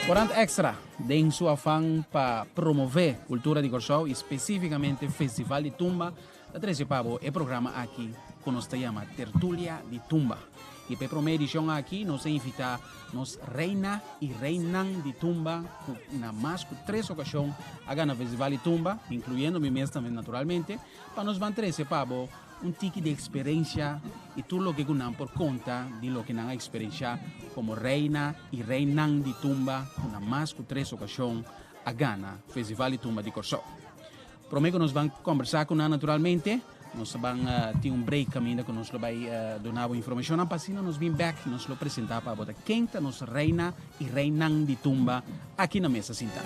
Korant Extra, den su afan pa promové kultura di Kòrsou i spesífikamente Festival di Tumba, ta trese pa bo e programa aki ku nos ta yama Tertulia di Tumba. I pa e promé edishon aki nos a invitá nos reina i reinan di tumba ku na mas ku tres okashon a gana Festival di Tumba, inkluyendo mi mes tambe naturalmente, pa nos ban trese pa bo un tiki di eksperensia i tur loke ku nan por konta di loke nan a eksperenshá komo reina i reinan di tumba ku na mas ku tres okashon a gana Festival di Tumba di Kòrsou. Promé ku nos ban kòmbersá ku nan naturalmente, nos ta ban tin un break kaminda ku nos lo bai duna bo informashonnan pa asina nos bin bèk nos lo presentá pa bo ta ken ta nos reina i reinan di tumba aki na mesa sintá.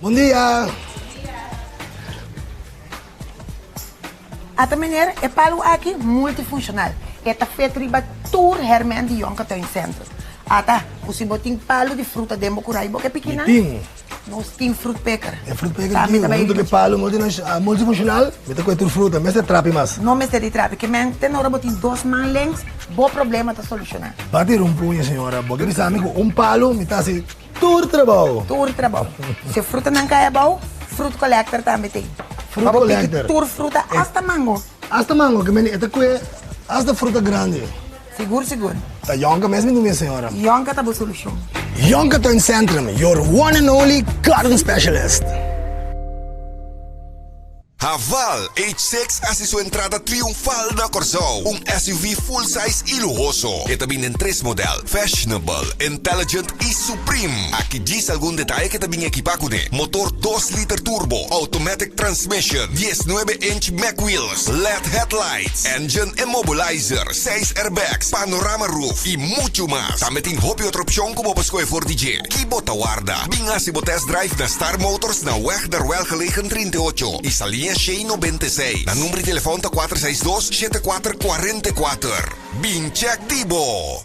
Bon dia. Ata meneer, e palu aki multifunshonal. E ta fet riba tur herment di Jonker Tuincentrum. Ata, ku si bo tin palu di fruta den bo kurai bo ke piki nan? Mi tin. Nos tin fruit picker. E fruit picker tin, huntu ku e palu multifunshonal, mi ta kohe tur fruta, mester trapi mas. No mester di trapi, ke men te ora bo tin dos man lengs, bo problema ta solushoná. Bati un puña, señora, bo ke bisa mi ku un palu mi ta hasi tur trabou. Tur trabou. Si e frutanan kai abou, fruit collector tambe tin. Fruit collector. Pa bo piki tur fruta, asta mango. Asta mango, ke men e ta kohe asta fruta grandi. Sigur sigur. Ta Yonka mes mi duna e señora. Yonka ta bo solucion. Yonka Tuincentrum, your one and only garden specialist. Haval H6 hasi su entrada triunfal na Kòrsou, un SUV full size i luhoso. E ta bin den tres modèl, Fashionable, Intelligent i Supreme. Aki djis algun detaye ku e ta bin ekipá kuné, motor dos liter turbo, automatic transmission, diesnuebe inch mag wheels, led headlights, engine immobilizer, seis airbags, panorama roof i muchu mas. Tambe tin hopi otro opshon ku bo por skohe for di dje. Ki bo ta warda? Bin hasi bo test drive na Star Motors na Weg der Welgelegen 38 i Saliña Shei 96. Nan number di telefòn ta 462 74 44. Bin chèk di bo!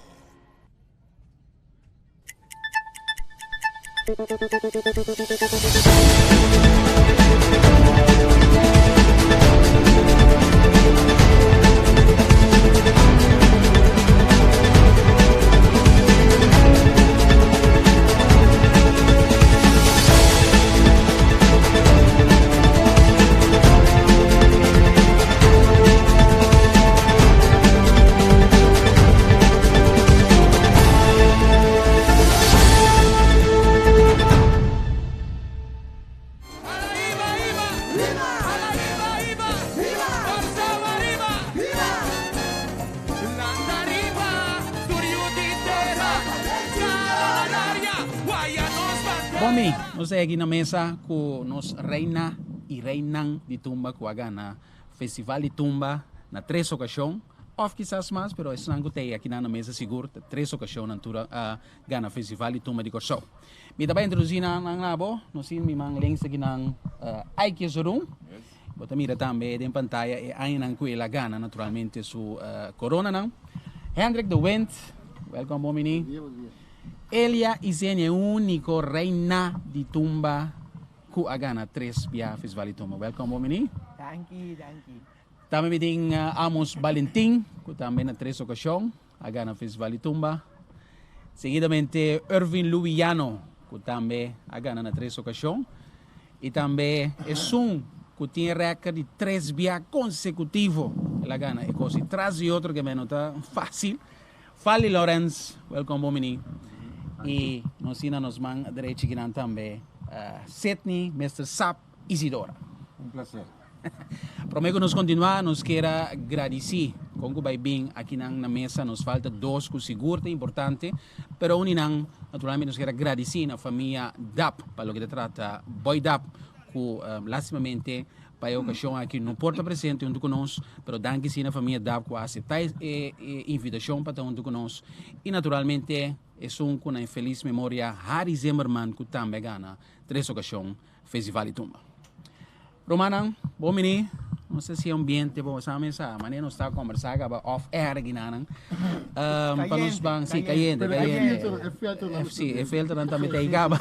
Bon mi, nos ta aki na mesa ku nos reina i reinan di tumba ku a gana Festival di Tumba na tres okashon, òf kisas mas, pero esnan ku ta ei akinan na mesa sigur ta tres okashonnan tur a gana Festival di Tumba di Kòrsou. Mi ta bai introdusí nan na bo, nos tin mi man links akinan Aike Zorun. Bo ta mira tambe den pantaya e añanan ku el a gana naturalmente su koronanan. Hendrik de Windt, welkom bon bini. Elia Isenia, e úniko reina di tumba ku a gana tres bia Festival di Tumba. Welkom bon bini. Danki, danki. Tambe mi tin Amos Balentin, ku tambe na tres okashon. A gana Festival di Tumba. Seguidamente Irvin Lubiano, ku tambe a gana na tres okashon. I tambe esun ku tin e rèkòrt di tres bia konsekutivo el a gana e kos i tras di otro ke no ta fásil. Fally Lorenz, welkom bon bini. I nos tin na nos man drechi kinan tambe Sidney Mister Sap Isidora. Un placer. Prome ku nos kontinuá nos kier a gradisí kon ku bai bin akinan na mesa. Nos falta dos ku sigur ta importante, pero uni nan naturalmente nos kier a gradisí na famia Dap pa loke ta trata Boy Dap ku lastimamente pa e okashon aki no por ta presente huntu ku nos, pero danki si na famia Dap ku a aseptá e invitashon pa ta huntu ku nos i naturalmente esun ku na e felis memoria Harry Zimmerman ku tambe a gana tres okashon Festival di Tumba. Rumannan, bon bini. No sé si ambiente bo sa mesa, manera nos ta conversa caba off air ginanan. Pa nos ban, sí, cayente, cayente. Sí, e filternan tambe ta caba.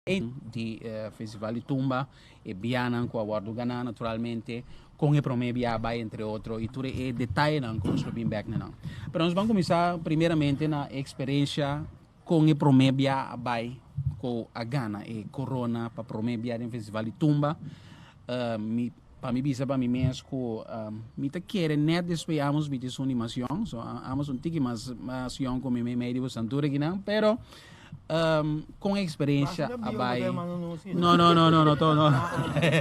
Di Festival di Tumba, e bianan cu a wordo gana naturalmente, con e prome bia bay entre otro y tur e detayenan cu nos lo bin bek na nan. Pero nos ban cuminsa primeramente na e experiencia Kon e promé bia a bai ku a gana e korona pa promé bia den Festival di Tumba? Mi pa mi bisa pa mi mes ku mi ta kere nèt despues amos mi tin su animacion, so amos un tiki mas mas yòn ku mi meimei di bo santura kinan, pero kon e eksperensia a bai? No no no no no to no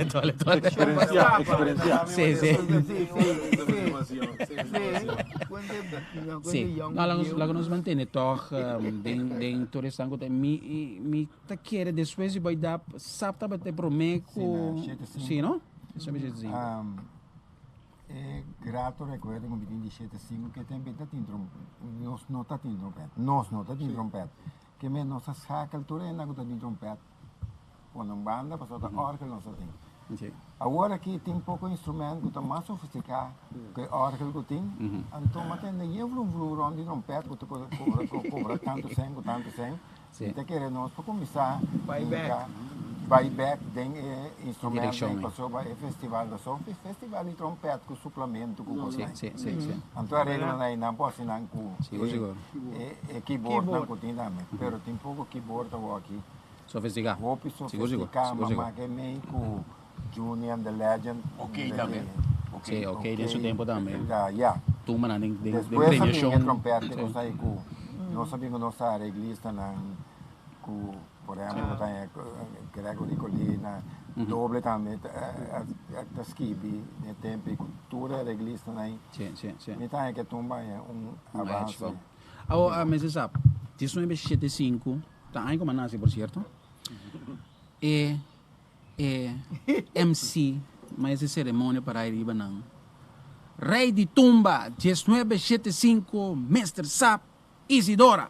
tole tole. Eksperensia eksperensia. Si si. Sí, no, laga nos, laga nos mantene toch den, den tur esnan ku ta, mi, mi ta kere despues di Boy Dap, sap tabata e promé ku, Sí, na shete sinku. sí no? Esei shete sinku. E grato rekuerdo ku mi tin di shete sinku ke tempu ta tin trom, nos no ta tin trompèt, nos no ta tin trompèt, ke men nos a schakel tur hende ku ta tin trompèt pone un banda pasobra ta òrgel nos ta tin. Awor aki tin poko instrument ku ta mas sofistiká ku e òrgel ku tin, anto mi a tende yen vrum vrum rònt di trompèt ku ta kobra tantu sèn ku tantu sèn, mi ta kere nos por kuminsá hinka bai bèk den e instrumentnan pasobra e festival ta so festival di trompèt ku suplamentu ku kos ei. Anto areglonan ei nan por hasi nan ku e keyboardnan ku tin tambe, pero tin poko keyboard awor aki. Sofisticá. Hopi sofisticá, mama ke mei ku Juni and the Legend. Ok tambe. Sí, ok den su tempo tambe. Ya. Tumbanan den den Despues a bin e premiacion. trompet ke nos ai ku nos a bin ku nos areglistanan ku por ehempel bo ta haña Gregory Colina, Doble tambe ta skibi den e tempo ei ku tur e areglistanan ei. Sí, sí, sí. Mi ta haña ke tumba haña un avance. Awor mester sa, diesnuebe shete sinku. Ta aña ku mi a nase por sierto. E e MC maes e seremonia para ai riba nan. Rei di tumba diesnuebe shete sinku Mister Sap Isidora.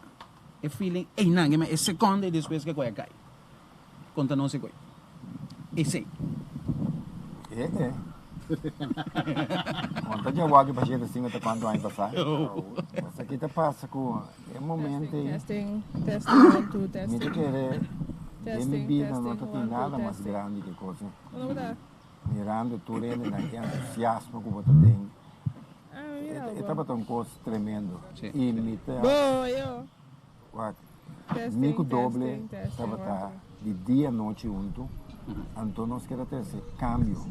E feeling einan e sekonde despues ke koe a kai. Konta nos e koe. Esei. E e. Konta dje wak pa shete sinku ta kuantu aña pasá. Esaki ta pasa ku e momento ei mi ta kere den mi bida no ta tin nada mas grandi ke kos ei. Mirando tur hendenan e entusiasmo ku bo ta den e tabata un kos tremendo. I mi ta Wak, mi ku Doble tabata di dia nochi huntu, anto nos keda trese kambio.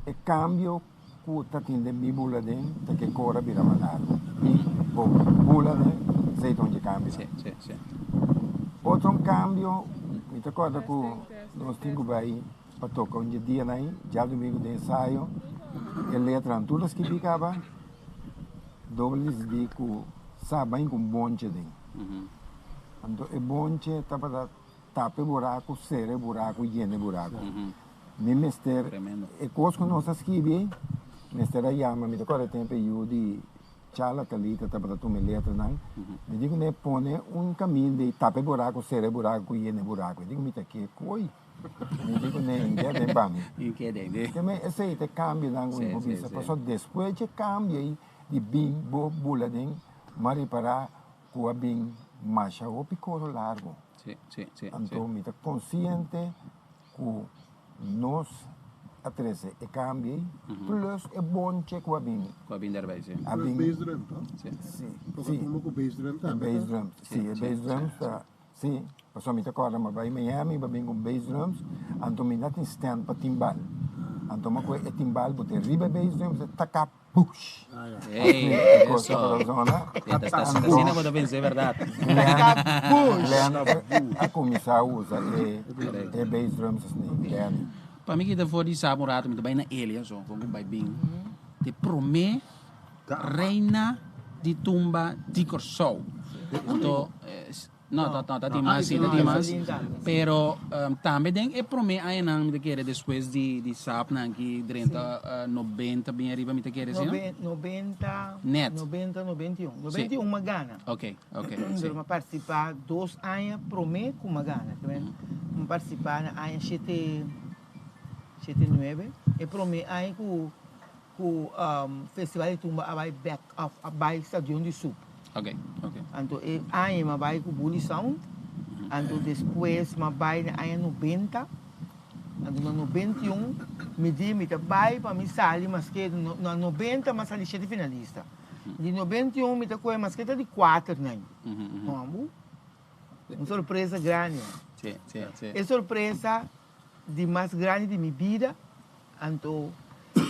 E kambio ku ta tin den mi bula den ta ke kor a bira mas largu. Mi bo bula den esei ta un dje kambio. Otro kambio, mi ta kòrda ku nos tin ku bai pa toka un dje dianan ei, djadumingu den ensayo, e letranan tur ta skibí kaba. Doble disidí ku sa bai ku un bonche den. Anto e bonche tabata tapa e buraku, sera e buraku, yena e buraku. Mi mester, e kos ku nos a skibi ei, mester a yama, mi ta kòrda e tempu e yu di Chala Talita tabata tuma e letranan, mi di kuné pone un kaminda ei tapa e buraku, sera e buraku, yena e buraku. E di ku mi ta ke koi. Mi di kuné inke den pa mi. Inke den den. Te me esei te kambionan ku mi por bisa. Pasobra despues dje kambio ei di bin bo bula den, m'a ripará ku a bin masha hopi koro largu. Anto mi ta konsiente ku nos. a trese e kambio ei, plus e bonche ku a bini. Ku a bini daarbij, si. A Plus bini. bass drum, toch? Si. Si, Toka si. tumba ku bass drum E tambe, bass toch? drums, si, e bass drums ta, si. Pasobra mi ta kòrda mi a bai Miami, mi a bin ku bass drums, anto mi no tin stand pa timbal. Anto mi a kohe e timbal bot'é riba e bass drums, e taka push. Ey, E kos eso. ta zona. Sí, ta, ta, asina bo ta vense, berdad. Glenn a kuminsá usa e e bass drums asina, Glenn. Pa mi kita for di saba un rato, mi ta bai na Elia so, kon ku bai bin. Te promé reina di tumba di Kòrsou. Anto, No, no, ta tin mas, sí, ta tin mas. Pero tambe den e prome añanan mi ta kere despues di di SAPnan ki drenta 90 bien ariba mi ta kere, sí no? 90, Net. 90, 91. 91 mi a gana. Ok, ok, sí. Pero mi a participa dos aña prome cu mi a gana. Mi a participa na aña shete, shete nuebe. E prome aña cu Cu festival di tumba a bay back of a bay stadion di soep. Ok, ok. Anto e aña mi a bay cu Bully Sound, anto despues mi a bay na aña 90, anto na 91 mi di mi ta bay pa mi sali maske na 90 mi a sali shete finalista, di 91 mi ta coge maske ta di cuater nan, hombo, un sorpresa grandi. Si, si, si. E sorpresa di mas grandi di mi bida, anto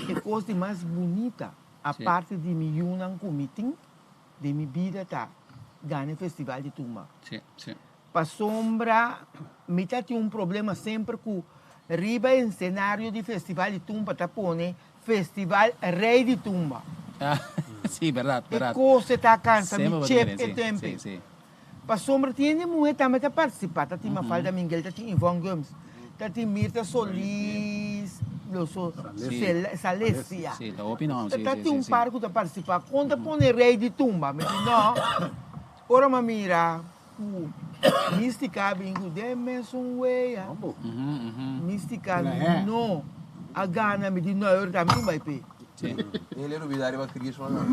e kos di mas bunita aparte di mi yunan ku mi tin den mi bida ta gana e festival di tumba. Pasobra mi ta tin un problema semper ku riba e escenario di festival di tumba ta pone festival rey di tumba. E kos e ta kansa mi chep e tempe. Pasobra tin hende muhé tambe ta partisipá, ta tin Mafalda Minguel, ta tin Yvonne Gumbs, ta tin Mirta Solis, Salesia. Ta tin un par ku ta partisipá. Kon ta pone rei di tumba? Mi di no. Ora mi a mira ku Mística a bin ku den mesun wea. Mística no a gana. Mi di no, e ora tambe mi bai p'e. Sí. El e rubida riba Crisma no.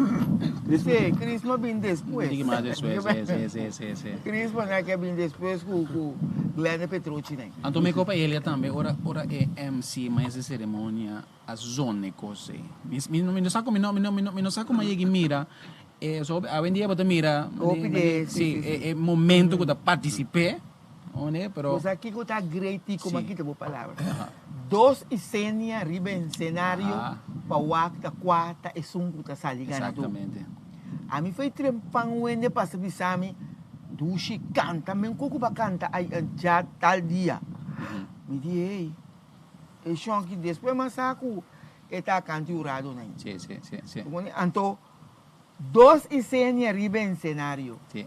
Sí, Crisma bin despues. Diki mas despues, sí, sí, sí, sí, sí. Crisma na ke bin despues ku ku Glenda Petrucci nen. Anto mi kopa Elia tambe ora ora e MC maes di ceremonia a zona e kos ei. Mi mi mi no sa mi no mi no mi no sa como a yega mira e so awendia bo ta mira Hopi de sí, sí, sí. e momento ku ta partisip'é. One, pero. Bo sa kiko ta great i como a kita bo palabra. Dos isenia riba ensenario pa wak ta kua ta esun ku ta sali ganadó. Exactamente. Ami foi trempan wende pasa bisa mi, Dushi kanta men koko ba kanta ay dja tal dia. Mi di ey, e shonki despues mi a sa ku e ta kanta yurado nan. Sí, sí, sí, sí. Anto Dos isenia riba ensenario. Sí.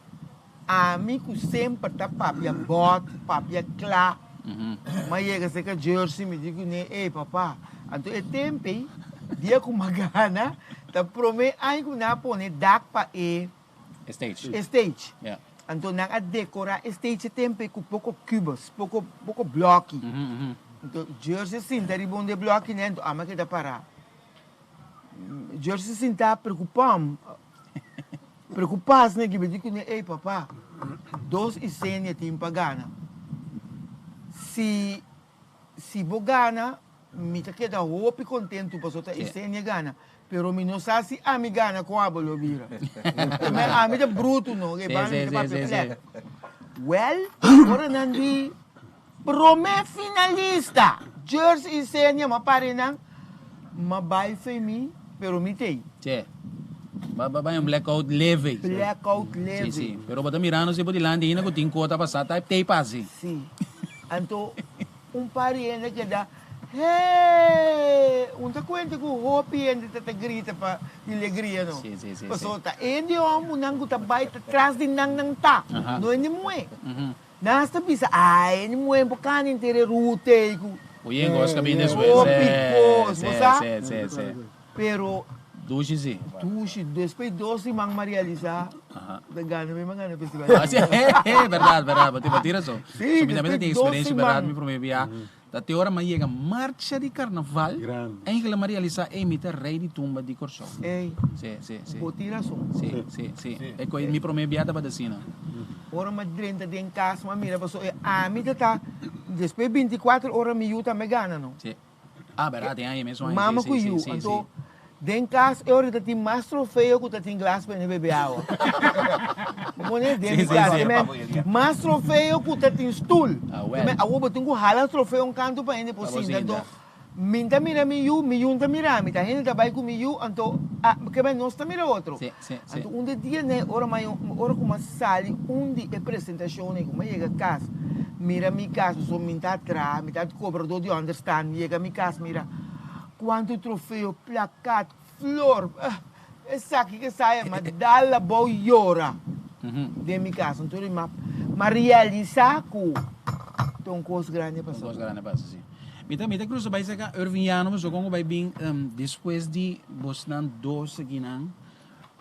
Ami ku semper ta papia bòt, papia kla, m'a yega serka Jersey, mi di kuné, Ey papá, anto e temp ei, dia ku m'a gana, ta promé aña ku nan a pone dak pa e Stage. e stage. Ya. Anto nan a dekorá e stage e temp ei ku poko kubus, poko poko blòki. Anto Jersey a sinta riba un di e blòkinan, anto ami a keda pará. George sinta preocupam, preocupas ne gibi di cune, ey papa, dos isenia tin pa gana. Si, si bo gana, mi ta keda hopi contento pasobra ta isenia gana, pero mi no sa si ami gana con abo lo bira. Ami ta bruto no, e banda mi ta papia plek. Well, ora nan di Prome finalista! Jersey Isenia ma pare nan ma bai fe mi pero mi tei. Che. Ba ba bai un blackout leve. Blackout leve. Si si. Pero bo ta mirando si bo dilanti hina ku tin kota pasa ta tei pasi. Si. Anto un par di hende keda hee! Un ta kuenta ku hopi hende ta ta grita pa di legria no. Si si si. Pasobra ta hende hombernan ku ta bai ta tras di nan nan ta. No hende muhé. Nan hasta bisa, Ai, ni muhé por cana henter e ruta ei cu Oye, cos ca bin despues. hopi cos, bo sa? Sí, sí, sí. Pero Dushi si. dushi, despues dos siman m'a realisa cu ta gana mi, m'a gana e festival. Ah, si, berdad, berdad, bo tin razon. Sí, So mi tambe ta despues tin dos experiencia, berdad, siman. mi prome bia. Ta te ora m'a yega marcha di carnaval, eigenlijk m'a realisa, ey, mi ta rey di tumba di Corsou. Ey, Sí, sí, sí. bo tin razon. Sí, sí, sí. E cu mi prome bia tabata asina. Ora m'a drenta den cas m'a mira pasobra e ami ta ta, despues binticuater ora mi yu tambe gana no. Sí. Ah, berdad, den aña mes aña. Mama ku yu. Anto den kas e ora ta tin mas trofeo ku ta tin glas pa hende bebe awa. Bo pone den mi kas e men mas trofeo ku ta tin stul. E men awor bo tin ku hala trofeo un kantu pa hende por sinta. Anto mi ta mira mi yu, mi yu ta mira mi. Ta hende ta bai ku mi yu anto ke men nos ta mira otro. Anto un di e dia nei ora ora ku mi a sali un di e presentashonnan ku mi a yega kas mira mi kas pasobra mi ta traha mi ta kobrador di onderstand mi yega mi kas mira kuantu trofeo plakat flor esaki ke esaya mi a dal abou yora den mi kas anto mi a realisa ku ta un kos grandi a pasa. Un kos grandi a pasa si. Mi ta mi ta krusa bai saka Irving Yano pasobra kon ku bai bin despues di bosnan dos akinan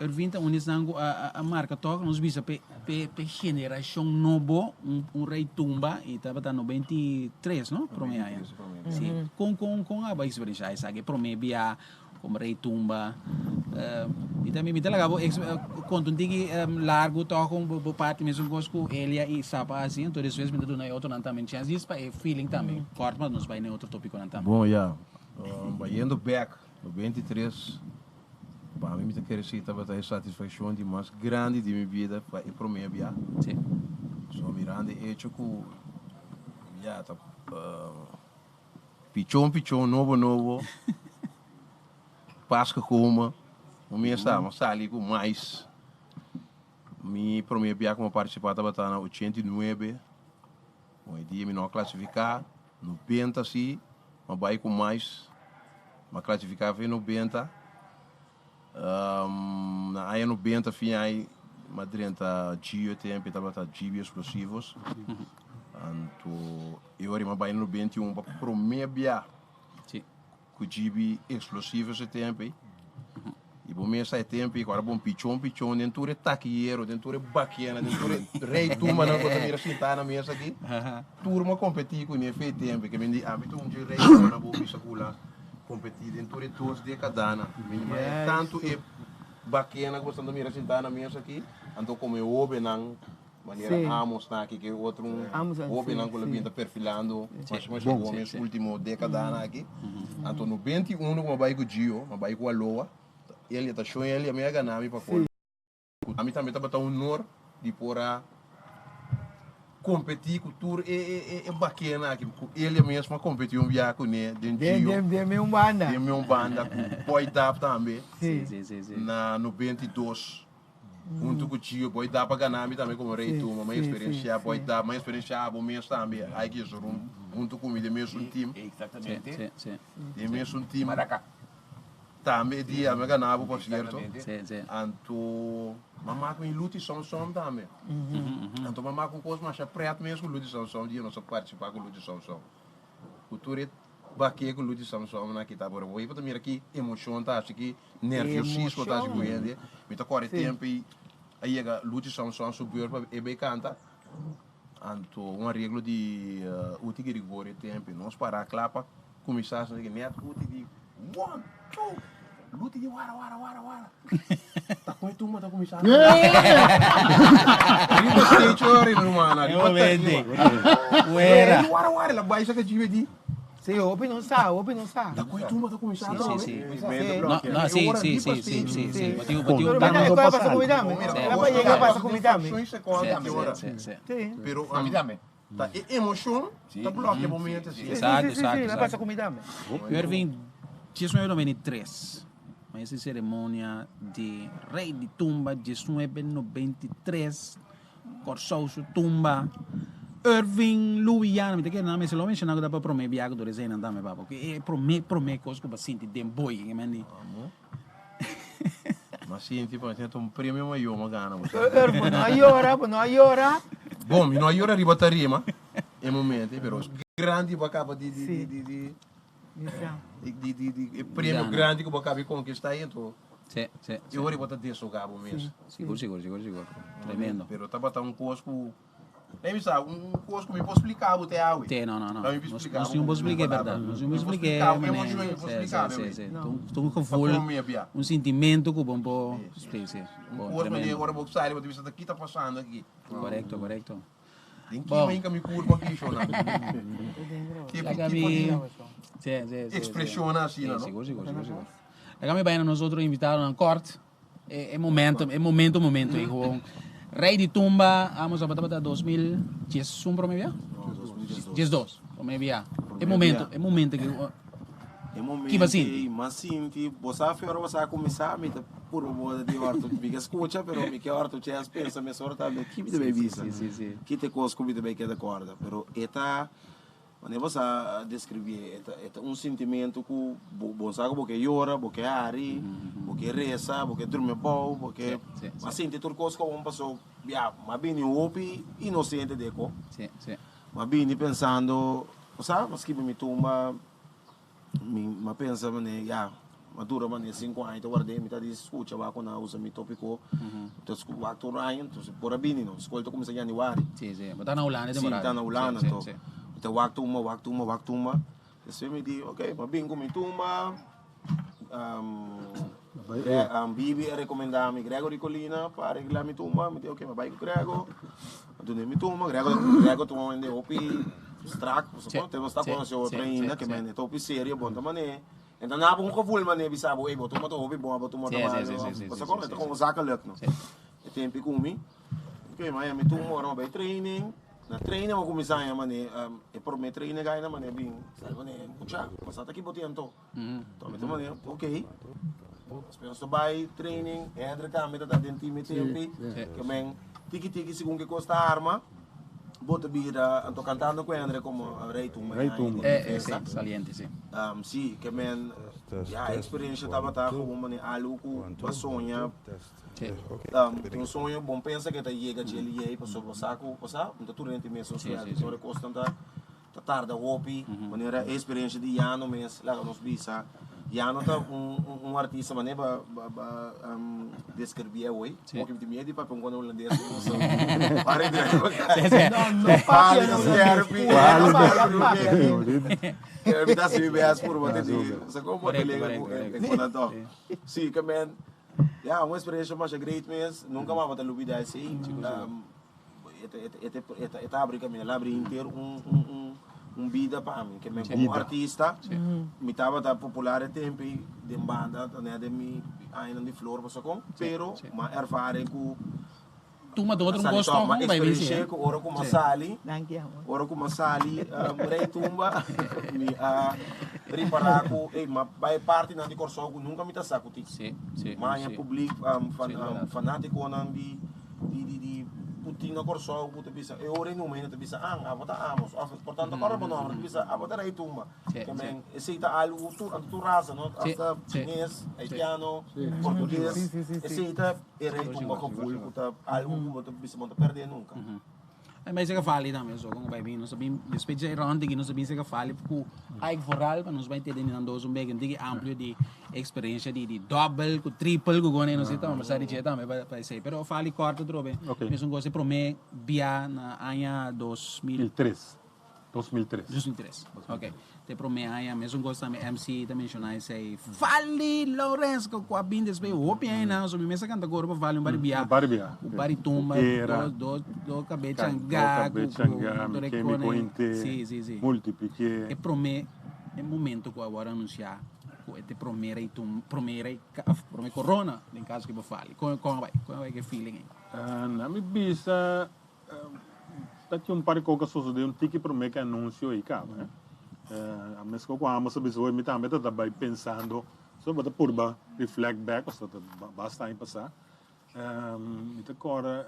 Irving ta un di esnan ku a a marka tòg nos bisa p'e p'e p'e generashon nobo un un rei tumba i tabata 93 no promé aña si kon kon kon abo a eksperenshá esaki promé bia komo rei tumba mi ta mi ta laga bo konta un tiki largu tòg kon bo bo parti mesun kos ku Elia i Sapa a hasi anto despues mi ta duna e otronan tambe chèns djis pa e feeling tambe kòrt mas nos bai na e otro topikonan tambe. Bon ya bayendo bèk 93 Pa mi mi ta kere si tabata e satisfakshon di mas grandi di mi bida pa e prome bia. Sí. So mirando e echo ku ya ta pichon pichon nobo nobo paska koma mi mes a sali ku mais. Mi prome bia ku mi a partisipa tabata na 89 bon e dia mi no a klasifiká 90 si. Ma bai ku mais, ma klasifiká fin 90. Na aña 90 fin ai ma drenta Gio tempu e tabata GB Explosivos. Anto e ora ma bai na 91 pa promé bia ku GB Explosivos e tempu ei. I bo mesa e tempu ei ku ora bon pichon pichon den tur e takiyero, den tur e bakiana, den tur e rei tumbanan ku bo ta mira sintá na mesa aki, tur bo a kompetí ku ne fe tempu. Ke men di ami ta un dje rei tumbanan bo bisa ku la kompetí den tur e dos dekadanan. Mi ma e tantu e bakiana ku bo ta mira sintá na mesa aki, anto komo e hobennan Manera Amos ta aki ke otro hobennan ku lo bin ta perfilando mas mas Gomez ultimo dekadanan aki. Anto no 21 ku mi a bai ku Gio, mi a bai ku Aloa, Elia ta shon Elia mi a gana mi pa kol. Ami tambe tabata honor di por a kompetí ku tur e e bakenan aki, ku Elia mes mi a kompetí un biaha kuné den Gio. Den mi un banda. Den mi un banda ku Boy Dap tambe na 92. Huntu ku Gio boy da pa gana mi tambe komo rei tuma mi experiencia boy da mi experiencia abo mes tambe ai ki Jesurun huntu ku mi den mesun team den mesun team tambe e dia mi a gana bo por cierto anto mi a mak mi Luti Som Som tambe anto mi a mak un kos masha pret mes ku Luti Som Som dia nos a participa ku Luti Som Som ku tur e Bakia ku Luti Samson nan kita por bo ta mira ki emocion ta hasi ki nerviosismo ta hasi ku hende mi ta kore tempo i a yega Luti Samson su beurt pa e bay kanta anto un areglo di Uti Gregorio tempo nos para kla pa kuminsa asina net Uti di one two Luti di wara wara wara wara ta kon e tumba ta kuminsá riba stage ora mi rumannan riba tarima Fuera. Wara wara la bai saka djibe di Sí, hopi no sa, hopi no sa. Ta kon e tumba ta kuminsá Sí, sí, sí. No, no, sí, sí, sí, sí, sí, sí. Bo tin, bo tin un Pero mira, e koe pasa ku mi tambe. El a pa yega pasa ku mi tambe. Sí, sí, sí. Pero ta e emoshon ta blòkia bo mente sí. Exacto, exacto. Sí, sí, sí, pasa ku mi tambe. Irving, 1993, ma ese ceremonia di Rey di Tumba, 1993, Kòrsou su tumba, Irving Louiana, mi ta kere nan mester lo menshoná ku ta pa promé biaha ku tur eseinan tambe papa, ku e promé promé kos ku bo a sinti den boi, ke men di. M'a sinti pa mi ta un premio mayor m'a gana bo sa. Irv, bo no a yora, bo no a yora. Bon, mi no a yora riba tarima e momento, pero grandi bo a kaba di di di di di di di e premio grandi ku bo a kaba di konkistá ei anto e ora bo ta desogá bo mes. Sigur, sigur, sigur, sigur. Tremendo. Pero tabata un kos ku Nei mi sa, un kos ku mi por splika bo te awe. Te, no, no, no. Mi por splika bo. Nos tin por splika e bèrdat. Nos tin por splika e manera. Mi por splika bo. Sí, sí, sí. Ta un gevoel, un sintimentu ku bo por splika, sí. Un kos manera ora bo sali bo ta bisa ta ki ta pasando aki. Korekto, korekto. Den ki mi hinka mi kurpa aki shona? Ke Laga tipo mi di Sí, sí, sí, ekspreshonnan asina, Sí, no? sigur, sigur, sigur, sigur. Laga mi bai na nos otro invitadonan kort. E, e momento, e momento, momento ei gewoon. Rey di Tumba, amos a tabata 2011 prome bia? 12, prome bia. E momento, e momento ki E momento Ki ba sinti? ei, m'a sinti, bo sa fe ora bo sa kuminsá, mi ta purba bo di orto, mi ke skucha, pero mi ke orto chèns pensa mesora tambe ki mi ta bai bisa, Sí, sí, sí. ki ta e kos ku mi ta bai keda kòrda, pero e ta, manera bo sa deskribí e ta, e ta un sintimentu ku bo bo sa ku bo ke yora, bo ke hari, bo ke resa, bo ke drumi abou, bo ke, Sí, sí, m'a sí. sinti tur kos ku awor pasó, ya, m'a bini hopi inosente den e ko. Sí, sí. M'a bini pensando, bo sa, m'a skibi mi tumba. Mi a pensa manera ya a dura manera sinku aña ta ward'é mi ta di skucha wak ku nan a usa mi topiko ta wak tur aña entonces por a bini no skol ta kuminsá yanüari. Sí sí bo ta na Hulanda e Sí mi temporada ta na Hulanda sí anto sí mi ta wak tumba wak tumba wak tumba despues mi di ok mi a bin ku mi tumba Bibi a rekomendá mi Gregory Colina pa areglá mi tumba mi di ok mi a bai ku Grego. Dun'é mi tuma, Grego, Grego ta un hende hopi strak, Sí, te nos ta sí, conoce otro sí, ainda, sí, ke sí. men e ta hopi serio, bon ta man'é. E ta naba un gevoel man'é bisa bo, ey, bo tuma ta hopi bon, bo tuma ta Sí, sí, malo. sí, sí, sí, Bo sa sí, kon? sí, E ta sí, komo sí. zakelijk, no. Sí. E tempi ku mi, ok, mi a haña mi tuma, ora mi a bai training, na training mi a kuminsá haña man'é, e promé training a haña man'é bin, sa man'é, mucha, bo sa ta ki bo tin anto? Anto mi ta man'é, ok. Despues nos ta bai training, Hendrik tambe ta ta den team e tempi, ke men tiki tiki segun ke kos ta arma, bo ta bira, anto kantando ku Hendrik komo Rey Tumba Rey Tumba. Eh, eh, si, saliente, si. Si, ke men ya e eksperensha tabata gewoon manera algu ku bo a soña, un soño bon pensa ke ta yega dje liei pasobra bo sa ku, bo sa, no ta tur hende tin mesun suerte, ora e kosnan ta. Ta tarda hopi, manera e experiencia di Jano mes laga nos bisa. Jano ta un un artista manera ba ba ba describie awey. Hopi mi tin miedo di papia un kos na hulandes ku nos para di No, no papia na hulandes puro, no papia, papia. Mi ta hasi mi best puro bo ta di, sa kon bo ta lega ku e konan tòg. Si, ke men, ya un experiencia masha great mes, nunka mas bo ta lubida esei. E ta abri kaminda, el a abri henter un bida pa mi. Ke men komo artista, mi tabata popular e tempu ei den banda, nè den mi añanan di flor pasobra kon, pero mi a ervare ku Tuma do otro un gosto mi a ku bai bisi. eksperensh'é ku ora ku mi a sali, ora ku mi a sali Rey Tumba, mi a ripará ku ey mi a bai partinan di Kòrsou ku nunka mi ta sa ku tin. Mi a haña publik, fanátikonan di. Di di di Putin na Kòrsou ku ta bisa e ora e numa hende ta bisa an abo ta Amos òf por tanto kòrda bo nòmber ta bisa abo ta Rei Tumba Sí, ke sí. men esei ta algu ku tur anto tur rasa no Sí, asta sí. chines haitiano portugues Sí, sí, sí, sí. esei ta e Rei Sigur, Tumba sigur, sigur, gevoel sigur. ku ta algu ku bo ta bisa bo no ta pèrdè nunka. E mei sega fali tambe so con bai bin nos a bin despues dje round diki nos a bin sega fali cu Ike vooral pa nos bai tene nan dos un bek un tiki amplio di experiencia di di dobbel cu triple cu gone nos ta mester di dje tambe pa pa esey pero fali corto trobe mesun cos e prome bia na aña 2000 Tres. 2003. 2003, ok. Te prome aña, mesun cos tambe MC ta menciona esey. Fali Lawrence, cu cu a bin despues hopi añanan, so mi mes a canta coro pa Fali un bari bia. Un bari bia. Un bari tumba, Era. dos, dos, dos cabe Dos changa, cabe cu, cu, changa, cu mi ke mi recone. cointe, Si, si, si. multiplique. E prome, e momento cu a worde anuncia cu e te prome rey tum, prome rey, of prome corona, den caso cu bo Fali. Con, con a bay? Con a bay cu e feeling ey? Na mi bisa, Ta tin un par di kos a sosodé un tiki promé ku e anunsio ei kaba. A meskos ku Amos a bisa hoy, mi tambe ta ta bai pensando, so bo ta purba reflect back pasobra ta basta aña pasá. Mi ta kòrda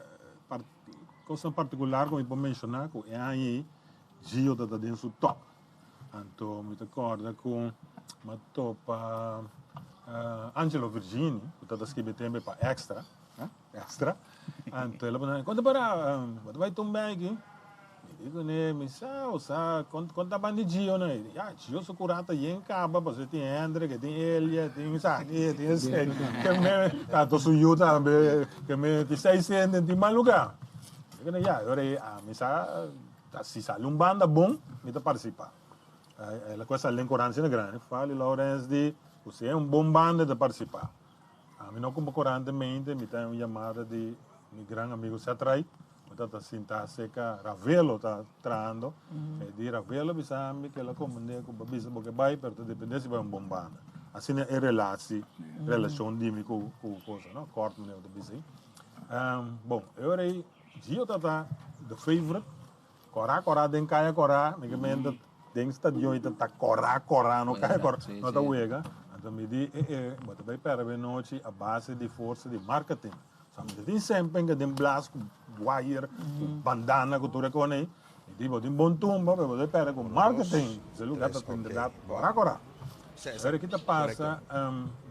kosnan partikular ku mi por menshoná ku e aña ei Gio ta ta den su top. Anto mi ta kòrda ku mi a topa Angelo Virgini ku ta ta skibi tempu pa Extra. Extra. Anto el a pone, Konta para, bo ta bai tumba aki? Mi di kuné, mi sa, o sa, kon ta ban di Gio no? Ya, Gio su kura ta yen kaba, pasobra e tin Hendrik, e tin Elia, e tin esaki, e tin esei. Ke me, tanto su yu tambe, ke me tin seis hende, tin mal luga. Mi di kuné, ya, e ora ei ami sa, si sali un banda bon, mi ta partisipa. El a kues sali den korant asina grandi, Fali Lawrence di, ku si e un bon banda e ta partisipa. Ami no kumpa korante mente, mi ta un yamada di mi gran amigo Seth Wright. Mi tabata sinta cerca Ravelo ta trahando. E di Ravelo bisa mi cu el a comprende cu bo bisa bo ke bay pero ta depende si bay un bon banda. Asina e relatie, relacion di mi cu cu cosa no, kort manera bo ta bisa ey. Bon, e ora ey Gio tabata the favorite. Kora kora den kaya kora, mi ke menta den stadion i ta ta kora kora no kaya kora, no ta wega. Anto mi di e e bo ta bai perde be nochi a base di forsa di marketing. So mi ta tin semper ke den blas ku wire, ku bandana ku tur e kos ei. Mi di bo tin bon tumba pero bo ta bai perde ku marketing. Ese lugar ta inderdat kora kora. Pero ki ta pasa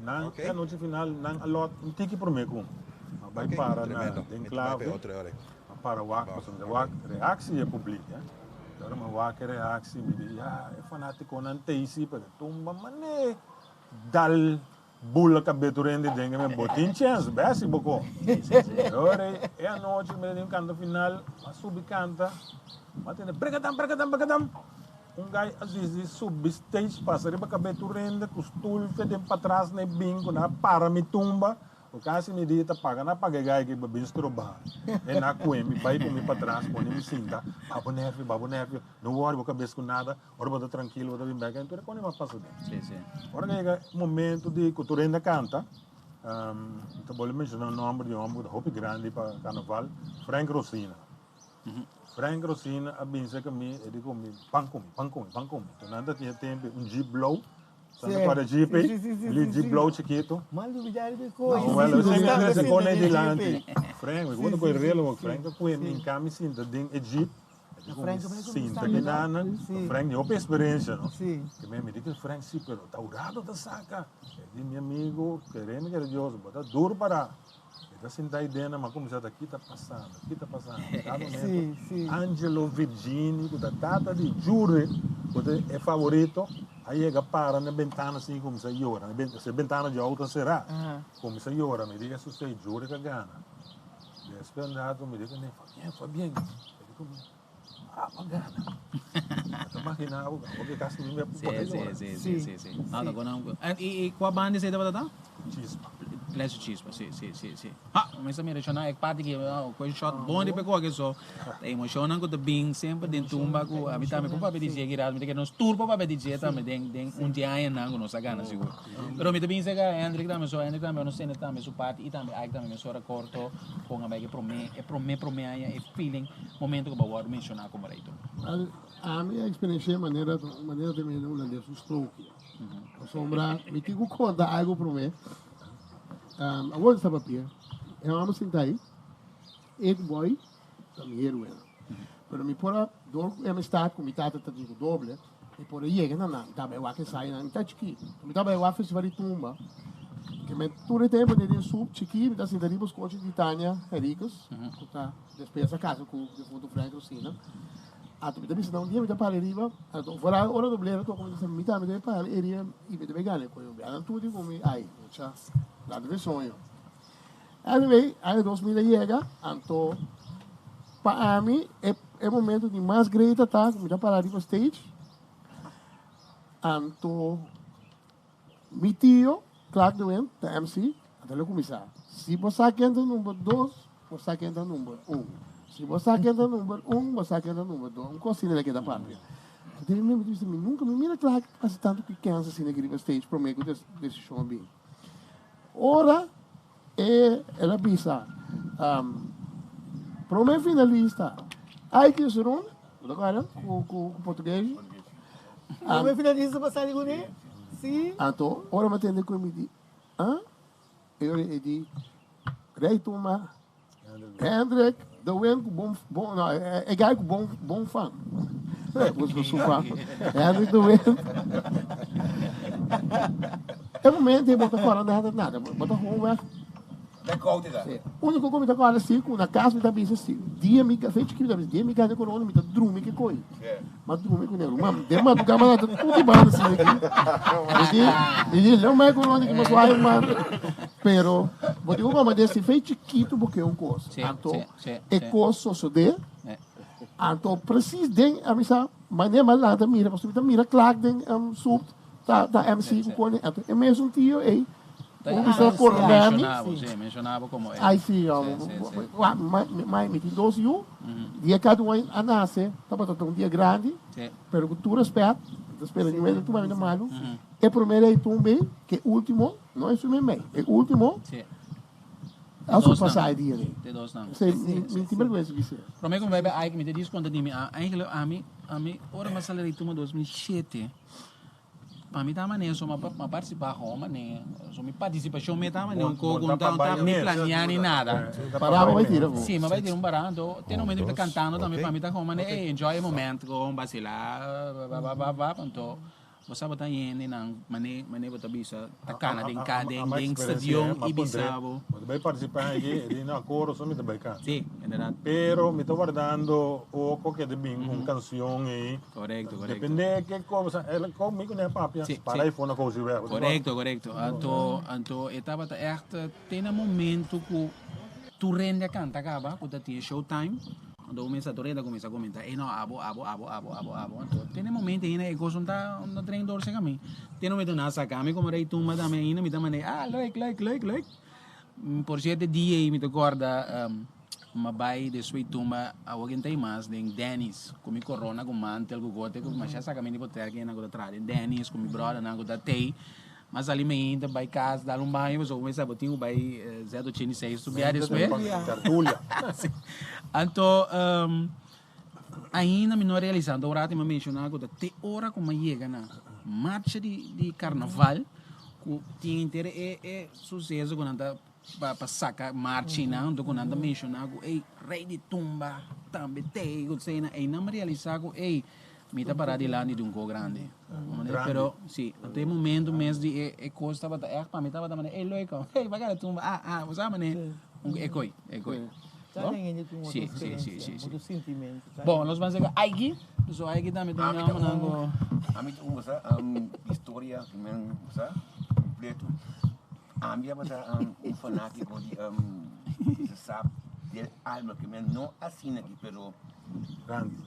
nan e anochi final nan a lot un tiki prome ku mi. A bai para na den clave. A para wak pasobra mi ta wak reactie di e publiek eh. I ora mi a wak e reactie mi di ya e fanaticonan ta eysi pero e tumba mane dal bula cabe tur hende den e bo tin chens besi bo ko. E ora ey e anochi mi ta tin canta final mi a subi canta mi a tende brekadam brekadam brekadam un guy a disi subi stage pasa riba cabe tur hende cu stoel fe den patras na e bin cu nan a para mi tumba. Bo kasi mi di ta paga na paga e gai ki bin stroba e na kue mi bai ku mi patras pone mi sinta ba bo nervio ba bo nervio no wori bo kabes ku nada ora bo ta trankilo bo ta bin bek tur e kos a pasa den ora ku yega momento di ku tur hende a kanta mi ta bolbe menshona un nomber di un homber ku ta hopi grandi pa karnaval Frank Rosina Frank Rosina a bin serka mi e di ku mi ban ku mi ban ku mi ban ku mi nan ta tin e tempo un jeep blou Santa Clara Jeep ei, li Jeep blou chikito. Mal dubida riba e koi. No, well, esei mi a trese kone ei dilanti. Frank, mi komo ta koi relo, bo Frank a kue mi in kami sinta den e Jeep. E di ku mi sinta ki nana. Frank di hopi experiencia, no? Ke mi di ke Frank si, pero ta hurado ta saka. E di mi amigo, kere mi kere Dios, bo ta duro para. E ta sinta ei den, mi a kuminsá ta ki ta pasando, ki ta pasando. Cada momento, Angelo Virgini, ku ta tata di Jure, ku ta e favorito, a yega para na bentana asin i kuminsá yora. E bentana di outo a será. Kuminsá yora. Mi di, Esun ei Jure ka gana. Despues un rato mi di kuné, Fabien, Fabien. E di ku mi, Ah, bo a gana. Bo ta imaginá bo, bo ke kasi mi por ta yora. Sí, sí, sí, sí. No, ta konan. I kua banda esei tabata ta? Chispa. Pleasure Chispa, sí, sí, sí, sí. Ha, mi sa mira shona e parti ki ku e shot bon riba e koke so. Ta emoshonnan ku ta bin semper den tumba ku ami tambe por papia di dje ki rato. Mi ta kere nos tur por papia di dje tambe den den un di añanan ku nos a gana sigur. Pero mi ta bin serka Hendrik tambe so Hendrik tambe nos tene tambe su parti i tambe Ike tambe mesora korto kon a bai ku e prome e prome prome aña e feeling momento ku bo a wòrdu menshoná komo rei tur. Wel, ami a eksperensh'é manera manera ta mira hulandes un strookje. Pasobra mi tin ku konta algu promé. Awor ta papia, e hòmber sinta ei, e ku bòi ta mi héroenan. Pero mi por a, dor ku e amistad ku mi tata ta tin ku doble, mi por a yega na nan. Mi tabata wak ensayonan, mi ta chikí. Mi tabata wak festival di tumba, ke men tur e tempu den sup chikí mi ta sinta riba skochi di Tania Henriquez, ku ta despues a kasa ku defuntu Frank Rosina. Anto mi ta bisa nan un dia mi ta para riba, anto vooral ora doblero toka mi ta bisa mi tambe ta para riba i mi ta bay gana e koe. Nan tur di ku mi, ai, mucha, laat mi soño. Anyway, aña 2000 a yega, anto pa ami e e momento di mas great ta ta ku mi ta para riba stage, anto mi tio Clark de Wind ta MC, anto el a kuminsá, si bo sa ken ta number dos, bo sa ken ta number un, si bo sa ken ta number un, bo sa ken ta number dos, un kos asina el a keda papia. Anto mi mi bisa, mi nunka mi mira Clark hasi tantu kikensa asina aki riba stage promé ku desishon a bin. Ora e el a bisa, Prome finalista, Ike Jesurun, bo ta acorda cu cu portugues? Prome finalista pa sali cune? Si. Anto ora mi a tende cu mi di, ah? E ora e di, Rey tuma Hendrik de Wind cu bon, bon, no, e guy cu bon, bon fan. Busca su fan. Hendrik de Wind. E momento ei bo ta kòrda nada, nada. Bo ta gewoon weg. Blackout e ta. Sí. Úniko ku mi ta kòrda si ku na kas mi ta bisa si dia mi fecha ki mi ta bisa dia mi gana korona mi ta drumi ke koi. Ma drumi ku negro. Mam, den madrugá mi a lanta tur di banda asina aki. Mi di, mi di, leu mai korona ki mas wai man. Pero, bo tin ku komprendé si fei chikitu bo ke un kos. Anto, e kos sosodé. Anto, presis den, a mi sa, manera mi a lanta mira, pasobra mi ta mira Clark den subt, ta, ta MC ku kone. Anto, e mesun tio ei. Un bisa korda mi. Menshonabo, sí, menshonabo komo e. Ai sí, wak, mi mi tin dos yu, dia kada un a nase tabata ta un dia grandi, pero ku tur respèt, mi ta spera niun hende tuma mi na malu, e promé rei tumbe ke ultimo, no e sume mei, e ultimo a surpasá e dia ei. Esei mi tin bergwensa bis'é. Promé ku mi bai bai Ike mi ta dis konta di mi, eigenlijk ami, ami ora mi a sali rei tumba 2007. Pa mi ta manera so ma participa ho manera so mi participacion mi ta manera un coco un ta un ni planea ni nada. Pará bo bai tira bo. Si, mi bai tira un bará anto te momento mi ta cantando tambe pa mi ta como manera ey enjoy e moment con basila ba ba ba ba anto bo sa bo ta yende nan mane mane bo ta bisa ta cana den ca den den stadion y bisa bo. Bo ta bai participa aki e di na coro so mi ta bai canta. Si, inderdaad. Pero mi ta wardando oko ke ta bin cu un cancion ey. Correcto, correcto. Depende ke cosa, el ko mi kuné papia, Sí, para sí. iPhone a kousi wèg. Correcto, correcto. Anto, anto e tabata echt te na momento ku tur hende a kanta kaba, ku ta tin e showtime, anto kuminsa tur hende a kuminsa komenta, ey no, abo, abo, abo, abo, abo, abo. Anto te na e momento ainda e kos no ta, no ta tren dor serka mi. Te na momento nan a saka mi komo rei tumba tambe ainda mi ta manda, ah, leuk, leuk, leuk, leuk. Por cierto dia ei mi ta corda mi a bay despues tumba awo ken ta ei mas den Dennis cu mi corona cu mantel cu gote cu masha saca mi di hotel kennan cu ta traha den Dennis cu mi brothernan cu ta tey mi a sali mainta bay cas dal un baño pasobra mi sa bo tin cu bay Z86 tu bia despues anto ainda mi no a realisa anto ora mi a menciona cu ta te ora cu mi a yega na marcha di carnaval cu tin henter e e suceso cu nan ta pa pa saca marchinan anto cu nan ta menciona cu ey rey di tumba tambe tey cu esey nan ey nan mi realisa cu ey mi ta para dilanti di un co grandi pero si anto e momento mes di e e cos tabata echt pa mi tabata manera ey loco ey baka na tumba ah ah bo sa manera e coy e coy. Si si si si si bon nos ban sega Aiki so Aiki tambe ta un homber nan ku Ami ta un sa historia ki men sa completo. Ami tabata un fanatico di sa del alma ki men no asina aki pero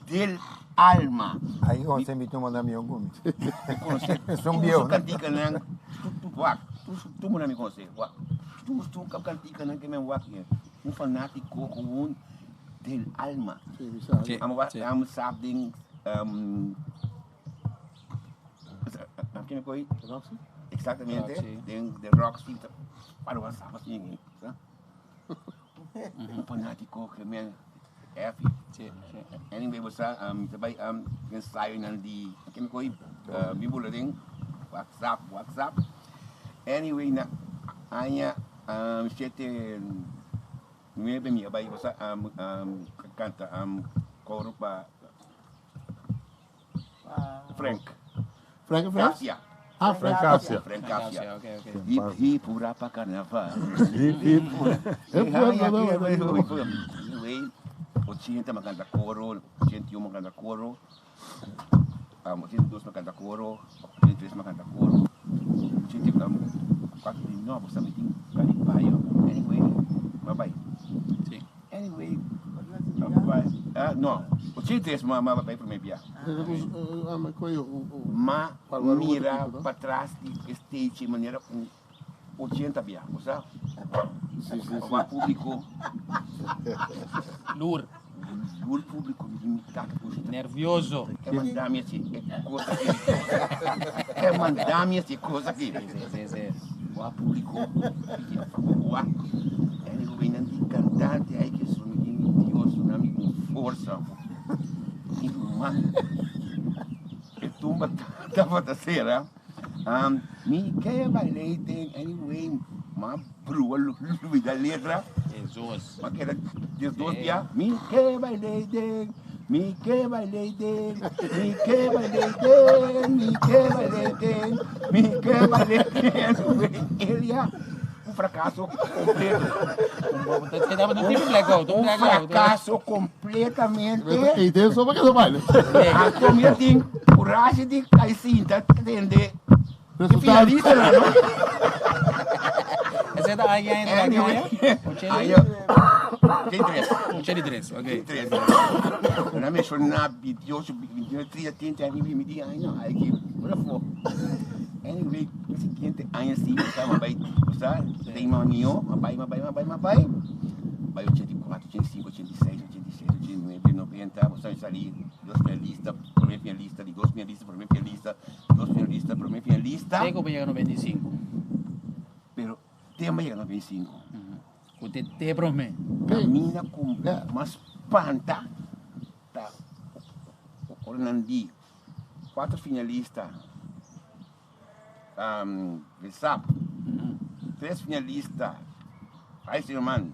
del alma. Ai ose mi tuma na mi ogun. Mi conoce Son tur bieu, su no? canticanan wak tur tur mi conoce wak tur su canticanan ki men wak. Un fanatico gewoon del alma. Sí, Amo wa sí. amo sap den um, ken koi? Roxy? Exactamente. Roxy. Den de Roxy ta para wa sap así, sa? Un fanatico ke men Effie. Sí, sí. Anyway, bo sa um, ta bai um, ensayo nan di ken koi? Uh, bibula den WhatsApp, WhatsApp. Anyway, na aña 7, 9 mi a bai bosa canta coro pa Frank. Frank and Friends? Kasia. Ah, Frank Kasia. Frank Kasia. Okay, okay. Hip hip hurra pa carnaval. Hip hip. Anyway, 80 mi a canta coro, 81 mi a canta coro. 82 mi a canta coro, 83 mi a canta coro, 84 di no, pasobra mi tin caripayo. Anyway, mi a bai. Sí. Anyway, mi a bai, ah, no, 83 mi a bai prome bia. Ma mira patras di e stage manera un 80 bia, bo sa? Sí, sí, sí. Wak público. Lur. Lur público, mi mi tata pushi. Nervioso. E mandami así, e cosa aquí. E mandami así, cosa aquí. Sí, sí, sí. Wak público, wak. Anyway, nan di cantante ay que son mi Dios, nan mi con forza. Mi man. E tumba tabata cera. Mi ke bail'é den anyway m'a brua lubida letra. Jesus. M'a keda 12 bia. Mi ke bail'é den, mi ke bail'é den, mi ke bail'é den, mi ke bail'é den, mi ke bail'é den. Elia, un fracaso completo. Un fracaso completamente. Ei den so pa keda baile. Anto mi a tin Kurashi di kai sinta tende e finalistanan no. Ese ta aña entra ki aña? Aña 83. 83, ok. 83. Nan a menshoná 28, 29, 30, 30 aña mi di ay no, ay ki ora for. Anyway, e siguiente aña si, mi sa, mi a bai, bo sa, den mama mihó, mi a bai, mi a bai, mi a bai, mi a bai, bai 84, 85, 86, 87, 89, 90, bo sa, mi sali dos finalista, promé finalista, di dos finalista, promé finalista, dos finalista, promé finalista. Te ku bo yega 95. Pero te mi a yega 95. Ku te te promé. Kaminda ku mas spanta ta ora nan di. Cuatro finalista Resap, tres finalista Rais Herman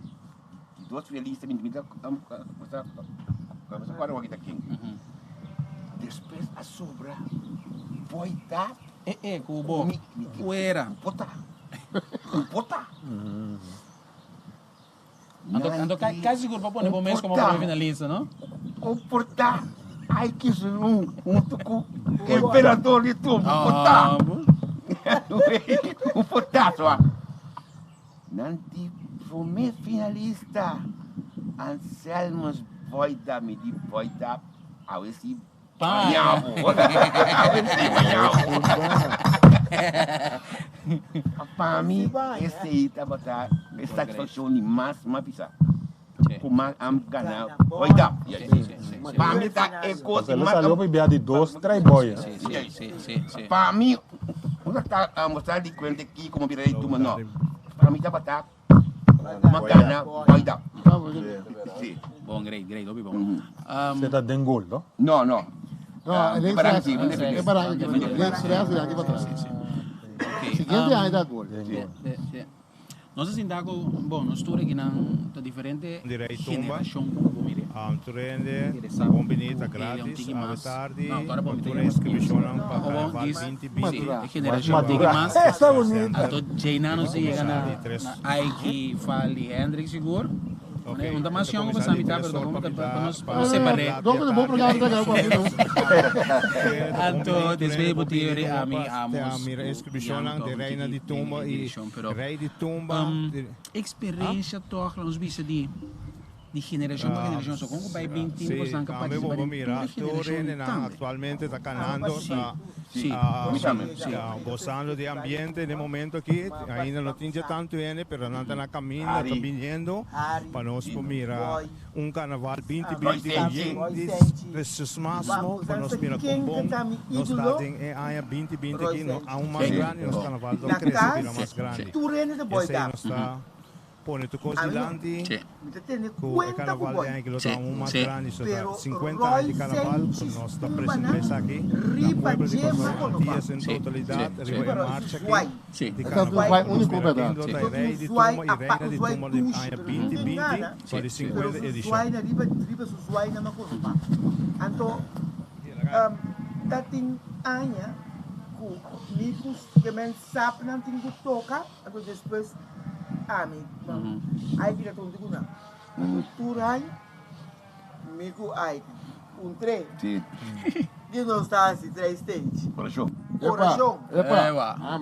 y dos finalista mi ta cuadra wak ta ken. Despues a sobra Boy Dap. Eh eh cu bo fuera. Un pota. Un pota. Anto, anto casi sigur pa pone bo mes como primer finalista, no? Comporta ay kisunun hunto cu emperador di tur comporta. Comporta so. Nan di prome finalista Anselmus Boyda mi di Boyda awe si bañabo. Awe si bañabo. Pa mi esei tabata e satisfaccion di mas mas pisa cu mas a gana Boyda. Pa mi ta e cos di mas. Salió p'e bia di dos trai boy. Pa mi no ta mostra di cuenta ki como bira di tuma no. Pa mi tabata Mas gana Boyda. Si. Bon, great, great, hopi bon. Se ta den gol, no? No, no. No, el ex e baranca ki el ex resto ya ki pa tras. Siguiente aña ta gol. Nos a sinta ku, bon, nos tur akinan ta diferente Di Rey Tumba, generashon ku bo mire. Tur hende Interesa bon bini ta ku Elia un gratis tiki awe mas. tardi No, tora pa bo tur mita e ya mas inscripcionnan pa Obo Carnaval dis binti si, binti. e generashon un tiki mas. Anto djeinan nos a yega na na Aiki, Fali, Hendrik sigur. Ok, Un ta mas ta yòn ku kuminsá pasá di mitá, tres pero or ta pa pa mitá nos pa pa nos separ'é. laat di atardi. Anto despues bo tin yori ami, Amos, Amos mira ku inscripcionnan Jan di tòg un Reina tiki di den Tumba e i direkshon, pero Rei di Tumba. eksperensia tòg la nos bisa di di generashon pa generashon. So kon ku bai bin tin Sí, kosnan ka tambe bo partisipá por den mira tur e tur generashon hendenan tambe. aktualmente ta kanando, Sí, ta sí, sí, sí. gosando di ambiente den e momento aki. Ainda no tin dje tantu hende, pero nan ta na kaminda, ta biniendo pa nos por mira un karnaval binti binti ku yen di entusiasmo pa nos mira kon bon nos ta den e aña binti binti aki. No aun mas grandi, nos karnaval ta krese bira mas grandi. Esei nos ta. Pone tur kos dilanti ku e karnaval di aña ki lo ta aun mas grandi, so ta 50 aña di karnaval ku nos ta presenta esaki na pueblo di Kòrsou, Antias en totalidat riba e marcha aki di karnaval. Nos mira ken lo ta e rei di tumba i reina di tumba di aña binti binti pa di 50 edishon. Anto despues ami ai bira tonto ku nan. Anto tur ai mi ku ai puntr'é. Sí. Di nos ta hasi trai stage. Orashon. Orashon. Epa.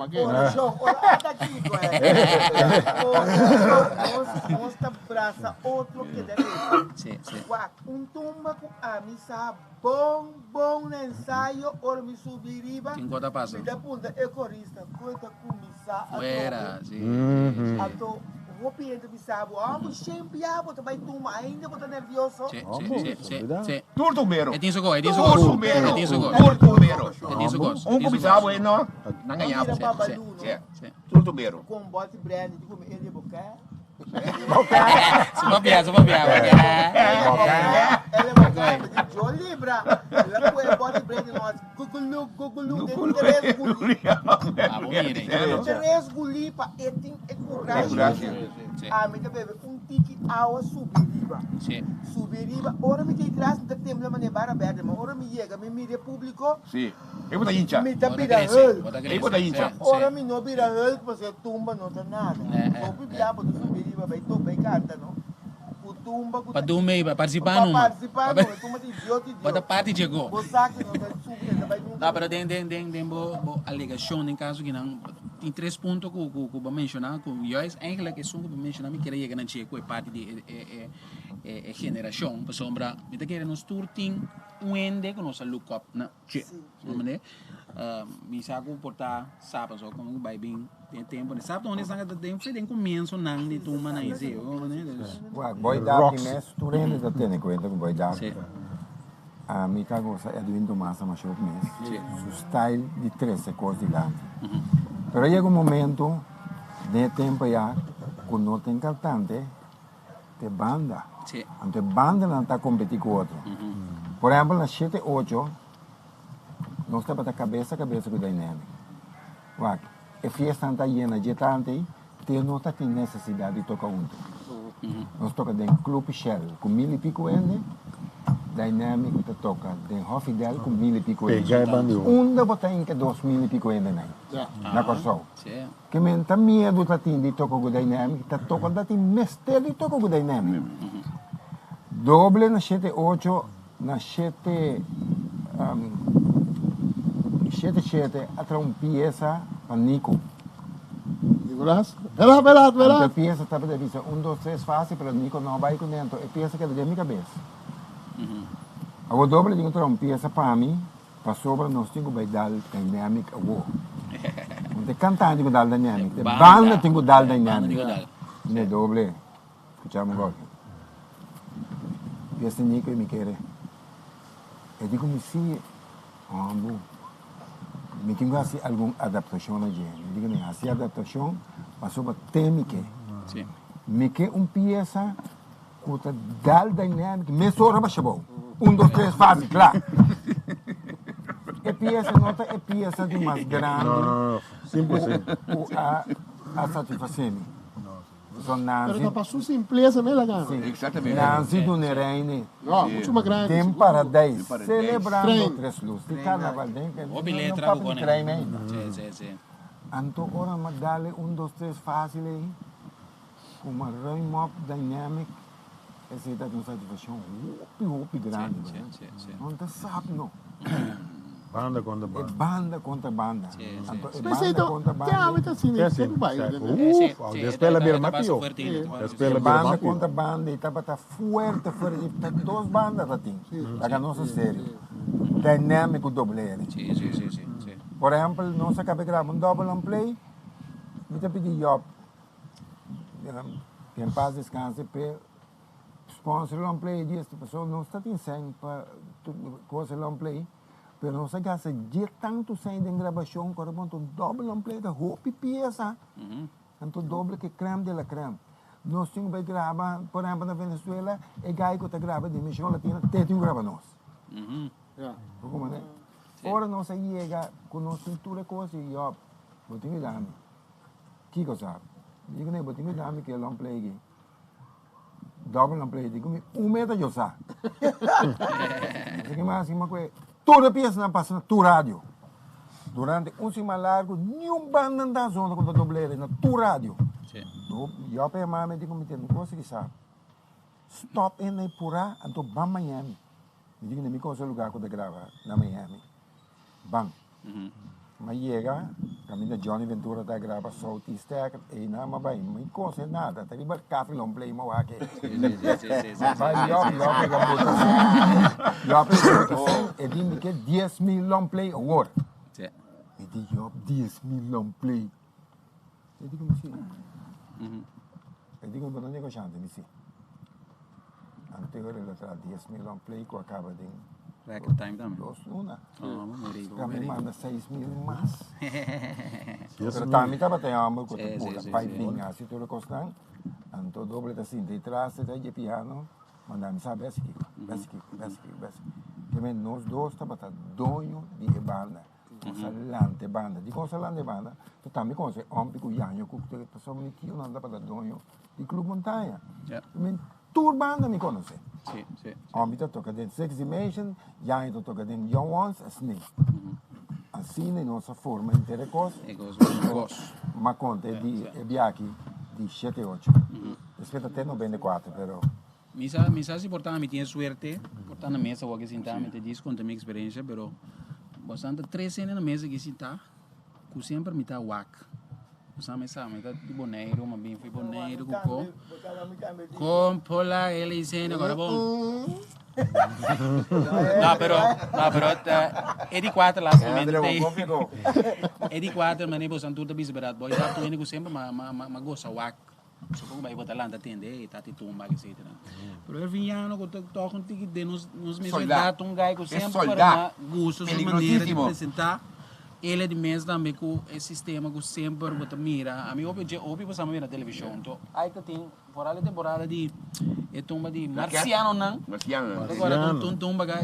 Orashon. Ora ata kiko eh. Orashon. Nos nos ta brasa otro keda resa. Sí, sí. Wak un tumba ku ami sa Bon bon na ensayo ora mi subi riba Tin kos ta pasa. mi ta punta e korista kon ta kuminsá atrobe Fuera, si, si, si. anto hopi hende bisa bo amo shen bia bo ta bai tuma ainda bo ta nervioso Si, si, si, si, si. Tur tumero. E tin su kos, e tin su Tur kos. tumero. E tin su kos. Tur tumero. E tin su kos, e Un tin su kuminsá kos. bo e no, nan gañá bo. Mira Si, Babalu no Si. si. Tur tumero. kon bòti brandy di kume e de bo kè Su papia, su papia. Ele boca, yo libra. La pue body brand no gugulu gugulu de tres guli. Tres guli pa etin e coraje. A mi ta bebe un tiki awa subi riba. Subi riba. Ora mi ta tras mi ta tembla mane bara berde, ma ora mi yega mi mira e publico. Sí. E bo ta hincha. Mi ta bira hulp. E bo ta hincha. Ora mi no bira hulp pasobra e tumba no ta nada. Hopi bia bo ta subi riba bai topa bai canta no. Cu tumba cu Pa dun mei, pa participa numa. Pa participa numa. E tumba ta idiot idiot. Bo ta parti dje go. Bo sa cu no ta subi no ta bai nunca. No pero den den den den bo bo alegacion den caso kinan tin tres punto cu cu cu bo menciona cu juist eigenlijk esun cu bo menciona mi kier a yega na dje cu e parti di e e e e generacion pasobra mi ta kere nos tur tin Un hende ku nos a look up na dje. No manera? Mi sa ku por ta sa pasobra kon ku bai bin den tempu. Sa ta esnan ta den den komienso nan di tumba nan ese. Wak, Boy Dap di mes tur hende ta tene kuenta ku Boy Dap. Ami ta gosa Edwin Tomasa masha hopi mes. Su style di trese kos dilanti. Pero a yega un momento den e tempu aya ku no tin kantante te banda. Anto e bandanan ta kompetí ku otro. Por ehèmpel na shete ocho. Nos tabata kabes a kabes ku Dynamic. Wak, e fiestanan ta yena dje tantu ei, te no ta tin nesesidat di toka huntu. Nos toka den Club Shell ku mil i piku hende, Dynamic ta toka den Hofidel ku mil i piku hende. Unda bo ta hinka 2000 i piku hende nan? Na Kòrsou. Ke men ta miedu ta tin di toka ku Dynamic, ta toka ta tin mester di toka ku Dynamic. Doble na shete ocho. Na shete shete shete a traha un piesa pa Nico. Nicolas, Verá, verá, verá. Anto e piesa tabata bisa un dos tres fácil pero Nico no a bai kuné anto e piesa keda den mi kabes. Awor doble tin ku traha un piesa pa mi pasobra nos tin ku bai dal dynamic awor. No ta e kantante tin ku dal dynamic, ta e banda tin ku dal dynamic. Ne doble. Scuchami goki. Dios ta Nico y mi kere. E di cu mi si, hombo, mi tin cu haci algun adaptacion na dje. Mi di cu mi haci adaptacion pasobra te mi ke. Mi ke un pieza cu ta dal dynamic mesora basha bou. Un, dos, tres, fácil, cla. E pieza no ta e pieza di mas grandi cu a satisface mi. Pero ta pa su simpleza me la gana. Sí. Nancy Dunereine. No, mucho mas grande. Den Paradijs, celebrando Tres Luz di Carnaval. Den Hopi letra cu pone. Sí, sí, sí. Anto ora mi a dale un, dos, tres facil ey, cu mi a ruim op Dynamic, esey ta un satisfaccion hopi, hopi grandi. Sí, sí, sí. No ta sap no. Banda contra banda. E banda contra banda. Sí, sí. Anto e Pero esey banda ta, contra te banda. awe ta asina, Te e tempo bai. asina. Sí, sí, Uf, sí, despues la e bira ta mas pasa pio. fuerte ainda, ta pasa Despues la bira Banda mas pio. contra banda y tabata fuerte, fuerte. Y ta dos banda ta tin. Laga nos a serio. Dynamic cu doble R. Sí, sí, sí, sí, sí. Por ehempel, nos a caba graba un double long play. Mi ta pidi Job, que en paz descanse, pe Sponsor long play di esta pasobra nos ta tin sèn pa kosa long play pero nos a gasta dje tantu sèn den grabashon ku ora bo un doble long play ta hopi piesa anto doble ke krèm de la krèm nos tin ku bai graba por ehèmpel na Venezuela e gai ku ta graba Dimension Latina te tin ku graba nos ora nos a yega ku nos tin tur e kos i yòp bo tin ku dami kiko sa mi di kuné bo tin ku dami ke long play aki. Double nan play di mi un meta yo sa. Así que mas así que tur e pieza pasa na tur radio. Durante un semana largo ni un banda da zona con doblere na tur radio. Sí. Yo pe mami di mi ten cosa que sa. Stop en e pura anto ban Miami. Mi di mi cosa lugar ku te graba na Miami. Ban. M'a yega, kaminda Johnny Ventura ta graba Southeast Tech, einan m'a bai, mi kose nada, ta riba Café Long Play m'a wak ei. Bai Job, Job pega buta sen, Job pega buta sen, e di mi ke 10,000 long play awor. Mi di Job, 10,000 long play. E di ku mi si. E di ku mi bo ta negoshante, mi si. Anterior el a traha 10,000 long play ku a kaba den Record time tambe. dos luna. Oh, muy rico, Ka muy mi rico. manda 6,000 mas. Pero tambe tabata e homber ku ta Sí, sí, pura sí, pai sí. bin hasi tur e kosnan. Anto doble ta sinta i tras ta dje piano. Manda mi sa besi kiko, besi kiko, besi kiko, besi. Ke men nos dos tabata doño di e banda. Nos a lanta e banda. Dikon nos a lanta e banda? Ta tambe konosé Ompi ku Yaño ku pasobra mi tionan tabata doño di Club Montaña. Men tur banda mi konosé. Ompi ta toka den Six Dimension, Yaño ta toka den Young Ones, asina. Asina nos a forma henter e kos. M'a konta di e biaha di shete ocho. Despues ta te 94 pero. Mi sa, mi sa si por ta mi tin e suerte por ta na mesa awor aki sintá, mi ta djis konta mi eksperensia, pero bastante tres hende na mesa aki sintá ku semper mi ta wak. Bo sa mi sa, mi ta di Boneiru, mi a bin for Boneiru ku ko. Kon por la el hende, ora bon. No, pero, no, pero e di cuater laatste André, momento. bon kómiko. E di cuater, mane boso tur ta bisa berat. Boy dap tu ku semper ma ma ma ma goza wak. Supongo bai bota lanta tende, e tati tumba, etc. Pero Ervin ku toch un tiki de nos nos mesmo Soldado. edad, un guy ku É semper soldado. ma gusta su manera di Peligrosísimo. presenta. El e di mes tambe ku e sistema ku semper bo ta mira. Ami hopi je hopi pasamos mira television. To ai ta tin vooral e temporada di e tumba di Marciano nan. Marciano. Agora Marciano. tum tumba ga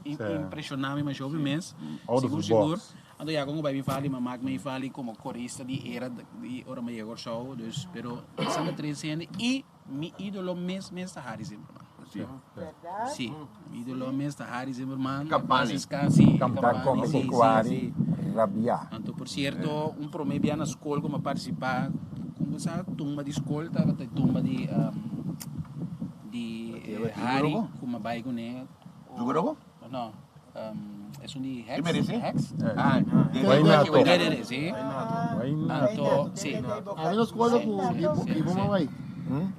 impressionami mas hopi mes. Out of Sigur the sigur. box. Anto ja, como bij mi fali, maar maak me fali como corista di era di ora me llegó show, dus pero santa tres gente y mi ídolo mes mes ta Harry Zimmerman. Sí. Sí, mi ídolo mes ta Harry Zimmerman. Campani. Sí, Ta Campani, come sí, sí, cuari, sí. rabia. Anto, por cierto, un promedio na school como participar, como esa tumba di school, tava ta tumba di di Harry, como vai com ele. ¿Dugorobo? No, es un di Hex. ¿Qué merece? Hex. Ah, de Guaynato. De, de, sí. Guaynato. Anto, sí. A mí nos acuerdo con Ibo Mawai.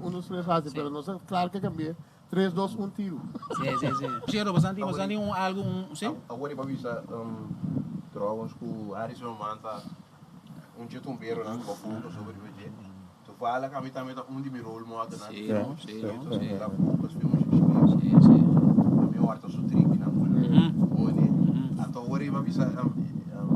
Uno tres fácil, pero no sé, claro que cambié. 3, 2, 1 tiro. Sí, sí, sí. Cierto, bastante, bastante un algo, un, sí. Agora para vista, trouwens ku Harrison Manta, um dia tumbeiro lá, com fogo sobre o dia. Tu fala que a mim também tá um de mi role model, né? Sí, no, sí, no, sí. Tá focus, filmes de Sí, sí. A minha horta sou trick, né? Bom, Então agora eu vista,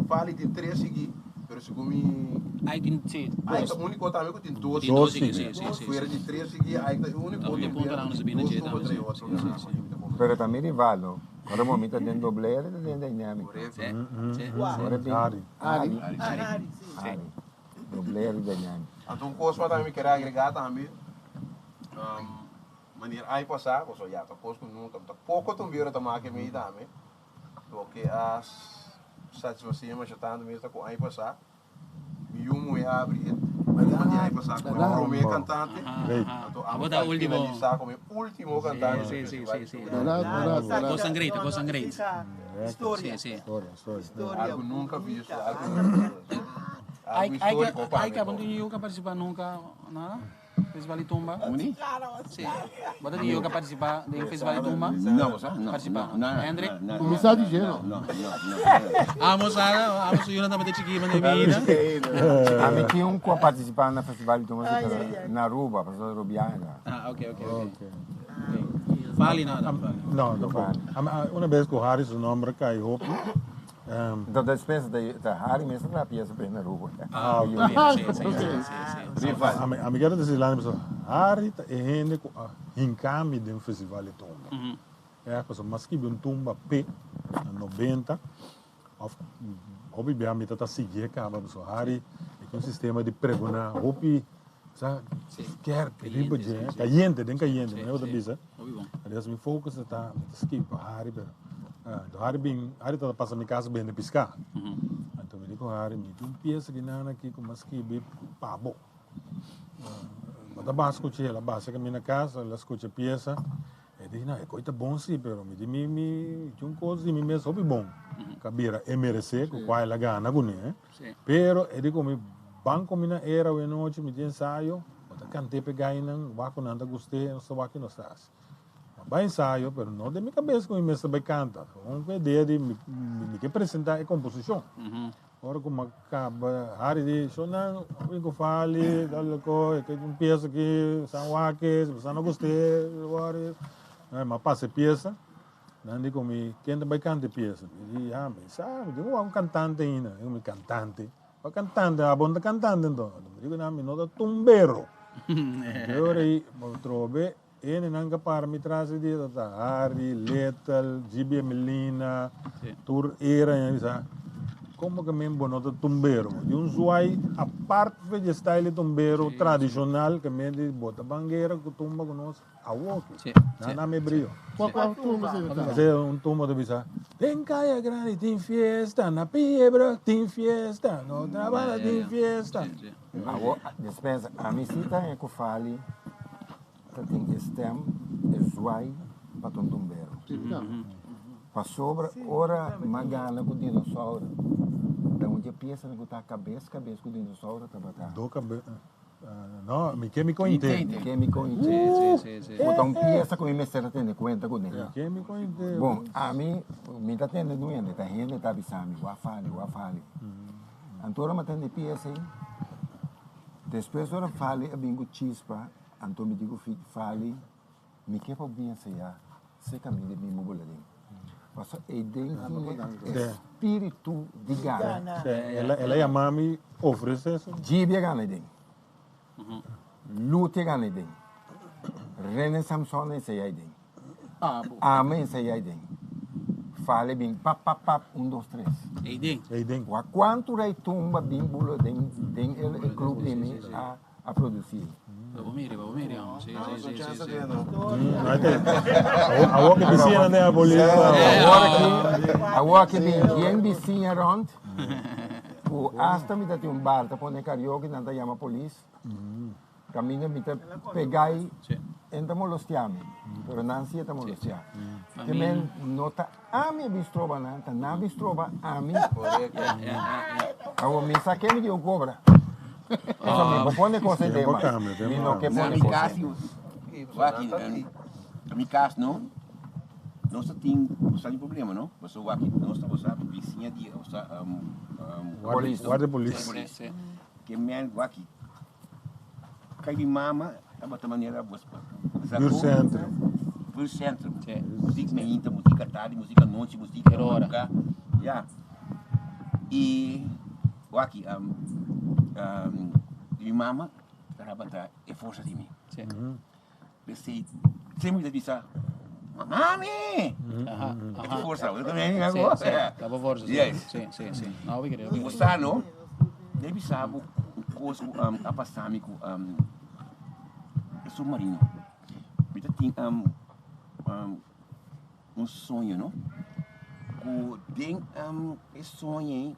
fala tem três aqui, pero se comi Aí tem, sí. Aí tá o único também que tem dois. Tem dois aqui, sí, sí, sí. Fora de três aqui, aí tá o único Tá um ponto lá no Sabina, Dois sí, tumba, também, três sí, outro. sí, sí. Pero también rival, no? Ora momento tem doblero e tem dinâmico. Sí, sí. Ora tem Ari. Ari. Ari, sí. Ari. Doblero e dinâmico. Então, coisa também quero agregar também. Maneira aí passar, você já tá coisa nunca, tá pouco também tá mais que me também. Porque as satisfação mas já tá mesmo tá com aí passar. Mi um é abre, mas aí passar com o meu cantante. Great. Então, Ah, bota último. finalizar como último cantante. Sí, sí, sí, sí. Verdad, verdad, verdad. Cosa great, cosa great. Historia. Sí, sí. História, história. Historia. Algo nunca visto, algo Hay, algo hay que, histórico para hay que mí. abandonar que participar nunca, nada. Festival de Tumba. Uni? Sí. Bota de yo que participar de Festival de Tumba. No, o sea, no. Participar. No, no, Hendrik? no, no, Começar no, de gelo. No, no, no. Vamos a, vamos a una también chiquita de vida. A mim tinha um que participar na Festival de Tumba na Aruba, professor Rubiana. Ah, ok, ok, ok. Fale nada. fale. No, tampoco. Una vez que Harry su nombre cai hopi. Então, da dispensa da, da Harry mesmo na pieza bem na Aruba. Ah, Sí, sí, sí, sí, sí. A mi, a mi quero dizer lá, pessoal, Harry tá é gente com a hincame de um festival de tumba. É, pessoal, mas que um tumba P, na 90, of hopi bem a mita tá seguir acaba, pessoal, Harry é um sistema de pregonar, hopi, sabe, quer, riba de, caliente, den caliente, não é outra bisa. Muy bom. Aliás, mi focus está skip Harry, pero ah, do Harry bem, Harry tá passando minha casa bem de piscar. Então me digo Harry, me tem um pieza que nana aqui com mas que bi pabo. Mas a base escuche, ela base que minha casa, ela escuche pieza. E digo, não, é coisa bom sim, pero me di mi mi tem um coisa de mim mesmo bem bom. Cabira MRC, com qual ela ganha, né? Sí. Pero e digo mi banco mina era o noite mi tem ensaio, bota cante pegar não, vá com nada gostei, não só que não estás. Vai ensaio, pero não de minha cabeça com imensa vai canta. Uma ideia de me, me, me que apresentar a composição. Ora como acaba, Harry diz, "Oh, não, eu fale, dale co, que um peça aqui, San Joaquim, se não gostei, agora, mas passa peça. Não digo me, quem vai cantar peça? E ah, mas sabe, digo, um cantante ainda, eu me cantante. Pa cantante, a bonda cantante então. Eu digo, não, me nota tumbero. Eu aí, trove, ene nanga para mi trase di tata Harry, Lethal, GB Melina, Tur era, e sa. Como que me bonota tumbero? Di un suai a parte de style tumbero tradicional que me di bota bangueira que tumba conosco a woki. Sí, Nada me brillo. Qual qual turma você tá? Ese es un tumbo de pizza. Ten calle grande, tin fiesta, na piebra, tin fiesta, no trabaja, tin fiesta. Agora, dispensa, a mim sim tá é que fale, tá tem stem, é zuai, para um tumbero. Pa sobra, ora magana com dinossauro. Então, onde a peça não tá cabeça, cabeça com dinossauro, tá batendo. Do cabe... No, mi ke mi kointe. Mi ke mi kointe. Si, si, si. Bo ta un piesa ku mi mester a tene kuenta kuné. Mi ke mi kointe. Bon, ami, mi ta tende nu hende, ta hende ta bisa mi, wak fali, wak fali. Anto ora mi a tende e piesa ei, despues ora fali a bin ku chispa, anto mi di ku fali, Mi ke pa bin enseñá se kaminda di bin bo den. Pasobra ei den tin e spiritu di gana. El a yama mi ofresé su. Gibi a gana ei den. Luti a gana ei den. Rene Samson a enseñá ei den. Ami a enseñá ei den. Fale bin pap pap pap un dos tres. Ei den. Ei den. Wak kuantu rei tumba bin bulo den den e club di mi a. A produci. Bo mira, bo mira, hombre. Sí, sí, sí, sí, sí. Awor ki bisiña nan den a polis. Awor aki, awor aki bin yen bisiña rond ku asta mi ta tin un bar ta pone karaoke nan ta yama polis. Kaminda mi ta pegay en ta molostia mi, pero nan si e ta molostia. Ke men no ta ami a bin stroba nan, ta nan a bin stroba ami. Awor mi sa ke mi di un kobra. Eso mi por pone cosa en tema. Mi no ke pone cosa. Waki, na mi cas no, nos ta tin nos ta tin problema no, pasobra waki nos ta gosa bisiña di gosa Polis. Guardia polis. Ke men waki kai mi mama tabata manera bos Buurtcentrum. Buurtcentrum. Muziek meinta, muziek atardi, muziek anochi, muziek madruga. Ya. I waki mi mama tabata e forsa di mi. P'esei semper mi ta bisa, Mami! E ta forsa, bo ta mira mi awo? Sí, ta bo forsa, sí. Yes. Sí, sí, sí. No, hopi kere, I hopi bo kere. sa no, debe bisa bo un kos ku a pasa mi ku e submarino. Mi ta tin un soño no, ku den e soño ei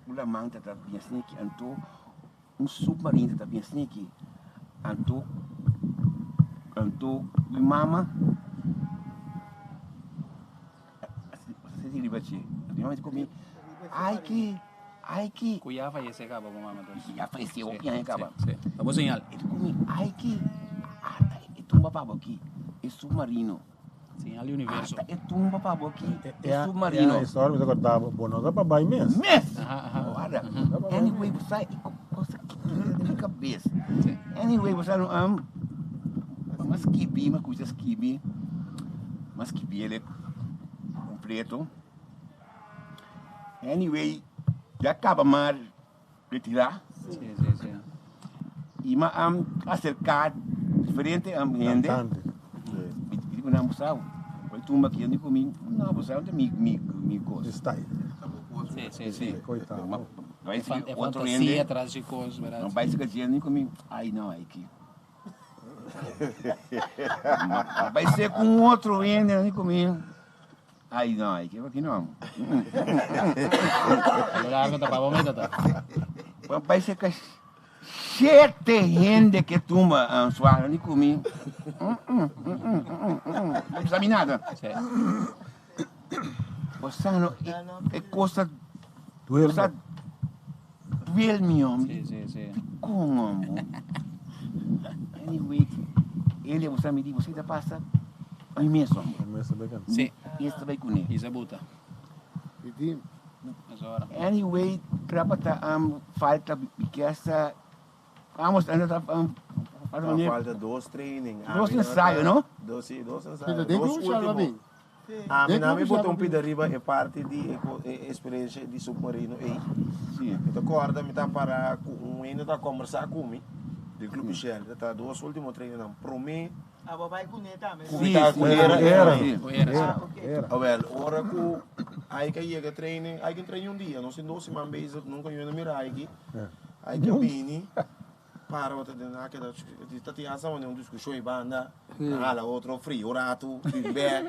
ku laman ta ta bien sneki anto Un submarino ta bien sneaky. Anto, anto mi mama a senti riba dje. Anto mi mama di ku mi, Ai ki, ai ki. Ku ya fayesé kaba bo mama entonces? Ya fayesé hopi aña kaba. Sí, sí. Ta bo señal. E di ku mi, Ai ki, ata e tumba pa bo aki, e submarino. Señal di universo. Ata e tumba pa bo aki, e submarino. E historia mi ta corda bo, bo no ta pa bay mes. Mes! Guarda. Anyway, bo sa e cosa ki keda den mi cabes. Anyway, bo sa no, um, m'a skibi, m'a cuminsa skibi, m'a skibi el completo. Anyway, ya caba m'a retira. Sí, sí, sí. I m'a acerca diferente hende. Cantante. Mi di ku nan, bo sa, bai tumba aki di ku mi, no, bo sa, no ta mi mi mi kos. Mi style. Sí, sí, sí. Koitado. Bai E fan- sigui e otro fantasia hende. tras di kos, verdad? No bai sigui dje ku mi, ai no, ai ki. Bai ser ku un otro hende di ku mi. Ai no, ai ki aki no. A lo largo ta pa bo meta ta. Bai ser ka shete hende ke tumba suave di ku mi. No sabi nada. Bo sa no e kos ta Duel. Duel mi hombre. Sí, sí, sí. Dikon hombre. Anyway, el a muestra mi di, bo ta pasa a mi mes hombre. Sí. Y esta bai kuné. Y se buta. Anyway, trabata falta bikesa vamos anda ta falta dos training. Dos ensayo, no? Dos, sí, dos ensayo. Dos último. Ami na mi bota un pida riba e parti di e experiencia di submarino ei. Mi ta corda mi ta para cu un hende ta conversa cu mi di Club Michel. Ta ta dos ultimo trainingnan. Prome Ah, bo bai cu ne tambe? Cu mi ta cu era era. Cu era, si. Awel, ora cu Aike a yega training, Aike a train un dia, nos tin dos siman bezig, nunca yo no mira Aike. Aike a bini. Para bo ta den a keda ta tin hasta un discusion y banda ta hala otro frio un rato bin bek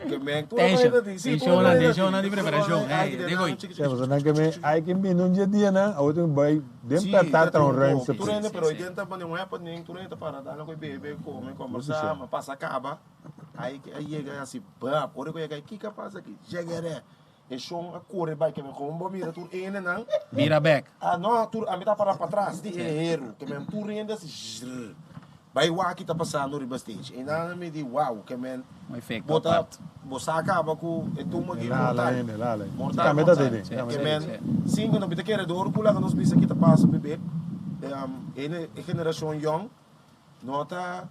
ke men tur Tension, ta tin si tensionnan, tensionnan di preparacion ey digo Sí, pasobra nan ke men hay ke bini un dje dianan awo tin bay den perta tra un ruimte Tur hende pero hoy den ta pone un happening tur hende ta para dal nan koe bebe come combersa ma pasa caba hay a yega asi bap ora ku yega kiko a pasa aki jegere. E shon a kore bai ke men kon bo mira tur hendenan. Bira bek. Ah no tur ami ta para patras di e heru ke men tur hende asi zrrr bai wak ki ta pasando riba stage einan mi di wow ke men Un efecto bo ta apart. bo sa kaba ku e tumba aki El a hala mortal hende, el a hala hende. mortal Tambe ta mortal dede, tambe ke ta men dede. sin ku no mi ta kere dor ku laga nos bisa ki ta pasa bebe e e generashon yong No ta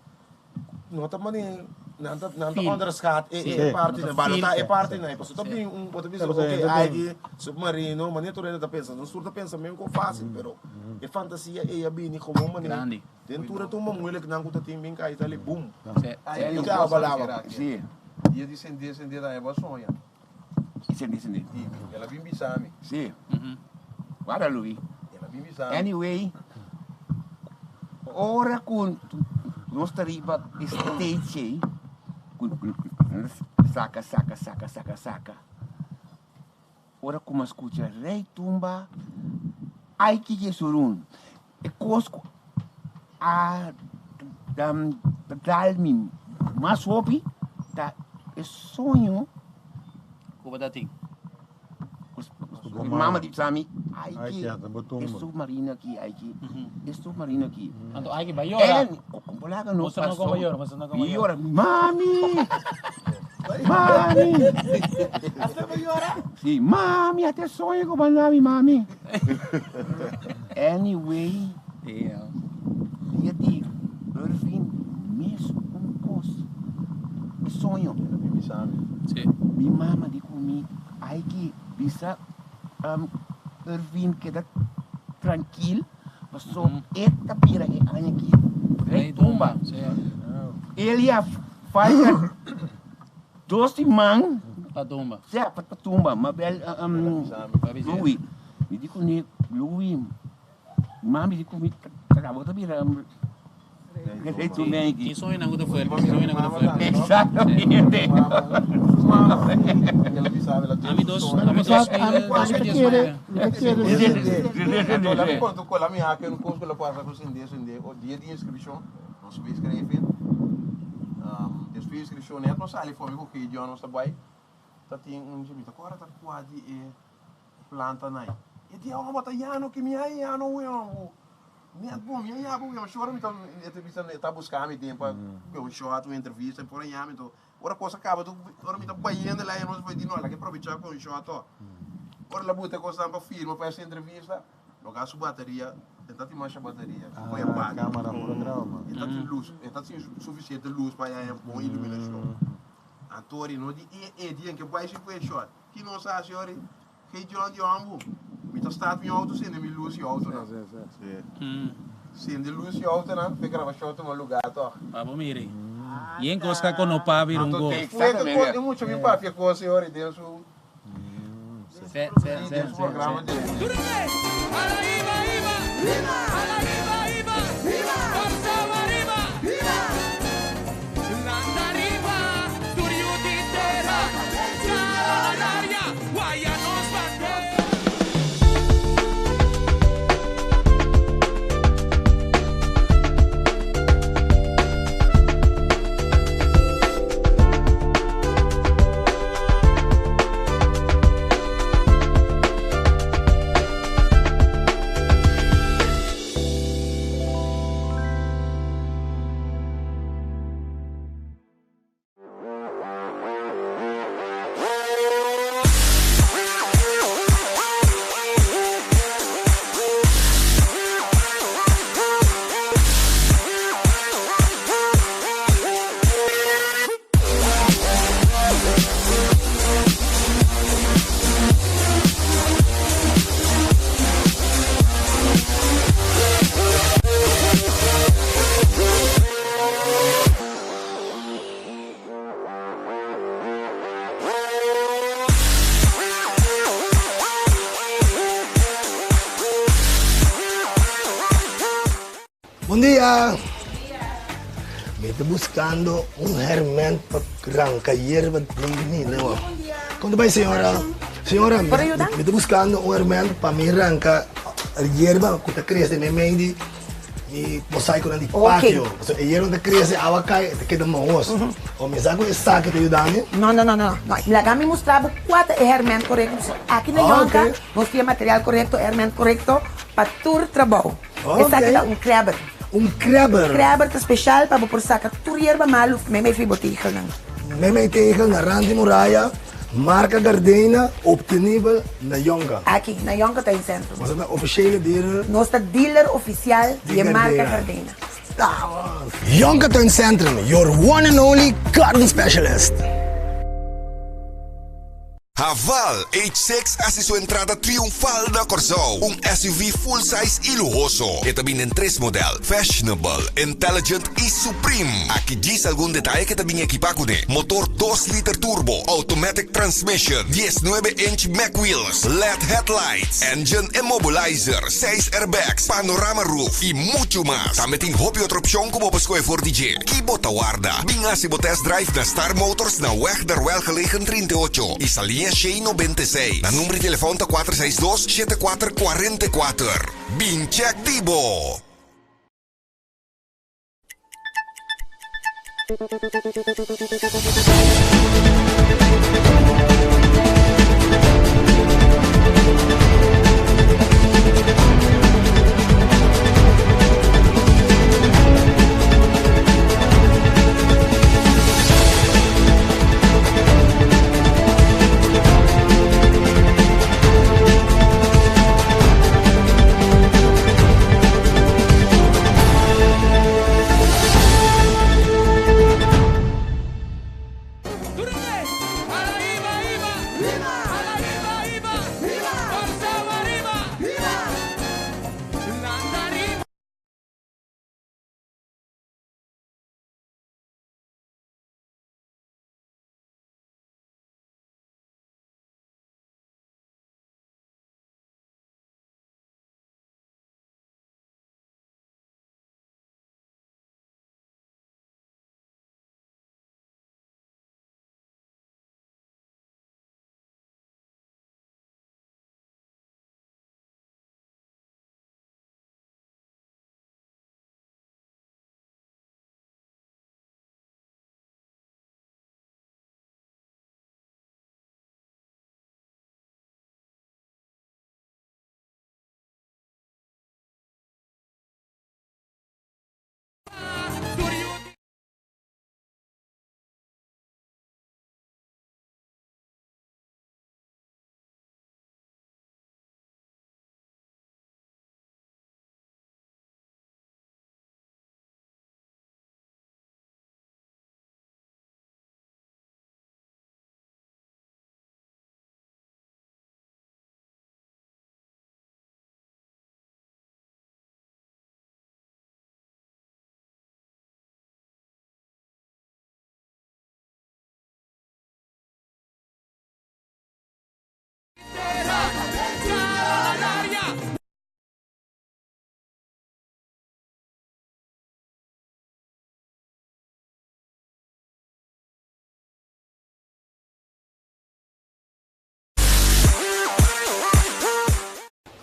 no ta mane nan ta nan ta onderschat e e parti nan balotá e parti nan pasobra ta bin un bo ta bisa oke ai submarino mane tur hende ta pensa nos tur ta pensa men ku fásil pero e fantasia ei a bini gewoon mane den tur e tumba moeilijk nan ku ta tin bin kai tali boom Ai ke a balaba. Dia di sende sende ta bo a soña. Sende sende. El a bin bisa mi. Si. Guarda Louis. El a bin bisa mi. Anyway, ora ku nos ta riba e stage ei, ku saka saka saka saka saka, ora ku mi a skucha Rey Tumba, ai kiko e surun, e kos ku a dal mi mas hopi ta e soño Ku bo ta tin? Mi mama di bisa mi, ai ki e submarino aki, ai ki e submarino aki. Anto ai ki bai yora. En, kon laga no Boso no paso. kon bai yora, boso no kon bai Mi yora. yora, mami, mami. Hasta bo yora? Si, mami, ata e soño ku bo a na mi, mami. Anyway, dia di Irving mes un kos, e soño. Mi mama di ku mi, Ai ki bisa Irving keda trankil, paso e ta bira e aña aki rei tumba. Elia falta dos siman pa tumba. Sea, pa tumba. Ma bel Louis. Mi di kuné, Louis, mami di ku mi ta bo ta bira rei tumba aki. Tin soñonan ku ta fuerte, tin soñonan ku ta fuerte. Exactamente. Ami dos, ami dos mil, 2019. Mi ta kere Anto la mi konta ku la mi hak un kos ku la pasa ku sende sende o dia di inskripshon nos bai skrefi despues di inskripshon net nos sali for mi ku Gideon nos ta bai ta tin un mi ta kòrda ta kua di e planta nai e di homber ta yano ki mi a yano weon net bon mi a yabo weon shora mi ta e ta bisa e ta buska mi den pa un shot un entrevista por a yami anto ora kos a kaba tu ora mi ta bayendo la nos bai di no laga aprovecha ku un shot to ora la buta e kosnan pa firma pa esa entrevista lo gasta su bateria e ta tin masha bateria ku e paga e ta tin lus e ta tin sufisiente lus pa haña bon iluminashon anto ori no di e e di en ke bai si ku e shot. Ki nos a hasi ori? Gei John di hombu, mi ta start mi auto sende mi lus i autonan. Sende lus i autonan p'e grabashon tuma lugá tòg. Pa bo mira ei. Yen kos ka kono papia un go. Fue ke kos e mucha bin papia kos ei ori den su Se, se, se, den su se, programa se. di. Bon dia! Mi ta buscando un herment pa ranca yerba den mi no. Con ta bay señora? Señora, mi, mi ta buscando un herment pa mi ranca yerba cu ta crece meimei di. Mi mosaikonan di patio. Pasobra e yerba ta krese, awa kai, e ta keda mahos. O mi sa ku esaki ta yuda mi? No, no, no, no. Laga mi mustra bo kua ta e hèrmènt korekto. Pasobra aki na Yonka nos tin e material korekto, e hèrmènt korekto pa tur trabou. Esaki ta un krèber. Un krèber? Krèber ta speshal pa bo por saka tur yerba malu meimei fi bo tegelnan. Meimei tegel na rand di muraya. Marka Gardena obtenibel na Yonka. Aki, na Yonka Tuincentrum. Boso ta officiële dealer. Nos ta dealer oficial di e marka Gardena. Yonka Tuincentrum, your one and only garden specialist. Haval H6 hasi su entrada triunfal na Kòrsou, un SUV full size i luhoso. E ta bini den tres modèl, Fashionable, Intelligent i Supreme. Aki djis algun detaye ke ta bin ekipá kuné, motor dos liter turbo, automatic transmission, diesnuebe inch mag wheels, led headlights, engine immobilizer, seis airbags, panorama roof i muchu mas. Tambe tin hopi otro opshon ku bo por skohe for di dje. Ki bo ta warda? Bin hasi bo test drive na Star Motors na Weg der Welgelegen 38 i Saliña Shei 96. Nan number di telefòn ta 462 7444. Bin chèk di bo!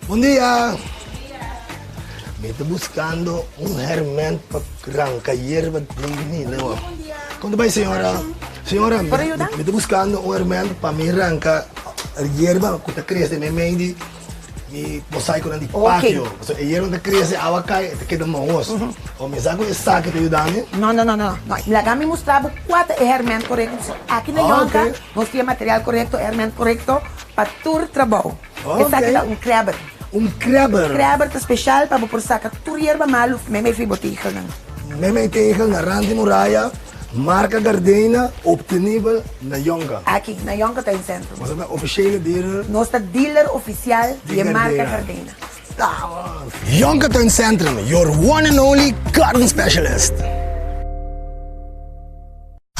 Bon dia! Mi ta buscando un herment pa ranca yerba den mi lewa. Con ta bay señora? Señora, mi, mi ta buscando un herment pa mi ranca yerba cu ta crece meimei di mi mosaiconan di patio. Pasobra e yerba ta crece, awa cay, e ta keda mahos. O mi sa cu esaki ta yuda mi? No, no, no, no. Laga mi mustra bo cua ta e herment corecto. Aki na Yonka nos tin e material corecto, e herment corecto pa tur trabou. Esaki ta un krèber. Un krèber? Krèber ta speshal pa bo por saka tur yerba malu meimei fi bo tegelnan. Meimei tegel na rand di muraya, marka Gardena, obtenibel na Yonka. Aki, na Yonka Tuincentrum. Boso ta ofishele dealer? Nos ta dealer ofisial di e marka Gardena. Yonka Tuincentrum, your one and only garden specialist.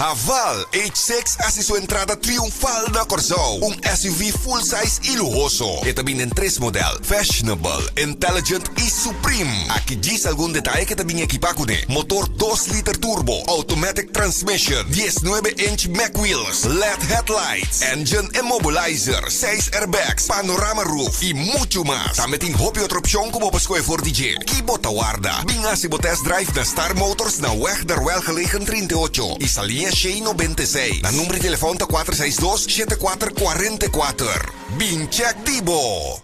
Haval H6 hasi su entrada triunfal na Kòrsou, un SUV full size i luhoso. E ta bini den tres modèl, Fashionable, Intelligent i Supreme. Aki djis algun detaye ku e ta bini ekipá kuné, motor dos liter turbo, automatic transmission, 19 inch mag wheels, led headlights, engine immobilizer, seis airbags, panorama roof i muchu mas. Tambe tin hopi otro opshon ku bo por skohe for di dje. Ki bo ta warda? Bin hasi bo test drive na Star Motors na Weg der Welgelegen 38 i Saliña Shei 96. Nan number di telefòn ta 462 74 44. Bin check di bo!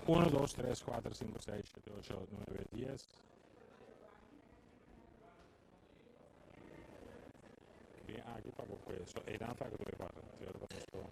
Uno, dos, tres, kuater, sinku, seis, shete, ocho, nuebe, dies. Bin aki pa bo kue. So einan ta ku e pasa. Si ora pa nos por.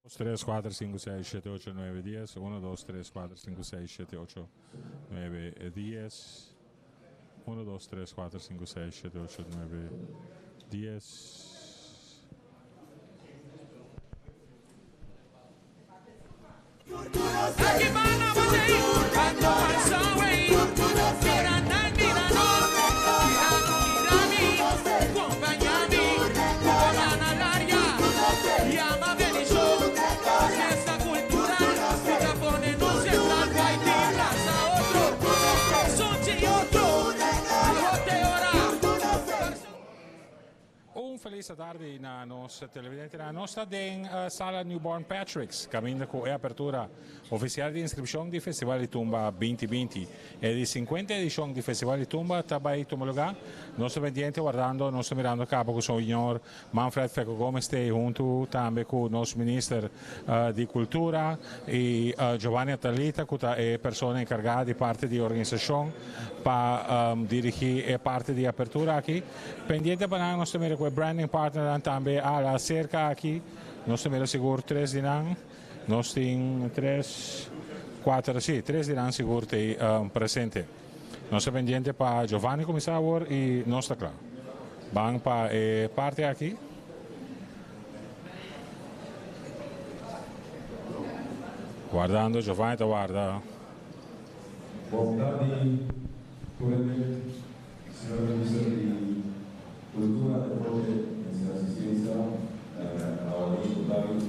Dos, tres, kuater, sinku, seis, shete, ocho, nuebe, dies. Uno, dos, tres, kuater, sinku, seis, shete, ocho, nuebe, dies. Uno, dos, tres, kuater, sinku, seis, shete, ocho, nuebe, dies. Un felis atardi na nos televidentenan. Nos ta den sala Newborn Patrick's, caminda cu e apertura oficial di inscripcion di Festival di Tumba binti binti. E di cincuenta edicion di Festival di Tumba ta bay tuma lugar. Nos ta pendiente wardando, nos ta mirando caba cu señor Manfred Feco Gomez t'ey hunto tambe cu nos Minister di Cultura y Giovanni Atalita cu ta e persona encarga di parti di organisacion pa dirigi e parti di apertura aki. Pendiente pa nan nos ta mira cu e branding partnernan tambe a la cerca aki. Nos ta mira sigur tres di nan. Nos tin tres, cuater, si, tres di nan sigur t'ey presente. Nos ta pendiente pa Giovanni cuminsa awor y nos ta cla. Ban pa e parti aki. Wardando, Giovanni ta warda. Bon tardi tur hende, Señor Minister di Cultura, Deporte, Enseñanza y Ciencia, Awadin Kothari,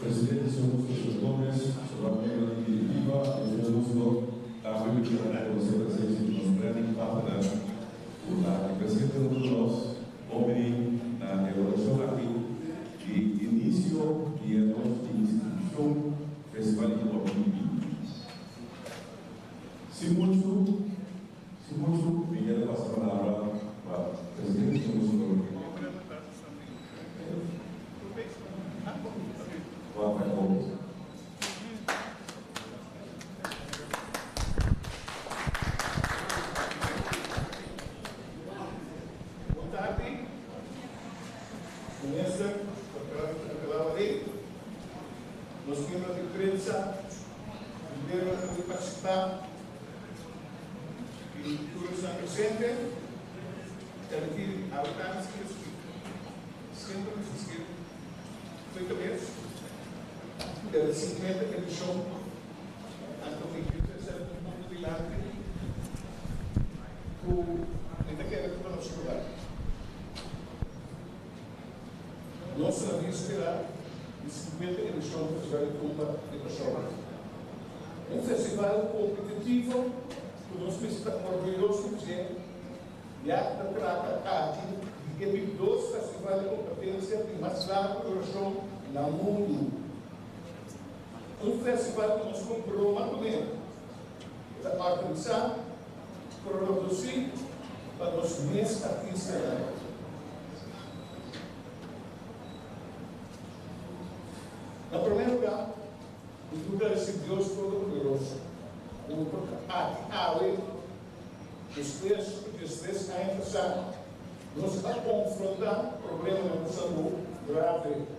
Presidente Señor Augusto Señor Gomez, sobrá miembro di directiva y señor Augusto tambe mi kier reconoce presencia di nos branding partner cu ta aki presente hunto cu nos. Bon bini na e ocasion aki di inicio di e nos institucion Festival di Tumba 2020. Sin muchu, sin muchu mi kier a pasa palabra pa Presidente señor Rafael Gomez. Bon tardi, Minister, Doctor Abel nos miembro di prensa, miembro di partisipá i tur esnan presente. Permití awe tardi si Dios kier, siempre mi Dios kier, fo'i kabes del 50 edishon anto mi kier trese algun punto dilanti ku mi ta kere ku ta nos lugar. Nos na víspera di 50 edishon Festival di Tumba di Kòrsou. Un festival kompetitivo ku nos mester ta orguyoso di dje, ya ta trata aki di e di dos festival di kompetensia di mas largu durashon na mundu. Un festival ku nos por broma kuné, e ta organisá, produsí pa nos mes artistanan. Na promé lugá, mi tin ku gradisí Dios Todopoderoso ku mi por ta aki awe despues ku diestres aña pasá nos a konfrontá problemanan ku salú grave.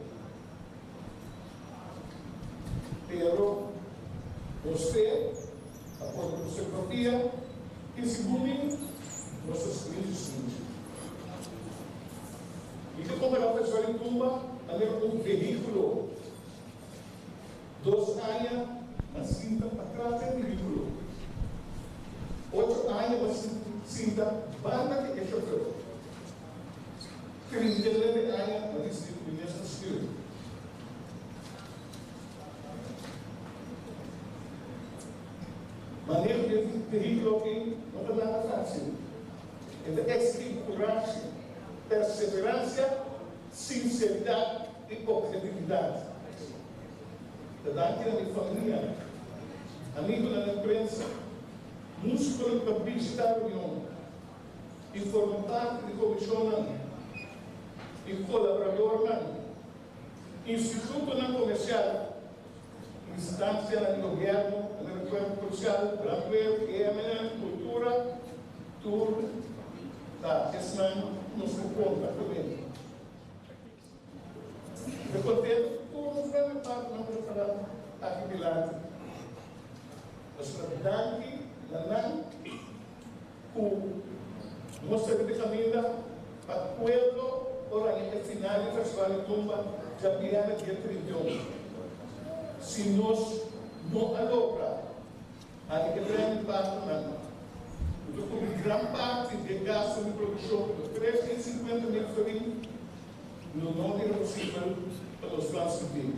Pero nos fe a pone ku serpapia i segun mi nos ta sigui resisti. Mi ta kompará Festival di Tumba manera un vehíkulo. Dos aña m'a sinta patras den vehíkulo. Ocho aña m'a sinta banda di e shofèr. 39 aña m'a disidí ku mi mes ta stuur. Maneho di e vehíkulo aki no ta nada fásil. E ta eksigí kurashi, perseveransia, sinseridat i ophetividat. Ta danki na mi famia, amigunan den prensa, músikonan ku ta bishitá reunion i forma parti di komishonnan i kolaboradornan, institutonan komersial, instansianan di gobièrnu, manera Kuerpo Polisial, Brandweer, EMN, Kultura, tur ta esnan ku nos por konta kuné. Mi ta kontentu ku tur nos grandi partnernan ku ta para aki dilanti. Pasobra danki na nan ku nos ta riba e kaminda pa pueblo por haña e final di Festival di Tumba djabièrnè dia 31. Si nos no a logra haña e grandi partnernan ku ta kubri gran parti di e gastu di produkshon ku ta 350 mil florin, lo no bira posibel pa nos transmití.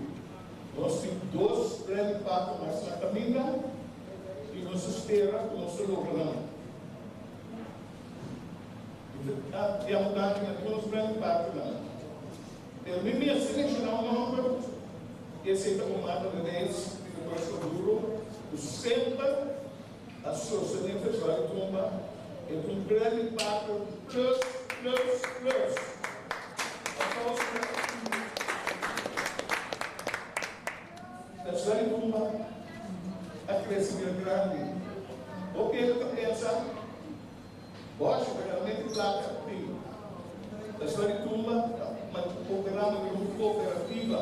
Nos tin dos grandi partner mas na kaminda i nos ta spera ku nos ta logra nan. Mi ta yama danki na tur nos grandi partnernan. Pero mi mester menshoná un nòmber, esei ta Omar Redes di Nicolas Maduro, ku semper a sostené Festival di Tumba, e ta un grandi partner plus, plus, plus. Aplauso pa Festival di Tumba a krese bira grandi. Hopi hende ta pensa, Boshi ta gana menti plaka. Tin. Festival di Tumba ta operando den un kooperativa.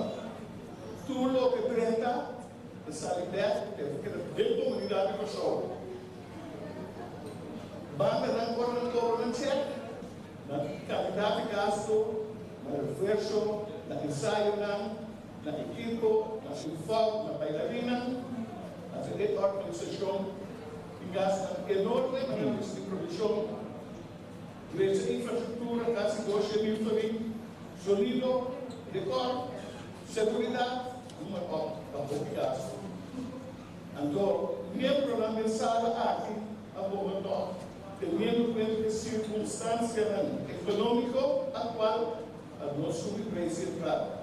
Tur loke drenta Ta sali bek e ta keda den komunidat di Kòrsou. Bandanan ora nan kobra nan chèk, nan kantidat di gastu, na refuerso, na ensayonan, na ekipo, na uniform, na bailarinnan. E organisashon tin gastunan enorme manera di di produkshon, drecha infrastruktura, kasi 200,000 florin, sonido, dekor, seguridat, numa op, ta hopi gastu. Anto, miembronan den sala aki a boga tòg, teniendo kuenta e sirkunstansianan ekonómiko aktual, pa no subi preis di entrada.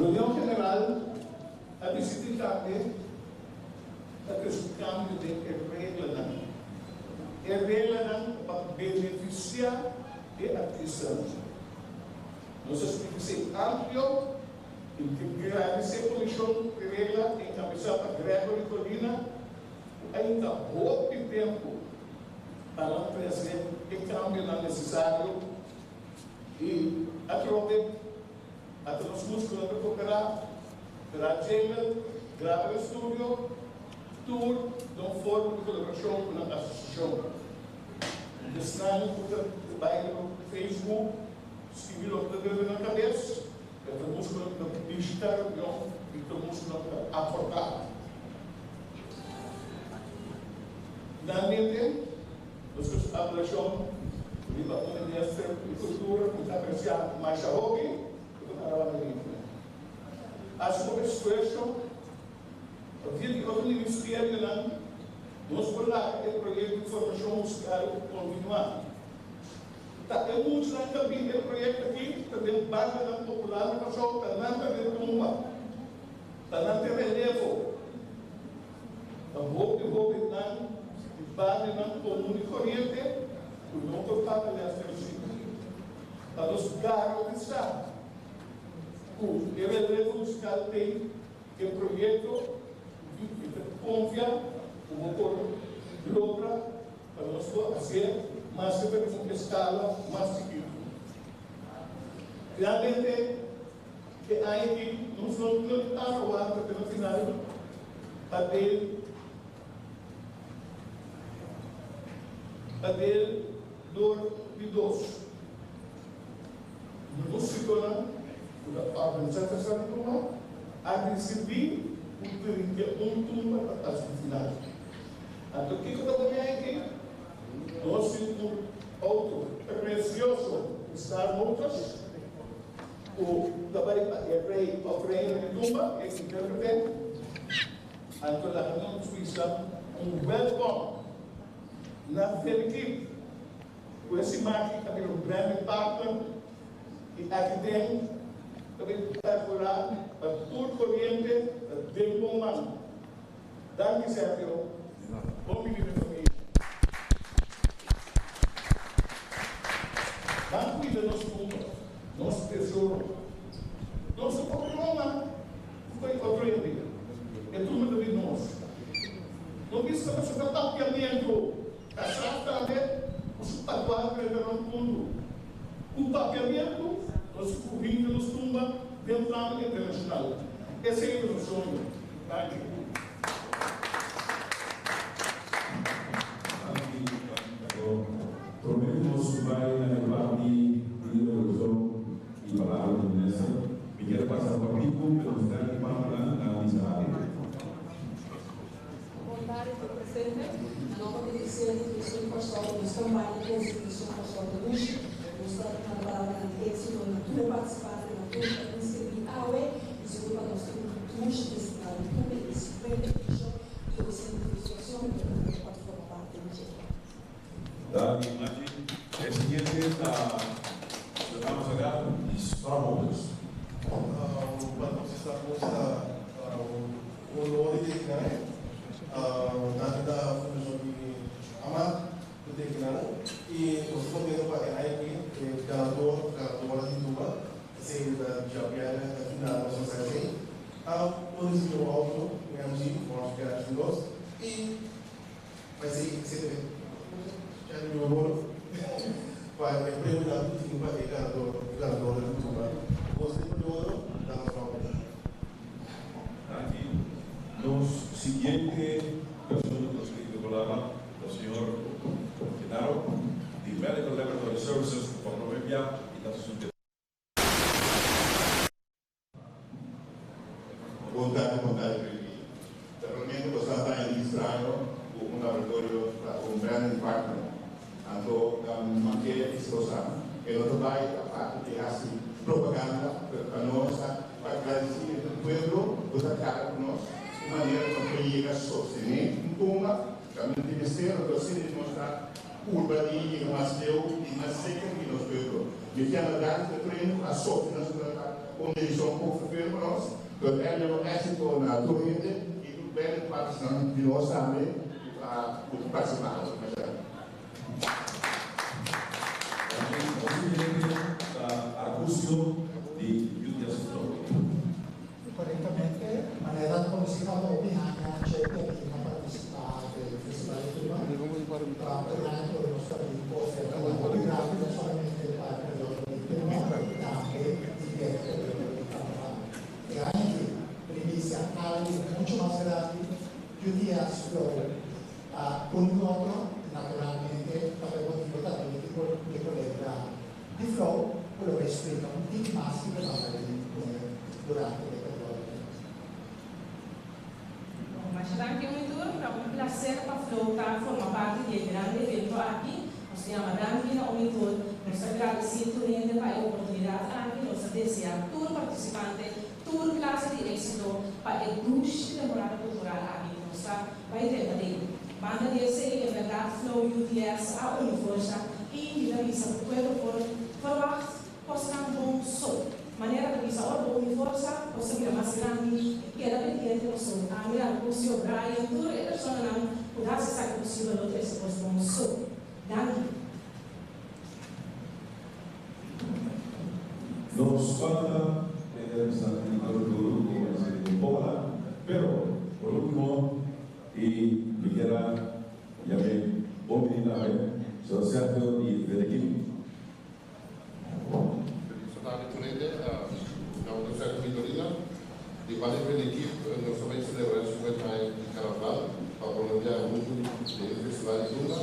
Reunion General a disidí tambe pa trese un kambio den e reglanan. E reglanan ta pa benefisiá e artistanan. Nos a splika esei amplio i mi ke gradisé Komishon di Regla enkabesá pa Gregory Colina ku a hinka hopi tempu pa nan trese e kambionan nesesario i atrobe ata nos músikonan ta kooperá, traha jingle, graba den studio, tur den un forma di kolaborashon ku nan asosiashon. Esnan ku ta bai riba Facebook skibi loke ta drenta nan kabes, e ta músikonan ku ta bishitá reunion i ta músikonan ku ta aportá. Finalmente, nos ku su apelashon riba un minister di kultura ku ta apresiá masha hopi i ku ta alabá na Biblia. Hasi hopi esfuerso pa via di otro ministerionan nos por laga e proyekto di formashon musikal kontinuá. Ta e muchanan ta bin e proyekto aki ta den bandanan popular na Kòrsou, ta nan ta den tumba, ta nan tin relevo. Ta hopi hóbennan di barionan komun i koriente ku no por paga lès den sitio. Pa nos garantisá ku e relevo musikal tei e proyekto i ta konfia ku bo por logra pa nos por hasié mas riba di un eskala mas chikitu. Finalmente, e aña aki nos no no ta para wanta te na final pa del pa del dor di dos musikonan ku ta organisá Festival di Tumba a risibí un 31 tumba pa pasa di final. Anto kiko ta pone aki? Nos tin un outo precioso di Star Motors ku ta bai pa e rei òf reina di tumba, e intérprete. Anto laga nos bisa un wèlkòm na Feliquip ku e siman aki ta bira un branding partner i aki den ta bin perkurá pa tur koriente ta den bon man. Danki Sergio. Bon bini den famia. Ban cuida nos tumba, nos tesoro. Nos no por broma cu coy otro hende. E tumba ta di nos. No bisa pasobra ta papiamento. Kasá tambe cu su patuá drenta rond mundu. Cu papiamento nos cu hinca nos tumba den plano internacional. Esey ta nos soño. Danki. Danki Pastor. Prome ku nos bai na e parti di revolushon i palabra di minister, mi kier pasa un papiku pe nos danki partnernan na bisa algu. Bon tardi tur presente. Na nomber di Presidente di Fundacion Kòrsou di nos kampaña Konstitushon Kòrsou ta Dushi, nos ta manda palabranan di éksito na tur e partisipante, na tur ku a inskribí awe i sigur pa nos tin un dushi festival di tumba i di 50 edishon i un sinti frustrashon mi ta kontentu pa forma parti di dje. Danki Angie. E siguiente ta Ciudadano Sagrado di Star Motors. Pa nos esta cos ta un honor di teken nan. Danki na Fundacion di Amak ku teken nan. I nos ta contento pa e aña aki e ganador, ganadora di tumba, esei ta djabièrnè na final nos ta sa esei, a por ricibi un auto, un MG, Porsche Garage 2 i pa esei esei ta e ya mi honor pa e premionan ku tin pa e ganador, ganadora di tumba. Nos den periodo, ta nos vamos. Danki. Nos siguiente persona ku nos ke interpelá ta señor Genaro di Medical Laboratory Services ku pa promé bia i ta hasi su debut. Bon tardi, bon tardi Remy. Naturalmente bo sa ta registrado ku un laboratorio ta un branding partner. Anto manke esposa e no ta bai aparte di hasi propaganda pero pa nos ta pa gradisi entre pueblo bo ta cara ku nos un manera ku nos por yega sostene un tumba caminda di mester anto asina di nos ta purba di yega mas leu y mas cerca di nos pueblo. Mi kier a danki na tur hende ku a sofri nos ku ta un decision poco vervelend pa nos pero el exito na tur hende y tur bende partnernan di nos tambe ku a ku ta participa awe. Masha danki. Nos siguiente ta Argucio di UTS Flow. Korektamente, manera konosí pa hopi aña Chepi a bin a partisipá den Festival di Tumba. E aña ku nos ta bin ku ofertanan hopi grandi no solamente pa e periodo di tumba pero tambe di den e periodo di karnaval. E aña aki primisia algu muchu mas grandi, UTS Flow a uni ku otro i naturalmente pa e motibu tambe mi tin por mi kolega di Flow ku lo bai splika un tiki mas kiko nan bai bin kuné durante e periodo di tempu. Bon, masha danki un i tur. Ta un plaser pa Flow ta forma parti di e gran evento aki. Nos ta yama danki na un i tur. Nos ta gradisí tur hende pa e oportunidat aki. Nos ta deseá tur partisipante tur klase di éksito pa e dushi temporada kultural aki ku nos ta bai drenta den. Banda di esei, en bèrdat Flow UTS a uni forsa i mi ta bisa ku pueblo por ferwagt kosnan bon so. Manera ta bisa ora bo uni forsa, kos ta bira mas grandi i keda pendiente paso ami, Arcucio, Brian, tur e personanan ku ta hasi esaki posibel lo trese kos bon so. Danki. Nos falta e representante di Duru Duru ku a ser Pola, pero por ultimo y mi kier a yam'é bon bini tambe, señor Sergio di Venequim. Felicitá tur hende, mi nomber ta Sergio Victorina, di Valle Venequim. Nos ta bai celebra e 50 aña di Carnaval pa prome biaha huntu den e Festival di Tumba.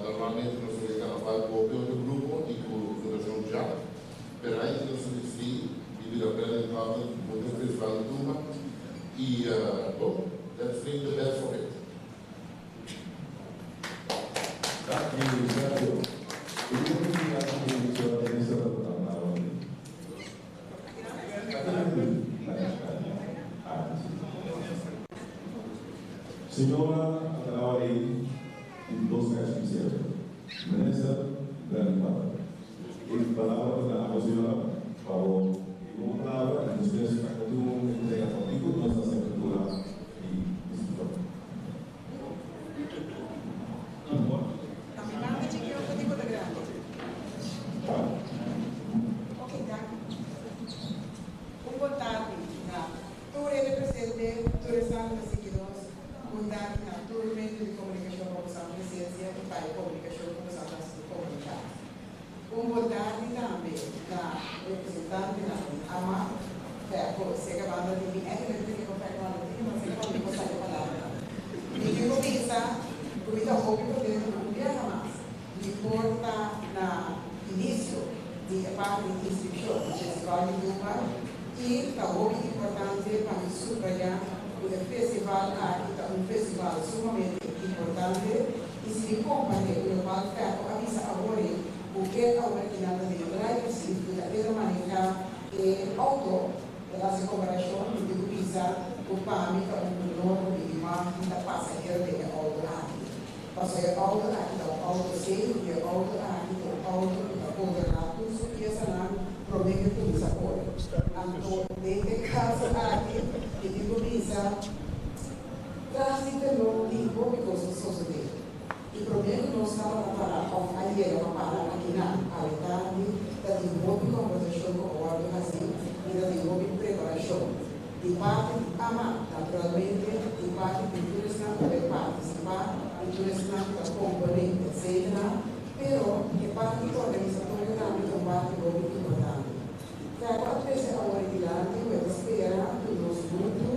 Normalmente nos ta den carnaval cu hopi otro grupo y cu Fundacion Jack, pero aña aki nos a dicidi di bira Branding Partner hunto cu Festival di Tumba y bon, let's ring the bell for it. Danki Sergio. Y mi ta kere cu señora Minister ta tanta awe. Señora Atarao Rey tin dos excuseer, Minister y Brandon Butler. E palabra ta na abo señora pa bo di un palabra y despues ta tin un entrega cortico nos ta haci apertura di inscripcion. Un bon tardi na tur hende presente, tur esnan ku ta sigui nos. Un danki na tur medio di komunikashon pa boso presensia i pa e komunikashon ku boso ta hasi ku komunidat. Un bon tardi tambe na representantenan di ama, Fèko, seka banda di mi, ègentlik mi ta kere ku Fèko banda di mi, ma seka banda mi por sali palabranan. Mi tin ku bisa ku mi ta hopi kontentu ku un biaha mas mi por ta na inisio di e parti di inskripshon di Festival di Tumba i ta hopi importante pa mi subrayá ku e festival aki ta un festival sumamente importante i si mi kompar'é ku lokual Fèko a bisa awor ei ku e awor ki nan ta den e driver seat ku ta e ta manehá e outo, el hasi komparashon mi tin ku bisa ku pa mi ta un honor ku mi di mag di ta pasahero den e outo aki. Pasobra e outo aki ta un outo safe i e outo aki ta un outo ku ta kontrolá tur su piesanan promé ku e kuminsá kore. Anto den e kaso aki mi tin ku bisa tras di telon tin hopi kos ta sosodé. I promé ku nos tabata para òf a yega pa para akinan awe tardi ta tin hopi kòmbersashon ku a wòrdu hasí i ta tin hopi preparashon. Di parti di ama, naturalmente, di parti di tur esnan ku bai partisipá, di tur esnan ku ta komponé, etcetera, pero e parti organisatorio tambe ta un parti hopi importante. Fèko a trese awor e dilanti ku e ta spera ku nos huntu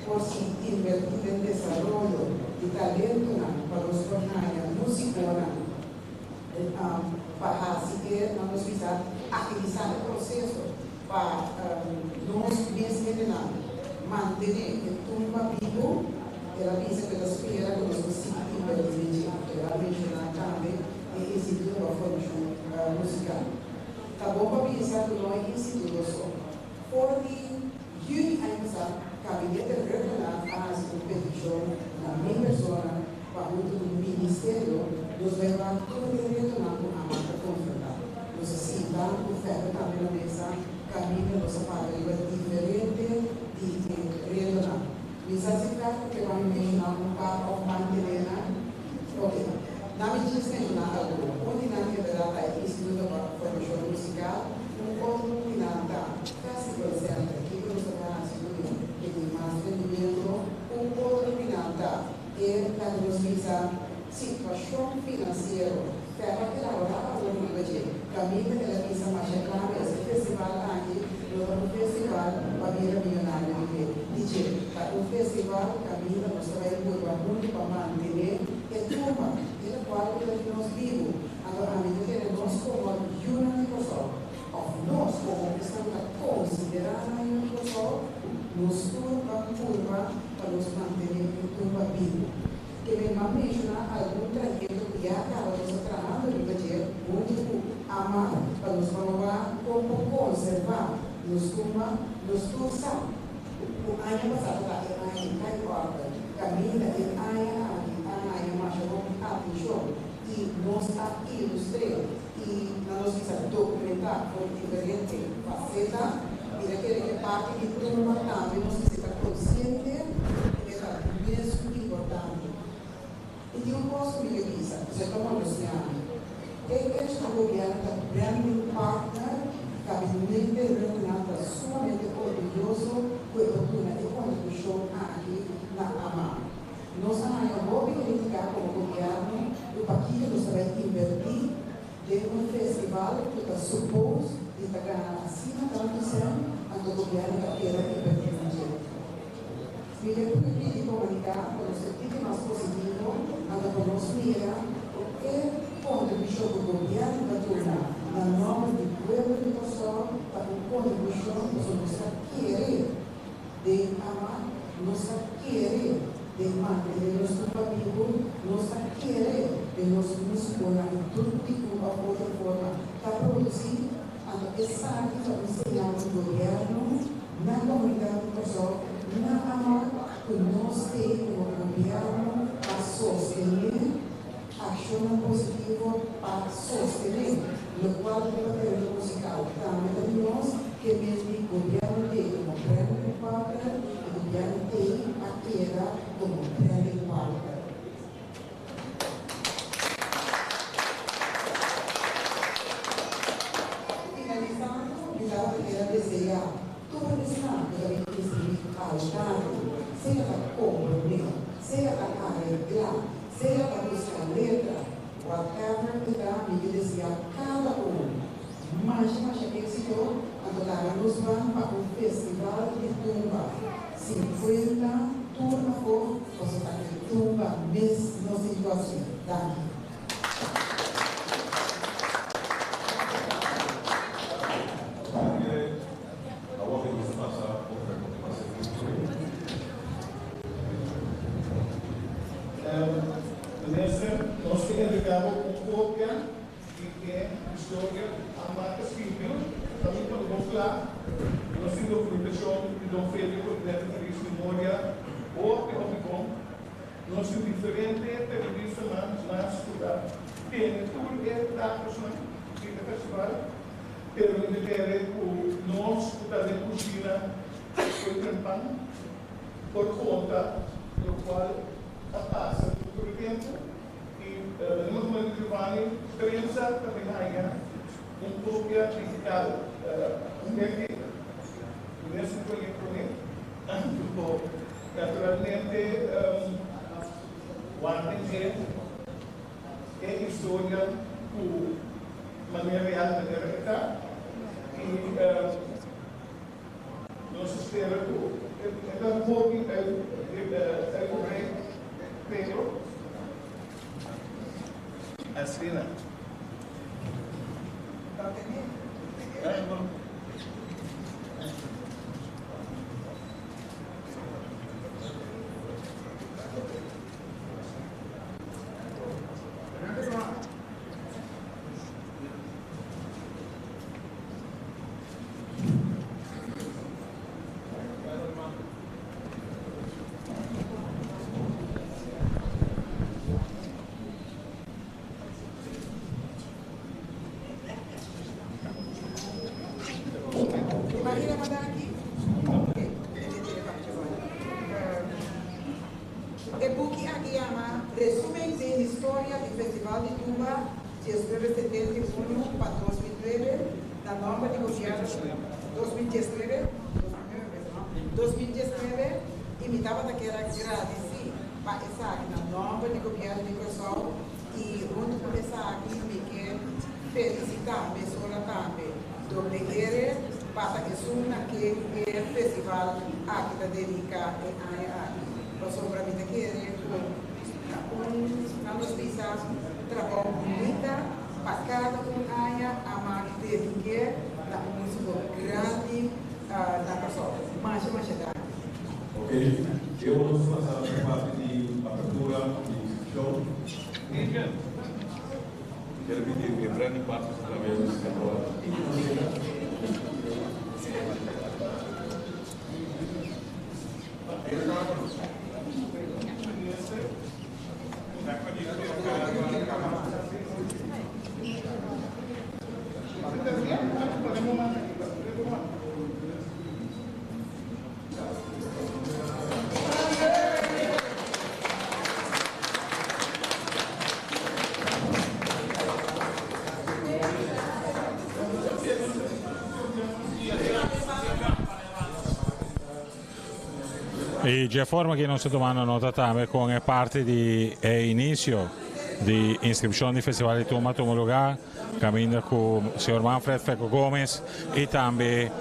por sinti. invertí den desaroyo di talentonan pa nos por haña músikonan pa hasi e, nan nos bisa, agilisá e proseso pa nos mes hendenan mantené e tumba bibu. El a bisa ku e ta spera ku nos por sigui invertí den dje. El a menshoná tambe e Instituto pa Formashon Musikal. Ta bon pa bisa ku no e instituto so. For di yüli aña pasá, Kabinete Rhuggenaath a hasi un petishon na mi persona pa huntu ku Ministerio nos bai wak tur e retonan ku Amak ta konfrontá. Nos a sinta ku Fèbe tambe na mesa kaminda nos a papia riba diferente di e retonan. Mi sa si Fèbe ke pa mi menshoná un par òf mantené nan? Oke. Na mi djis menshoná algun. Un di nan enbèrdat ta e Instituto pa Formashon Musikal. Un otro di nan ta Festival Center, kiko nos ta por hasi ku e tin mas rendimiento. Un otro di nan ta e, laga nos bisa, situashon finansiero. Feba elaborá algun riba dje. Kaminda el a bisa masha kla mes, e festival aki no ta un festival pa bira miyonario di dje. Di dje, ta un festival kaminda nos ta bai purba huntu pa mantené e tumba, e lokual ku ta di nos bibu. Anto ami ta kere nos komo yunan di Kòrsou, òf nos komo esnan ku ta konsiderá nan yu di Kòrsou, nos tur ban purba pa nos mantené e tumba bibu. Ke men ban menshoná algun trayekto ku ya kaba nos ta trahando riba dje huntu ku ama pa nos ban wak kon por konservá nos tumba. Nos tur sa ku aña pasá tabata e aña di kai òrde, kaminda e aña aki a haña masha hopi atenshon. I nos a ilustr'é i na nos bisa dokumentá for di diferente faseta. Mi ta kere e parti di tumba tambe nos mester ta konsiente ku e ta mesun importante. I tin un kos ku mi ke bisa, ku se ta molestiá mi. E echo ku gobièrnu ta branding partner, Gabinete Rhuggenaath ta sumamente orguyoso ku e por duna e kontribushon aki na ama. Nos a haña hopi kritika komo gobièrnu ku pakiko nos ta bai invertí den un festival ku ta supos di ta gana asina tantu sèn, anto gobièrnu ta keda invertí na dje. Mi ke pidi di komuniká ku nos ta tiki mas positivo, anto ku nos mira ku e kontribushon ku gobièrnu ta duna na nòmber di pueblo di Kòrsou ta un kontribushon pasobra nos ta kere Den ama nos ta kere den mantené nos tumba bibu, nos ta kere den nos músikonan di tur tipo òf otro forma ta produsí, anto esaki ta un señal di gobièrnu na komunidat di Kòrsou na ama ku nos t'ei komo gobièrnu pa sostené akshonnan positivo pa sostené lokual riba tereno musikal tambe ta di nos. Ke mes di gobièrnu t'ei komo branding partner i gobièrnu t'ei a keda komo branding partner. Finalisando, mi tabata kier a deseá tur esnan ku ta bin inskribí awe tardi, sea ta komponé, sea ta areglá, sea ta buska letra, whatever ku ta, mi ke deseá kada un Masha masha éxito, anto laga nos ban pa un festival di tumba 50 tur afó paso ta e tumba mes nos tin ku hasi. Danki. Minister, nos ke entregá bo un kopia Di e historia a marca skirbi ta mi cuando bo cla nos tin documentacion di Don Felio Continente Feliz Memoria hopi hopi bon. Nos tin diferente periodistanan mas cu ta tene tur e datosnan di e festival pero mi ta kere cu nos cu ta den cushina cu e trempan por conta locual a pasa tur e tempo. I na momento di Giovanni, prensa ta bin haña un kopia digital un bende mes un proyekto promé. Anto naturalmente wak den e historia ku manera real manera e ta i nos ta spera ku. E ta hopi uitgebreid, Pedro. Asina. Imagina manda aki? Ok, E buki aki yama Resumen den Historia di Festival di Tumba 1971 pa 2009 na nòmber di Gobièrnu 2019, 2019, i mi tabata kier a gradisí pa esaki na nòmber di Gobièrnu di Kòrsou i huntu ku esaki mi ke felisitá mesora tambe WR pa ta esun na ken e festival aki ta dediká e aña aki pasobra mi ta kere ku ta un nan nos bisa trabou bunita pa kada un aña a mak dediké na un músiko grandi na Kòrsou. Masha masha danki. Ok, eu nos pasa na parti di apertura di inscripcion. Quero pedir que branding partners através do setor. Y dje forma ki nos ta tumando nota tambe con e parti di e inicio di inscripcion di Festival di Tumba tuma lugar caminda cu señor Manfred Feco Gomez y tambe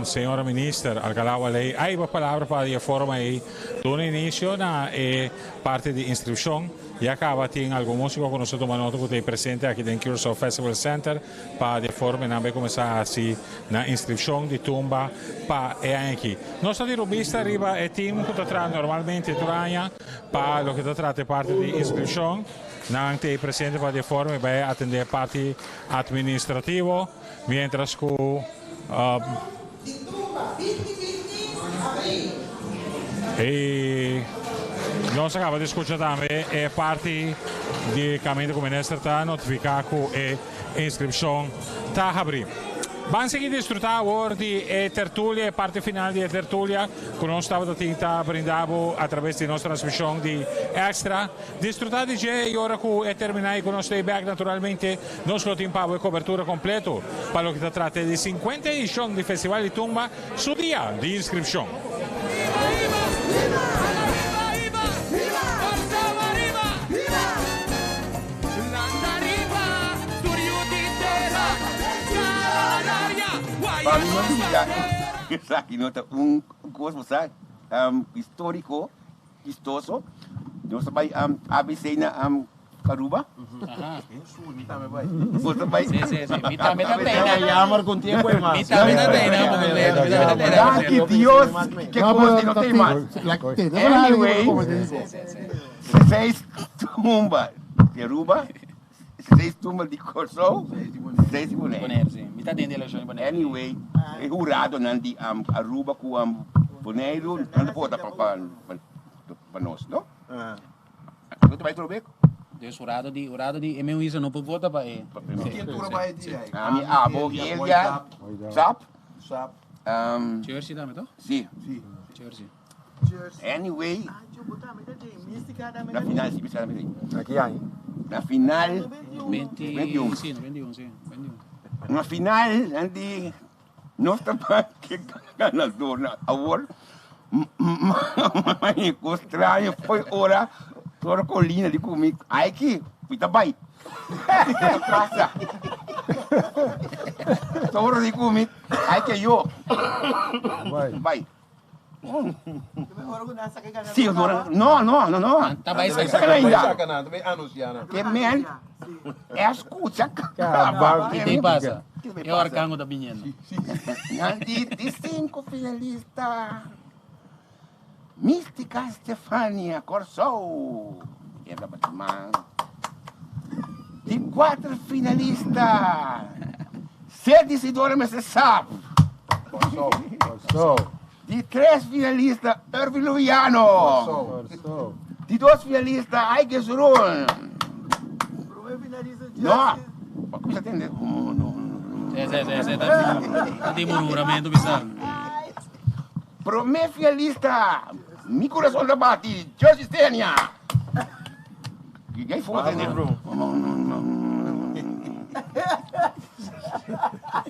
señora Minister Alcalá Wallé a hiba palabra pa di e forma ey duna inicio na e parti di inscripcion. Ya caba tin algun musico cu nos ta tuma nota cu ta ey presente aki den Curaçao Festival Center pa di e forma nan bay cuminsa haci na inscripcion di tumba pa e aña aki. Nos ta tira un bista riba e team cu ta traha normalmente tur aña pa loke ta trata e parti di inscripcion. Nan ta ey presente pa di e forma bay atende e parti administrativo mientras cu Y nos a caba di scucha tambe e parti di caminda cu minister ta notifica cu e inscripcion ta habri. Ban sigui disfruta awor di e tertulia, e parti final di e tertulia cu nos tabata tin ta brinda bo a traves di nos transmision di Extra. Disfruta di dje y ora cu e termina y cu nos ta e bek naturalmente nos lo tin pa bo e cobertura completo pa loke ta trata di 50 edicion di Festival di Tumba su dia di inscripcion. Pa mi no bisa esaki no ta un cos bo sa historico. Chistoso. Nos ta bai ABC na Aruba. Nos ta bai. Sí, sí, sí. Mi tambe ta teina. Jammer con tiempo e mas. Mi tambe ta teina. Danki Dios ke cos di no tei mas. Anyway, seis tumba di Aruba, seis tumba di Kòrsou, seis di Bonaire. Mi ta den delegacion di Bonaire. Anyway, e huradonan di Aruba ku Boneiru nan ta vota pa nos, no? Bo ta bai trobe? Dus hurado di, hurado di e meu isla no por vota pa e. Ken tur a bai di ai? Ami, abo, Elia, Sap. Sap. Jersey tambe to? Si. Jersey. Anyway, na final, si, Mística tambe Na ki aña? Na final, 21. Si, 91, si, 21. Na final, nan di, nos ta ke ganador na awor, ma ku straño foi ora Flor Colina di ku mi, ai ki, mi ta bai. Ke pasa? Toro di ku mi, ai ke yo. Bai. Sí, no, no, no, no. Ta bai saca ainda. Ke men escucha caba. Ki te pasa? E orkango ta biniendo. Nan di di cinco finalista Mystica Stefania Kòrsou. E tabata man. Di cuatro finalista Sed Isidora mester sap. Kòrsou. Kòrsou. Di tres finalista Irving Luviano. Kòrsou. Kòrsou. Di dos finalista Aike Zurun. Promé finalista Justin. No, pa kuminsá tende. No, no, no. Sí, sí, sí, sí. Ta tin murmuramento bisa. Promé finalista Mi kurason ta bati Justin Stenia. Gei foto tende.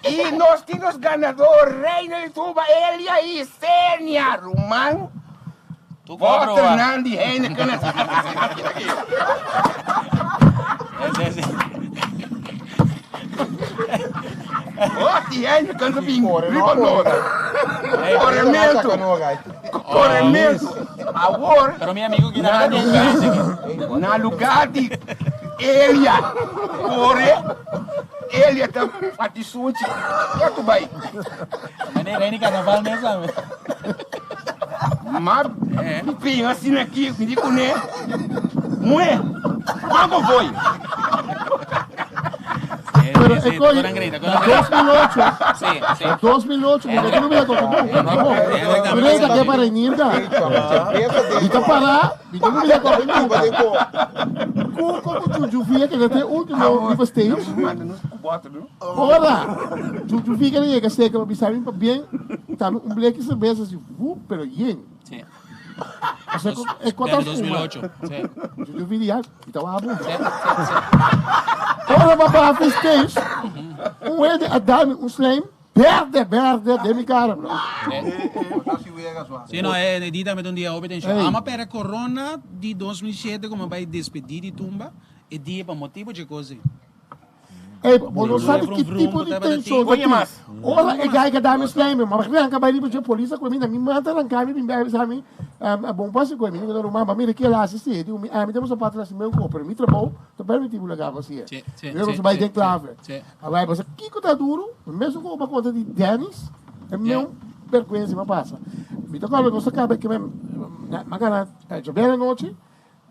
I nos tin nos ganador, Reina di Tuba, Elia i Senia, ruman. Boternan di Heineken. Oti Heineken ta bin riba nos. Korementu. Korementu. Awor, Pero mi amigo na lugar, na lugar di Elia kore, Elia ta bati sunchi ketu bai. Mane rei di carnaval mes tambe. Ma mi asina aki, mi di kuné, muhé, kua bo foi? Pero e coi, na 2008, na 2008, mi no mira con tu. Mira que para Nirga. Mi ta para, mi no mira con tu. Cu como Juju Via que te último riba stage. Ora, Juju Via que llega seca pa bisa mi pa bien, tambe un bleki cerveza así, wup, pero yen. Sí. O sea, e kota fuma. 2008. Sí. Juju Via, mi ta wabo. Sí, sí, sí. Ora pa baha stage, un hende a dami un slijm berde, berde den mi cara, bro. Sí, no, e di tambe ta un dia hopi tenshon. Ama pere corona di 2007 como bai despedí di tumba, e dia pa motibo dje kos ei. Ey, bo no sabi ki tipo di tenshon ta tin. Ora e guy ka dami slijm, ma ranka bai riba dje polis a koe mi, na mi mata ranka mi bin bai bisa mi, bon pasa koe mi, mi ta ruman, ba mira kila hasi si, e di mi, ami ta sapato na si meu ko, pero mi trabou ta permiti bo laga bo hasi e. Mi ta bai den clave. A bai pasa kiko ta duru, mesun ku bo konta di Dennis, e meu bergwensa mi a pasa. Mi ta kòrda nos a kaba ke mi a gana djabièrnè anochi,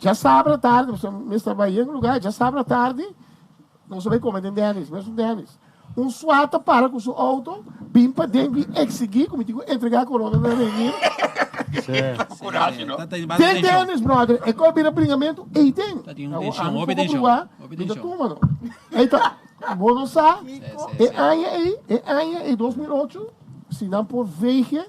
djasabra tardi, pasobra mi mester bai yen lugá, djasabra tardi nos a bai kome den Dennis, mesun Dennis. Un suat a para ku su outo, bin paden bin eksigí ku mi tin ku entregá korona na Reinier. Den Dennis, brother, e kos bira bringamentu ei den. Awor ami poko pruba, mi ta tuma no. Ei ta, bo no sa, e aña ei, e aña ei 2008, si nan por veeg,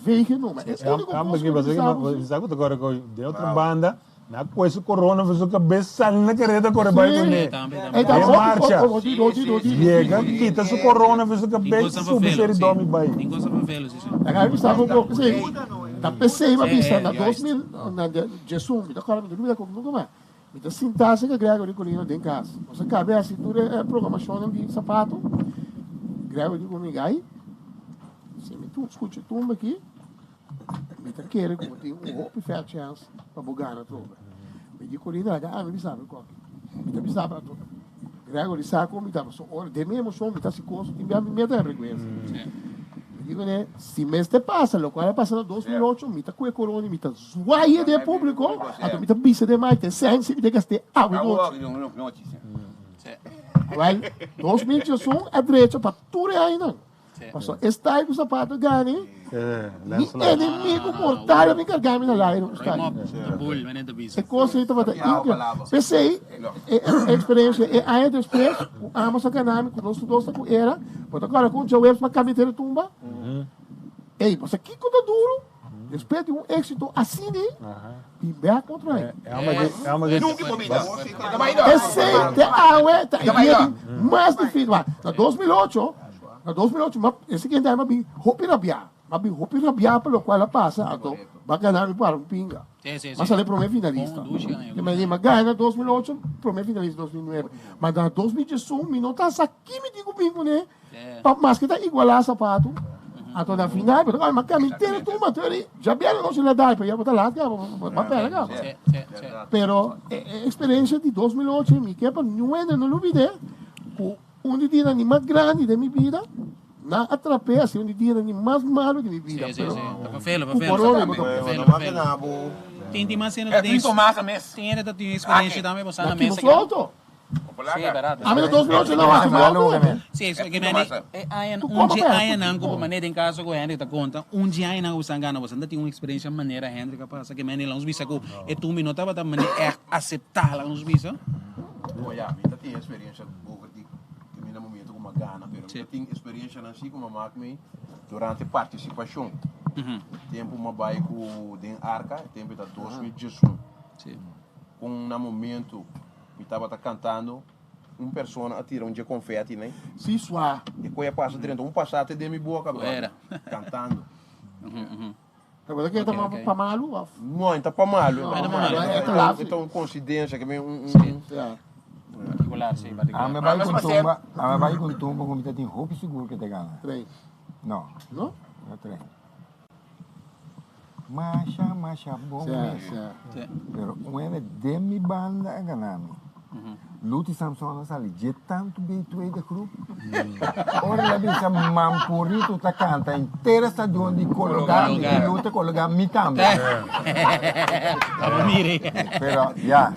veeg numa. E úniko kos ku mi sa ku si. Sa ku ta kore ku den otro banda, Na kue su corona for su cabes sali na careta core bai Sí. cune. Tambe, tambe. Ey, ta Den hopi, marcha. oh, oh, di, do, di, do, di. Yega kita su corona for su Tin cabes cosa subi vervelen, seri sí. domi bai. Tin cosa vervelen, sí, sí. Laga mi bisa bo un poco, sí. Ta pesey mi a Sí, bisa na juist. 2000, na diesun, mi ta acorda, mi ta olbida como nunca mas. Mi ta sinta cerca Gregory Colina den cas. Nos a cabe haci tur e programacionnan di zapato. Gregory di cu mi, Guy, si mi tu scucha tumba aki, Mi ta kere ku bo tin un hopi fair chance pa bo gana atrobe. Mi di Corina, laga ami bisa bo koki. Mi ta bisa bo atrobe. Gregory sa kon mi ta, pasobra ora den mi emoshon mi ta hasi kos tin bia mi mester ta bergwensa. Mi di kuné, si mester pasa lokual a pasa na 2008, mi ta kue korona i mi ta zwaai den públiko, anto mi ta bisa den mai, te sensi mi ta gast'é awe nochi. Wèl, 2021 a drecha pa tur e añanan. Pasobra e style ku sapato gani, mi enemigo mortal a bin karga mi na lairo ku style. E kos ei tabata increíble. P'esei, e eksperensia e aña despues ku Amos a gana mi, ku nos tur dos ta ku era, bo ta kòrda ku un djaweps mi a kambia tera tumba? Ey, bo sa kiko ta duru? Despues di un éksito asina ei, bin bèk otro aña. Esei te awe ta e dia di mas difísil. Na 2008, na 2008, mi a, e siguiente aña mi a bin hopi rabiá. Mi a bin hopi rabiá pa lokual a pasa, anto mi a gana mi para un pinga. Mi a sali promé finalista. Mi a gana 2008, promé finalista 2009. Ma na 2011 mi no ta sa ki mi tin ku bin kuné pa maske ta igualá sapatu. Anto na final, bo ta ma kami entero tumba, anto eri djabièrnè nochi la dai, pero ya bo ta laat kaba, bo a pèrdè kaba. Pero e eksperensia di 2008 mi ke pa niun hende no lubid'é ku un di dianan di mas grandi den mi bida, nan a trap'é a ser un di dianan di mas malu di mi bida. Pero ku corona bo ta Tin tin mas hende ta tin tin hende ta tin eksperensia tambe bo sa na mesa. Aki bo foto. Sí, barato. Ami na 2008 no hasi mi auto. Sí, so ke mane e aña un dje añanan ku mane den kaso ku Hendrik ta konta, un dje añanan ku boso gana boso ta tin un eksperensia manera Hendrik a pasa ke mane nos bisa ku e tumbi no tabata mane ègt aseptá laga nos bisa. No ya, mi ta tin eksperensia boven di ke mi na momento ku mi a gana, pero mi ta tin eksperensianan si ku mi a mak mi durante partisipashon. Tempu mi a bai ku den arka, e tempu ta 2011. Kon na momento Mi tabata cantando, un persona a tira un dje confetti nei. Si swa. E koe a pasa drenta un pasate den mi boca, brother. Cantando. Tabata ke ta pa malu of? No, e ta pa malu. No, e ta pa malu. E ta un coincidencia, ke mi un un. Particular, si, particular. Ami bai con tumba, ami bai con tumba cu mi ta tin hopi sigur ke ta gana. Trein. No. No? No trein. Masha, masha bon mes. Pero un hende den mi banda a gana mi. Luti Samson a sali dje tantu bei tweede groep. Ora el a bisa Mampurito ta canta henter e stadion di Cologa, mi di Luti Cologa, mi tambe. Pero ya.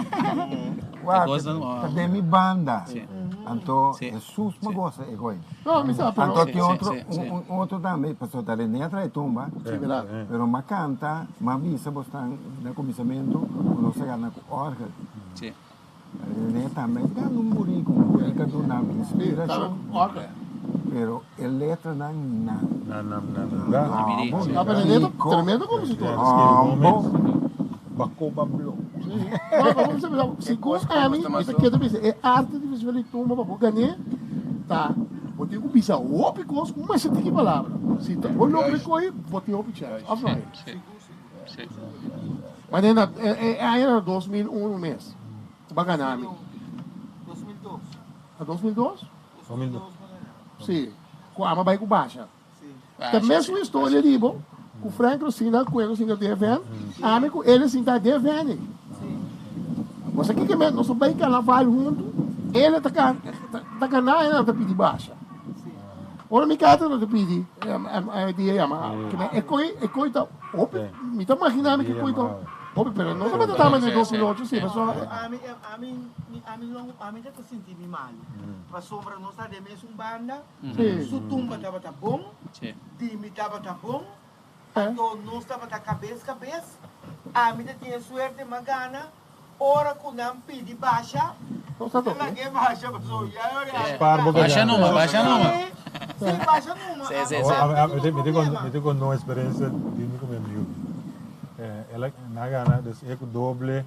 Wak, ta den mi banda. Anto Hesus me gosa e goy. No, mi sa, pero... Anto tin otro, un, un otro tambe, pasobra ta René a trae tumba, Sí, verdad. pero m'a canta, m'a bisa bosnan na cuminsamentu cu nos a gana cu orgel. Sí. René tambe a gana un burico, un burico a duna mi inspiracion. Sí, orgel. Pero e letranan na. Na, na, na lugar. No, bo, No, pero René ta tremendo compositor. No, bo. Bacoba blo. Sí. No, pero bo sabi, segun ami, mi ta keda bisa e arte di festival di tumba pa bo gané ta bo tin ku bisa hopi kos ku masha tiki palabra. Si ta bo logra kohe, bo tin hopi chèns, òf no? Manera na e aña na 2001 mes ku bo a gana mi. Na 2002? Sí, ku ami a bai ku Basha. Ta mesun historia di bo ku Frank Rosina ku e Rosina DFN, ami ku el sinta DFN. Bo sa kiko men, nos a bai karnaval huntu, el ta ta gana e nan ta pidi basha. Ora mi kata nan ta pidi dia yama, e koi e koi ta hopi, mi ta magina mi ki koi ta hopi, pero no tabata ta manera 2008 si, pasobra. Ami ami ami ta sinti mi malu, pasobra nos ta den mesun banda. Su tumba tabata bon, di mi tabata bon, anto nos tabata kabes kabes. Ami ta tin e suerte m'a gana ora ku nan pidi basha, mi ta lag'é basha pasobra ya e ora ami ta gana. Basha numa, basha numa. Si, basha numa. Ami no tin problema. Mi ta konta un eksperensia di mi ku mi amigu. El a nan a gana des e ku doble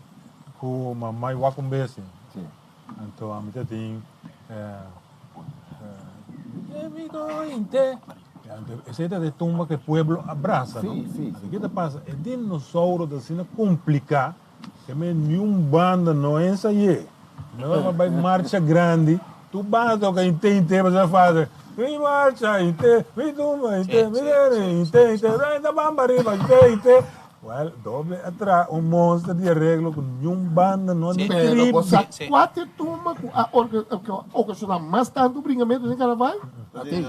ku mamá i wak un bes. Anto ami ta tin. Esei ta e tumba ku e pueblo a brasa, no? Anto ke ta pasa? E dinosauro ta asina kompliká ke men niun banda no a ensay'é. No a bai marcha grandi, tur banda toka inte inte pasobra fase, Mi marcha inte, mi tumba inte, mi dere inte inte, ta bamba riba inte inte. Well, doble a traha un monster di areglo ku niun banda no a Pero trip. bo sa kua ta e tumba ku a okashoná mas tantu bringamentu den karnaval? La tin.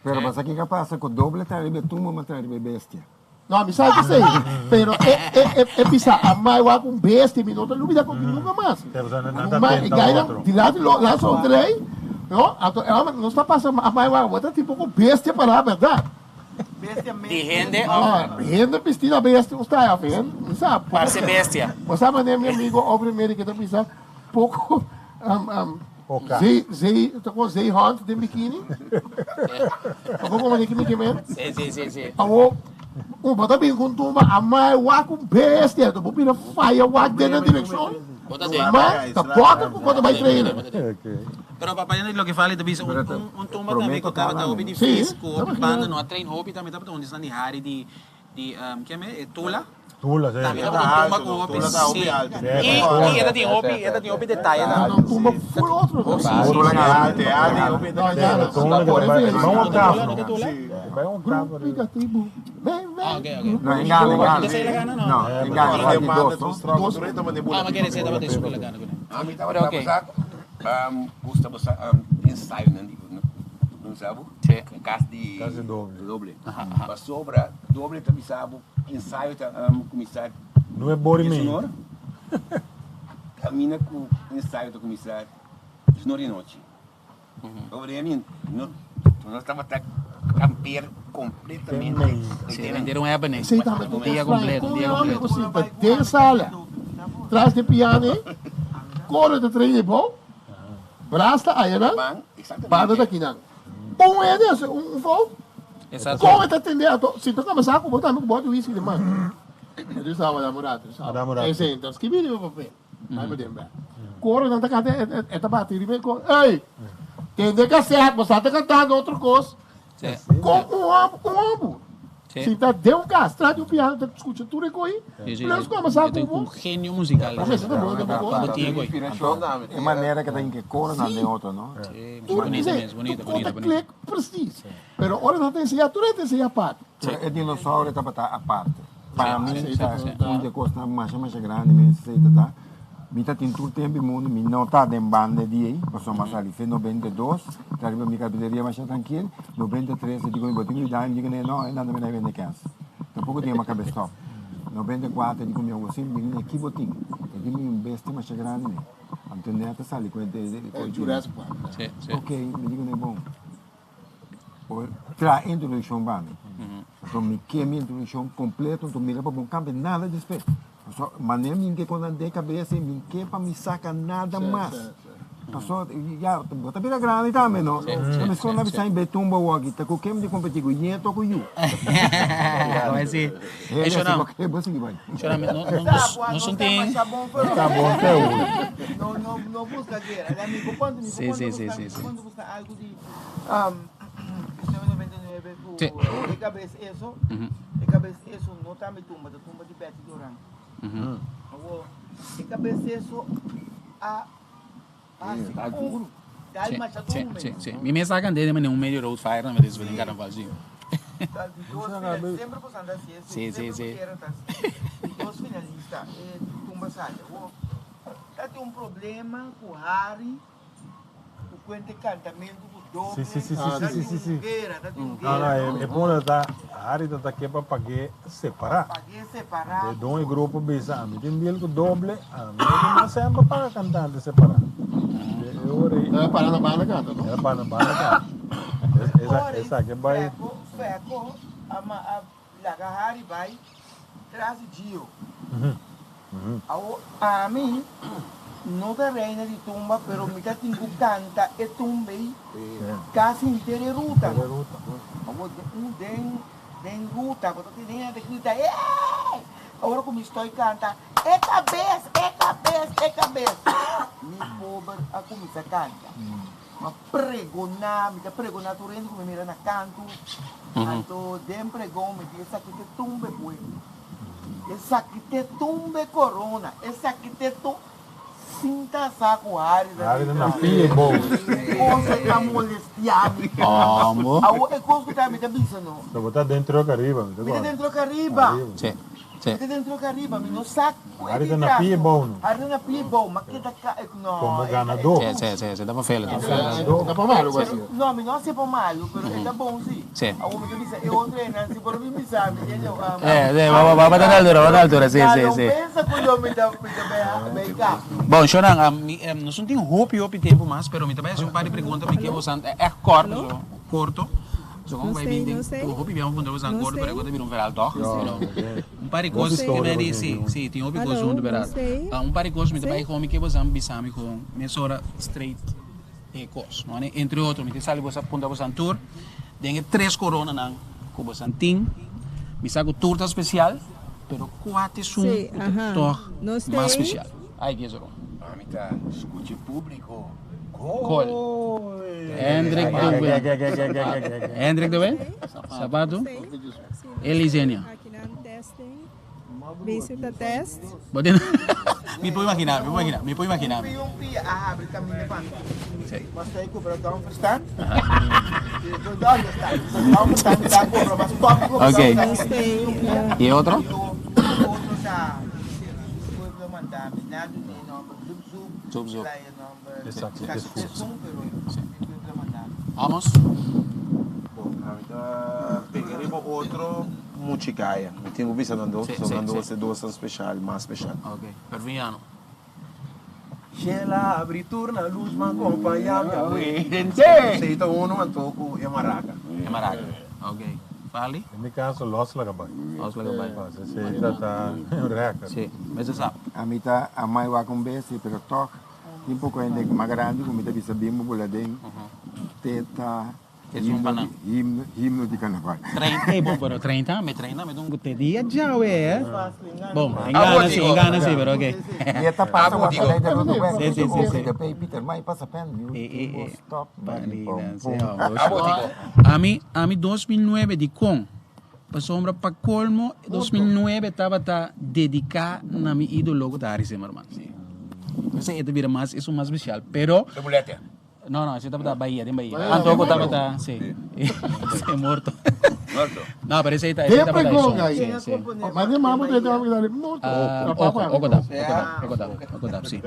Pero bo sa kiko a pasa ku doble ta riba e tumba ma ta riba e bestia. No, mi sa esei. Pero e e e e bisa a mai wak un bestia mi no ta lubida koki nunka mas. Ruman e gainan dilanti lo laat zo'n trei, no, anto e homber nos ta pasa a mai wak bo ta tipo ku bestia pará bèrdat. Di hende of? Hende bisti na bestia un style of hende, mi sa. Parse bestia. Bo sa manera mi amigo Aubrey Mary ke ta bisa poko zee zee ta kon zeehond den bikini. Bo komo manera ki mi ke men? Si si si si. Awo un bo ta bin ku un tumba amai wak un bestia bo bira faya wak den nan direkshon. Bo ta den. Ma ta bòter ku bo ta bai trainer. Pero papá yendo di loke Fali ta bisa, un tumba tambe ku tabata hopi difícil, ku hopi banda no a train hopi tambe tabata un di esnan di Harry di, di, kieme, e Tula. Tula, sí. Tambe tabata un tumba ku hopi, sí. I i e ta tin hopi, e ta tin hopi detaye No, tambe. no, tumba full otro. Oh, sí, sí, Tula sí. na alto, alto, hopi Sí, tula que ta bai, bai un octavo, no? Bai un octavo Grupo riba. Katibu. Ven, Ah, ven. ok, ok. No, engana, engana. Entonces la gana, no? No, engana, Ora falta de manda dos, tu no? stroke, tu reta mande Ah, bula ma pipa kere kuné. tabata esun ku la gana kuné. Ami Pero tabata ok. bosa um, gusta bosa um, ensayo nan di no sabu? Sí. Kas di Kas di doble. doble. Aha, aha. Pasobra doble ta bisa bo ensayo ta um, kuminsá No e bori dies mi. un or. Kaminda ku ensayo ta kuminsá 10 or di nochi. Pobre mi, no, nos tabata kampeer completamente. Sí, era un happening. Sei tambe Un dia completo, un dia Kon completo. ku sinta den sala. Tras di piano, koro ta train bou. Brass ta ayanan. Ban, exactamente. Banda ta kinan. Un hende, un fout. Exacto. Kon ta tende ato? Si to kama saco, bo tambe ku bote whisky de man. Tu sabe, dame un rato. Dame un rato. Ese, entonces, skibi di papel. Vai pa den ba. Koro nan ta kanta, e ta bati riba e koro. Ei! Tende cassette, bo ta cantando otro cos. Sí. Kon un homber, un homber. Sí. Si ta den un cas, tras di un piano, ta scucha tur e coi. Sí, sí, Plus sí. kama saco E ta un bo. genio musical. Ma mester ta bon, ta bon. Pa bo tin e coi. E manera ku tin ku koro nan den otro, no? Sí, Tur bonito dice, mes, bonito, tu conta bonito, bonito. klik precies. Pero ora nan ta enseña, tur ta enseña aparte. Pero e dinosaurio tabata aparte. Pa mi, sí, ta sí. un di kos mas mas grandi mi sei ta. Mi ta tin tur tempu mundu, mi no ta den banda di ei, pasobra m'a sali fe 92, ta riba mi carpinteria mas trankil, 93 e digo mi bo tin ku yuda mi, digo no, e nan ta mi bende kens. Tampoko tin ma kabe stop. 94 digo mi awo sin mi ki bo tin. E di mi un bestia mas grandi mi. Anto net a sali ku e Eh, Jurassic Park. Sí, sí. Ok, mi digo ne bon. Por tra introduccion pa mi. Anto mi ke mi introduccion completo, anto mira pa bon cambia nada despues. So, mané mi ke kon de cabeza, mi ke pa mi saca nada mas. Paso, ya, bo ta bira grandi tambe, no? Sí, sí, Mas kon sí, na sí. bisa in betumba wagi, ta ku kem di competi ku yeto ku yu. Vai sí. Eh, Eso no. Ok, bo sigui bai. Eso no, no, no, no, no tin. Ta bon te hoor. No, no, no busca guerra. Amigo, cuando, Sí, cuando sí, sí, busca, sí, sí. cuando busca algo de um, 99, ku, Sí. e cabeza eso, Ujú. e cabeza eso no ta mi tumba, ta tumba di Betty Duran. Ujú. Awo, e cabeza eso a a Eh, tá duro. Dal Sí, masha sí, duro, sí, sí. Mi mes sacan de un medio road fire, no me desvelen carnaval, sí. Semper pasando así, Sí, sí, sí. Dos finalistas, tumba sale. Awo, ta tin un problema ku Harry, ku cuente cantamento, ku doble. Sí, sí, sí, sí, ta sí, tin sí, sí. un guerra, ta tin un No, no, guerra. e, e ponto ta Harry ta ta ke pa pagué separá. Pagué separá. De don e grupo bisa, ami tin deal ku doble, ami no sempre paga cantante separá. E ora ei. Era para na banda canta, no? Era para na banda canta. Esa, esa que vai. Feco, Feco, ama a laga Harry vai tras di Gio. Uhum. Uhum. Awo, ami no ta reina di tumba, pero mi ta tin ku canta e tumba ei casi henter e ruta. Henter e ruta. Awo, un den den ruta, ku ta tin hende grita, "Ey!" Ora ku mi stoi canta, e cabeza, e cabeza, e cabeza. Mi pober a kuminsá canta. Ma pregoná, mi ta pregoná tur hende ku mi mira na kantu. Anto den pregon mi di esaki te tumba e pueblo. Esaki te tumba e corona. Esaki te tumba. Sinta sa ku Harry ta Harry ta na pia e bou. Kos ta molestiá mi. Amo. Awo e kos ku ta mi ta bisa no. So bo ta den truck ariba, mi ta Mi ta kòrda. den truck ariba. Ariba. Sí, sí. Mi ta den truck ariba, mi no sa ku e Harry ta di na tras pia e no. bou no. Harry ta na pia e bou, ma keda ka no. Como ganador. Sí, sí, sí, sí, ta pa fela, ta pa fela. Ganador. Ta pa malo kasi. No, mi no hasié pa malo, pero e ta bon si. Sí. Awo mi ta bisa e otro einan si por mi bisa mi tiene Eh, sí, va, va, va ta na altura, va ta na altura, sí, Ya sí, no sí. pensa ku lo mi ta mi ta bai bai ka. Bon, Shonan, mi, nos no tin hopi hopi tempu mas, pero mi ta bai hasi un par di pregunta, mi ke bosan echt kort, so, korto. So, kon bai bin den, hopi biaha puntra bosan korto, pero e ta bira un verhaal toch? Pero, un par di kos ke mi a di, sí, sí, tin hopi kos huntu, berdad. Un par di kos mi ta bai kon mi ke bosan bisa mi kon mesora straight e kos, no? Entre otro, mi ta sali bosan puntra bosan tur den e tres coronanan ku bosan tin. Mi sa ku tur ta spesial, pero kua ta esun Sí, ku ta aha. tòg Nos mas tei. spesial? Ai, ke esoro? Ami ta skucha públiko. Gol. Hendrik de Win. Hendrik de Win? Sapato? Elisenia. Akinan testing. Basic test. Bo tin Mi por imagina, mi por imagina, mi por imagina. Un un pia a habri caminda pa mi. Sí. Mas ta cobra down verstand. Down verstand. Down verstand ta cobra mas stop cobra Ok. down verstand. Y e otro? Otro ta pueblo manda mi na dune nomber zup zup. Zup zup. Laia nomber. Exacto. Casi esun pero pueblo manda mi. Vamos. Bon, ami ta pega riba otro muchikaya. Mi tin ku bisa nan dos, pasobra nan dos e dosnan speshal, mas speshal. Ok, Perviniano. Shela abri tur na lus ma kompaña mi awe. Esei ta unu anto ku e maraka. E maraka, ok. Farley? Den mi kaso los laga bai. Los laga bai. Pas esei ta ta un record. Si, mester sa. Ami ta amai wak un bes, pero tog tin poko hende mas grandi ku mi ta bisa bin bo bula den teta himno himno di carnaval. Treinta, eh, bon, pero treinta, mi treinta, mi dunku te dia djawe, eh. Bon, en gana si, en gana si, pero ok. Y esta pasa Abo, wak digo. alei de rodo wek, Sí, sí, sí, sí. de pei Peter Mai pasa pen, mi Eh, eh, eh. stop, bari, pom, Marina, sí, pom. oh, Abo, digo. Ami, ami 2009 di kon. Pasobra pa colmo 2009 tabata dedica na mi idolo cu ta Harry Zimmerman. Sí. Esey e ta bira mas, esun mas special, pero. De bulete. No, no, esey tabata Bahia, den Bahia. Anto cu tabata, sí. Sí, morto. Morto. No, pero esey ta, esey Den tabata pregon esun. ahí. Sí, sí. Maar den mama te tabata keda morto. Ah, Papa, oco, oco tap, oco tap, oco tap, oco tap, sí.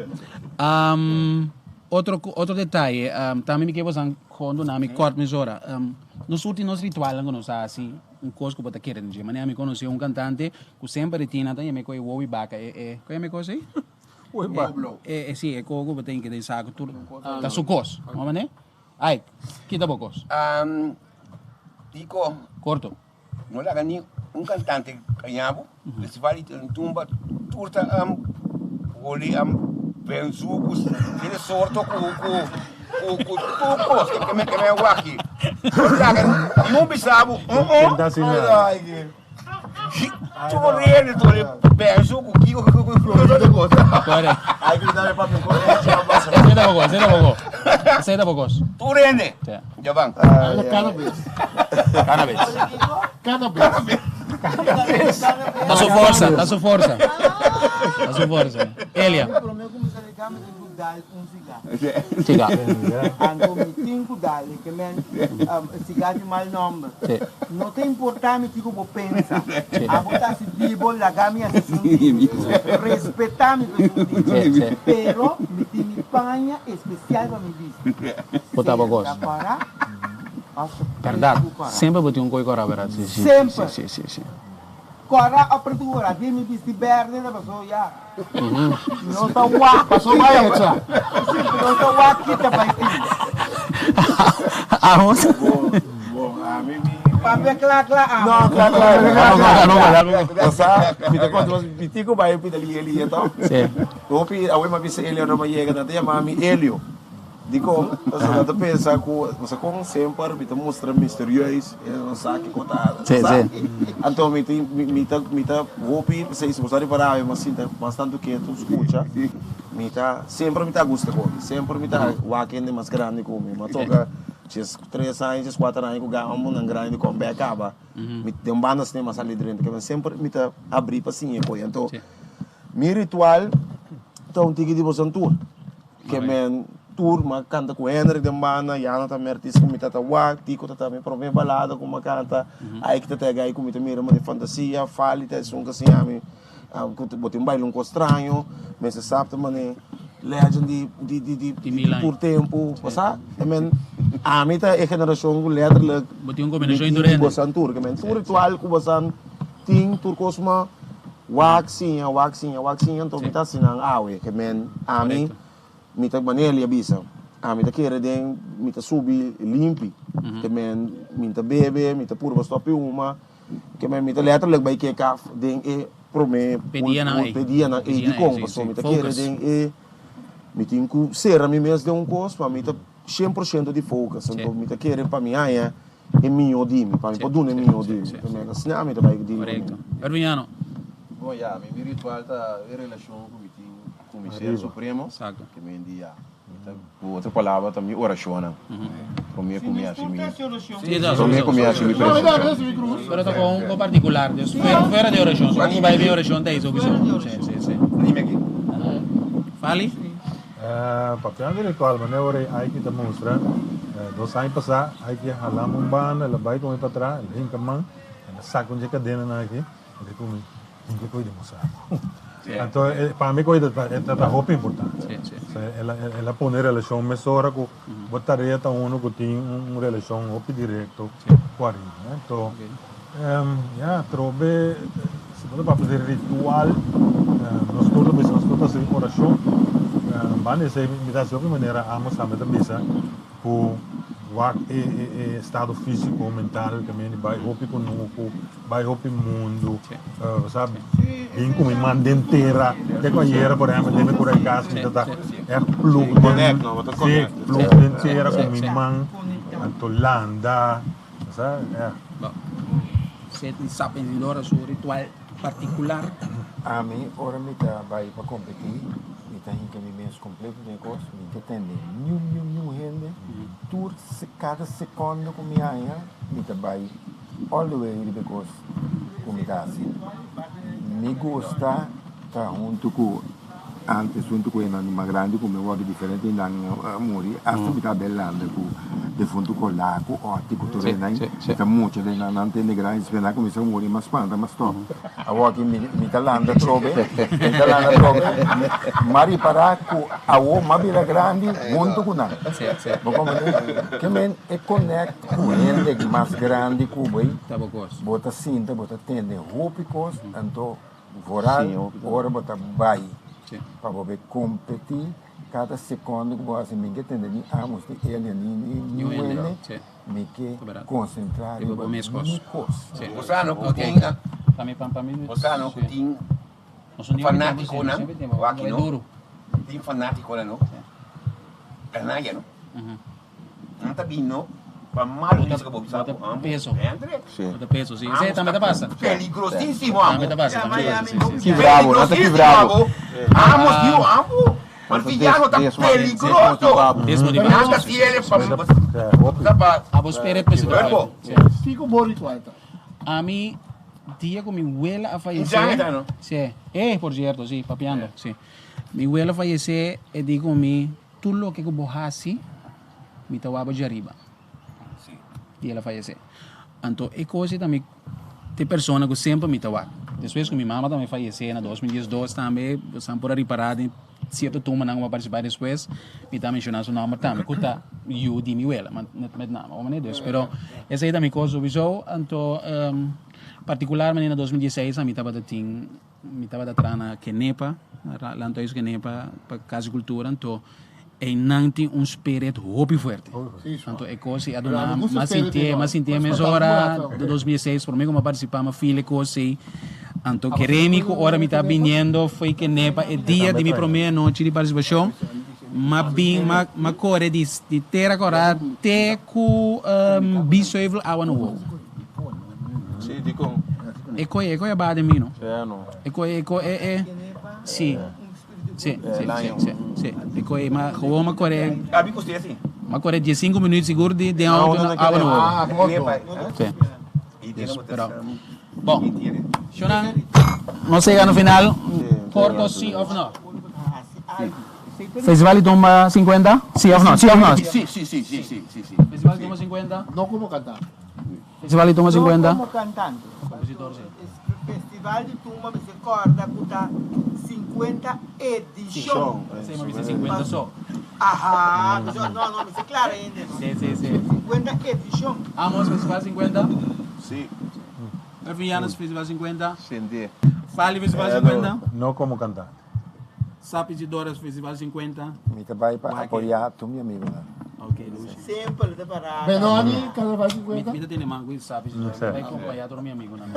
Um, otro, otro detaye, um, tambe mi ke bosan con duna mi kort mesora. Um, nos tur tin nos ritualnan cu nos ta haci, un cos cu bo ta kere den dje. Manera mi conoci un cantante cu semper e tin, nan ta yama e cu e wowi baca, e, e, con yama e cos ey? E, e, si, e co cu bo tin ke den saco tur, ta su cos. Como manera? Ay, kita bo cos. Um, Tico. Corto. No laga ni un cantante caña bo. Festival di tumba tur ta um, holi um, benzu cu tiene sorto cu cu cu cu tur cos que que me que me waki. No laga ni un bisa bo. Oh oh. Tur rende tur benzu cu kiko cu cu cu cu cos. Corre. Ay, que dame papi con Ese tampoco, ese tampoco. Ese tampoco. Tur rende. Ya van. Habla cannabis. Cannabis. Cannabis. Cannabis. Ta su forsa, ta su forsa. Ta su forsa. Elia. Prome ku mi sali kama mi tin ku dal un siga. Siga. Anto mi tin ku dal e ke men siga tin mal nomber. No ta importa mi kiko bo pensa. Abo ta hasi di bo laga mi hasi esun di mi. Respeta mi pa esun di mi. Pero mi tin mi paña especial pa mi bisti. Bo ta bo kos. Sea kora of Berdad. pretu ku kora. Semper bo tin un koi kora, berdad? Si, si. Semper. Si, si, si. Kora of pretu ku kora. Di mi bisti berde ta paso ya. No ta wak. Paso bai echa. Si, no ta wak kita bai tin. Amos. Bon, bon, ami mi. Papia kla kla amo. No, kla kla. No, no, no. O sa, mi ta konta mas mi tin ku bai pida li Eli to. Si. Hopi awe mi a bisa Elio ora mi a yega nan ta yama mi Elio. Dikon? Pasobra nan ta pensa ku bo sa kon semper mi ta mustra misterieus e no sa kiko ta Si, sa. si. Anto mi ta mi ta mi ta hopi p'esei si bo sa ripará mi a sinta mas tantu ketu skucha mi ta semper mi ta gusta ku mi semper mi ta wak hende mas grandi ku mi. Mi a toka djes tres aña djes kuater aña ku gama mundan grandi kon bek kaba mi den un banda asina mi a sali drenta kiba semper mi ta abrí pa siña koe. Anto mi ritual ta un tiki di boso tur. Ke men tur m'a kanta ku Hendrik den banda, Yana ta mi artista ku mi ta ta wak, Tico ta ta mi prome balada ku m'a kanta, Ike ta ta e gai ku mi ta mira mane fantasia, Fali ta esun ka siña mi ku bo tin baila un kos straño, Mester Sap ta mane legend di di di di di tur tempu, bo sa? E men ami ta e generashon ku letterlijk Bo tin un kombinashon di tur hende. Bo san tur, ke men tur ritual ku bo san tin tur kos ma Wak siña, wak siña, wak siña, anto mi ta hasi nan awe, ke men ami, mi ta manera li a bisa, ami ta kere den, mi ta subi limpi, ke men mi ta bebe, mi ta purba stop di huma, ke men mi ta letterlijk bai ke kaf den e prome Pe dianan ei. pe dianan ei dikon, pasobra mi ta kere den e, mi tin ku sera mi mes den un kos, pa mi ta 100% di focus, anto mi ta kere pa mi haña E miño di mi, pa mi por duna e miño di mi. Ta mira asina mi ta bai di Correcto. Erwiniano. Bon ya, mi mi ritual ta e relacion cu mi tin cu mi ser supremo, Exacto. ke mi di ya. Ku otro palabra ta mi orashonnan. Promé ku mi hasi mi Sí, no, promé ku mi hasi mi presentashon. Pero ta kon un partikular, dus fuera di orashon. Si bo bai den orashon ta esei sowieso. Sí, sí, sí. Fali? Papiando di ritual, manera ora ei Aiki ta mustra, dos aña pasá Aiki a hala mi un banda, el a bai ku mi patras, el a hinka man, el a saka un dje kadenanan aki, el di ku mi, Tin ke koe demostrá. Anto pa mi koe ta ta hopi importante. El a pone relashon mesora ku bo tarea ta uno ku tin un relashon hopi direkto ku ariba. Anto ya atrobe si bo ta papia di ritual nos tur ta bisa nos tur ta hasi orashon. Banda esei mi ta hasi hopi manera Amos tambe ta bisa ku wak e estado físiko mental kaminda di bai hopi kunuku. Bai hopi mundu, bo sa, bin ku mi man den tera. Te ku ayera, por ehempel, den mi kura di kas mi ta ta ègt plug den, sí, plug den tera ku mi man, anto landa, bo sa, ègt. Set di sap en su ritual partikular. Ami, ora mi ta bai pa kompetí, mi ta hinka mi mes kompleto den e kos, mi ta tende niun niun niun hende, tur kada sekondo ku mi haña, mi ta bai. All the way riba e kos ku mi ta hasi. Mi gusta ta huntu ku antes huntu ku esnan mas grandi ku mi wòrdu diferente i nan a muri asta mi ta belanda ku defuntu Colá ku Otty ku tur esnan mi ta mucha den nan nan tende grandi despues nan a kuminsá muri mas spanta mas stòp awor aki mi ta landa atrobe mi ta landa atrobe m'a ripará ku awor m'a bira grandi huntu ku nan bo komprende ke men e connect Ku hende mas grandi ku bo ei, bo ta sinta, bo ta tende hopi kos, anto vooral ora bo ta bai pa bo bai kompetí, kada sekondo ku bo hasi mi ke tende ni Amos, ni Elia, ni niun hende, mi ke konsentrá riba mi kos. Bo sa no ku tin fanátikonan, wak no, tin fanátikonan no, kanaya no. Nan ta bin no pa mal musica bo bisa bo amo. Peso. Bo ta peso, si. Ese tambe ta pasa. Peligrosísimo amo. Tambe ta pasa, tambe ta pasa, si, si. Ki bravo, nan ta ki bravo. Amo si yo amo. Malvillano ta peligroso. Nan ta tiene pa pa Abo spera pe si ta Kiko bo ritual ta? Ami dia ku mi wela a fayesé. Si. Eh, por cierto, si, papiando, si. Mi wela a fayesé e di ku mi. Tur loke ku bo hasi, mi ta wak bo djariba. I el a fayesé. Anto e kos ei ta mi ta e persona ku semper mi ta wak. Despues ku mi mama tambe fayesé na 2012 tambe, bosan por a ripará den sierto tumbanan ku mi a partisipá despues, mi ta menshoná su nòmber tambe, ku ta yu di mi wela, met name, ora manera dus. Pero esei ta mi kos sowieso. Anto partikularmente na 2016 mi tabata tin. Mi tabata traha na Kenepa, na Landhuis Kenepa pa Kas di Kultura, anto einan tin un spirit hopi fuerte. Anto e kos ei a duna mas sintié, mas sintié mesora di 2006 promé ku mi a partisipá mi a feel e kos ei. Anto kere mi ku ora mi ta biniendo fo'i Kenepa e dia di mi promé anochi di partisipashon, m'a bin, m'a kore di Tera Kòrá te ku Biesheuvel awa na wowo. Sí, dikon? E koe, e koe a baha den mi no. Sea no. E koe, e koe, e, e, sí. Sí, sí, sí, sí, sí. E koe, ma gewoon ma kore. Abi ku usted sí. Ma kore diesinco minuut sigur di den auto na awa na wowo. Sí. Dus, pero, bon. Shonan, nos a yega na final. Corto sí of no? Festival di Tumba 50? Sí of no? Sí of no? Sí, sí, sí, sí, sí, sí. Festival di Tumba 50? No como cantante. Festival di Tumba 50? No como cantante. Compositor, sí. Festival di Tumba mester corda cu ta 50 edicion. Sí, ma mester 50 so. Aha, no, no, mester clara hende. Sí, sí, sí. 50 edicion. Amos, Festival 50? Sí. Ervin Llanos, Festival 50? Sende. Fali, Festival 50? No como cantante. Sapi Zidoras, Festival 50. Mi ta bai pa apoyá tur mi amigonan. Ok, Lucy. Semper ta pará. Benoni, Carnaval 50. Mi ta tene man ku Sapi Zidoras. Mi ta bai acompañá tur mi amigonan.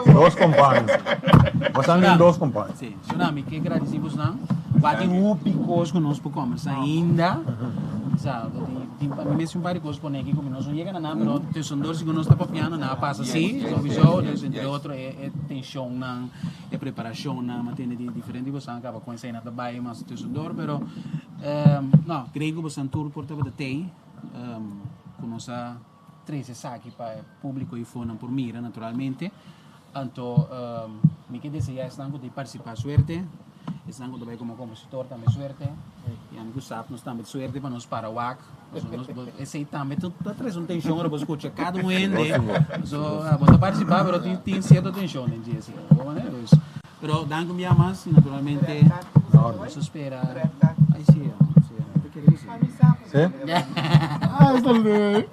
Dos compaño. Bo sa tin dos compaño. Sí. Shona, mi ke gradisí bosnan. Wak tin hopi kos ku nos por kombersá ainda. Sa, tin pa mi mes un par di kos pone aki ku mi no son yega na nan, pero tussendoor segun nos ta papiando nan a pasa si, sowieso, dus entre otro e e tenshonnan, e preparashonnan, mi a tende di diferente bosan a kaba kon esei nan ta bai mas tussendoor, pero no, grei ku bosan tur por tabata tei ku nos a trese esaki pa e publico y fonan por mira naturalmente. Anto mi ke desea esnan ku ta participa suerte, esnan ku ta bai komo kompositor tambe suerte y ami ku sap nos tambe suerte pa nos para wak. Esei tambe ta trese un tenshon ora bo skucha kada un hende. So bo ta participa pero tin sierto tenshon den dje si. Pero danki un bia mas y naturalmente nos ta spera. Ay si, si, ta kere ku si. Sí? Ah, esta leuk.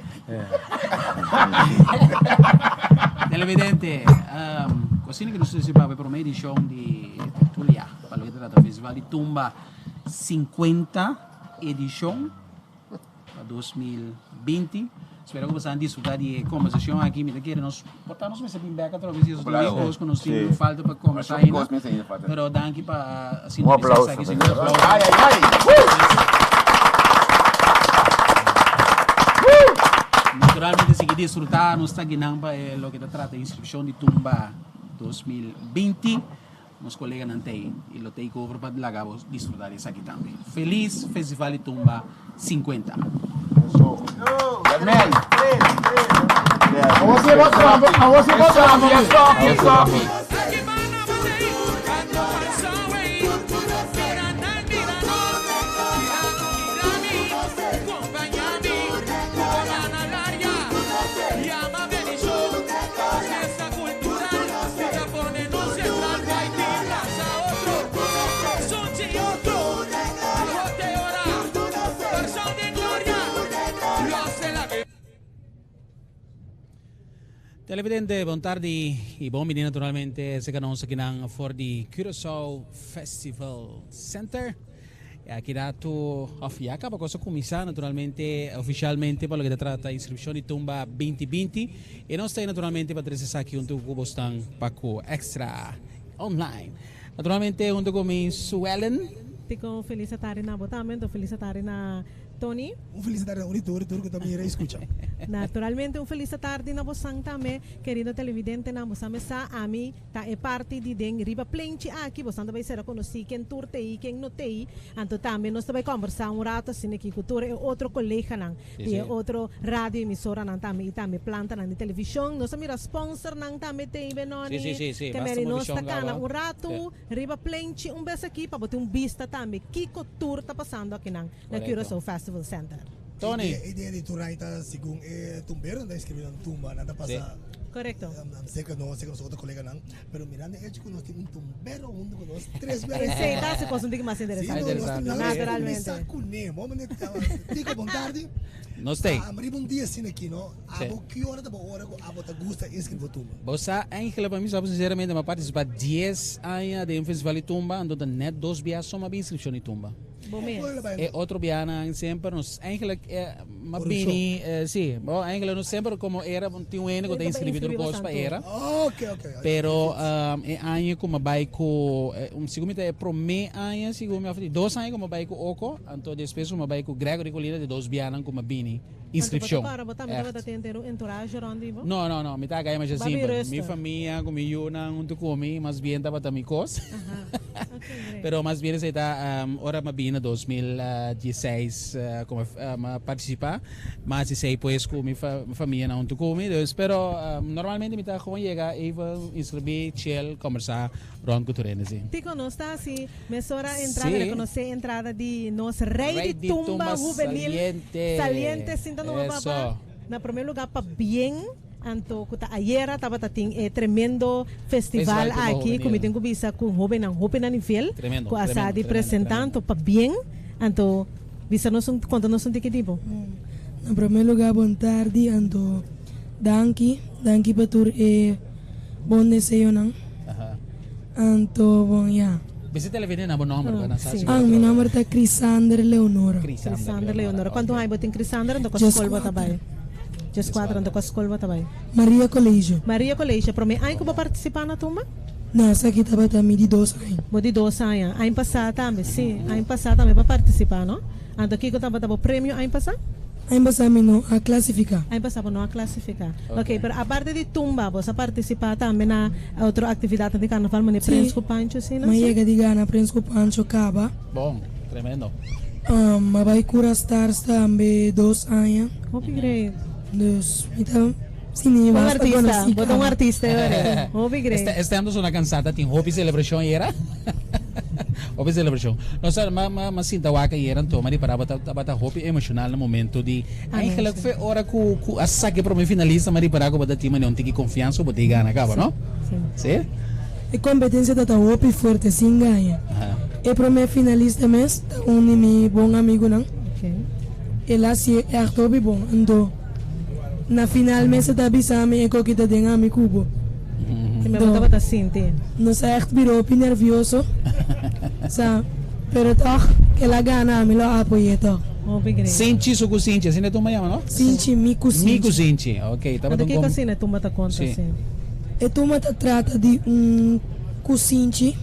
Televidente, um, cosina que nos ta pa prome edicion di Tertulia, pa loke ta trata Festival di Tumba 50 edicion pa 2020. Spero ku boso a disfruta di e kombersashon aki. Mi ta kere nos por ta nos mester bin bek atrobe si esos tin kos ku nos tin falta pa kombersá ainda. Pero danki pa sintonisá esaki. Un aplauso. Ay, ay, ay. Naturalmente sigui disfruta. Nos ta akinan pa e loke ta trata inskripshon di Tumba 2020. Nos coleganan ta ei y lo take over pa laga bo disfruta di esaki tambe. Feliz Festival di Tumba 50. Televidente, bon tardi y bon bini naturalmente cerca nos akinan for di Curaçao Festival Center. E aki rato, of ya caba cosa cuminsa naturalmente oficialmente pa loke ta trata inscripcion di Tumba 2020. E nos ta naturalmente pa trece esaki hunto cu bosnan pa cu Extra Online. Naturalmente hunto cu mi Suellen. Tico felis atardi na bo tambe, anto felis atardi na Tony. Un felis atardi na uni tur y tur cu ta mira y scucha. Naturalmente un felis atardi na bosan tambe, kerido televidentenan. Bosan mesa ami Ta e parti di den riba plenchi aki bosan ta bai sera konosí ken tur t'ei, ken no t'ei. Anto tambe nos ta bai kòmbersá un rato asina aki ku tur e otro koleganan di e otro radio emisoranan tambe i tambe plantanan di televishon. Nos a mira sponsornan tambe t'ei Benoni. Te meri nos ta kana un ratu riba plenchi un bes aki pa bo tin un bista tambe kiko tur ta pasando akinan na Curaçao Festival Center. Tony. E idea di Turai ta segun e tumberonan ta inscribi nan tumba, nan ta pasa. Correcto. Cerca nos, cerca nos otro coleganan, pero mirando e hecho cu nos tin un tumbero hunto cu nos tres bes. Esey ta haci cos un tiki mas interesante. Si, no, nos tin Naturalmente. Cuminsa cune, bo mane Tico bon tardi. Nos tey. Amo riba un dia asina aki no, abo ki ora ta bo ora cu abo ta gusta inscribi bo tumba? Bo sa eigenlijk pa mi sa sinceramente mi a participa dies aña den festival di tumba anto ta net dos biaha so mi a bin inscripcion di tumba. Bo mes. E otro biahanan semper nos eigenlijk ma bini si bo eigenlijk nos semper como era tin un hende cu ta inscribi tur cos pa era pero e aña cu mi bay cu segun mi ta e prome aña segun mi of di dos aña cu mi bay cu Oko anto despues cu mi bay cu Gregory Colina di dos biahanan cu mi bini inscripcion. Anto bo ta cora bo tambe tabata tin henter un entourage rond di bo? No no no mi ta gaya masha simpel mi famia cu mi yunan hunto cu mi mas bien tabata mi cos. Pero mas bien esei ta ora mi a bini na 2016 como mi a participa, mi a haci esei pues cu mi famianan hunto cu mi. Dus pero normalmente mi ta gewoon yega even inscribi, chill, combersa rond cu tur hende si. Tico nos ta haci mesora entrada, reconoce entrada di nos Rey di Tumba Hubenil Saliente sinta numa papa na primer lugar pabien. Anto ku ta ayera tabata tin e tremendo festival aki ku mi tin ku bisa ku hobennan hopi na nivel ku a sa di presenta anto pabien anto bisa nos un konta nos un tiki di bo. Na prome luga bon tardi anto danki danki pa tur e bon deseonan anto bon ya. Bisa televidente nan bo nomber pa nan sa si Ah mi nomber ta Crisander Leonora. Crisander Leonora. Cuanto aña bo tin Crisander anto cua scol bo ta bay? Djes cuatro anto cua scol bo ta bay? Maria Colegio. Maria Colegio. Prome aña cu bo participa na tumba? No, esaki tabata mi di dos aña. Bo di dos aña. Aña pasá tambe, sí. Aña pasá tambe bo a partisipá, no? Anto kiko tabata bo premio aña pasá? Aña pasá mi no a klasifiká. Aña pasá bo no a klasifiká. Ok, pero aparte di tumba, bo sa partisipá tambe na otro aktividatnan di karnaval, manera Prens ku Pancho asina? Mi a yega di gana Prens ku Pancho kaba. Bon, tremendo. Mi a bai Cura Stars tambe dos aña. Hopi great. Dus mi ta sinti mi basta konosí kaba. Bo ta un artista e ora. Hopi great. E stem ta sona cansá, ta tin hopi celebracion ayera. Hopi celebracion. No sa, ma, ma, ma sinta wak ayera anto, ma ripará bo ta, tabata hopi emocional na momento di, eigenlijk fe ora cu, cu a saca e prome finalista, ma ripará cu bo ta tin manera un tiki confiansa cu bo ta gana caba, no? Si? E competencia ta ta hopi fuerte, sin gaña. E prome finalista mes ta un di mi bon amigunan. El a hacié echt hopi bon. Anto, na final mes e ta bisa mi e koki ta den ami ku bo. I mi bo tabata sinti. Nos a echt bira hopi nervioso. Sa, pero tòg el a gana ami lo a apoy'é tòg. Hopi great. Sinchi su ku Sinchi, asina e tumba yama, no? Sinchi mi ku Sinchi. Mi ku Sinchi, ok. Tabata Anto un kiko kom. asina e tumba ta konta Si. si? E tumba ta trata di un kusinchi.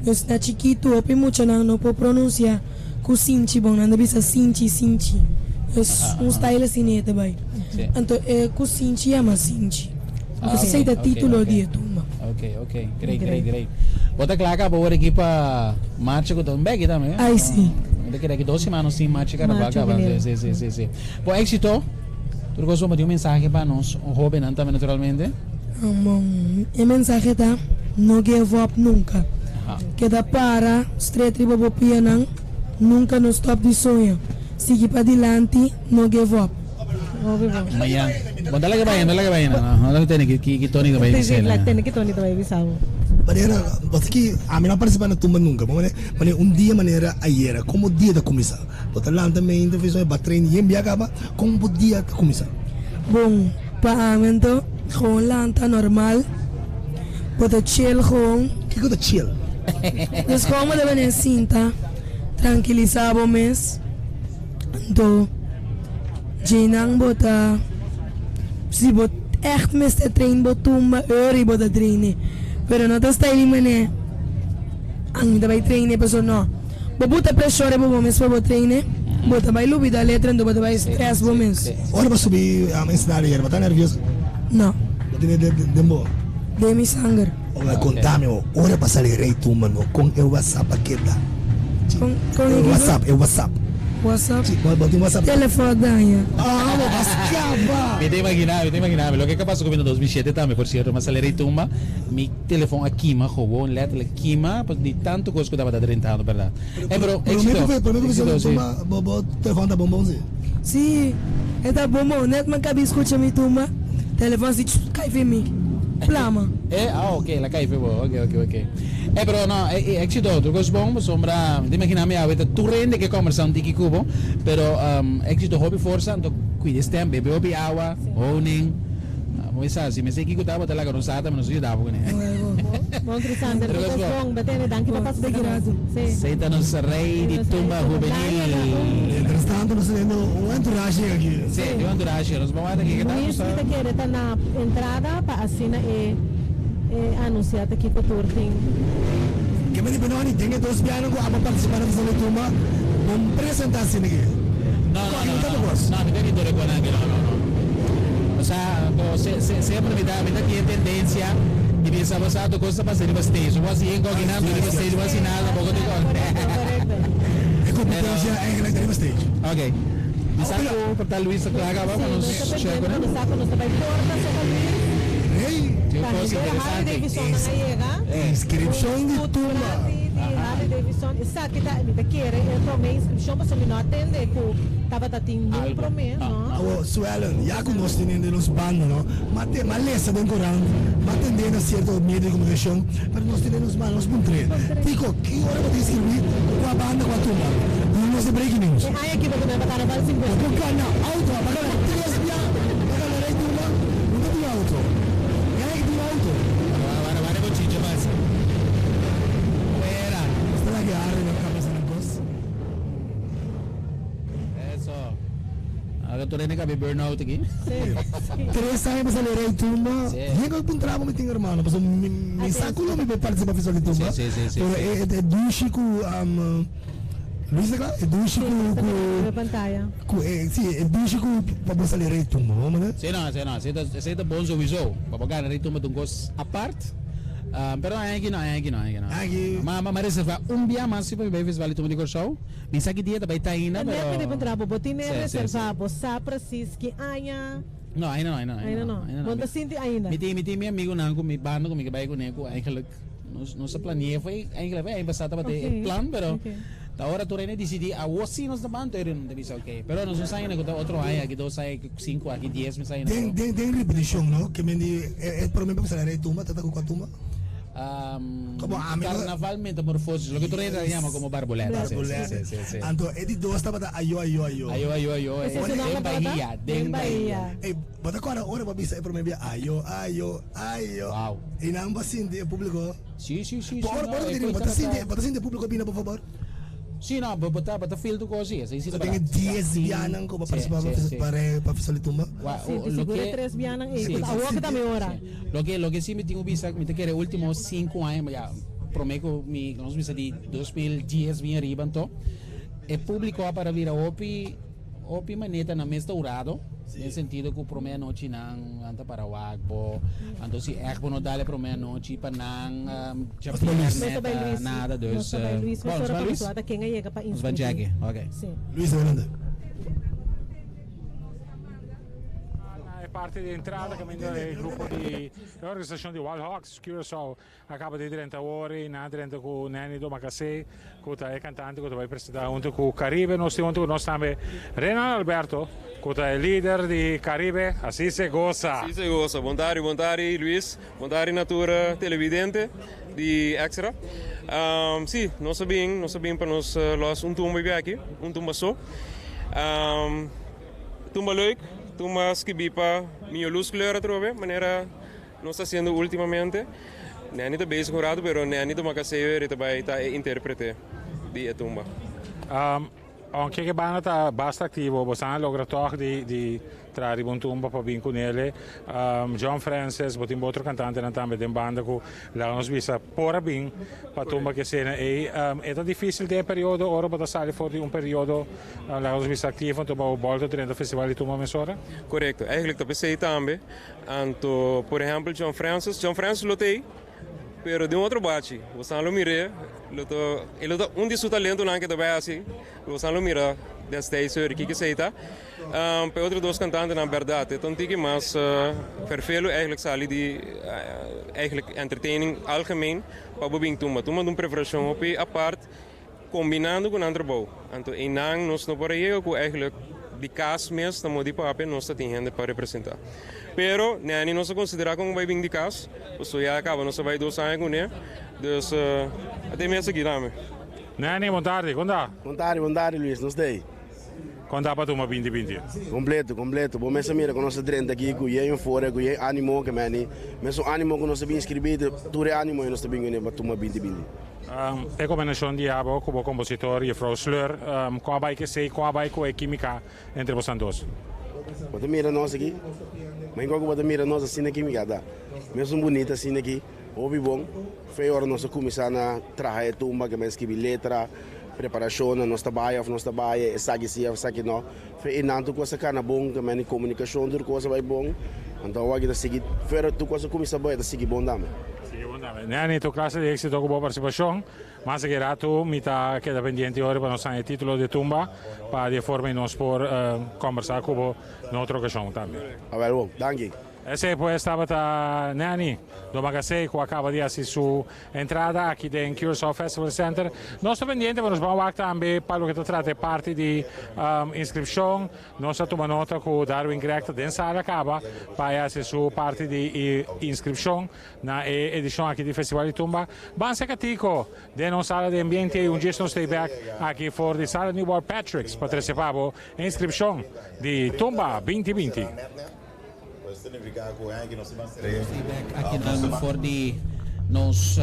Dus na chikitu hopi muchanan no por pronunsiá kusinchi bon, nan ta bisa sinchi, sinchi. Dus un style asina e ta bai. Anto e kusinchi yama sinchi. Esei ta título di e tumba. Ok, ok. Great, great, great. Bo ta kla kaba ora aki pa marcha ku ta un beki tambe? Ai si. Mi ta kere aki dos siman nos tin marcha karnaval kaba. Si, si, si, si. Bo éxito. Tur kos bo tin un mensahe pa nos hóbennan tambe naturalmente. Bon, e mensahe ta, no give up nunka. Keda para stret riba bo pianan, nunka no stop di soña. Sigui padilanti, no give up. Mañan. Bon, dale que vayan, dale que vayan. No, no tene ki ki Tony ta bai bisa. La tene ki Tony ta bai bisa bo. Manera, bo ki ami no a participa na tumba nunca. Bo manera un dia manera ayera, como dia ta cuminsa? Bo ta lanta meinta of ba train yen bia caba, como bo dia ta cuminsa? Bon, pa ami anto, gewoon lanta normal. Bo ta chill gewoon. Kiko ta chill? Dus gewoon bo ta bene sinta, trankilisa bo mes. Anto djeinan bo ta, si bo ègt mester train bo tumba early bo ta traine. Pero no ta sta ei manera ami ta bai traine pasobra no. Bo buta preshon riba bo mes pa bo traine, bo ta bai lubida letra anto bo ta bai stress bo mes. Ora bo subi escenario ayer bo ta nervioso? No. Bo tene den bo? Den mi sanger. Ora contami bo, ora pa sali rey tumba no, con e whatsapp a keda? Con con e whatsapp, e whatsapp. Whatsapp? Si, bo tin whatsapp? Telefon a daña. Ah, bo a scapa! Mi ta imagina, mi ta imagina mi. Loke a pasa cu mi na 2007 tambe, por cierto, mi a sali rey tumba, mi telefon a kima gewoon, letterlijk kima, pa di tanto cos cu tabata drentando, berdad. Eh, pero Prome exito, cu prome cu exito, sali si. tumba, bo bo telefon ta bon bon si? Si, e ta bon bon. Net mi a kabi scucha mi tumba. Telefon si kai fi mi. Plama. E, ah ok, la kai fi bo. Ok, ok, ok. E pero no, e, e éxito, tur kos bon, pasobra mi ta imagina mi awe ta tur hende ke kombersa un tiki ku bo, pero um, éxito hopi forsa, anto kuida e stem, bebe hopi awa, honing. Bo sa, si mester kiko ta, bo ta laga nos sa tambe, nos ta yuda bo kuné. Bon Crisander, tur kos bon, betene, danki pa pasa ku nos. Si. Sei ta nos rey di tumba hubenil. Mientras tanto nos ta teniendo un entourage aki. Si, tin un entourage. Nos bon wak aki ke ta. Luis mi ta kere ta na entrada pa asina e e anuncia ta kiko tur tin. Ke meni Benoni den e dos bianan ku abo participa na Festival di Tumba bon presenta asina ke. No, no, no, no, no, mi ta di dore con aki, no, no, no. Osea, bo se, se, semper mi ta, mi ta tin e tendencia di bisa bo sa tur cos ta pasa riba stage. Bo hasi yen koki nan, riba stage bo hasi nada, tampoco te con. Correcto. E competencia eigenlijk ta riba stage. Ok. Mi sa cu por ta Luis ta cla caba pa nos Si, nos ta share pendiente cu pa nan. nos sa cu nos ta bay porta soca Luis. Hey! Tin Pa cos henter Harley interesante. Davidson nan a yega. Inscripcion di tumba. Di Harley Davidson. Esaki ta, mi ta kere e prome inscripcion pasobra mi no a tende cu tabata tin niun prome, no. Awo, Suellen, ya cu nos tin hende nos banda, no, ma te, ma lesa den corant, ma tende na cierto medio di comunicacion, pero nos tin den nos banda, nos puntr'é, Tico, ki ora bo ta inscribí, cu cua banda, cua tumba? Duna nos e breaking news. E aña aki bo ta meba carnaval 50. Bo por gana auto, bo gana tres bia, bo gana rey tumba, bo ta tin auto. E aña aki tin auto. Wara, wara bo chicho pasa. Fuera. Sta laki Harry na cabeza na cos. Eso. Ora tur hende kabe burnout aki. Tres aña pa sali Rey Tumba. Yen ku puntra bo mi tin hermano pasobra mi mi sa ku lo mi por participa Festival di Tumba. Pero e e dushi ku Luis ta kla? E dushi ku ku ku e si e dushi ku pa bo sali Rey Tumba bo manda? Si no si no esei ta bon souiso pa bo gana Rey Tumba ta un kos apart pero aña aki no aña aki no aña aki no ma ma reserva un bia mas si pa mi bai Festival di Tumba di Kòrsou. Mi sa ki dia ta bai ta ainda, pero. Net mi ta puntra bo, bo tin e reserva, bo sa precies ki aña? No, ainda no, ainda no. Ainda no. Bo no ta sinti ainda? Mi tin, mi tin mi amigunan ku mi banda ku mi ke bai kuné ku eigenlijk nos nos a planea foi eigenlijk foi aña pasá tabata e plan, pero ta ora tur hende disidí awor sí nos ta ban, tur hende ta bisa ok. Pero nos no sa ainda ku ta otro aña, aki dos aña, aki sinku, aki dies, mi sa ainda. Den den den ripetishon no, ke men di e promé pa sali rei tumba ta ta ku kua tumba? Carnaval metamorfosis, loke tur hende ta yama komo barboleta. Barboleta. Anto e di dos tabata ayo ayo ayo. Ayo ayo ayo, den Bahia, den Bahia. Ey, bo ta kòrda ora bo a bisa e promé bia ayo ayo ayo. Wow. I nan bo a sinti e públiko. Si, si, si. Bo ora bo ta sinti, bo ta sinti e públiko bini bo fabor? Si, no, bo ta, bo ta feel tur kos si, esei si ta So tin e dies bianan ku bo a partisipá pa pa Festival di Tumba? Si, di sigur e tres bianan ei, awor ku ta mi ora. Loke loke si mi tin ku bisa mi ta kere ultimo sinku aña ya prome ku mi nos bisa di 2010 bin ariba anto e publico a para bira hopi hopi maneta nan mes ta hurado den sentido ku prome anochi nan nan ta para wak bo anto si ègt bo no dal e prome anochi pa nan djabièrnè ta nada dus bon nos bai Luis nos bai Jackie ok. Luis adelante. Na e parti di entrada caminda e grupo di e organisacion di Wild Hawks Curaçao a caba di drenta awor y nan a drenta cu Nanny Domacassé cu ta e cantante cu ta bay presenta hunto cu Caribe. Nos tin hunto cu nos tambe Renan Alberto cu ta e lider di Caribe. Así se goza! Así se goza. Bon tardi, bon tardi Luis. Bon tardi na tur televidente di Extra. Si, nos a bin, nos a bin pa nos los un tumba aki, un tumba so. Tumba leuk, tumba skibí pa miyo luz kleur atrobe, manera nos ta hasiendo ultimamente. Nanny ta bezig un rato, pero Nanny ta Macaseo e ta bai ta e interprete di e tumba. Aunke ke banda ta basta aktivo, boso a logra tòg di di traha riba un tumba pa bin ku nele. John Francis, bo tin bo otro kantantenan tambe den banda ku laga nos bisa por a bin pa tumba ke esena ei. E ta difísil den e periodo ora bo ta sali for di un periodo laga nos bisa aktivo anto bo bòlta drenta festival di tumba mesora? Korekto, eigenlijk ta p'esei tambe. Anto por ehèmpel John Francis, John Francis lo ta ei. Pero den otro bachi, bosan lo mir'é, lo ta, e lo ta un di su talentonan ke ta bai hasi, bosan lo mira destijds hoor kiko esei ta. Pa e otro dos kantantenan bèrdat e ta un tiki mas ferfelu eigenlijk sali di eigenlijk entertaining algemeen pa bo bin tumba. Tumba ta un preparashon hopi apart kombinando ku nan trabou. Anto einan nos no por a yega ku eigenlijk di kas mes ta modi papia nos ta tin hende pa representá. Pero Nanny nos a konsiderá komo bai bin di kas, pasobra ya kaba nos a bai dos aña kuné, dus a tin mes aki tambe. Nanny, bon tardi, kon ta? Bon tardi, bon tardi Luis, nos ta ei. Kon ta pa tuma binti binti? Kompleto, kompleto. Bo mes a mira kon nos a drenta aki ku yen euforia, ku yen animo ke meni. Mesun animo ku nos a bin inskribí, tur e animo ei nos ta bin kuné pa tuma binti binti. E kombinashon di abo ku bo kompositor Jefrouw Sleur, kon a bai ku esei, kon a bai ku e kimika entre bosan dos? Bo ta mira nos aki? Ma en ku bo ta mira nos asina aki mi ta mesun bunita asina aki, hopi bon. Fe ora nos a kuminsá na traha e tumba ke men skibi letra, preparashonnan, nos ta bai òf nos ta bai, esaki si òf esaki no. Fe einan tur kos a kana bon, ke men di komunikashon tur kos a bai bon. Anto awor aki ta sigui, fe ora tur kos a kuminsá bai e ta sigui bon tambe. Sigui bon tambe. Nanny, tur klase di éksito ku bo partisipashon. Mas aki ratu mi ta keda pendiente ora pa nos haña e título di tumba pa di e forma ei nos por kòmbersá ku bo na otro okashon tambe. Awèl bon. Danki. Esei pues tabata Nanny Domagasey ku a kaba di hasi su entrada aki den Curaçao Festival Center. Nos ta pendiente pa nos ban wak tambe pa loke ta trata e parti di inskripshon. Nos a tuma nota ku Darwin Gregg ta den sala kaba pa e hasi su parti di inskripshon na e edishon aki di Festival di Tumba. Ban seka tiko den nos sala di ambiente i un djis nos stay back aki for di sala Newborn Patrick's pa trese pa bo e inskripshon di Tumba 2020. Aki nan for di nos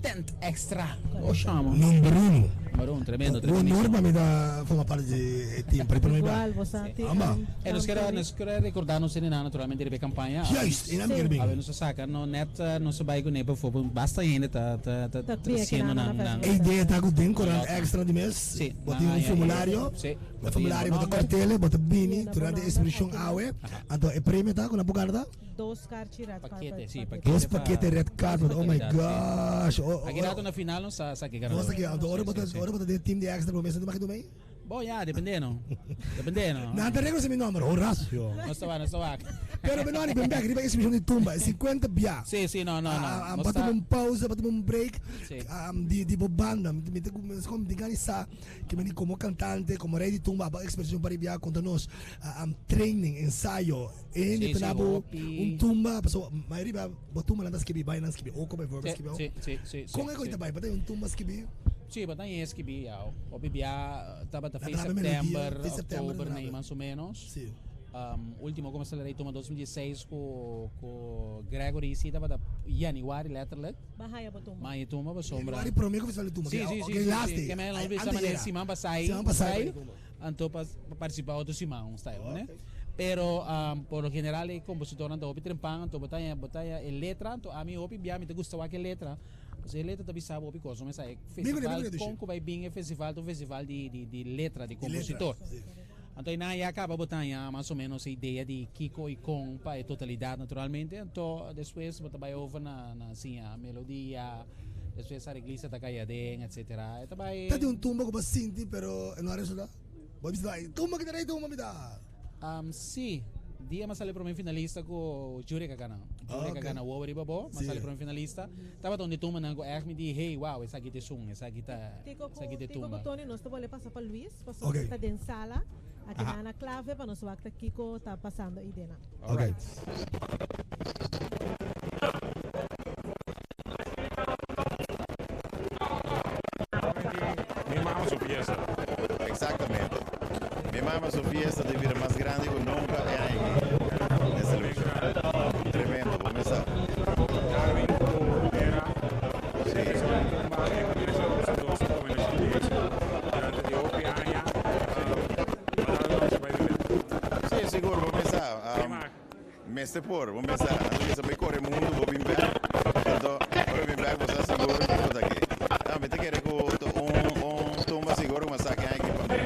tent extra. Number uno. Number 1, tremendo, Un tremendísimo. honor pa mi ta forma parti di e team, pero prome Igual, bo sa tin, Amba. E nos kere, nos kere recorda nos hendenan naturalmente riba e campaña. Juist, e nan mi kere bin. Awe nos a saca, no net nos a bay cune bijvoorbeeld basta hende ta ta ta Ta pia treciendo kinan nan na nan. E idea ta cu den Corant Extra di mes Sí, bo nan tin un haña e- formulario, Sí, e bo tin formulario bo ta bo nomber. cortele, bo ta bini Yena bo durante e nomber inscripcion aki. awe, anto e premio ta cu nan por gana ta? Dos karchi red Pakete, carpet. sí, pakete. Dos pa- pakete red carpet, oh my Calidad, sí. gosh. Oh, oh, Aki rato na final nos sa sa ke ganador. Nos sa ke, ora bo ta, ora bo ta den team di extra bo mester ta mei? Bon, ya, depende no. Depende no. Nan ta reconoce mi nomber, Horacio. Nos ta wak, nos ta wak. Pero Benoni, ben bek riba exhibición di tumba, e 50 bia. Sí, sí, no, no, no. Ah, Nos pa ta tuma un pausa, pa tuma un break. Sí. Di di bo banda, mi ta mi ta mi tin sa ke meni como cantante, como rey di tumba, aba expresión pa riba konta nos. Training, ensayo, e hende Sí, ta sí, na bo hopi. un tumba, paso mayoria bo tumba nan ta skibi, bai nan skibi, oko bijvoorbeeld Sí, skibi. sí, sí, sí, sí, Kon e sí. ta bai? Pa ta un tumba skibi? Sí, pa ta skibi ya. Hopi bia tabata Na fin trabe melodia, september, fin september oktober, na nee, trabe. mas o menos. Sí. Ultimo como sali tuma 2016 ku ku Gregory sí tabata januari letterlijk. Bahaya bo tumba. Ma tumba pa sombra. Januari prome ku festival di tumba. Sí, Oké, sí, sí, oké, sí, last sí. day. Ke men Ay, bisa antes mané era. siman pasai. Siman pasai pasai. pa tumba. Anto pa participa otro siman style, ne? Pero por lo general e compositornan ta hopi trempan, anto bo ta haña bo ta haña e letra, anto ami hopi bia mi ta gusta wak e letra. Pasobra e letra ta bisa bo hopi cos, no mester e Bingo, festival bingo, con cu bay bin e festival ta un festival di di di letra, di Di letra, compositor. sí. Anto einan ya caba bo ta haña mas o menos e idea di kico y con pa e totalidad naturalmente, anto despues bo ta bay over na na siña melodia, despues areglista ta cay aden, etcetera. E ta bay. Ta di un tumba cu bo a sinti pero e no a resulta? Bo a bisa ay tumba ki ta rey tumba mi ta. Sí, dia mi a sali prome finalista cu Jurek a gana. Jurek a gana wowo riba bo, mi a sali prome finalista. Tabata un di tumbanan cu echt mi di, hey, wow, esaki ta esun, esaki ta, Tico cu, esaki ta e Tico cu tumba. Tony nos ta bolbe pasa pa Luis, pasobra Ok. ta den sala. Aki Aha. nan a clave pa nos wak ta kico ta pasando ei denan. Ok. Mi mama su fiesta. Exactamente. Mi mama su fiesta ta bira mas grandi cu nunca e aña aki den celebracion. Tremendo, bo mesa. Darwin cu era Festival di Tumba e combinacion cu dos un combinacion di exito durante di hopi aña. Bo ta bai bebe. Si, sigur, bo mesa. Mester por, bo mester a bisa bai kore mundu bo bin bek, anto ora bin bek bo sa sigur ku bo ta aki. No, mi ta kere ku ta un un tumba sigur ku mi a sa ken aki pa mi.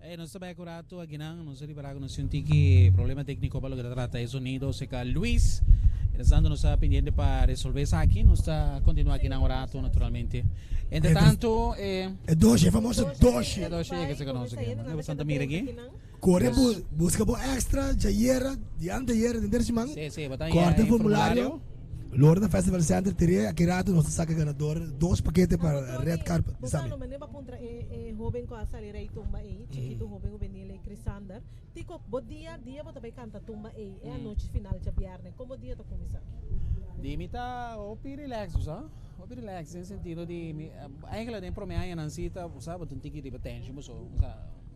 Ey, nos ta bai cu rato akinan, nos a ripara cu nos tin un tiki problema tecnico pa loke ta trata e sonido cerca Luis. Mientras tanto nos ta pendiente pa resolve esaki, nos ta continua akinan un rato naturalmente. Entre tanto, e. E doshi, e famoso doshi. E doshi e ke se conoce aki. Bo santa mira aki. Kore bu buska bo extra djayera, di antayera, den ders siman. Sí, sí, bo ta Korte haña e formulario. formulario. Lorna Festival Center tir'é aki rato nos ta saka ganador dos pakete pa red carpet. Bo Bisami. sa no mane ba puntra e e hoben ku a sali rei tumba ei, chikitu hoben hubenil ei, Chrisander. Tiko, bo dia dia bo ta bai kanta tumba ei e anochi final djabièrnè, kon bo dia ta kuminsá? Di mi ta hopi relax, bo sa. Hopi relax den sentido di mi eigenlijk den prome añanan si ta, bo sa, bo ta un tiki riba tension bo so, bo sa.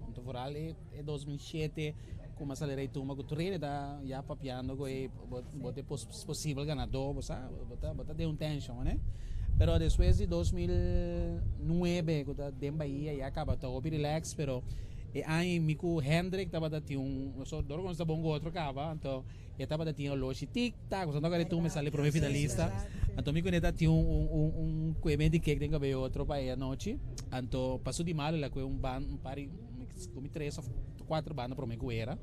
Anto vooral e e 2007 ku m'a sali rei tumba ku tur hende ta ya papiando ku e bo bo ta e posibel ganadó bo sa bo ta bo ta den un tenshon ne. Pero despues di 2009 ku ta den Bahia ya kaba ta hopi relax pero e aña mi ku Hendrik tabata tin un so dor ku nos ta bon ku otro kaba anto E tabata tin oloshi tik tak, pasobra no kere tumba e sali prome finalista. Anto mi kune ta tin un un un un kueme di kek den kabei otro pa e anochi. Anto paso di malo el a kue un ban un par di komi tres of kuater banda prome ku era.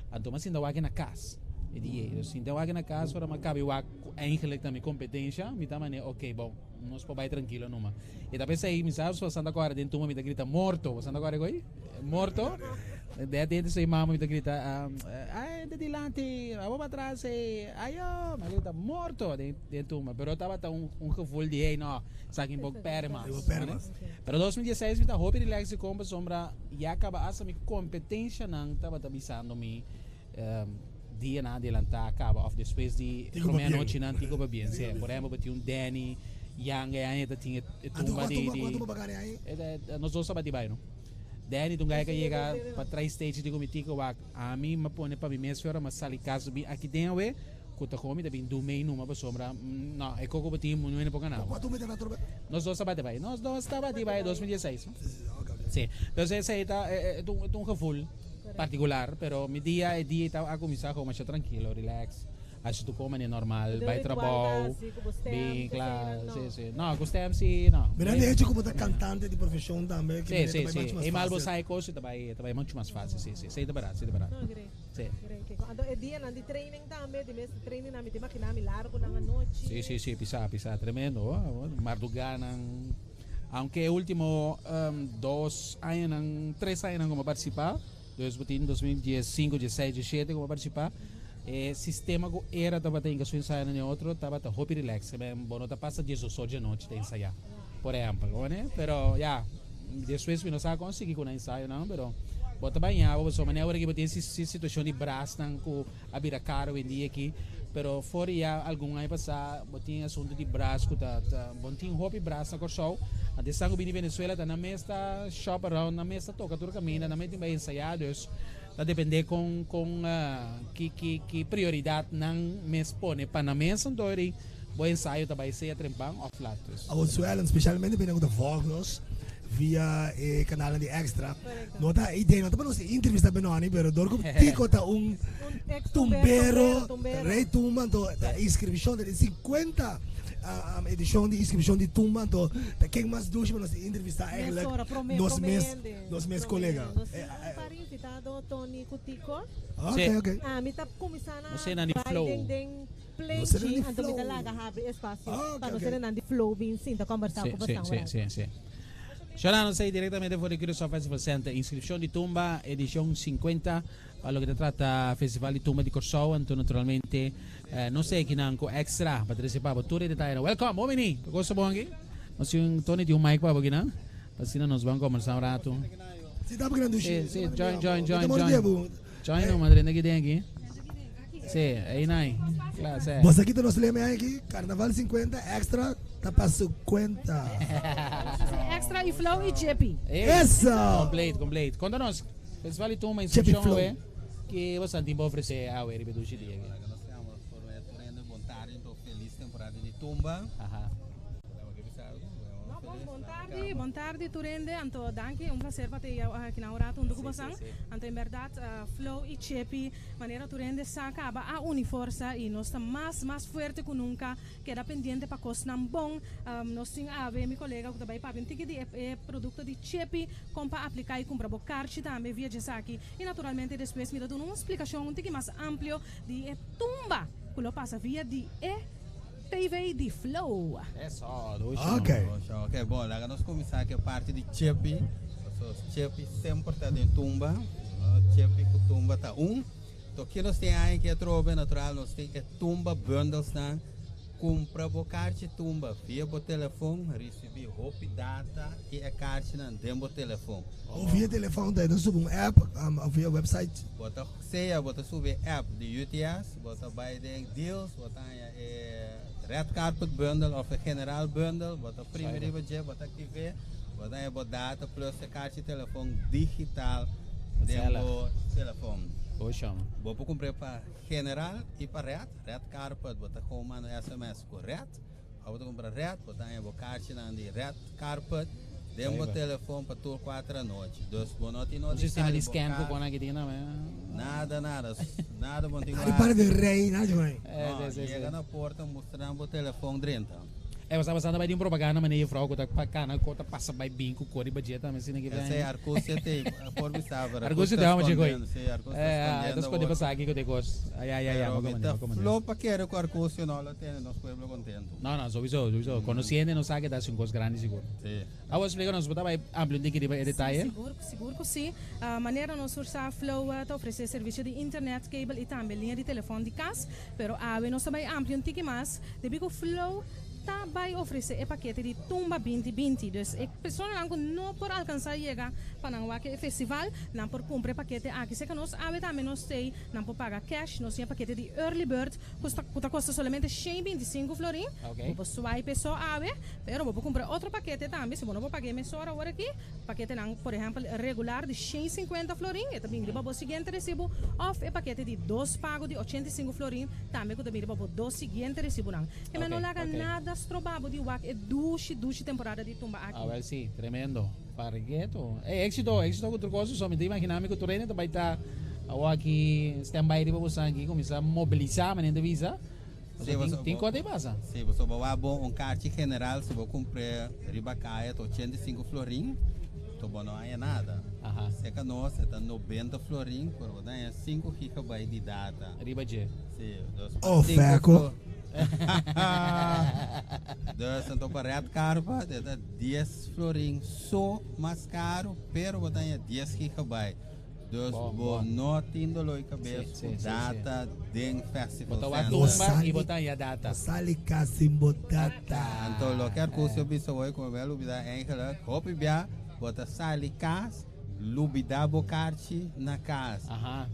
Anto mi a sinta wak na kas e di ei. Sinta wak na kas ora mi a kabi wak ku eigenlijk ta mi kompetensha mi ta mane ok bon nos por bai trankilo numa. E ta p'esei mi sa so Santa Cora den tumba mi ta grita morto. Bo Santa Cora koe? Morto. De adentro soy mama mi ta grita ay de dilanti abo pa atras ey ayo mi a grita morto den den tumba pero tabata un un gevoel di hey no esaki bo perde mas pero 2016 mi ta hopi relax di kon pasobra ya kaba hasta mi competencianan tabata bisando mi. dianan adelantá kaba òf despues di Tico promé Pabien. anochinan Tico Pabien. Sí, por ehèmpel bo tin un Danny Young e aña ta tin e Anto tumba kua di tumba di kua tumba pa gana e aña? E nos dos tabata di bai no. Danny ta un guy ku a yega pa trai stage di ku mi Tico wak ami mi a pone pa mi mes ora mi a sali kas bin aki den awe ku ta komo mi ta bin dumei numa pasobra no e koko bo tin no hende por gana bo. Kua tumba e tabata trobe? Nos dos tabata bai nos dos tabata bai 2016 no? Sí, entonces esei ta e ta un gevoel particular pero mi dia e dia ta a cuminsa como masha tranquilo relax haci tu como manera normal bay trabou bin kla si si no cu stem si no. Mira de hecho como ta cantante di profesion tambe si si si e mal bo sa e cos ta bay ta bay mucho mas facil si si esey ta berdad esey ta berdad si. Anto e dianan di training tambe di mes training nan mi ta imagina mi largo nan anochi. Si si si pisa pisa tremendo marduganan. Aunke e ultimo dos añanan, tres añanan ku mi a partisipá, dus bo tin 2015, 16, 17 ku mi a partisipá, e sistema ku era tabata hinka su ensayonan den otro tabata hopi relax. Bo no ta pasa diesdos or di anochi ta ensayá, por ehèmpel, bo mane? Pero ya, despues mi no sa kon sigui ku nan ensayonan, pero bo ta baña bo pasobra manera ora ku bo tin e situashon di brasnan ku a bira caro hoy-en-dia aki, pero for di ya algun aña pasá bo tin e asunto di bras cu ta ta bon tin hopi bras na Corsou, anto esnan cu bini Venezuela ta nan mes ta shop around, nan mes ta toca tur caminda, nan mes tin bay ensaya, dus ta depende con con ki ki ki prioridad nan mes pone pa nan mes, anto eri bo ensayo ta bay sea trempan of lat. Dus. Awor Suellen, specialmente bini cu ta volg nos via e kanalnan di Extra. No ta e idea no ta pa nos entrevista Benoni, pero dor ku Tico ta un tumbero, rey tumba, anto ta inscripcion ta di 50 edicion di inscripcion di tumba, anto ta ken mas dushi pa nos entrevista eigenlijk nos mes nos mes colega. Nos tin un par invitado Tony ku Tico. Ok, ok. Ami ta kuminsá na Nos nan di bai flow. den den Nos nan plenchi, di anto mi ta flow. laga habri espasio Ok, pa nos ok. nan di flow bin sinta kombersá Sí, ku sí, bosan sí, ora. sí, sí. Shona nos ei directamente for di Curaçao Festival Center. Inscripcion di Tumba edicion 50 pa loke ta trata Festival di Tumba di Corsou. Anto naturalmente nos ei kinan cu extra pa trece pa bo tur e detayenan. Welcome, bon bini. Bo gosta bon aki? Nos tin un Tony tin un mic pa bo kinan pa asina nos ban combersa un rato. Si ta bo kinan dushi. Si, si, join, join, join, join. Join no, madre, aki den aki. Si, ei nai. Kla, si. Bosa kita nos lema aki, Carnaval 50 extra ta pa su cuenta. Extra y Flow y Chepi. Eso! Completo, completo. Conta nos, Festival di Tumba, Chepi inscripcion Flow. awe, ki boso tin pa ofrece awe riba e dushi dia aki? Nos ta por tur bon tardi, un feliz temporada di Tumba. Aha. No, bon, bon tardi, bon tardi tur hende. Anto danki, un placer pa te aki na un rato hunto cu bosan. Anto en berdad Flow y Chepi, manera tur hende sa caba a uni forsa y nos ta mas, mas fuerte cu nunca. Keda pendiente pa cosnan bon. Nos tin awe mi colega cu ta bay papia un tiki di e producto di Chepi, con pa aplica y cumpra bo carchi tambe via djesaki. Y naturalmente despues mi ta duna un splicacion un tiki mas amplio di e tumba cu lo pasa via di e TV di Flow. Eso, dushi. Ok. Ok, bon, laga nos kuminsá ku e parti di Chepi. Pasobra Chepi semper ta den tumba. No? Chepi ku tumba ta un. To ki nos tin aña ki atrobe, natural, nos tin e tumba bundlesnan. Kumpra bo karchi tumba via bo telefon, risibí hopi data i e karchinan den bo telefon. O via telefon ta subi un app of via website. Bo ta sea bo ta subi e app di UTS, bo ta bai den deals, bo ta haña e red carpet bundle of e general bundle, bo ta primi riba dje, bo ta aktiv'é, bo ta haña bo data plus e karchi telefon digital den bo telefon. Bo por kumpr'é pa general i pa red, red carpet bo ta gewoon manda un sms ku red. Ora bo ta kumpra red, bo ta haña bo karchinan di red carpet den bo telefon pa tur kuater anochi. Dus bo no tin Un no di sistema sali di bo scan ku kas. kona ki tin tambe. Nada, nada. Nada bo no tin ku Nada para hasi. di rei, nada di rei. No, Sí, sí, sí. yega na porta, mustra nan bo telefon drenta. E bo sa pasando bai di un propaganda manera juffrouw ku ta pa kana ku ta pasa bai bin ku kor di bajet tambe asina ki Esei Arcus e te por bisa pero Arcus Arcus te ta amo chikoi. skondiendo, sí, Arcus ta Eh, skondiendo ta skonde awor. pasa aki ku te kos. Ai ai ai, Pero amo mi komandé, ta amo komandé. flo pa kere ku Arcusio no lo tene nos pueblo kontento. No, no, souiso, souiso. Conociendo nos sa ke ta hasi un kos grandi sigur. Sí. Awor splika nos, bo ta bai amplia un tiki riba e Sí, detaye? sigur, sigur ku sí. Manera nos tur sa, Flow ta ofresé servisio di internet, cable i tambe liña di telefòn di kas. Pero awe nos ta bai amplia un tiki mas, debí ku Flow. ta bai ofresé e pakete di Tumba 2020. Dus e personanan ku no por alkansá yega pa nan wak e festival, nan por kumpra e pakete aki. Serka nos awe tambe nos tei, nan por paga cash. Nos tin e pakete di early bird ku ta kosta solamente 125 florin. Bo por swipe e so awe, pero bo por kumpra otro pakete tambe si bo no por paga e mesora ora aki. Paketenan, por ehèmpel, regular di 150 florin, e ta bin riba bo siguiente resibu, òf e pakete di dos pago di 85 florin, tambe ku ta bin riba bo dos siguiente resibunan. E men no laga nada stroba bo di wak e dushi, dushi temporada di tumba aki. Awel si, tremendo. Pargeto. Ey, éxito, éxito ku tur kos. So mi ta imagina mi ku tur hende ta bai ta awor aki stand by riba boso aki, kuminsá mobilisá, manera ta bisa. Sí, Pasobra tin, tin kos ta pasa. Sí, pasobra bo wak bo un karchi general si bo kumpr'é riba kaya ta 85 florin, to bo no haña nada. Aha. Serka nos e ta 90 florin, pero bo ta haña 5 gigabyte di data. Riba dje. Sí, dus pa Oh, 5 fèko. flo- Dus anto pa red carpet e ta 10 florin so mas karu, pero bo ta haña 10 gigabyte. Dus Bon, bo bon. no tin dolor di cabes Sí, cu sí, sí, data den Festival Bo ta wak Center. tumba y bo ta haya data. Bo sali cas sin bo data. Anto loke Arcusio bisa hoy cu mi a lubida eigenlijk, hopi bia bo ta sali cas lubida bo karchi na cas. Aha.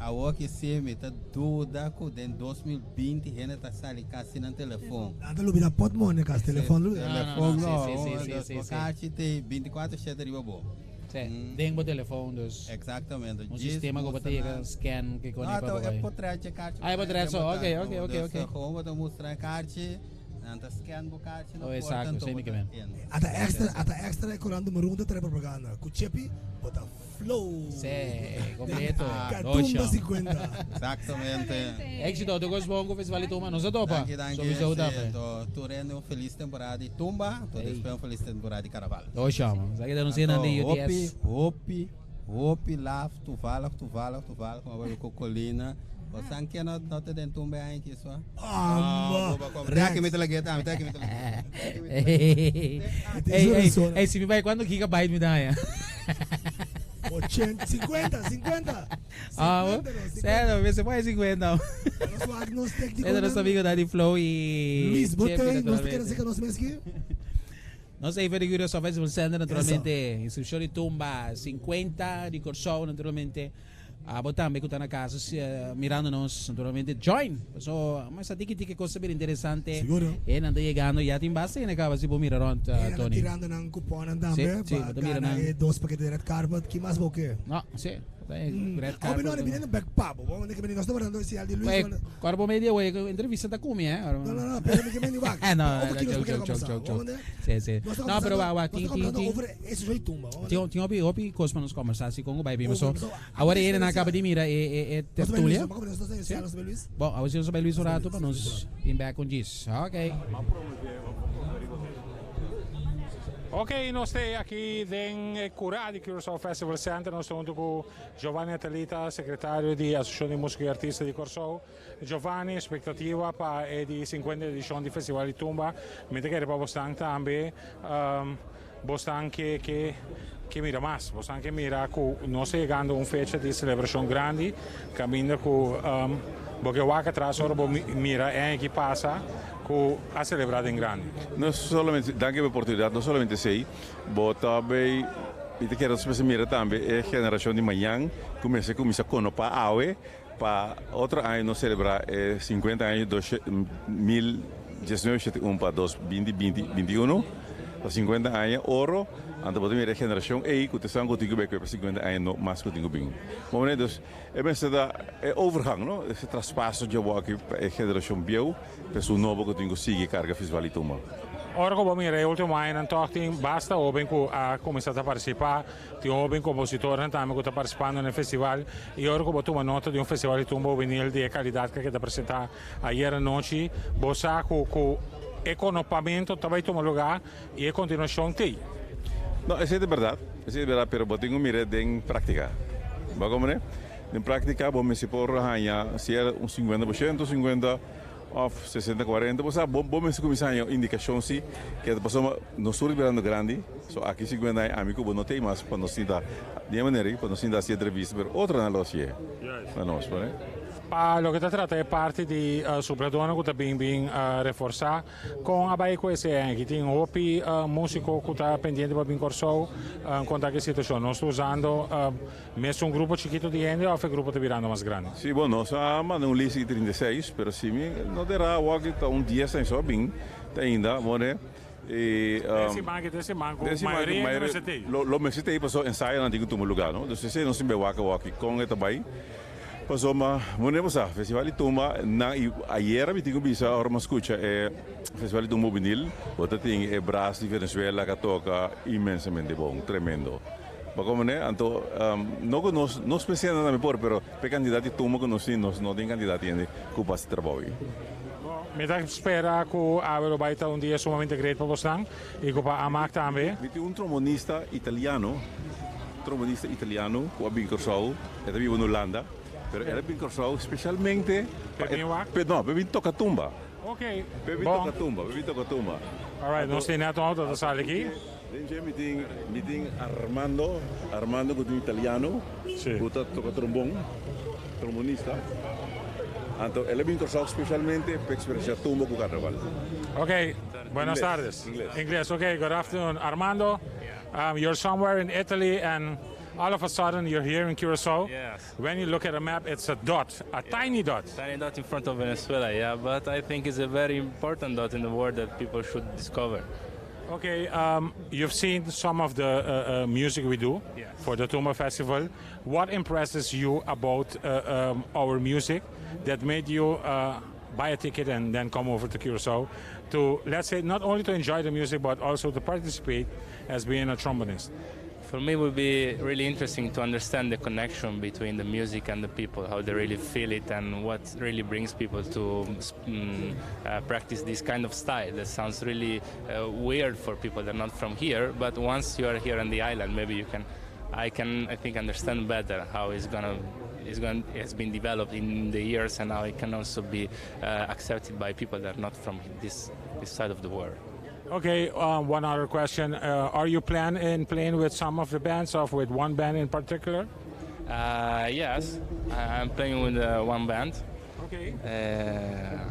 Awor ki si mi ta duda cu den 2020 hende ta sali cas sin nan telefon. Nan ta lubida potmone cas, telefon lubida. Telefon no, Sí, sí, sí, dus sí, bo sí. karchi te 24 shete riba bo. Sí, den bo telefon dus. Exactamente. Un sistema ku bo ta yega scan ke kone No, pa to bo e bai. potret karchi. Ah, e potret so. Ok, ok, ok, Dus ok. gewoon bo ta mustra e karchi, nan ta scan bo karchi na Oh, porta exacto, anto esei bo mi ke ta men. in. Ata extra, ata extra e Corando Maroon ta trae propaganda. Ku Chepi bo ta flow. Sí, completo. Katumba 50. Exactamente. Éxito, tur kos bon ku Festival di Tumba. Nos a topa. Danki, danki. Sowieso Sí, tambe. anto tur hende un felis temporada di Tumba, anto Ey. despues un felis temporada di Carnaval. Osham. Sa ki ta anuncia nan di Anto, hopi, UTS. hopi, hopi laf, toevallig, toevallig, toevallig, maar we hebben Colina. Wat san ke no no te den tumba aña ki so? Ah, Rex. Mi te lageta, mi te mi te lageta. Ey, ey, ey, si mi bai cuánto gigabyte mi ta haña? 80, 50, 50. Ah, 50, no, 50. Serio, mi se pone 50. Nos wak nos técnico. Ese es nuestro amigo Daddy Flow y Luis, Chepe, bote, nos te queremos naturalmente. que nos mezqui. Nos ei di Curaçao Festival Center, naturalmente. Inscripcion di Tumba 50 di Curaçao, naturalmente. Abo tambe ku ta na casa mirando nos, naturalmente join. So, mas sa tiki tiki cosa bien interesante. Seguro. E nan ta yegando, ya tin basta hende caba si bo mira rond, E nan ta Tony. tirando nan cuponnan tambe Sí, sí, pa bo ta mira gana nan. e dos pakete di red carpet. Ki mas bo ke? No, sí. Red Oh, carpet. no, bini bek pa bo. Bo ke bini nos ta guardando e di Luis. Oye, cuerpo medio, oye, entrevista ta cumi, eh. No, no, no, pero mi ke bini wak. Eh, no, Over no, kilos joke, porque joke, joke, joke, joke. Sí, sí. Nos ta No, pero wa, wa, nos ta tin, tin, conversando tin. over eso soy tumba. Tin, tin hopi, hopi kos pa nos conversa si con bai bima. So, Over, so, awor e na acaba di mira e e e Nos ta bai Luis, tertulia. nos ta bai Sí. nos ta bai Luis. Bon, awor si nos bai Luis un rato pa nos bin back con Gis. Okay. Ok, nos ta aki den Cura di Curaçao Festival Center. Nos ta hunto cu Giovanni Atalita, secretario di Asociacion di Musico y Artista di Corsou. Giovanni, expectativa pa e di 50 edicion di Festival di Tumba. Mi ta kere pa bosnan tambe, bosnan ke ke ke mira mas, bosnan ke mira cu nos ta yegando un fecha di celebracion grandi, caminda cu bo ke wak atras ora bo mira e aña ki pasa cu a celebra den grandi. No solamente, danki pa e oportunidad, no solamente esey, bo ta bay, mi ta kere nos mester mira tambe e generacion di mañan cu mester cuminsa conopa awe pa otro aña nos celebra e 50 aña 2019 pa 2020, 21, pa 50 aña oro, anto bo ta mira e generacion ey cu ta esnan cu tin cu bay cu e pa 50 aña no mas cu tin cu bin. Bo manera dus e mester ta e overgang no, ese traspaso dje aki pa e generacion bieu pa esun nobo cu tin cu sigui carga Festival di Tumba. Ora cu bo mira e ultimo añanan toch tin basta hoben cu a cuminsa ta participa, tin hoben compositornan tambe cu ta participando na e festival y ora cu bo tuma nota di un festival di tumba hubenil di e calidad cu a keda presenta ayer anochi, bo sa cu cu e conopamento ta bay tuma lugar y e continuacion t'ey. No, esey ta berdad, esey ta berdad, pero bo tin cu mira den practica. Bo a comprende? Den practica bo mester por haña si era un 50%, 50 of 60 40, bo sa bo bo mester cuminsa haña un indicacion si ke ta pasobra nos tur ta birando grandi, so aki 50 aña ami cu bo no t'ey mas pa nos sinta di e manera pa nos sinta haci entrevista, pero otronan lo haci'e pa nos, bo ne? Pa loke ta trata e parti di supladónan ku ta bin bin reforsá, kon a bai ku esei aki? Tin hopi músiko ku ta pendiente pa bin Kòrsou konta ki situashon. Nos ta usando mesun grupo chikitu di hende òf e grupo ta birando mas grandi? Sí, bon, nos a manda un lista di 36, pero si mi no ta erá awor ta un dies aña so a bin te ainda, more. E, um, den siman ki den siman ku mayoria hende mester tei. Lo, lo mester tei pasobra ensayonan tin ku tuma lugá, no? Dus esei nos tin bai wak awor kon e ta bai. Pasobra bo no sa, Festival di Tumba nan i ayera mi tin ku bisa ora mi a skucha e Festival di Tumba Hubenil, bo ta tin e bras di Venezuela ku a toka inmensamente bon, tremendo. Bo komprende? Anto no ku nos no spesial nan tambe por, pero p'e kantidat di tumba ku nos tin, nos no tin kantidat di hende ku por hasi trabou ei. Bon, mi ta spera ku awe lo bai ta un dia sumamente great pa bosnan i ku pa Amak tambe. Mi tin un trombonista italiano, trombonista italiano ku a bin Kòrsou, e ta biba na Hulanda, pero el a bin Kòrsou spesialmente pa e, no, pa e bin toka tumba. Ok, Pa e bin toka tumba, pa e bin toka tumba. Alright, nos tin net un auto ta sali aki. Den dje mi tin mi tin Armando, Armando ku ta un italiano ku ta toka trombon, trombonista. Anto el a bin Kòrsou spesialmente pa eksperensiá tumba ku karnaval. Ok, buenas tardes. Ingles. Ingles, ok, good afternoon. Armando, you're somewhere in Italy and all of a sudden you're here in Curaçao. Yes. When you look at a map it's a dot, a tiny dot. Tiny dot in front of Venezuela, yeah, but I think it's a very important dot in the world that people should discover. Okay, um, you've seen some of the uh, uh, music we do yes. for the Tumba Festival. What impresses you about uh, um, our music that made you uh, buy a ticket and then come over to Curacao to, let's say, not only to enjoy the music but also to participate as being a trombonist? For me, it would be really interesting to understand the connection between the music and the people, how they really feel it, and what really brings people to mm, uh, practice this kind of style. That sounds really uh, weird for people that are not from here, but once you are here on the island, maybe you can, I can, I think, understand better how it's gonna is going has been developed in the years and how it can also be uh, accepted by people that are not from this this side of the world. Okay, um, one other question. Uh, are you planning in playing with some of the bands or with one band in particular? Uh, yes, I'm playing with uh, one band. Okay. Uh,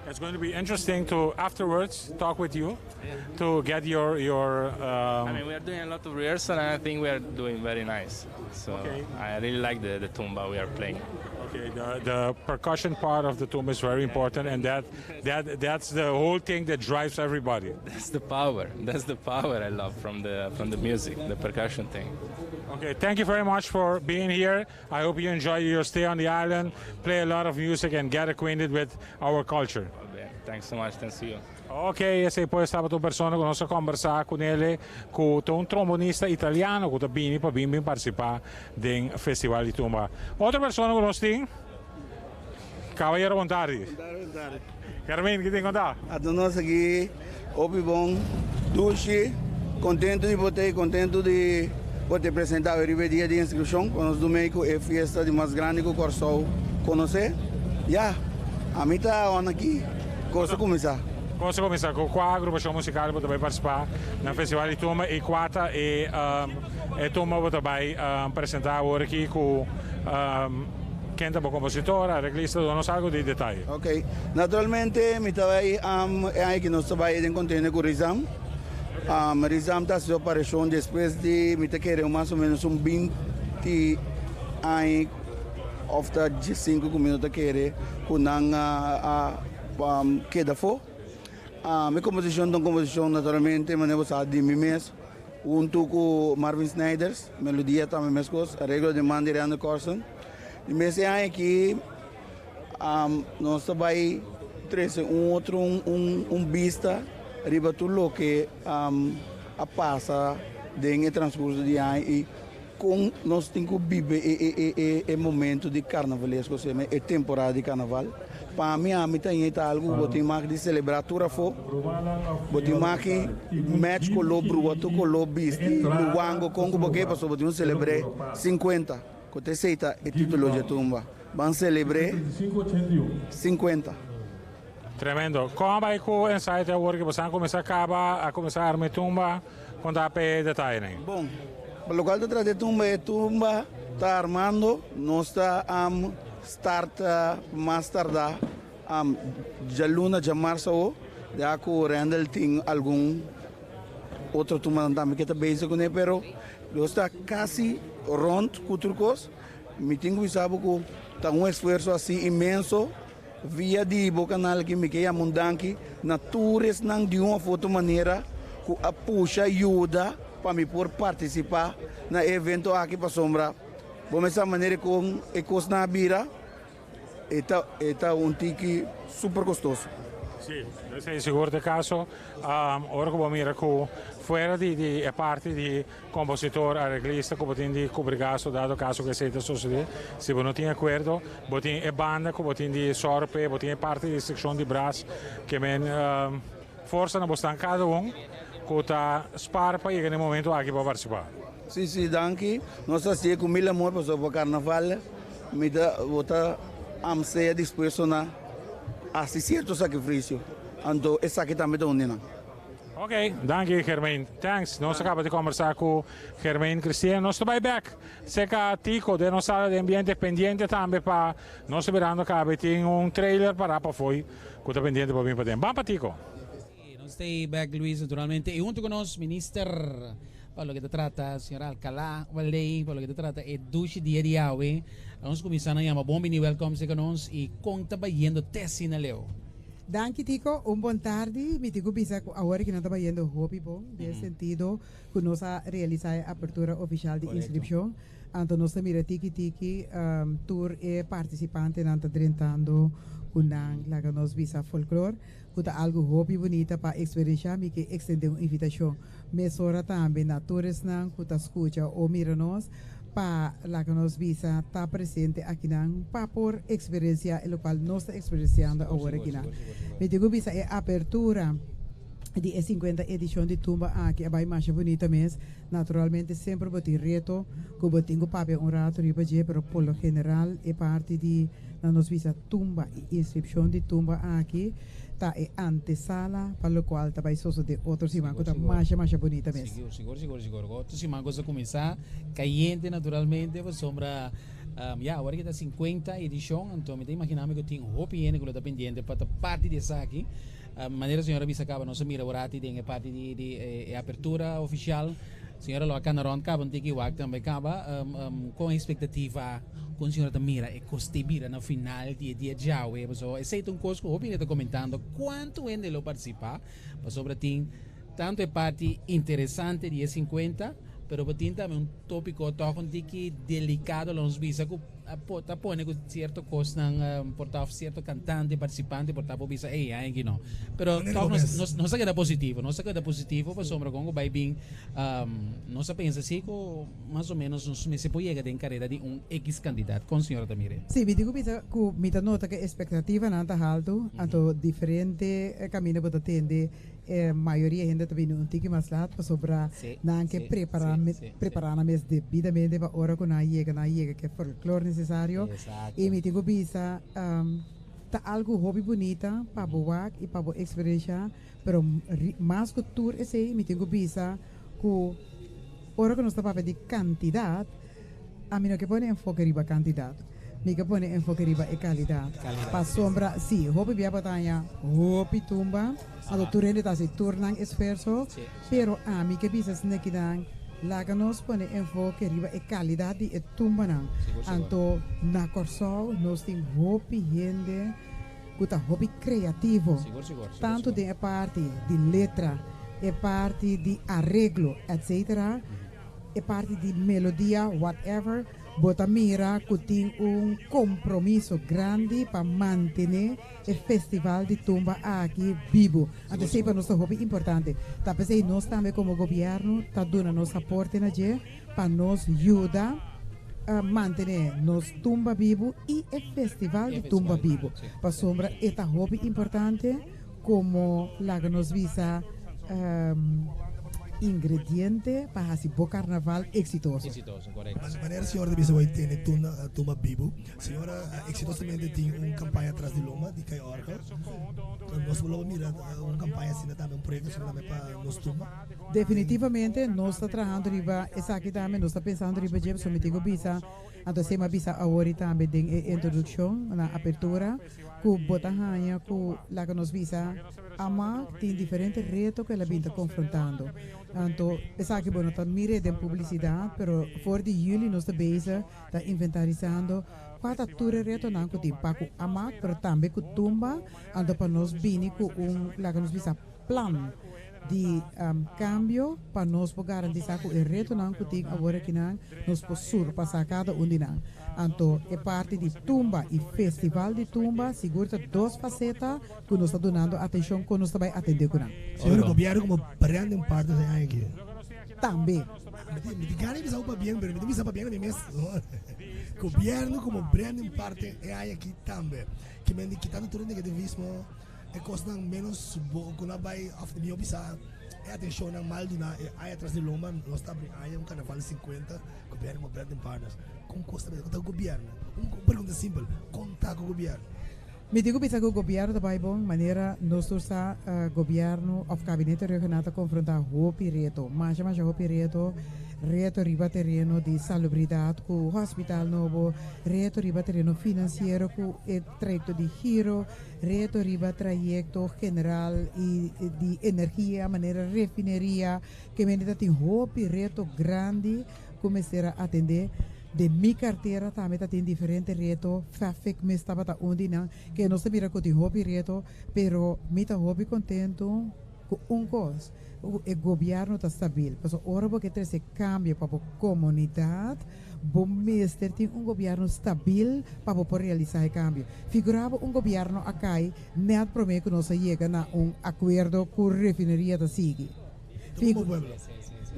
It's going to be interesting to afterwards talk with you yeah. to get your your. Um, I mean, we are doing a lot of rehearsal, and I think we are doing very nice. So okay. I really like the, the tumba we are playing. Okay, the, the percussion part of the tumba is very important, and that that that's the whole thing that drives everybody. That's the power. That's the power I love from the from the music, the percussion thing. Okay, thank you very much for being here. I hope you enjoy your stay on the island, play a lot of music, and get acquainted with our culture. Thanks so much. Thanks to you. Ok, esei pues tabata un persona ku nos a kombersá kunele ku ta un trombonista italiano ku ta bini pa bin bin partisipá den Festival di Tumba. Otro persona ku nos tin, Caballero bon tardi. Bon tardi, bon tardi. Carmen, ki tin kontá? Ata nos aki hopi bon, dushi, kontentu di por ta i kontentu di por ta presentá awe riba e dia di inskripshon pa nos dumei ku e fiesta di mas grandi ku Kòrsou konosé. Ya, ami ta on aki. Kos a kuminsá. Kos a kuminsá. Ku kua agrupashon musikal bo ta bai partisipá na Festival di Tumba i kua ta e e tumba bo ta bai presentá awor aki ku ken ta bo kompositor, areglista? Duna nos algu di detaye. Ok. Naturalmente mi ta bai e aña aki nos ta bai den kontene ku Rizam. Rizam ta hasi su aparishon despues di mi ta kere mas o menos un 20 aña. Of ta diesinku ku mi no ta kere ku nan a keda afó. Mi komposishon ta un komposishon naturalmente manera bo sa di mi mes huntu ku Marvin Snijders, melodia tambe meskos, areglo di man di Randall Corsen. Di mes e aña aki nos ta bai trese un otro un bista riba tur loke a pasa den e transkurso di aña i Kon nos tin ku biba e momento di karnavalesko, osea e temporada di karnaval? Pa mi, ami ta ñei ta algu ku bo tin mag di selebrá tur afó. Bo tin mag di match koló brua, tur koló bisti, luwango, kon ku bo ke, pasobra bo tin ku selebr'é 50, ku ta esei ta e título dje tumba. Ban selebr'é 50. Tremendo. Kon a bai ku ensayo te awor ku boso a kuminsá kaba, a kuminsá arma e tumba? Konta p'e detayenan. Bon, pa lokual ta trata e tumba, e tumba ta armando, nos ta. start mas tardá djaluna, djamars awo, ya ku Randall tin algun otro tumbanan tambe ke ta bezig kuné, pero nos ta kasi rond ku tur kos. Mi tin ku bisa bo ku ta un esfuerso asi inmenso via di bo kanal aki mi ke yama un danki na tur esnan di un òf otro manera ku a pusha yuda pa mi por partisipá na e evento aki pasobra bo mester sa manera kon e kosnan a bira. E ta e ta un tiki super kostoso. Sí, esei sigur ta e kaso. Ora ku bo mira ku fuera di di e parti di kompositor, areglista ku bo tin di kubri gasto dado kaso ku esei ta sosodé, si bo no tin akuerdo, bo tin e banda ku bo tin di sòru p'e, bo tin e parti di sekshon di bras ke men forsa na bo stan kada un ku ta spar pa yega na e momento aki pa partisipá. Sí, sí, danki. Nos ta hasié ku mil amor pasobra pa karnaval mi ta bo ta sea dispuesto na hasi sierto sakrifisio. Anto esaki tambe ta un di nan. Ok, danki Germain. Thanks. Nos a kaba di kombersá ku Germain Cristien. Nos ta bai bèk serka Tico den nos sala di ambiente pendiente tambe pa nos ta mirando kabe tin un trailer pará pafoi ku ta pendiente pa bin paden. Ban pa Tico. Nos ta ei bek Luis naturalmente y hunto cu nos minister pa loke ta trata señor Alcala Walley pa loke ta trata e dushi dia di awe. Nos cuminsa na yama bon bini welcome cerca nos y con ta bayendo te asina leu. Danki Tico, un bon tardi. Mi tin cu bisa cu awor aki nan ta bayendo hopi bon den e sentido cu nos a realisa e apertura oficial di inscripcion. Anto nos ta mira tiki tiki tur e participantenan ta drentando cu nan laga nos bisa folklor. Ku ta algu hopi bunita pa eksperenshá, mi ke ekstendé un invitashon mesora tambe na tur esnan ku ta skucha o mira nos pa laga nos bisa ta presente akinan pa por eksperensiá e lokual nos ta eksperensiando awor akinan. Mi tin ku bisa e apertura di e sinkuenta edishon di Tumba aki a bai masha bunita mes. Naturalmente semper bo tin reto ku bo tin ku papia un rato riba dje, pero por lo general e parti di na nos bisa tumba i inskripshon di tumba aki ta e antesala pa lokual ta bai sosodé otro siman ku ta masha masha bunita mes. Sigur, sigur, sigur, sigur. Otro siman ku sa kuminsá kayente naturalmente pasobra ya awor ki ta sinkuenta edishon anto mi ta imaginá mi ku tin hopi hende ku lo ta pendiente pa ta parti di esaki. Manera señora bisa caba nos a mira orati den e parti di di e apertura oficial. Señora lo a cana rond caba un tiki wak tambe caba. Con expectativa con señora ta mira e cos te bira na final di e dia djawe? Pasobra esey ta un cos cu hopi hende ta comentando cuanto hende lo participa pasobra tin tanto e parti interesante di e 50 pero bo tin tambe un topico toch un tiki delicado lo nos bisa cu ta pone ku sierto kosnan por ta òf sierto kantante, partisipante por ta por bisa ey ai aki no. Pero tòg nos nos nos a keda positivo, nos a keda positivo pasobra kon ku bai bin nos a pensa si ku mas o menos nos mester por yega den karera di un equis kandidat. Kon señora ta mira e? Sí, mi tin ku bisa ku mi ta nota ku e espektativanan ta haltu, anto diferente kaminda bo ta tende E mayoria hende ta bini un tiki mas lat pasobra nan ke prepara prepara nan mes debidamente pa ora ku nan yega nan yega ku e folklor nesesario. I mi tin ku bisa ta algu hopi bunita pa bo wak i pa bo eksperensha pero mas ku tur esei mi tin ku bisa ku ora ku nos ta papia di kantidat Ami no ke pone enfoke riba kantidat, mi ke pone enfoke riba e kalidat. Pasobra, sí, hopi bia bo ta haña hopi tumba, anto tur hende ta hasi tur nan esfuerso, pero ami ke bisa esnekinan, laga nos pone enfoke riba e kalidat di e tumbanan. Anto na Kòrsou nos tin hopi hende ku ta hopi kreativo, tantu den e parti di letra, e parti di areglo, etcetera. E parti di melodia whatever, bo ta mira cu tin un compromiso grandi pa mantene e festival di tumba aki bibo. Anto esey pa nos ta hopi importante. Ta pesey nos tambe como gobierno ta duna nos aporte na dje pa nos yuda mantene nos tumba bibo y e festival di tumba bibo. Pasobra e ta hopi importante como laga nos bisa. ingrediente pa hasi bo karnaval eksitoso. Eksitoso, korekto. Manera señora ta bisa bo tene tumba bibu, señora eksitosamente tin un kampaña tras di lomba di Kai Orgel. Nos lo mira un kampaña asina tambe, un proyekto asina tambe pa nos tumba? Definitivamente nos ta trahando riba esaki tambe, nos ta pensando riba dje, pasobra mi tin ku bisa, anto esei mi a bisa awor tambe den e introdukshon na apertura, ku bo ta haña ku laga nos bisa Amak tin diferente reto ku el a bin ta konfrontando. Anto esaki bo no ta mir'é den publisidat, pero for di yüli nos ta bezig ta inventarisando kua ta tur e retonan ku tin pa ku Amak, pero tambe ku Tumba, anto pa nos bini ku un laga nos bisa plan di kambio pa nos por garantisá ku e retonan ku tin awor akinan nos por surpasá kada un di nan. Anto e parti di tumba i festival di tumba sigur ta dos faseta ku nos ta dunando atenshon kon nos ta bai atendé ku nan. Señor gobièrnu komo branding partners e aña aki. Tambe. Mi tin gana di bisa bo pabien pero mi ta bisa pabien na mi mes. Gobièrnu komo branding partner e aña aki tambe. Ke men di kitando tur e negativismo. E kosnan ménos bo ku no a bai òf mihó bisa e atenshonnan mal duná e aña tras di lomba nos ta abri aña un karnaval di sinkuenta gobièrnu komo branding partners kon kos ta bira kon ta ku gobièrnu un pregunta simpel kon ta ku gobièrnu. Mi tin ku bisa ku gobièrnu ta bai bon manera nos tur sa gobièrnu òf kabinete regional ta konfrontá hopi reto masha masha hopi reto reto riba tereno di salubridat ku hospital nobo reto riba tereno finansiero ku e trayekto di giro Reto riba trayekto general i di energia manera refineria ke mende ta tin hopi reto grandi ku mester a atendé. Den mi kartera tambe ta tin diferente reto, Fafik mes tabata un di nan ke nos ta mira ku tin hopi reto, pero mi ta hopi kontentu ku un kos, ku e gobièrnu ta stabil. Pasobra ora bo ke trese kambio pa bo komunidat, Bo mester tin un gobierno stabil pa bo por realisa e cambio. Figura bo un gobierno a cay net prome cu nos a yega na un acuerdo cu refineria ta sigui.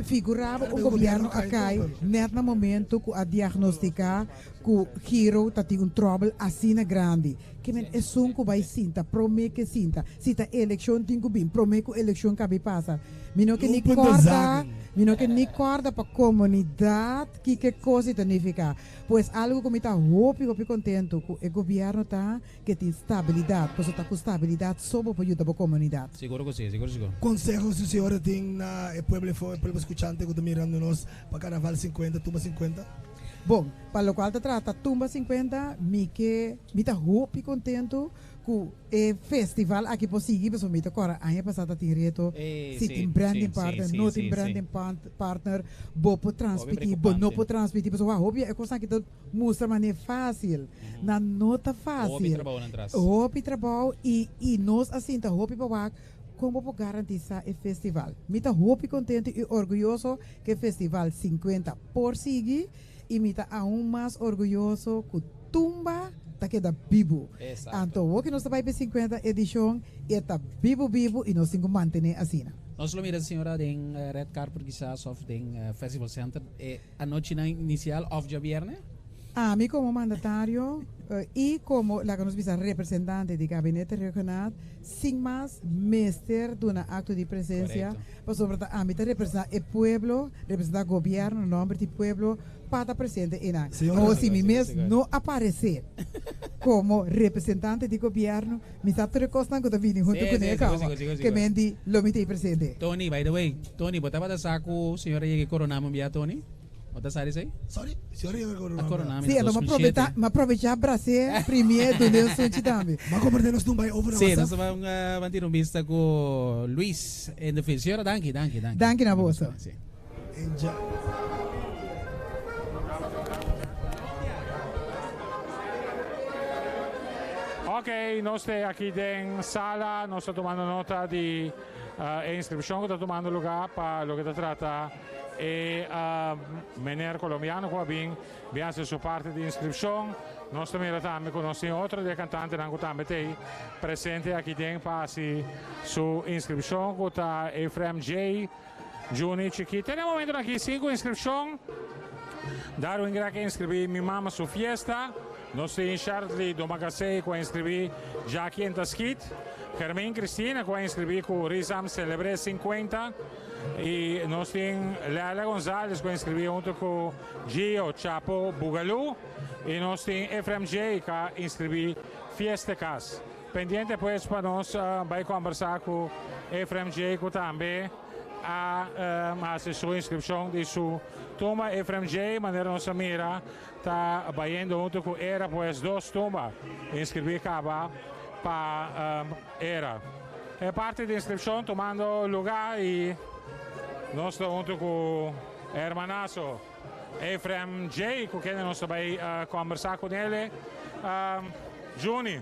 Figura bo un gobierno a cay net na momento cu a diagnostica cu Giro ta tin un trouble asina grandi. Ke men esun cu bay sinta prome ke sinta. Si ta eleccion tin cu bin prome cu eleccion cabi pasa. Mi no ke ni corda, mi no ke ni corda pa comunidad kiko e cos ei ta nifica. Pues algo cu mi ta hopi hopi contento cu e gobierno ta ke tin stabilidad, pasobra ta cu stabilidad so bo por yuda bo comunidad. Seguro cu si, seguro sigur. Conseho su señora tin na e pueblo efo, e pueblo escuchante cu ta mirando nos pa Carnaval 50, Tumba 50? Bon, pa locual ta trata Tumba 50, mi ke, mi ta hopi contento Ku e festival aki por sigui pasobra mi ta kòrda aña pasá ta tin reto si tin branding partner no tin branding partner bo por transmití bo no por transmití pasobra wak hopi e kosnan aki ta mustra manera fásil nan no ta fásil hopi trabou i i nos a sinta hopi pa wak kon bo por garantisá e festival mi ta hopi kontento i orguyoso ku e festival 50 por sigui. I mi ta aun mas orguyoso ku Tumba ta keda bibu. Anto awor ki nos ta bai p'e 50 edishon, e ta bibu bibu i nos tin ku mantené asina. Nos lo mira señora den Red Carpet kisas of den Festival Center e anochinan inisial of djabierne? Ami komo mandatario i komo, laga nos bisa, representante di Gabinete Regional, sin mas mester duna akto di presensia pasobra ta ami ta representá e pueblo, representá gobièrnu na nòmber di pueblo pa ta presente einan. Awor si mi mes no aparesé komo representante di gobièrnu, mi sa tur e kosnan ku ta bini huntu kuné kaba ke men di lo mi ta ei presente. Tony, by the way, Tony, bo tabata sa ku señora yega e koronam un bia, Tony? Bo ta sa di esei? Sorry? Señora yega a koronam mi na dos mil shete. Sí, m'a probecha bras'é primié dun'é un sunchi tambe. M'a kompartí nos tumba over na WhatsApp. Sí, nos ta ban tira un bista ku Luis in de field. Señora, danki, danki, danki. Danki na boso. Sí. Ok, nos ta aki den sala, nos ta tumando nota di e inscripcion cu ta tumando lugar pa loke ta trata E meneer colombiano cu a bin bin haci su parti di inscripcion. Nos ta mira tambe cu nos tin otro di e cantantenan cu tambe ta ey presente aki den pa haci su inscripcion cu ta Efrem J. Juni Chiquita. Te na e momentonan aki sin cu inscripcion. Darwin Greg a inscribi Mi Mama Su Fiesta. Nos tin Shartley Domagasey cu a inscribi Jackie en ta Schiet. Germain Cristina cu a inscribi cu Rizam Celebre 50. I nos tin Lele Gonzalez ku a inskribí huntu ku Gio Chapo Bugalú. I nos tin Efrem Jay ku a inskribí Fiesta Cas. Pendiente pues pa nos bai kombersá ku Efrem Jay ku tambe a hasi su inskripshon di su tumba. Efrem Jay manera nos a mira ta bayendo huntu ku Era pues dos tumba inskribí kaba pa Era. E parti di inskripshon tumando lugá i nos ta huntu ku hermanaso Efrem Jay ku kende nos ta bai kombersá kunele. Juni,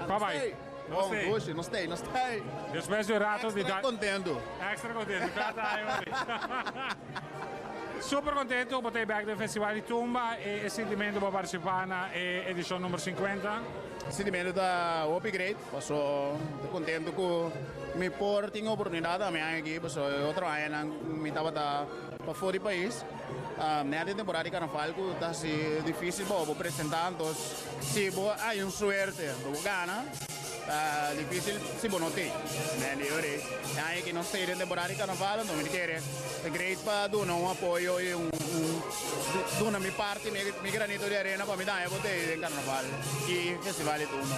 pa bai. Nos stay. Bon, nos stay, nos stay. Despues di un rato di Extra contento. Extra contento, claro ta ahí, hopi. Super contento bo ta back den Festival di Tumba e e sentimento bo participa na e edicion number 50? E sentimento ta hopi great, paso ta contento cu mi por tin oportunidad ami aña aki, paso e otro añanan mi tabata pafo di pais. Net den temporada di carnaval cu ta haci dificil pa bo presenta, entos si bo hay un suerte bo por gana, ta dificil si bo no tey. Nen di ora e aña aki nos tey den temporada di carnaval, enton mi ta kere ta great pa duna un apoyo y un duna mi parti, mi granito di arena pa mi daña bo tey den carnaval y festival di tumba.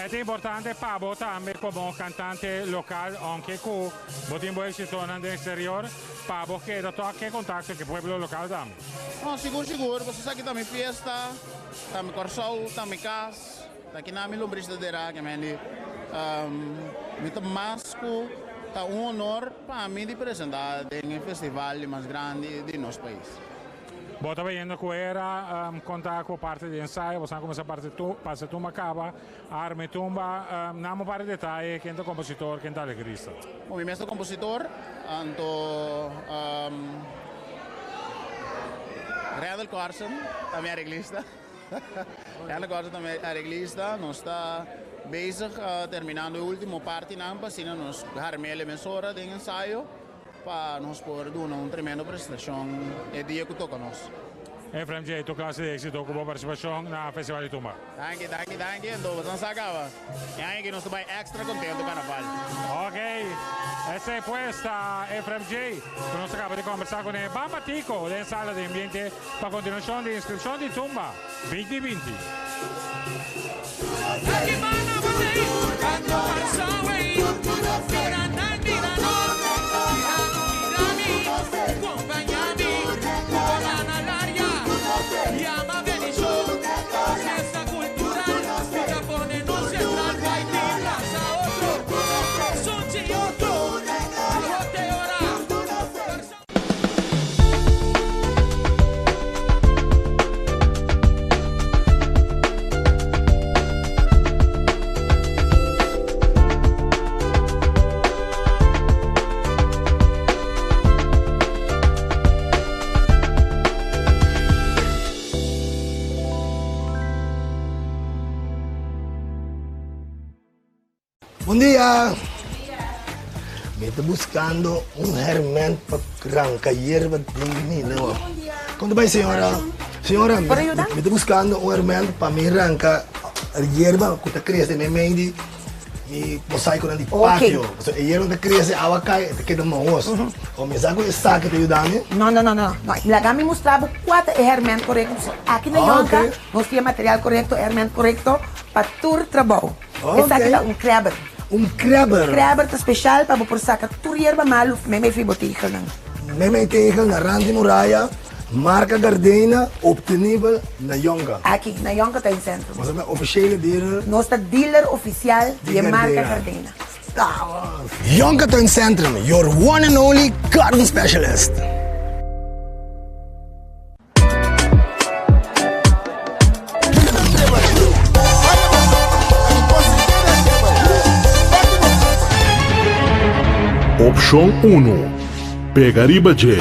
E ta importante pa bo tambe como cantante local, aunke cu bo tin bo exitonan den exterior, Pa bo keda tok e kontakto ku e pueblo lokal tambe. No, sigur sigur, pasobra esaki ta mi fiesta, ta mi Kòrsou, ta mi kas, ta aki nan mi lombris ta dera, ke men di mi ta mas ku ta un honor pa mi di presentá den e festival di mas grandi di nos pais. Bo ta bayendo ku era konta ku parti di ensayo, boso a kuminsá pasa tumba kaba. Arme tumba, nan bo para detaye ken ta kompositor, ken ta alegrista. Bon, mi mes ta kompositor, anto Randall Carson ta mi areglista. Randall Carson ta mi areglista. Nos ta bezig terminando e ultimo partinan pa asina nos harm'el e mesora den ensayo. Pa nos por duna un tremendo presentacion e dia cu toca nos. Efraim Jay, tur clase di exito cu bo participacion na Festival di Tumba. Danki, danki, danki. Enton boso sa caba. E aña aki nos ta bay extra contento Carnaval. Ok, esey pues ta Efraim Jay cu nos a caba di combersa cune. Ban batico den sala di ambiente pa continuacion di inscripcion di Tumba 2020. Bon dia! Mi ta buscando un herment pa ranca yerba den mi no. Con ta bay señora? Señora, mi, mi ta buscando un herment pa mi ranca yerba cu ta crece meimei di mi mosaiconan di patio. Pasobra e yerba ta crece, awa cay, e ta keda mahos. O mi sa cu esaki ta yuda mi? No, no, no, no. Laga mi mustra bo cua ta e herment corecto. Aki na Yonka nos tin e material corecto, e herment corecto pa tur trabou. Esaki ta un krabber. Un krabber. Krabber ta special pa bo por saka tur yerba malu meimei fi bo tegelnan. Meimei tegel na rand di muraya, marka Gardena, obtenibel na Yonka. Aki, na Yonka Tuin Centrum. Nos ta officiële dealer. Nos ta dealer oficial di e marka Gardena. Yonka Tuin Centrum, your one and only garden specialist. Opshon unu, Pega riba dje.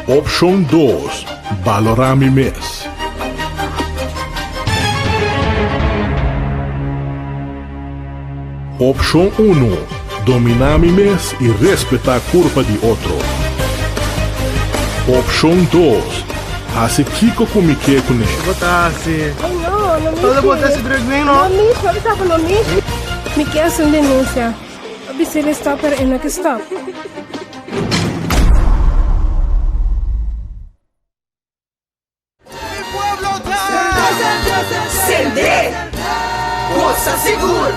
Opshon dos, Balorá mi mes. Opshon unu, Dominá mi mes i respetá kurpa di otro. Opshon dos, Hasi kiko ku mi ke kuné. Bo ta hasi. Hello. no mishi. Todo bota ese druk bem, no? No mishi, no bisa no mishi. Mi ke hasi un denuncia. A bis'é stop pero e no ke stop. Sende! Gosa sigur!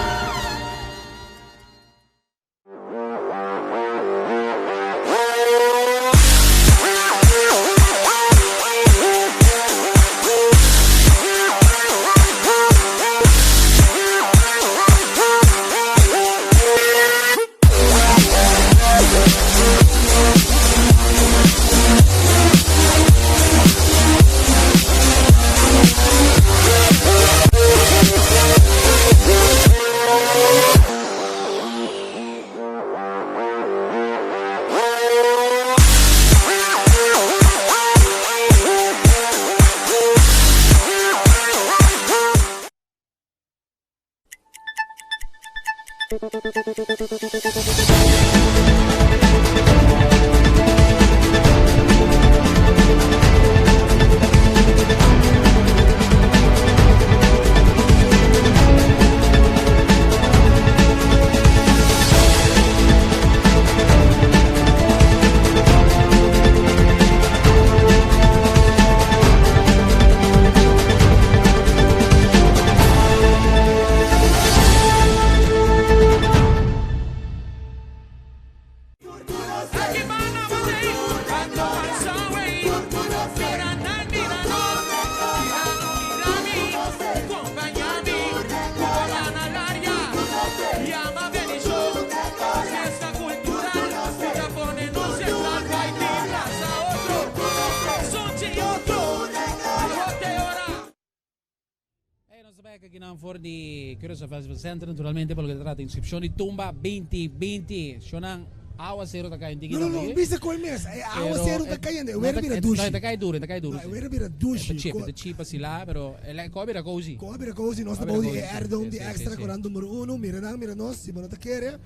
Akinan for di Curaçao Festival Center, naturalmente pa loke ta trata inscripcion di Tumba 2020. Shonan, awacero ta cay un tiki No, no, no, tambe. bisa koe mes. E awacero ta cayendo, e wera bira No, dushi. e ta cay duro, e ta cay duro. No, e wera bira dushi. E ta chip, e ta chip asila, pero e la koe bira cozy. Koe bira cozy, nos ta Koe bou bira di e cozy, airdoom sí, di sí, extra sí, sí. Corant numero uno. Mira nan, mira nos, si bo no ta kere.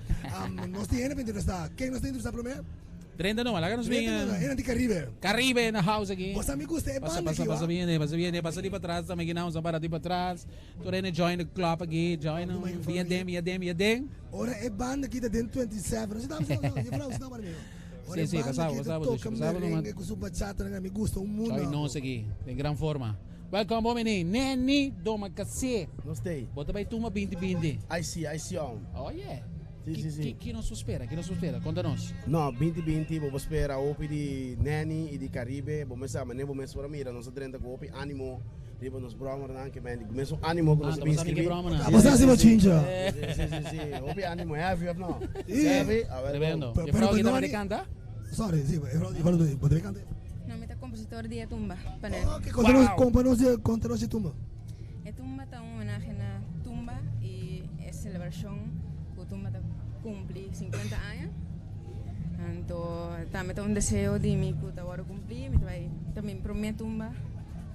Nos tin hende pa entrevistá. Ken nos ta entrevistá promé? 30 no, laga nos bin. 30 no, enan di Caribe. Caribe in the house aki. Bo sa mi gusta e Pasa, banda pasa, aki, pasa wa. bien, pasa bien, pasa di patras tambe aki nan, para di patras. Tur hende join the club aki, join bien den, bien den, bien den. Ora e banda aki ta den 27, no si ta, si ta, juffrouw, si ta para mi. Ora Sí, e sí, banda pasa, aki ta pasa, toca pasa, merengue cu su bachata nan, mi gusta un mundo. Join nos aki, den gran forma. Welcome, bo meni, Nenny Domacassé. Nos stay. Bo ta bay tuma binti binti. I see, I see on. Oh yeah. Sí, sí, sí. Ki, ki nos por spera? Ki nos por spera? Konta nos. No, binti binti bo por spera hopi di Nenny i di Caribe. Bo mes sa manera bo mes por a mira nos a drenta ku hopi animo riba nos bròmernan ke men di ku mesun animo ku nos a bin inskribí. Ah, bo sa hasi bochincha. Sí, sí, sí, sí. Hopi animo heavy of no? Sí. Heavy? A ver, Tremendo. Pero, E frou pero ki tambe Benoni- te kanta? Sorry, sí, e frou, e frou, bo debe kanta. No, mi ta kompositor di e tumba, pa Nenny. Ok, konta nos, konta nos, konta nos di tumba. E tumba ta un homenahe na tumba y e celebracion cu tumba ta cumpli 50 aña. Anto tambe ta un deseo di mi cu ta worde cumpli, mi ta bay ta mi prome tumba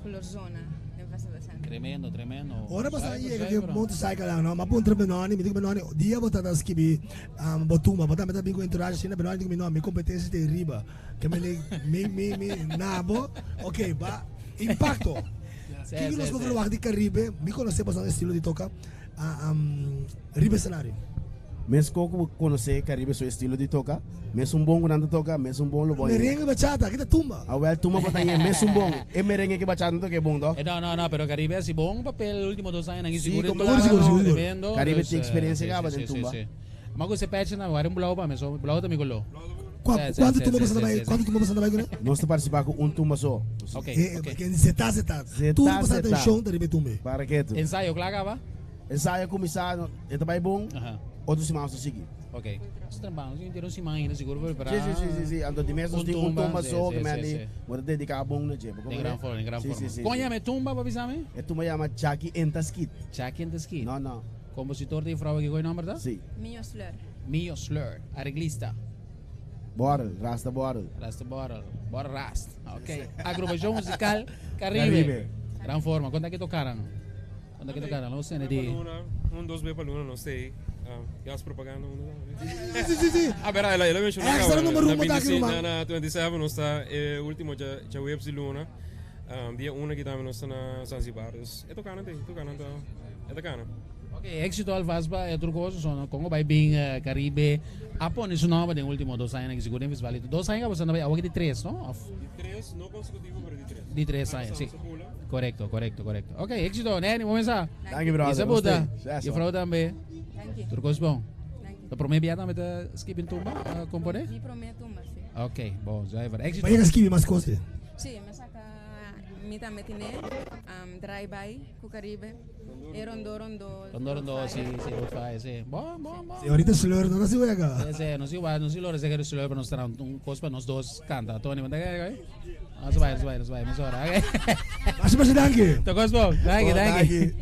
cu lo zona den Festival Center. Tremendo, tremendo. Ora bo sa yega cu e motorcycle nan no, mi a puntra Benoni, mi di cu Benoni, dia bo ta ta skibi bo tumba, bo tambe ta bin cu entourage asina, Benoni di cu mi no, mi competencia ta riba, ke mi mi mi mi na bo, ok, ba impacto. Kiko nos por verwagt di Caribe? Mi conoce bastante estilo di toca riba escenario. Mes ko ku bo conoce Caribe su estilo di toca, mesun bon ku nan ta toca, mesun bon lo bo haña. Merengue, bachata, aki ta tumba. Awel tumba bo ta haña mesun bon. E merengue ki bachata no toca e bon toch? No, no, no, pero Caribe a hasi bon papel ultimo dos añanan aki Sí, sigur den como tumba, sigur, sigur, sigur. tremendo. Caribe Dus, tin experiencia sí, caba sí, den sí, tumba. sí. Ma ku se pecha nan, wari un blauw pa mi, so blauw ta mi color. Cuanto tumba boso ta bay? Cuanto tumba boso ta bay cune? Nos ta participa cu un tumba so. Ok, Eh, ok. ken zeta zeta. Zeta, Tur boso zeta. atencion ta riba e tumba. Para ketu. Ensayo cla caba? Ensayo a cuminsa, no, e ta bay bon, otro siman nos ta sigui. Ok. Nos ta trabao, nos tin un siman ainda sigur pa prepara. Si, si, si, si, si. Anto di mes nos tin un tumba si, so si, ke si, men di, si. bo ta dedica bon na dje. Bo Den comprende? gran forma, den gran Si, forma. si, si, Con si. yama e tumba pa bisa mi? E tumba yama Jackie Entaskit. Jackie Entaskit? No, no. Compositor di e vrouw aki, con e nomber ta? Si. Mio Slur. Mio Slur, areglista. Borrel, Rasta Borrel. Rasta Borrel, Borrel Rast. Ok. Agrupacion musical Caribe. Caribe. Gran forma. Conta ki tocaran? Conta ki tocaran? Lo sende di. Luna, un, dos be pa luna nos tei. Gas propaganda uno. Sí, sí, sí, sí. Ah, bera, ela, ela menciona Extra caba. numero Na uno ta aki, 25, ruman. na, na 27 nos ta e ultimo dja, djaweps di luna. Dia 1 aki tambe nos ta na Zanzibar. Dus e tokanan ta ei, tokanan ta, e ta kana. Ok, éxito alvast pa e tur kos. So, Congo bai bin Caribe a pone su nomber den ultimo dos añanan aki sigur den festival. Y dos aña bo bai awo aki di tres, no? Of? Di tres, no consecutivo, pero di tres. Di tres aña, si. Correcto, correcto, correcto. Ok, éxito. Nenny, bo mesa. Danki, brother. Isa buta. Juffrouw tambe. Danki. Tur kos bon. Danki. Ta prome bia tambe ta skibi un tumba, compone? Mi prome tumba, si. Ok, bon, zuiver. Éxito. Bo yega skibi mas kos, eh? Si, mi saka mi tambe tine um, drive by ku Caribe. E rondo rondo. Rondo rondo, si, si, road fire, si. Bon, bon, bon. Si, ahorita sleur no ta si wega. Si, si, no si wa, no si lora sega di sleur pa nos traha un kos pa nos dos kanta. Tony, bo ta kere koi? Nos bai, nos bai, nos bai, mesora, ok. Masha masha danki. Ta kos bon. Danki, Bon, danki. danki.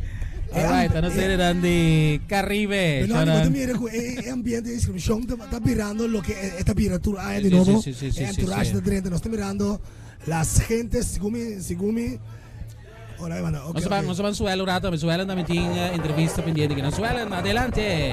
Alright, ta nos hende di Caribe. Benoni, bo ta Shonan. mira ku e e ambiente di inskripshon ta ta birando loke e ta bira tur aña di Si, si, nobo. si, si, si, E si, entourage si. ta drenta. Nos ta mirando las gentes, segun mi, segun mi. Ora, Ivana, ok, Nos ban, ok. nos ban Suelen un rato, Suelen también tin eh, entrevista pendiente aquí. Suelen, adelante.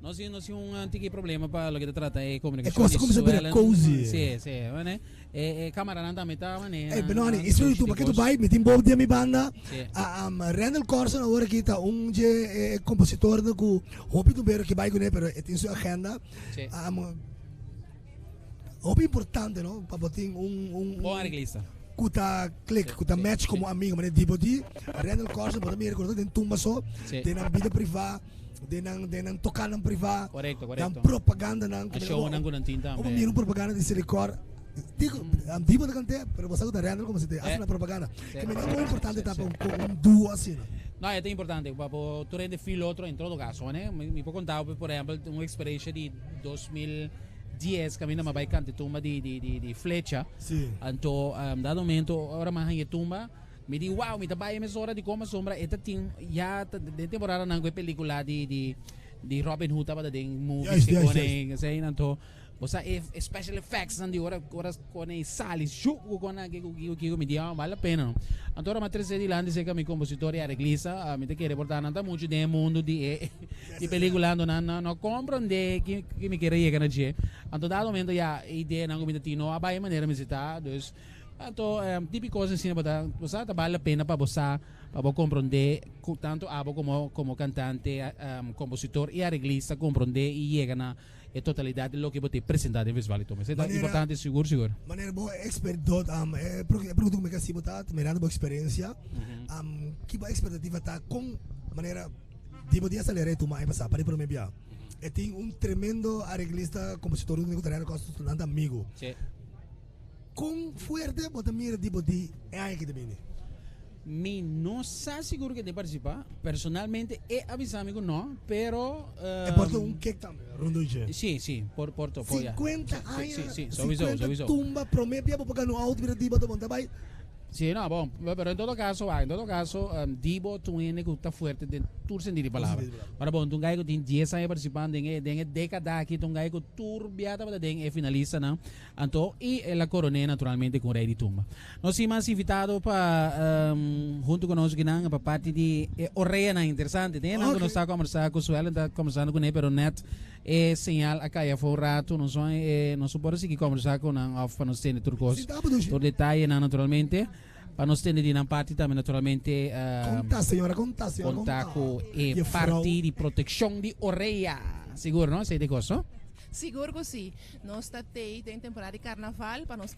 No si, no si un tiki problema pa loke ta trata e komunikashon E kos di kuminsá bira Suellen. cozy. Si, si, wane. E, e kameranan tambe ta wane. Ey, Benoni, i su tu, ke tu bai, mi tin bob den mi banda. Si. Ah, um, Randall Corson awor aki ta un dje e kompositornan ku hopi tumbero ke bai kuné, pero e tin su agenda. Si. Um, hopi importante, no? Pa bo tin un, un, Bon arreglista. ku ta click, ku ta match komo amigo. Manera di bo di Randall Corson, bo ta mira ku no ta den tumba so, Si. den nan bida privá, den nan, den nan tokanan privá, Korekto, nan korekto. propagandanan. A shownan ku nan tin tambe. Bo mira un propaganda di Selikor, Digo, di bo ta kant'é, pero bo sa ku ta Randall komo si te hasi na propaganda. Ke mester kon importante ta pa un duo asina. No, e ta importante pa bo tur hende feel otro en todo caso, ne? Mi por conta bo, por ehempel, un experiencia di 2010 caminda mi a bay canta e tumba di di di di Flecha. Sí. Anto, dado momento ora mi a haña e tumba, mi di wow, mi ta bay e mes ora di como sombra e ta tin ya ta den temporadanan cu e pelicula di di di Robin Hood tabata den movies Juist, ke juist, pone juist. esey, anto Bo sa e special effects nan di ora ora con e sali shu cu con nan kico kico kico mi di ah vale la pena no. Anto ora mi a trece dilanti cerca mi compositor y arreglista mi ta kere por ta nan ta mucho den e mundo di e di pelicula anto nan no no comprende ki ki mi kere yega na dje. Anto dado momento ya e ideanan cu mi ta tin no a bay e manera mi si ta dus anto tipico cos asina bo ta bo sa ta vale la pena pa bo sa pa bo comprende cu tanto abo como como cantante compositor y arreglista comprende y yega na E totalidat di loke bo te presentá den festival di Tumba. Esei ta importante sigur sigur. Manera bo exper dot um, e pregunta ku mi ke hasi bo ta mirando bo eksperensia um, ki bo ekspektativa ta kon manera di bo dia sali rei Tumba aña pasá pa di prome bia e tin un tremendo areglista kompositor ku ta rei kos nan ta amigu. Kon fuerte bo ta mira di bo di e aña ki ta bini? Mi no sa sigur ke te participa. Personalmente e a bisa mi ku no, pero. E por ta un kek tambe, rondon dje. Si, si, por por to, por ya. 50 aña, Si, si, souiso, 50 souiso. tumba prome bia bo por gana un auto bira diba ta bon ta bai. Si, no, bon, pero en todo caso, wak, en todo caso, Dibo ta un hende ku ta fuerte den tur sentido di palabra. Ora bon, ta un guy ku tin dies aña participando den e den e dekada aki, ta un guy ku tur bia tabata den e finalistanan. Anto y el a coroné naturalmente cu un rey di tumba. Nos tin mas invitado pa hunto cu nos kinan pa parti di e oreanan interesante. Tin enan cu nos ta combersa cu Suellen ta combersando cune pero net e señal a cay afo un rato. Nos no nos no por a sigui combersa cu nan of pa nos tende tur cos, tur detayenan naturalmente. Pa nos tende di nan parti tambe naturalmente. Conta señora, conta señora, conta cu e parti di proteccion di orea. Sigur no? Esey ta e cos no? Sigur cu si. Nos ta tei den temporada di carnaval pa nos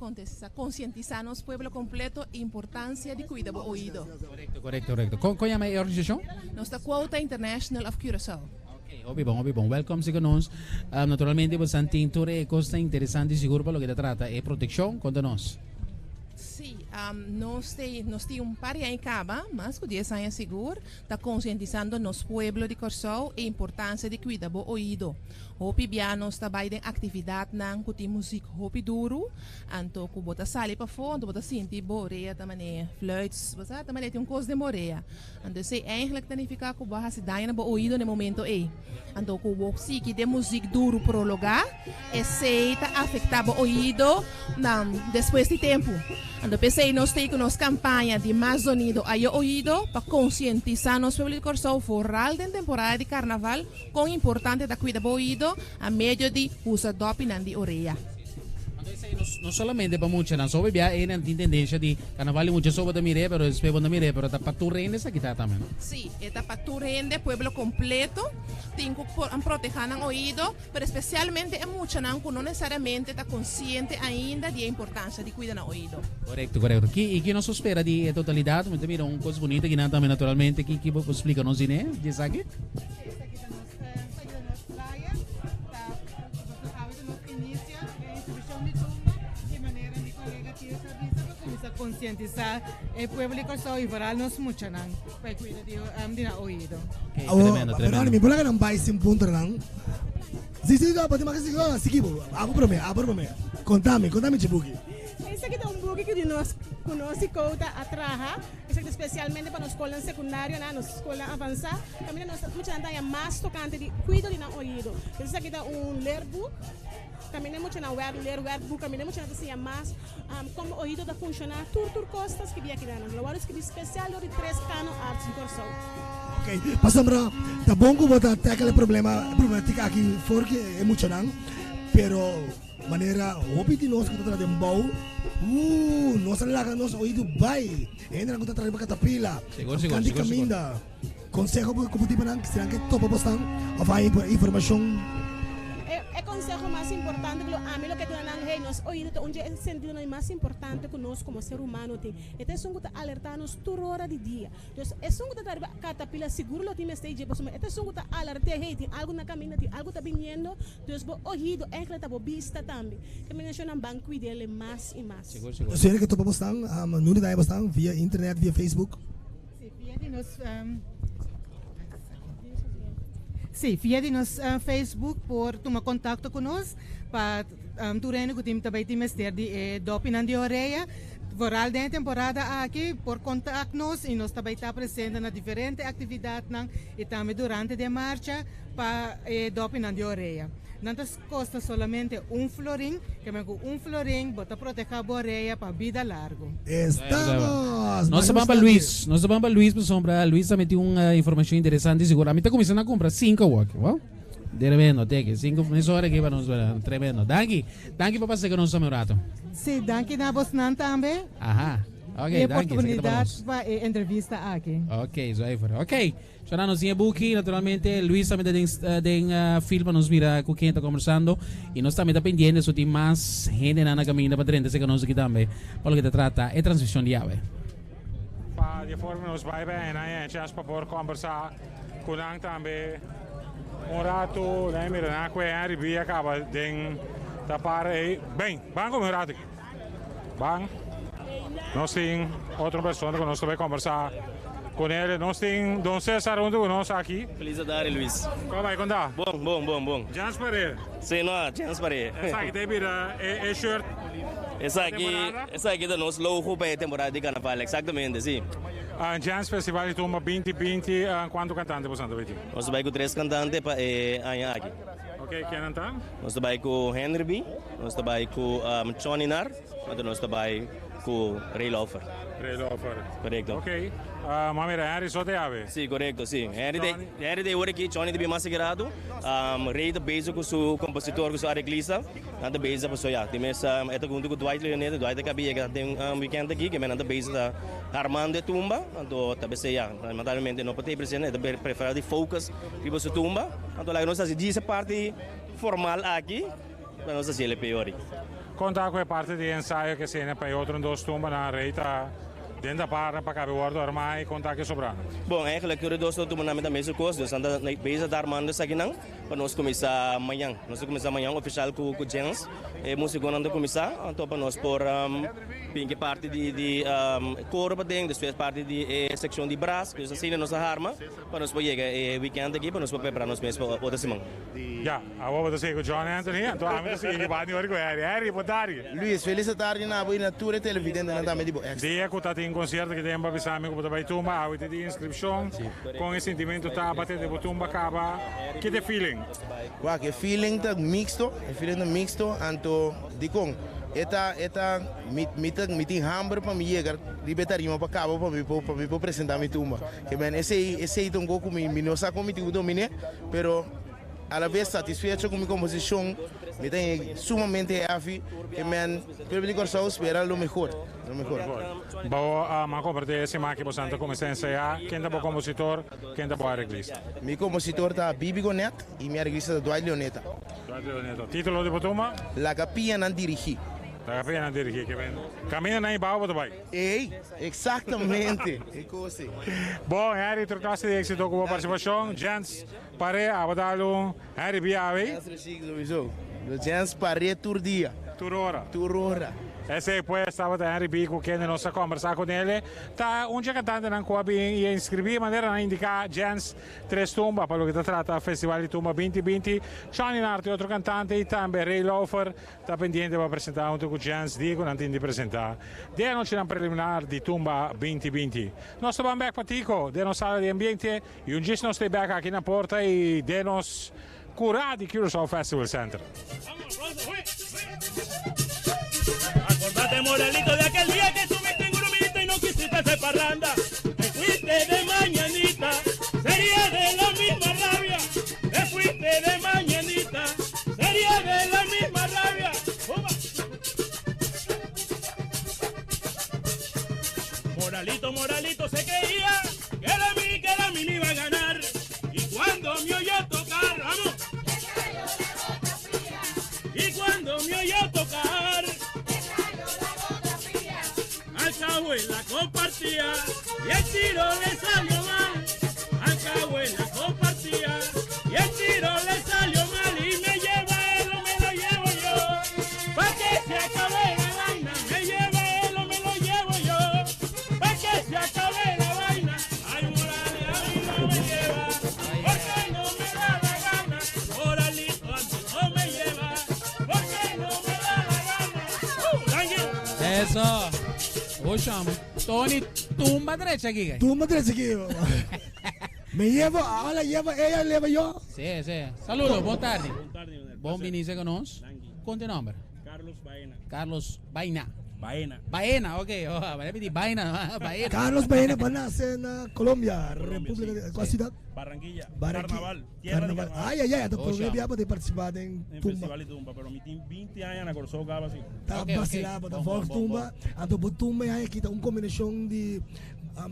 concientisa nos pueblo completo importancia di cuida bo oido. Corecto, corecto, corecto. Con, con yama e organisacion? Nos ta Quota International of Curaçao. Ok, hopi bon, hopi bon. Welcome si con nos. Um, naturalmente bo san tin tur e cosnan interesante sigur pa loke ta trata e proteccion. Conta nos. Sí, nos te nos tin un par di aña kaba, mas ku dies aña sigur, ta konsientisando nos pueblo di Kòrsou e importansia di kuida bo oido. Hopi bia nos ta bai den aktividatnan ku tin muzik hopi duru, anto ku bo ta sali pafó anto bo ta sinti bo orea ta manera fluit, bo sa, ta manera tin un kos den bo orea. Anto esei eigenlijk ta nifiká ku bo a hasi daño na bo oido na e momento ei. Anto ku bo sigui den muzik duru prologá, esei ta afektá bo oido na despues di tempu. Anto p'esei nos ta ei ku nos kampaña di Mas Zonido a yo Oido pa konsientisá nos pueblo di Kòrsou foral den temporada di karnaval kon importante ta kuida bo oido a medio di usa dòpinan di orea. Anto esei no solamente pa muchanan so bia einan tin tendencia di carnaval di mucha so bo ta mir'é pero despues bo no mir'é pero ta pa tur hende esaki ta tambe no? Sí, e ta pa tur hende, pueblo completo tin cu por proteha nan oido, pero especialmente e muchanan cu no necesariamente ta consciente ainda di e importancia di cuida nan oido. Corecto, corecto. Ki, y ki nos por spera di e totalidad? Mi ta mira un cos bunita kinan tambe naturalmente. Ki, ki bo por splica nos di ne, di esaki? Konsientisá e pueblo di Kòrsou i foral nos muchanan pa e kuida di di nan oido. Awor, perdone mi, por laga nan bai sin puntra nan? Si, si, no, pasobra mi no, sigui bo, abo promé, abo promé. Konta mi, konta mi chibuki. Esaki ta un buki ku di nos, ku nos di Kouta a traha. Esaki ta spesialmente pa nos skolnan sekundario, na nos skolnan avansá. Kaminda nos muchanan ta haña mas tokante di kuido di nan oido. Esaki ta un leerboek. Kaminda muchanan wèrk leer wèrkboek, kaminda muchanan ta siña mas kon bo oido ta funshoná. Tur tur kos ta skibí aki nan. Lo wòrdu skibí spesial dor di tres Kano Arts di Kòrsou. Ok, pasobra ta bon ku bo ta tackle e problema, e problematica aki for ki e muchanan, pero manera hopi di nos ku ta traha den bou, uh, nos a laga nos oido bai. E hendenan ku ta traha riba katapila, Sigur, sigur, kanti sigur, sigur. kaminda. Konseho ku bo tin pa nan si nan ke topa bosnan òf haña informashon? E konseho mas importante ku lo ami lo ke duna nan, hey, nos oido ta un dje e sentidonan mas importante ku nos komo ser humano tin. E ta esun ku ta alertá nos tur ora di dia. Dus esun ku ta ta riba katapila sigur lo tin mester dje pasobra e ta esun ku ta alert'é, hey, tin algu na kaminda, tin algu ta biniendo. Dus bo oido ènkele ta bo bista tambe. Ke menashonnan ban kuid'é mas i mas. Sigur, sigur. Nos hende ke topa bosnan, nunde ta haña bosnan? Via internet, via Facebook? Sí, via di nos Sí, via di nos Facebook por tuma contacto cu nos pa tur hende cu tin ta bay tin mester di e dopinan di orea. Vooral den e temporada aki por contact nos y nos ta bay ta presente na diferente actividadnan y tambe durante di e marcha pa e dopinan di orea. Nan ta Kosta solamente un florin, ke men ku un florin bo ta proteha bo orea pa bida largu. Estamos! Nos ta ban pa Luis, nos ta ban pa Luis pasobra Luis ta meti un informacion interesante sigur. Ami ta cuminsa na cumpra cinco awor aki, wow. Tremendo, teke, cinco mesora aki pa nos, tremendo. Danki, danki pa pasa cu nos tambe un rato. Sí, danki na bosnan tambe. Aha, ok, E danki, esaki ta pa oportunidad nos. pa e entrevista aki. Ok, zuiver, ok. Shona nos tin e buki, naturalmente Luis tambe ta den den fil pa nos mira ku ken ta kombersando i nos tambe ta pendiente so tin mas hendenan na kaminda pa drenta serka nos aki tambe pa loke ta trata e transmishon di awe. Pa di e forma nos bai bai nan e chens pa por kombersá ku nan tambe un ratu. Nan mira nan ku e Henry B a kaba den ta para ei. Ben, ban ku mi un ratu aki. Ban. Nos tin otro persona ku nos ta bai kombersá ku nel. Nos tin Don Cesar huntu ku nos aki. Feliz tarde, Luis. Kon bai, kon ta? Bon, bon, bon, bon. Jens Paré. Sí, no, Jens Paré. Esaki ta e bira e e shirt Esaki, temporada? esaki ta nos logo pa e temporada di Carnaval, exactamente, sí. Jens Festival di Tumba 2020, kuantu kantante boso ta bai tin? Nos ta bai ku tres kantante pa e aña aki. Ok, kennan ta? Nos ta bai ku Henry B. Nos ta bai ku Chonny Nar, anto nos ta bai ku Ray Laufer. Ray Laufer. Korekto. Ok. Ma mira, Henry so te awe? Si, korekto, si. Henry te, Henry te ora aki, Chonny ta bin mas sagrado. Ray ta bezig ku su kompositor, ku su areglista. Nan ta bezig pasobra ya, di mes e ta huntu ku Dwight Leoneta. Dwight a kabi yega den weekend aki, ke men nan ta bezig ta armando e tumba. Anto ta besei ya, lamentablemente no por ta ei presente, e ta prefera di focus riba su tumba. Anto laga nos hasi djis e parti formal aki. Pa nos haci el e peor. Con ta cu e parti di ensayo ke sene pa e otro dos tumbanan rey ta Den ta para pa kabe wòrdu armá i konta ke sobrá. Bon, eigenlijk tur e dos lo tuma nan meta mesun kos, nos anda bezig ta armando esakinan pa nos kuminsá mañan. Nos ta kuminsá mañan ofishal ku ku Jens, e musikonan ta kuminsá, anto pa nos por bin ke parti di di koro paden, despues parti di e sekshon di bras, dus asina nos a harma pa nos por yega e wikènt aki pa nos por prepará nos mes pa otro siman. Ya, awor bo ta sigui ku John Anthony, anto ami ta sigui ki banda ora ku Harry. Harry, bo tardi. Luis, felis tardi na bo i na tur e televidentenan tambe di bo extra. Dia ku ta tin konsierto ki den pa bisa mi ku bo ta bai tumba, awe ta di inskripshon, kon e sintimentu ta pa tende bo tumba kaba, ki ta e feeling? Wak, e feeling ta mixto, e feeling ta mixto, anto dikon? E ta, e ta, mi, mi ta, mi tin hamber pa mi yega riba e tarima pa kaba pa mi por, pa mi por presenta mi tumba. Ke men esei, esei ta un kos ku mi, mi no sa kon mi tin ku dominé, pero a la vez satisfecho ku mi komposishon, mi ta sumamente happy, ke men pueblo di Kòrsou spera lo mehor, lo mehor. Bo a kompartí e siman aki boso a kuminsá ensayá, ken ta bo kompositor, ken ta bo areglista? Mi kompositor ta Bibi Gonet i mi areglista ta Dwight Leoneta. Dwight Leoneta. Título di bo tumba? Laga pianan dirigí. Laga pianan dirigí, ke men kaminda nan i bao bo ta bai. Ey, exactamente, e cos ey. Bon, Harry, tur clase di exito cu bo participacion. Jens, pare, abo dal un Harry biawe. Jens Rashik sowieso. Jens pare tur dia. Tur ora. Tur ora. Esey pues tabata Henry B. cu kende nos a combersa cu nele. Ta un dje cantantenan cu a bin y a inscribi manera nan a indica Jens Tres Tumba pa loke ta trata Festival di Tumba 2020. Johnny Narte otro cantante y tambe Ray Lauffer Ta pendiente pa presenta hunto cu Jens di cu nan tin di presenta den anochinan preliminar di Tumba 2020. Nos ta ban bek pa Tico den nos sala di ambiente y un djis nos ta bek aki na porta y den nos cura di Curaçao Festival Center. Acordate Moralito de aquel día que estuviste en Urumita y no quisiste hacer parranda. Te fuiste de mañanita, sería de la misma rabia. Te fuiste de mañanita, sería de la misma rabia. ¡Uba! Moralito, Moralito se creía que era mí, que era mí me iba a ganar. Y cuando me oyó tocar, vamos. Y cuando me oyó tocar, al cabo en la compartía y el tiro le salió mal. Al cabo en la compartía y el tiro le salió mal y me lleva él o me lo llevo yo. Pa' que se acabe la vaina, me lleva él o me lo llevo yo. Pa' que se acabe la vaina, ay Morales a mí no me lleva, porque no me da la gana. Moralito a mí no me lleva, porque no me da la gana. Thank you. Eso. Osham. Tony, tumba drecha aki. Tumba drecha aki. Me llevo, ahora lleva ella, lleva yo. Sí, sí. Saludos, bon tarde. Bon tarde, Bon viniste con nos. Con tu nombre? Carlos Baena. Carlos Baena. Baena. Baena, ok. Oh, voy a pedir Baena. Baena. Carlos Baena va a nacer en Colombia, República de ¿Cuál ciudad? Barranquilla. Barranquilla. Carnaval. Tierra de Carnaval. carnaval. Ay, ay, ay. Entonces, Ocha. por viajar para participar en En Tumba. Festival de Tumba, pero mi team 20 años na Corsou caba así. Tá vacilado, tá volta tumba. Anto bo tumba ya kita un combinación de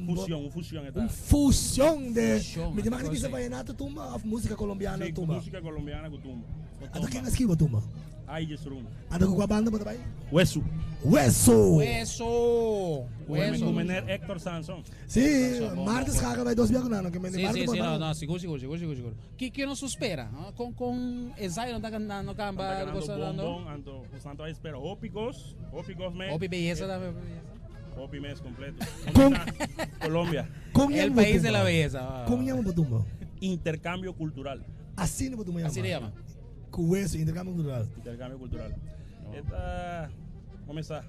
Fusión, un fusión está. Un fusión de Fusión, Me te imagino que cosa. se vallenato tumba of música colombiana Sí, tumba. música colombiana con tumba. Anto quién escribe tumba? Ay, Jesrum. Anto con cuál banda por ahí? Hueso. Hueso. Hueso. Hueso. Comener Héctor Sanson. Sí, martes jaga vai dos viajes no, que me Sí, sí, sí, no, no, seguro, seguro, seguro, seguro, seguro. ¿Qué, qué nos espera? no? Con, con ensayo no está cantando, camba, Anda ganando cosa dando. bombón, anto, santo ahí espero. Ópicos, ópicos me. Opi belleza también. Opi mes completo. Con- Colombia. Con El país de la belleza. ¿Cómo llama bo tumba? Intercambio cultural. Así no bo tumba Así le llama. Con hueso, intercambio cultural. Intercambio cultural. Esta, começar.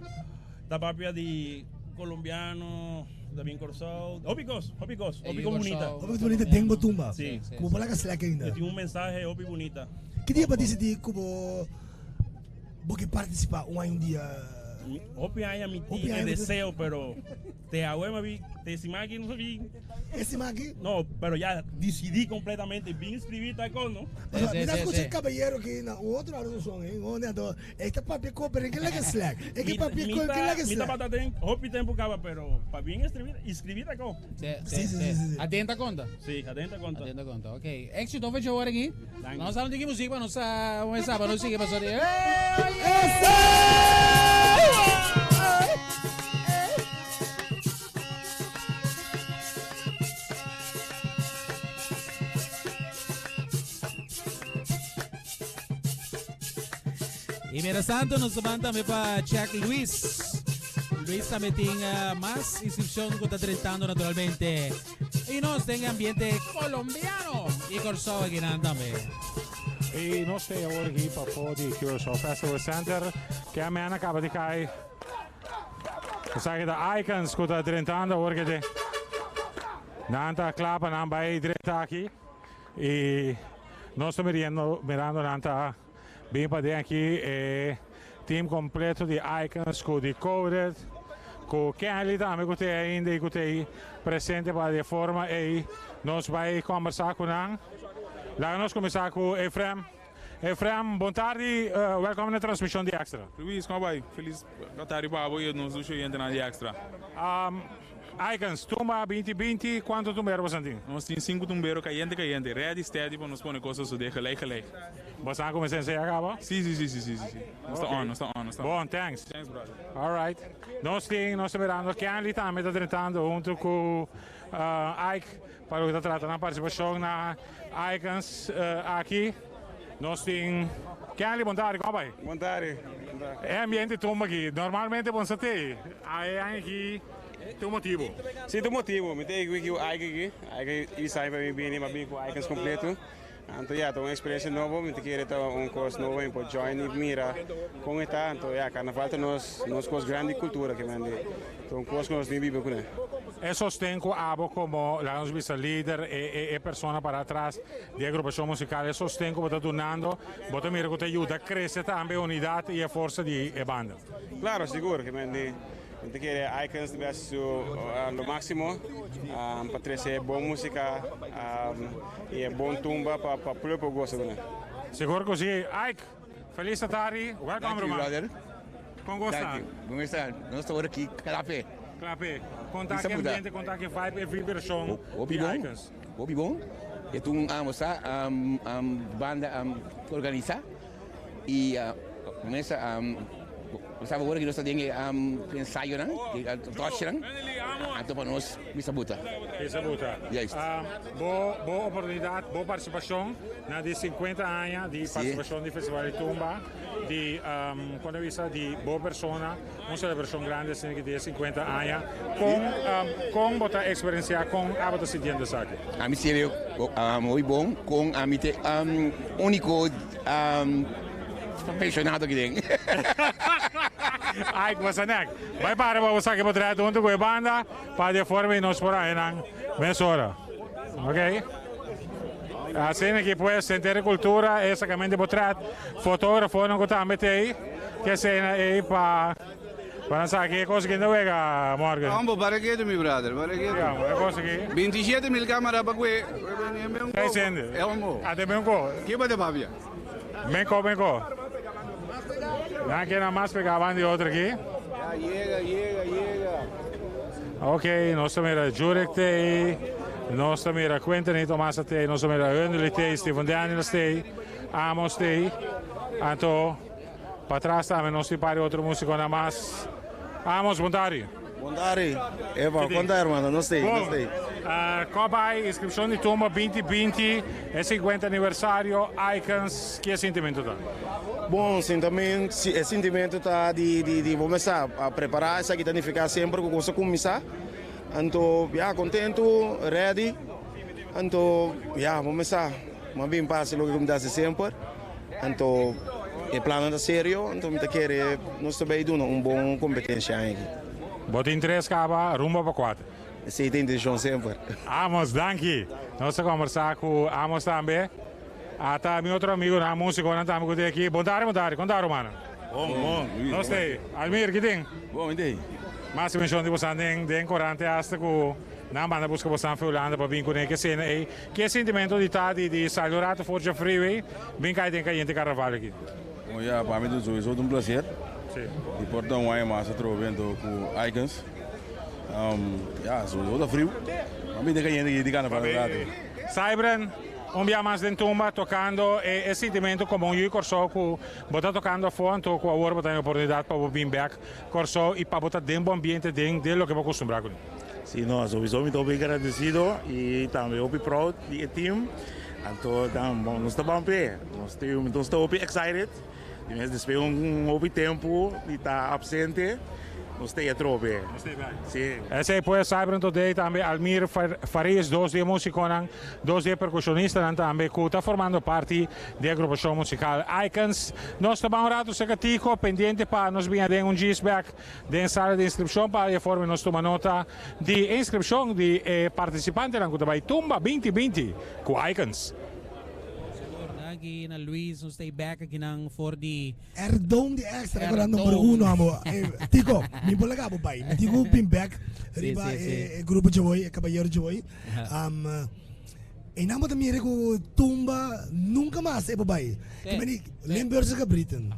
Da papia de colombiano, también Corsou. Ópicos, ópicos, Ey, ópico bonita. Ópico bonita, tengo tumba. Sí. Como para la slack ainda. Yo tengo un mensaje, opi bonita. Que dia para decidir como vos que participar un año un día? Opi aña mi Opi ti aña el mi deseo, pero te hago me vi, te simaki no vi. ¿Ese maki? No, pero ya decidí completamente, bien inscribir tal cosa, ¿no? O sea, mira, escuché el caballero que na otro lado son, eh, onde ando, esta papi co, pero que la que slack. Es que papi co, que la que Mi slack. tapata ten, opi tempo cava, pero pa bien inscribir, inscribir tal cosa. Sí, sí, sí. Atenta conta. Sí, atenta conta. Atenta conta, ok. Éxito, fecha ahora aquí. Vamos a hablar de música, vamos a comenzar, para no sigue pasando. ¡Eh! I mientras tanto nos ta ban tambe pa check Luis. Luis tambe tin mas inscripcion cu ta drentando naturalmente. I nos den e ambiente colombiano i Corsou akinan tambe. I nos ta awor aki pafó di Curaçao Festival Center. Ke men a kaba di kai. Esaki ta Icons ku ta drentando awor ke den. Nan ta kla pa nan bai drenta aki. I nos ta miriendo, mirando nan ta bin paden aki e team completo di Icons ku Decoded, ku Kenley tambe ku ta ainda i ku ta ei presente pa di forma ei nos bai kombersá ku nan. Laga nos kuminsá ku Efrem. Efrem, bon tardi, welkom na e transmishon di Extra. Luis, kon bai? Felis tardi pa abo i nos dushi oyentenan di Extra. Icons, tumba 2020, kuantu tumbero boso tin? Nos tin sinku tumbero kayente kayente, ready steady pa nos pone kos sosodé gelijk gelijk. Boso a kuminsá ensayá kaba? Sí, sí, sí, sí, sí, sí. Nos ta on, nos ta on, nos ta on. Bon, thanks. Thanks, brother. Alright. Nos tin, nos ta mirando Kenley tambe ta drentando huntu ku Ike pa loke ta trata nan partisipashon na Icons aki. Nos tin Kenley, bon tardi, kon bai? Bon tardi. E ambiente tumba aki, normalmente bon sa te, e aña aki tin un motibu. Si, tin un motibu. Mi ta e wiki ku Ike aki. Ike i sabi pa mi bini, mi a bini ku Icons kompleto. Anto ya, ta un eksperensia nobo, mi ta kere ta un kos nobo, mi por join i mira kon e ta. Anto ya, karnaval ta nos nos kos grandi kultura ke mende. Ta un kos ku nos tin biba kuné. E sosten ku abo komo, laga nos bisa, lider, e e persona para atras di e agrupashon musikal, e sosten ku bo ta dunando, bo ta mira ku ta yuda krese tambe e unidat i e forsa di e banda. Klaro, sigur, ke mende. Mi ta kere Icons ta bes su lo maximo pa trece bon musica y e bon tumba pa pueblo por goza cu nan. Sigur cu si. Ike, feliz Satari. Welcome ruman. Thank you brother. Con gosta? Thank you. Con esta nos ta ora aki klape. Klape. Con ta ki ambiente, con ta ki vibe e vibracion di Icons? Hopi bon. E ta un amo sa banda organisa. Y mesa Gustavo ora ki nos ta den e ensayonan, e tochinan, anto pa nos misa buta. Misa buta. Juist. Bo bo oportunidad, bo participacion na di 50 aña di participacion di Festival di Tumba, di con ta bisa di bo persona, un celebracion grandi asina ki di e 50 aña. Con con bo ta experiencia, con abo ta sintiendo esaki? Ami serio hopi bon, con ami ta e unico Pensionado aki den. Ay, ku sa nek. Bai para pa bo saki potret huntu ku e banda pa di e forma ei nos por haña nan mesora. Ok. Asina ki pues Senter di Kultura e sakament di potret. Fotografonan ku tambe t'ei ke esena ei pa pa nan saki e kos aki ta wega Morgan. Hombo, para ketu mi brother, para ketu. Digamos, e kos aki. 27 mil camara pa kue. Kai sende. E hombo. Ate ben ko. Ke bo ta papia? Menko, menko. Nan ke nan mas pega ban di otro aki. Ya, yega, yega, yega. Ok, nos ta mira Jurek tei, nos ta mira Quentin y Tomasa tei, nos ta mira Hundley tei, Steven Daniels tei, Amos tei. Anto, patras tambe nos tin par di otro musiconan mas. Amos, bon tardi. Bon tardi, Eva, kon ta hermano? Nos tei, nos tei. Kòp ai inskripshon di tumba 2020, e 50 aniversario, Icons, ki e sintimentu ta? Bon, e sintimentu ta di, di, di bo mester a prepará, esaki ta nifiká semper ku kos a kuminsá. Anto, ya, kontentu, ready. Anto, ya, bo mester a bin pa hasi loke ku mi ta hasi semper. Anto e plannan ta serio, anto mi ta kere nos ta bay duna un bon competencia aña aki. Bo tin tres caba, rumbo pa cuater. Esey ta intencion semper. Amos, danki. Nos ta combersa cu Amos tambe. Ata mi otro amigonan, musiconan tambe cu tin aki. Bon tardi, bon tardi. Con ta rumannan? Bon, bon. Nos ta ey. Almir, ki tin? Bon, mi ta ey. Mas mencion di bosan den corante hasta cu Nan banda buska bosan fe Hulanda pa bin kuné ke sena ei. Ke sintimentu di ta di di sali un ratu for dje freeway bin kai den kayente karnaval aki? Bon ya, pa mi ta sowieso ta un placer. Sí. Di por ta un aña mas atrobe anto ku Icons. Ya, sowieso ta friu. Ma bin den kayente aki di karnaval un ratu. Cybren, un bia mas den tumba tokando e e sintimentu komo un yu di Kòrsou ku bo ta tokando afó anto ku awor bo ta den oportunidat pa bo bin bèk Kòrsou i pa bo ta den bo ambiente den den loke bo a kustumbrá kuné. Si no, sowieso mi ta hopi gradecido y tambe hopi proud di e team. Anto dan, bon, nos ta ban p'e. Nos ta, nos ta hopi excited. Di mes despues un hopi tempu di ta absente, nos ta e atrobe. Nos ta e bai. Si. Esei pues Cyber Today tambe Almir Faris, dos di e musiconan, dos di e percusionistanan tambe cu ta formando parti di e agrupacion musical Icons. Nos ta ban un rato cerca Tico, pendiente pa nos biña den un gis bek den sala di inscripcion pa e forma nos tuma nota di e inscripcion di e participantenan cu ta bai Tumba 2020 cu Icons. Danki na Luis, nos ta back akinan for di. Erdom di extra ku number uno amo. Tico, mi por laga bo bai. Mi tin ku bin back riba e grupo dje e kabayero dje Einan bo ta mira ku tumba nunka mas e por bai. Ke meni Limburgse Kabriten.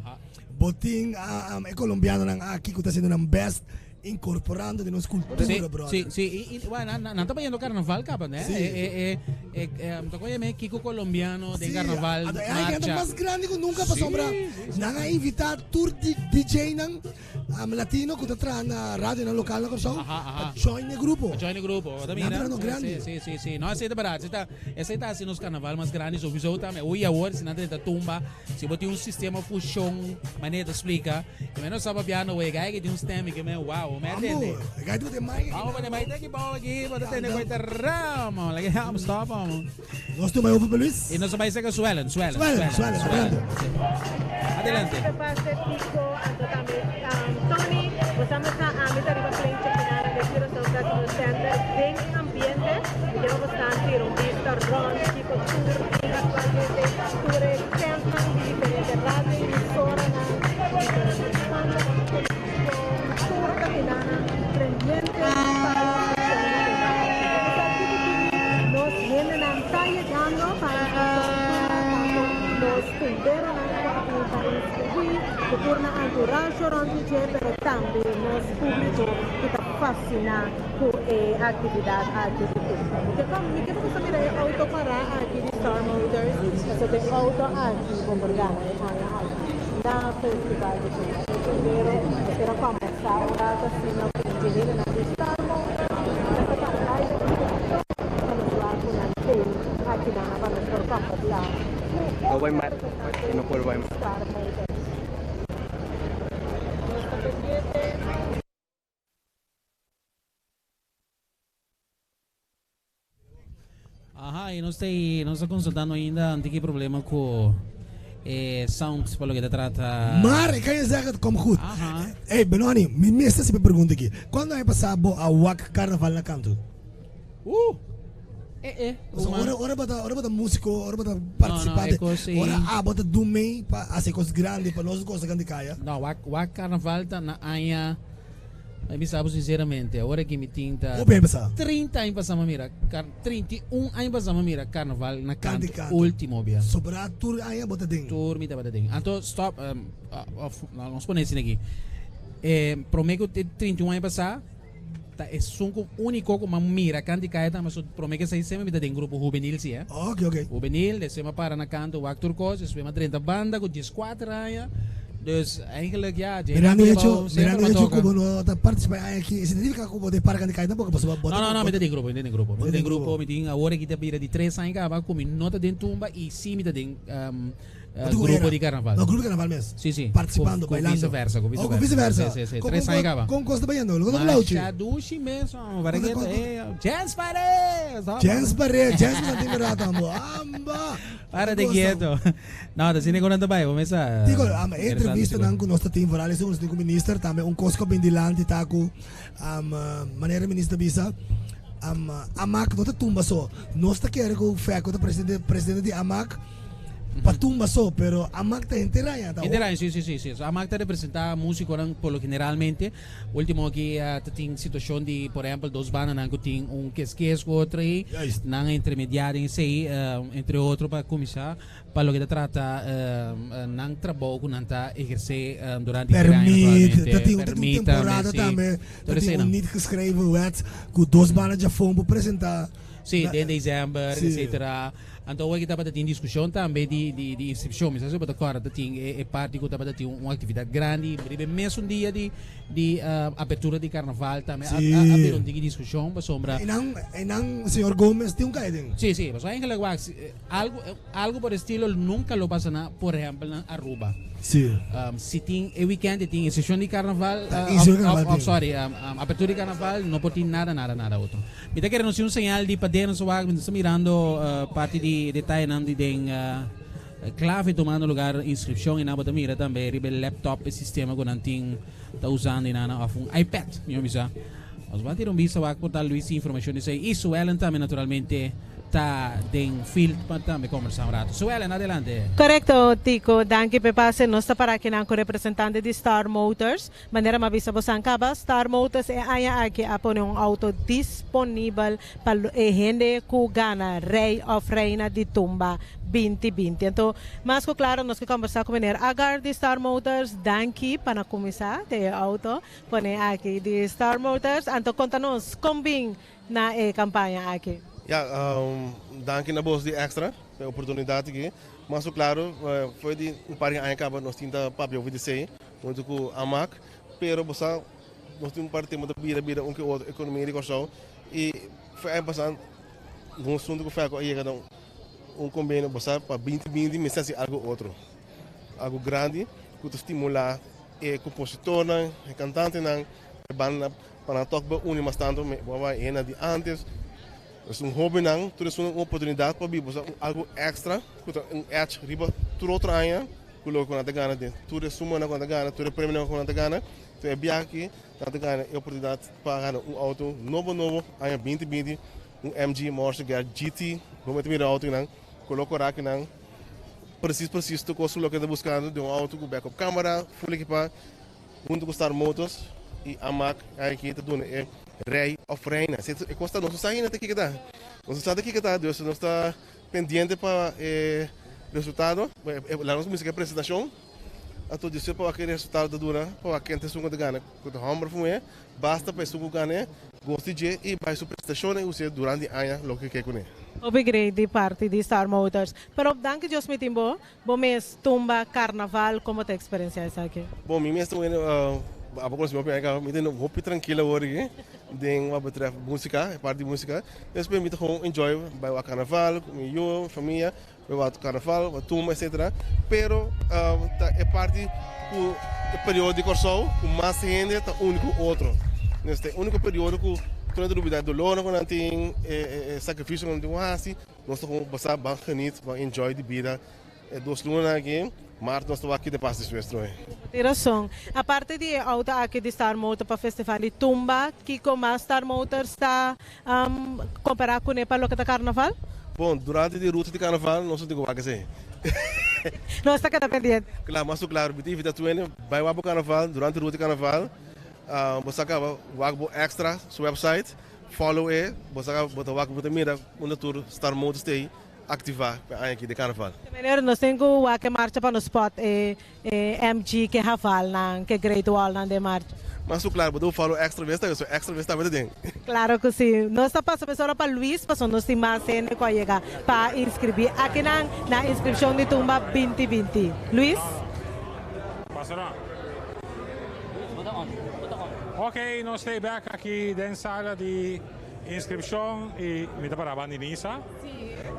Bo tin e kolombianonan aki ku ta hasiendo nan best incorporando den nos cultura, Sí, brother. sí, sí. Y, y, bueno, nan, nan ta bayendo carnaval caba, né? Sí. Eh, eh, eh, eh, eh, ta me Kiko colombiano den Sí, carnaval a- a- marcha. mas grande ku nunca pasobra. Sí, Nan a invita tur di DJ nan um, latino ku ta traha na radio nan lokal na Kòrsou pa join e grupo. Pa join e grupo. Nan ta trahando grandi. Sí, sí, sí. No, esei ta berdad. Esei ta, esei ta hasi nos carnaval mas grandi sowieso tambe. Ui awor si nan drenta tumba, si bo tin un sistema fusion, manera ta splika, i mi no sa papia no, e guy ki tin un stem ki men wow, mi a tende. Amo, e guy tin mic aki. Vamos pa mic aki bou aki, bo ta tende ku e ta ramo. Like, vamos stop, vamos. Nos tuma e over pa Luis? I nos ta bai seka Suellen, Suellen, Suellen, Suellen, adelante. Adelante. Pastor Tico, anto tambe Tony, bo sa mester ami ta riba pleintje final di Curaçao Festival Center den e ambiente. Mi kier pa bosnan tira un bista rond kiko tur tin actualmente, tur e tentnan di diferente radio emisoranan, diferente bandanan di television, tur ta kinanan prendiente pa e shownan aki. Bo sa kiko kini nos hendenan ta yegando pa e infrastructura tanto nos tumberonan ku a bin pa inskribí, ku tur nan entourage rònt di dje, pero tambe nos públiko ku ta fasiná ku e aktividat aki di tumba. Mi ke mi ke pa mira e outo pará aki di Star Motors, pasobra e outo aki bo por gana e aña aki na Festival di Tumba. E tumbero mester a kòmbersá un rato asina ku e hendenan di Star Motors, nan ta para live en direkto pa nos wak ku nan tin akinan pa nos por kòmbersá ku No voy mal, representante no puedo di voy mal. Star Motors. Nos ta pendiente. Aha, y nos ta nos ta consultando ainda anti ki problema cu e sound pa loke ta trata. Maar ik kan je zeggen, het komt goed. Aha. Hey Benoni, mi mester hasi e pregunta aki. Cuando aña pasa bo a wak carnaval na kanto? Eh eh. Pasobra ora ora bo ta ora bo ta musico, ora bo ta participante, e cos ei. ora abo ta dun mee pa hasi cos grandi pa nos gosa grandi kaya. No, wak wak carnaval ta na aña Mi bisa bo sinceramente, awor aki mi tin ta Hopi aña pasá. 30 aña pasá mi mira kar 31 aña pasá mi mira karnaval na Kanti kanto kanto. ultimo bia. Sobrá tur aña bo ta den. Tur mi tabata den. Anto stop of no nos pone asina aki. E prome ku e 31 aña pasá ta esun ku uniko ku mi a mira kanti kaya tambe so prome ku esei semper mi ta den grupo hubenil si eh. Oke oke. Hubenil despues mi a para na kanto wak tur kos despues mi a drenta banda ku dieskuater aña. Dus eigenlijk ja, dje Mirando nan hecho, bou semper mirando ma hecho toca. ku bo no ta participa e aña aki, esei significa ku bo ta para kende kai tampoco, pasobra bo No, ta no, no, bo mi ta ta den grupo, mi ta den grupo. Mi bo ta ta den den grupo, grupo. mi tin awor aki ta bira di tres aña kaba ku mi no ta den tumba i si mi ta den Bo ta ku grupo era? di karnaval. No, grupo di karnaval mes. Si, si. Participando, Ku, ku bailando. vice versa, ku Oh, ku vice vice versa. versa. Si, si, si. Kon Tres kon aña kaba. kon kos ta bayendo? Lo ta blauchi. Masha dushi mes, hombre. Kon ta Para kon kon eh, Jens Pared! Jens Pared, Jens mi santi rato ambo. Amba! Párate quieto. No, ta asina ku nan ta bai, bo mesa. Digo, am, e entrevistanan ku nos ta tin, vooral esun ku nos tin ku minister, tambe un kos ku a bin dilanti ta ku, am, manera minister ta bisa, am, Amak no ta tumba so. Nos ta kere ku Fecco ta presidente, presidente di Amak pa tumba so, pero Amak ta henter aña. Ta Henter aña, si, si, si, si. So, Amak ta representa musikonan por lo generalmente. Ultimo aki ta tin situacion di, por ehempel, dos bandanan cu tin un keskes cu otro ey, nan a intermedia den esey, entre otro pa cuminsa pa loke ta trata nan trabou cu nan ta eherce durante e aña Permit, naturalmente. ta tin un Permit tambe, temporada si. tambe, ta Tur tin eseynan. un niet geschreven wet cu dos banda djafon por presenta. Si, den december, Si. etcetera. Anto awor aki tabata tin diskushon tambe di di di inskripshon. Mi sa si bo ta kòrda ta tin e e parti ku tabata tin un aktividat grandi riba e mesun dia di di apertura di karnaval tambe a a a bira un tiki diskushon pasobra. Einan einan señor Gomez tin un kai den. Si si pasobra eigenlijk wak algu algu por estilo nunka lo pasa na por ehèmpel na Aruba. Si. Si tin e weekend e tin e seshon di karnaval Ta inicio di karnaval of tin. sorry apertura di karnaval no por tin nada nada nada otro. Mi ta kere nos tin un señal di paden nos wak mi ta mirando parti di detayenan di den clave tomando lugar inscripcion y nan bo ta mira tambe riba e laptop e sistema cu nan tin ta usando y nan of un ipad mi a bisa nos ban tira un bista wak por ta Luis tin informacion di esey y Suellen tambe naturalmente ta den field pa tambe combersa un rato Suellen adelante. Correcto Tico, danki p'e pase. Nos ta para akinan cu representante di Star Motors. Manera m'a bisa bosan caba, Star Motors e aña aki a pone un auto disponibel pa e hende cu gana Rey of Reina di Tumba 2020. Anto, mas cu claro nos ke combersa cu meneer Agar di Star Motors. Danki pa na cuminsa den e auto pone aki di Star Motors. Anto conta nos con bin na e campaña aki. Ya, danki na bos di Extra pa e oportunidad aki. Mas cu claro, foi di un par di aña caba nos tin ta papia over di esey. Huntu ku Amak, pero bo sa nos tin un par di tempu ta bira bira un ke otro ekonomia di Kòrsou i for aña pasá nos huntu ku Fèko a yega na un kombenio bo sa pa binti binti mester hasi algu otro, algu grandi ku ta stimulá e kompositornan, e kantantenan, e bandanan pa nan tòg por uni mas tantu bo a bai hende di ántes, esun hóbennan tur esun un oportunidat pa biba bo sa algu èkstra ku ta un edge riba tur otro aña. Ku loke ku nan ta gana den tur e sumanan ku nan ta gana, tur e premionan ku nan ta gana. Enton e biaha aki nan ta gana e oportunidat pa gana un outo nobo nobo aña 2020, un MG Morse Gear GT. Bo mester mira e outo nan, koló kora akinan, presis presis tur kos ku loke nan ta buskando den un outo ku backup camera, full ekipá, huntu ku Star Motors i Amak aki ta duna e rei òf reina. E kos ta nos no sa ainda ta kiko ta, nos no sa ta kiko ta, dus nos ta. Pendiente pa e resultado. Laga nos kuminsá ku e presentashon. Anto despues pa wak e resultado ta dura pa wak ken ta esun ku ta gana. Ku ta hòmber òf muhé, basta pa esun ku gana e gosta di dje i bai su presentashonnan i us'é durante di aña loke ke kuné. Hopi great di parti di Star Motors. Pero danki Dios mi tin bo, bo mes tumba carnaval como ta experiencia esaki? Bon mi mes ta un hende abo conoce mi hopi aña caba mi ta hopi trankil awor aki den wat betreft musica e parti di musica despues mi ta gewoon enjoy bai wak carnaval cu mi yu mi famia bai wak carnaval wak tumba etcetera pero ta e parti cu e periodo di Corsou cu mas hende ta uni cu otro entonces ta e unico periodo cu tur hende ta lubida e dolornan cu nan tin e sacrificio cu nan tin cu haci. Nos ta como pasa ban geniet, ban enjoy di bida e dos lunanan aki. Maart nos ta wak kita pas despues trohe. Bo tin rason. Aparte di e auto aki di Star Motor pa festival di Tumba, kiko mas Star Motors ta compara cune pa loke ta carnaval? Bon, durante di ruta di carnaval nos no tin cu wak esey. Nos ta keda pendiente. Claro, mas cu claro. Mi ta invita tur hende bay wak bo carnaval durante ruta di carnaval. Bo sa caba wak bo extra su website. Follow e, bo sa bo ta wak bo ta mira unda tur Star Motors ta ei activa pa e aña aki di Carnaval. Meneer, nos tin cu wak e marcha pa nos spot e MG ke Haval nan, ke Great Wall nan den marcha. Mas cu claro, bo ta follow extra bes tambe, so extra bes tambe ta den. Claro cu si. Nos ta pasa mesora pa Luis pasobra nos tin mas hende cu a yega pa inscribi akinan na inscripcion di Tumba 2020. Luis? Pasa no. Ok, nos ta bek aki den sala di inscripcion y mi ta para banda di Nisa.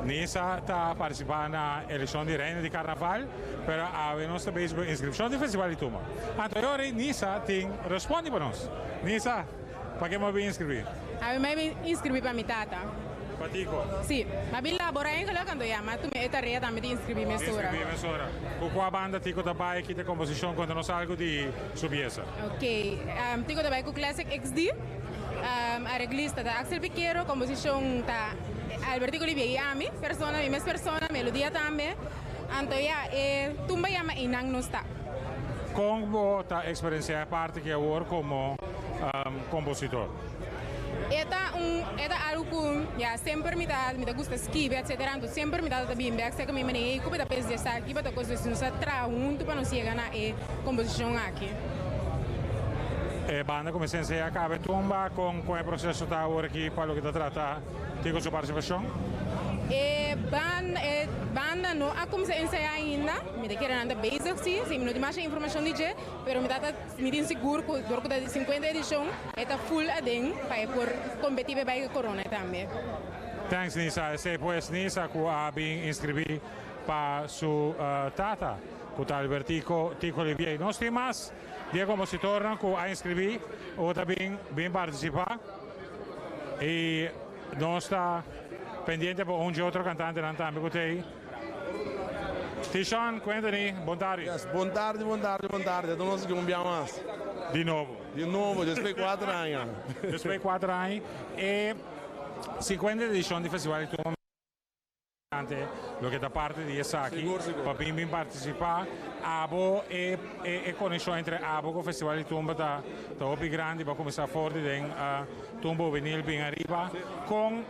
Nisa ta participa na eleccion di Reina di Carnaval, pero awe nos ta bezig cu inscripcion di Festival di Tumba. Anto e ora ey Nisa tin respondi pa nos. Nisa, pa ke bo a bin inscribi? Awe mi a bin inscribi pa mi tata. Pa Tico? Si. Mi a bin labora eigenlijk, anto ya, mi a tuma e tarea tambe di inscribi mesora. Inscribi mesora. Cu cua banda Tico ta bay? Kita composicion? Conta nos algo di su pieza. Ok. Tico ta bay cu Classic XD. Areglista ta Axel Piquero, composicion ta Albertico Olivier y ami, persona, mi mes persona, melodia tambe. Anto ya, e tumba yama Einan Nos Ta. Con bo ta experiencia e parti ki awor como compositor? E ta un e ta algu ku ya semper mi ta mi ta gusta skibi etcetera anto semper mi tata ta bin bek seka mi manera ey ku bo ta pensa di esaki bo ta kos di nos a traha huntu pa nos yega na e komposishon aki. E banda ku mi sensei a kaba e tumba kon kon e proseso ta awor aki pa loke ta trata Tico su partisipashon? E banda e banda no a kuminsá ensayá ainda, mi ta kere nan ta bezig si, si mi no tin masha informashon di dje, pero mi ta ta mi tin sigur ku dor ku ta di sinkuenta edishon e ta full aden pa e por kompetí pa e bai ku e korona tambe. Thanks Nisa, esei pues Nisa ku a bin inskribí pa su tata ku ta Albertico Tico Olivier. Nos tin mas di e kompositornan ku a inskribí o ta bin bin partisipá i nos ta pendiente pa un dje otro kantantenan tambe ku ta ei. Tishon, kuentani, bon tardi. Yes, bon tardi, bon tardi, bon tardi. Ata nos aki un bia mas. Di nobo. Di nobo, despues di kuater aña. Despues di kuater aña e sinkuenta edishon di Festival di Tumba. Loke ta parti di esaki pa bin bin partisipá. Abo e e konekshon entre abo ku Festival di Tumba ta ta hopi grandi pa kuminsá forti den Tumba Hubenil bin ariba. Kon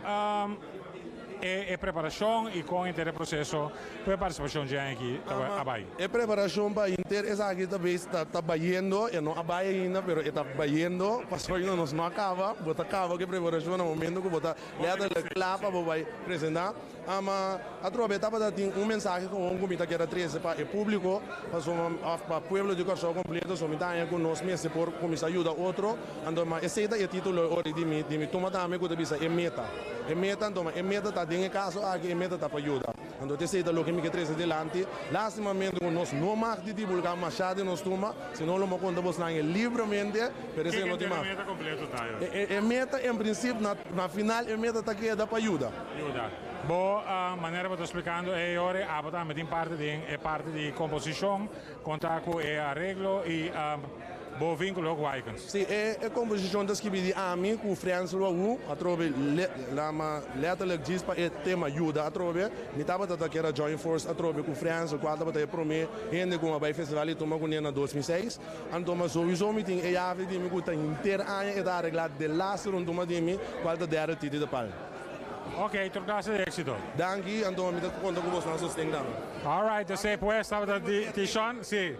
e e preparashon i kon henter e proseso ku e partisipashon dje aña aki ta a bai? E preparashon pa henter esaki ta bes ta ta bayendo, e no a bai ainda pero e ta bayendo pasobra ainda nos no a kaba. Bo ta kaba ku e preparashon na momento ku bo ta Letterlijk kla pa bo bai presentá. Ama atrobe tabata tin un mensahe gewoon ku mi ta keda trese pa e públiko, pasobra òf pa pueblo di Kòrsou kompleto, so mi ta haña ku nos mester por kuminsá yuda otro. Anto ma esei ta e título ori di mi di mi tuma tambe ku ta bisa e meta. E meta anto ma e meta ta den e kaso aki e meta ta pa yuda. Anto esei ta loke mi ke trese dilanti. Lástimamente ku nos no mag di divulgá mashá di nos tuma. Si no lo mo konta bosnan e libremente, pero esei no tin mas. Kiko e meta kompleto ta, yo? E meta en prinsip, na final e meta ta keda pa yuda. Yuda. Bo, manera bo ta splikando e ora, abo tambe tin parti den e parti di komposishon, kon ta ku e areglo i bo vinkulo ku Icons. Si, e komposishon ta skibi di ami ku Frensel Wahoo, atrobe lama letterlijk djis pa e tema yuda atrobe. Mi tabata ta keda join force atrobe ku Frensel, kual tabata e promé hende ku a bai festival di tumba kuné na 2006. Anto ma souiso mi tin e yavi di mi ku ta henter aña e ta areglá delaster un tumba di mi, kual ta derde Titi de Palm. Ok, tur klase di éksito. Danki, anto mi ta konta ku bosnan sosten tambe. Alright, esei pues tabata di Tishon, si.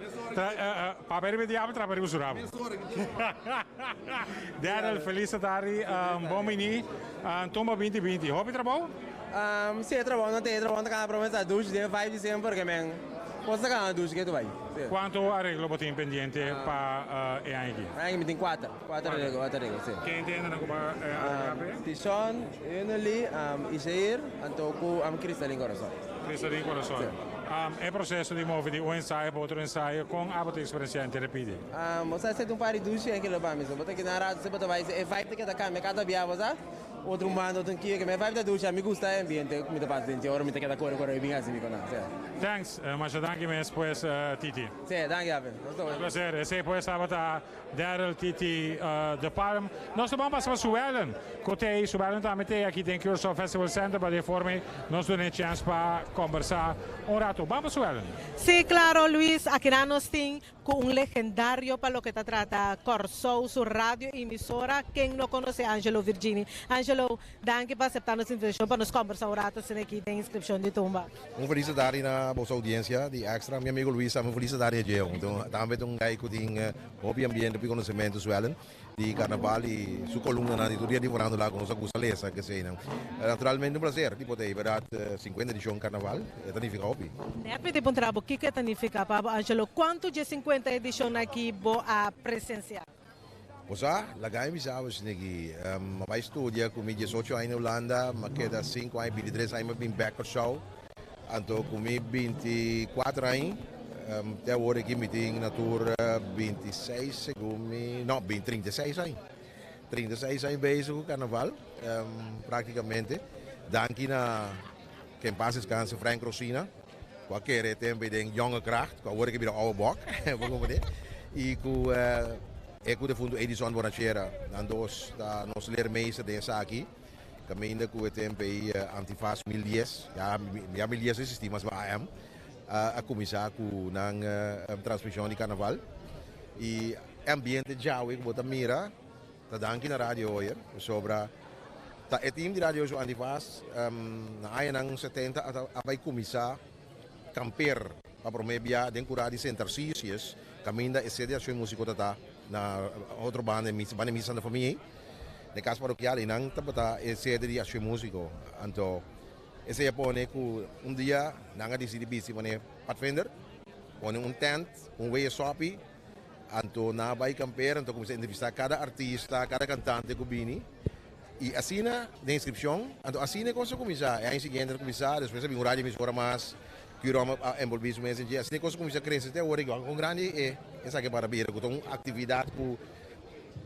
Papia riba e diabel, trapa riba su rabo. Daryl, felis tardi, bon bini. Tumba 2020, hopi trabou? Si e trabou no tin, e trabou no ta kaba prome sa dushi den vibe di semper ke men kos ta kaba dushi ke tu bai. Si. Kuantu areglo bo tin pendiente pa e aña aki? Aña aki mi tin kuater, kuater areglo, kuater areglo, si. Ken ta hende nan ku bo a areglá p'e? Tishon, Unely, Ishair, anto ku Cristalin Corazon. Cristalin Corazon. Si. E proseso di move di un ensayo pa otro ensayo, kon abo ta eksperensiá henter e pidi? Bo sa esei ta un par di dushi en kilo pa mi, so bo ta keda un ratu si bo ta bai, e vibe ta keda kambia kada bia, bo sa. Otro un banda, otro un kia, ke mi vibe ta dushi, mi gusta e ambiente ku mi ta pasa den dje, ora mi ta keda kore kore bin hasi mi konan, sí. Thanks, masha danki mes pues Titi. Sí, danki Alvin. Nos ta Un placer. Esei pues tabata Daryl Titi de Palm. Nos ta ban pasa pa Suellen, ku t'ei. Suellen tambe t'ei aki den Curaçao Festival Center, pa di e forma ei nos duna e chèns pa kombersá un ratu. Ban pa Suellen. Sí, klaro Luis, akinan nos tin Ku un legendario pa loke ta trata Kòrsou su radio emisora, ken no konosé Angelo Virgini? Angelo, danki pa aseptá nos invitashon pa nos kòmbersá un rato asina aki den inskripshon di tumba. Un felis tardi na boso audiencia di Extra. Mi amigo Luis tambe un felis tardi a dje. Tambe ta un guy cu tin hopi ambiente, hopi conocemento Suellen di carnaval y su columnanan di tur dia di farándula cu nos a gusta lesa keseynan. Naturalmente un placer di por ta ey, berdad 50 edicion carnaval e ta nifica hopi. Net mi ta puntra bo kico e ta nifica pa bo Angelo, cuanto dje 50 edicion aki bo a presencia? Bo sa, laga mi bisa bo esaki, mi a bay studia cu mi 18 aña na Hulanda, mi a keda 5 aña, 23 aña mi a bin bek Kòrsou, Anto ku mi 24 aña, te awor aki mi tin na tur 26 segun mi, no, 36 aña. 36 aña bezig ku karnaval, praktikamente. Danki na, ke en pas deskanse, Frank Rosina, ku a kere e tempu ei den Jonge Kracht, ku awor aki bira Oude Bok, bo komprende? I ku e ku defuntu Edison Borrachera, nan dos ta nos leermeester den esaki. Caminda cu e tempo ey Antifaz 1010, ya ya 1010 no existi mas ma AM, a cuminsa cu nan transmision di carnaval y e ambiente djawe cu bo ta mira ta danki na Radio Hoyer pasobra ta e team di Radio Hoyer su Antifaz na añanan 70 a bay cuminsa camper pa prome bia den cura di Sint Tarcisius caminda e sede di Accion Musico ta ta na otro banda banda di Misa Santa Famia. Den kas parokial einan tabata e sede di Asociacion Musico. Anto Esei a pone ku un dia nan a disidí bisti manera Pathfinder, pone un tent, un wea sopi, anto nan a bai kamper, anto kuminsá entrevistá kada artista, kada kantante ku bini. I asina den inskripshon, anto asina e kos a kuminsá. E aña siguiente a kuminsá, despues a bin un radio emisora mas, Curom a enbolbí su mes den dje. Asina e kos a kuminsá krese te awor. Kon grandi e esaki para bira ku ta un aktividat ku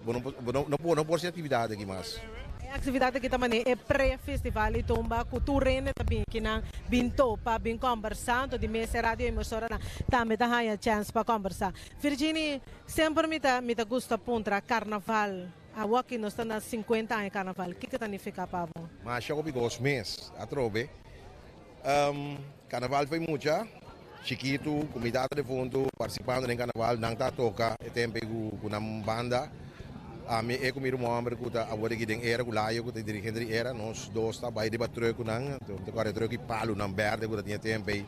bo no bo no bo no por hasi aktividat aki mas. E aktividat aki ta manera e pre-festival di tumba ku tur hende ta bin akinan bin topa, bin kòmbersá. Anto di mes e radio emisoranan tambe ta haña chèns pa kòmbersá. Virginie, semper mi ta mi ta gusta puntra karnaval. Awoki nos ta na 50 aña karnaval, kiko ta nifiká pa bo? Masha hopi kos mes atrobe. Karnaval foi mucha chikitu ku mi tata defuntu partisipando den karnaval, nan ta toka e tempu ei ku nan banda. Ami e ku mi ruman homber ku ta awor aki den era ku Layo ku ta e dirigente di era, nos dos ta bai riba trùk ku nan, ta kore trùk i palunan bèrdè ku ta tin e tempu ei.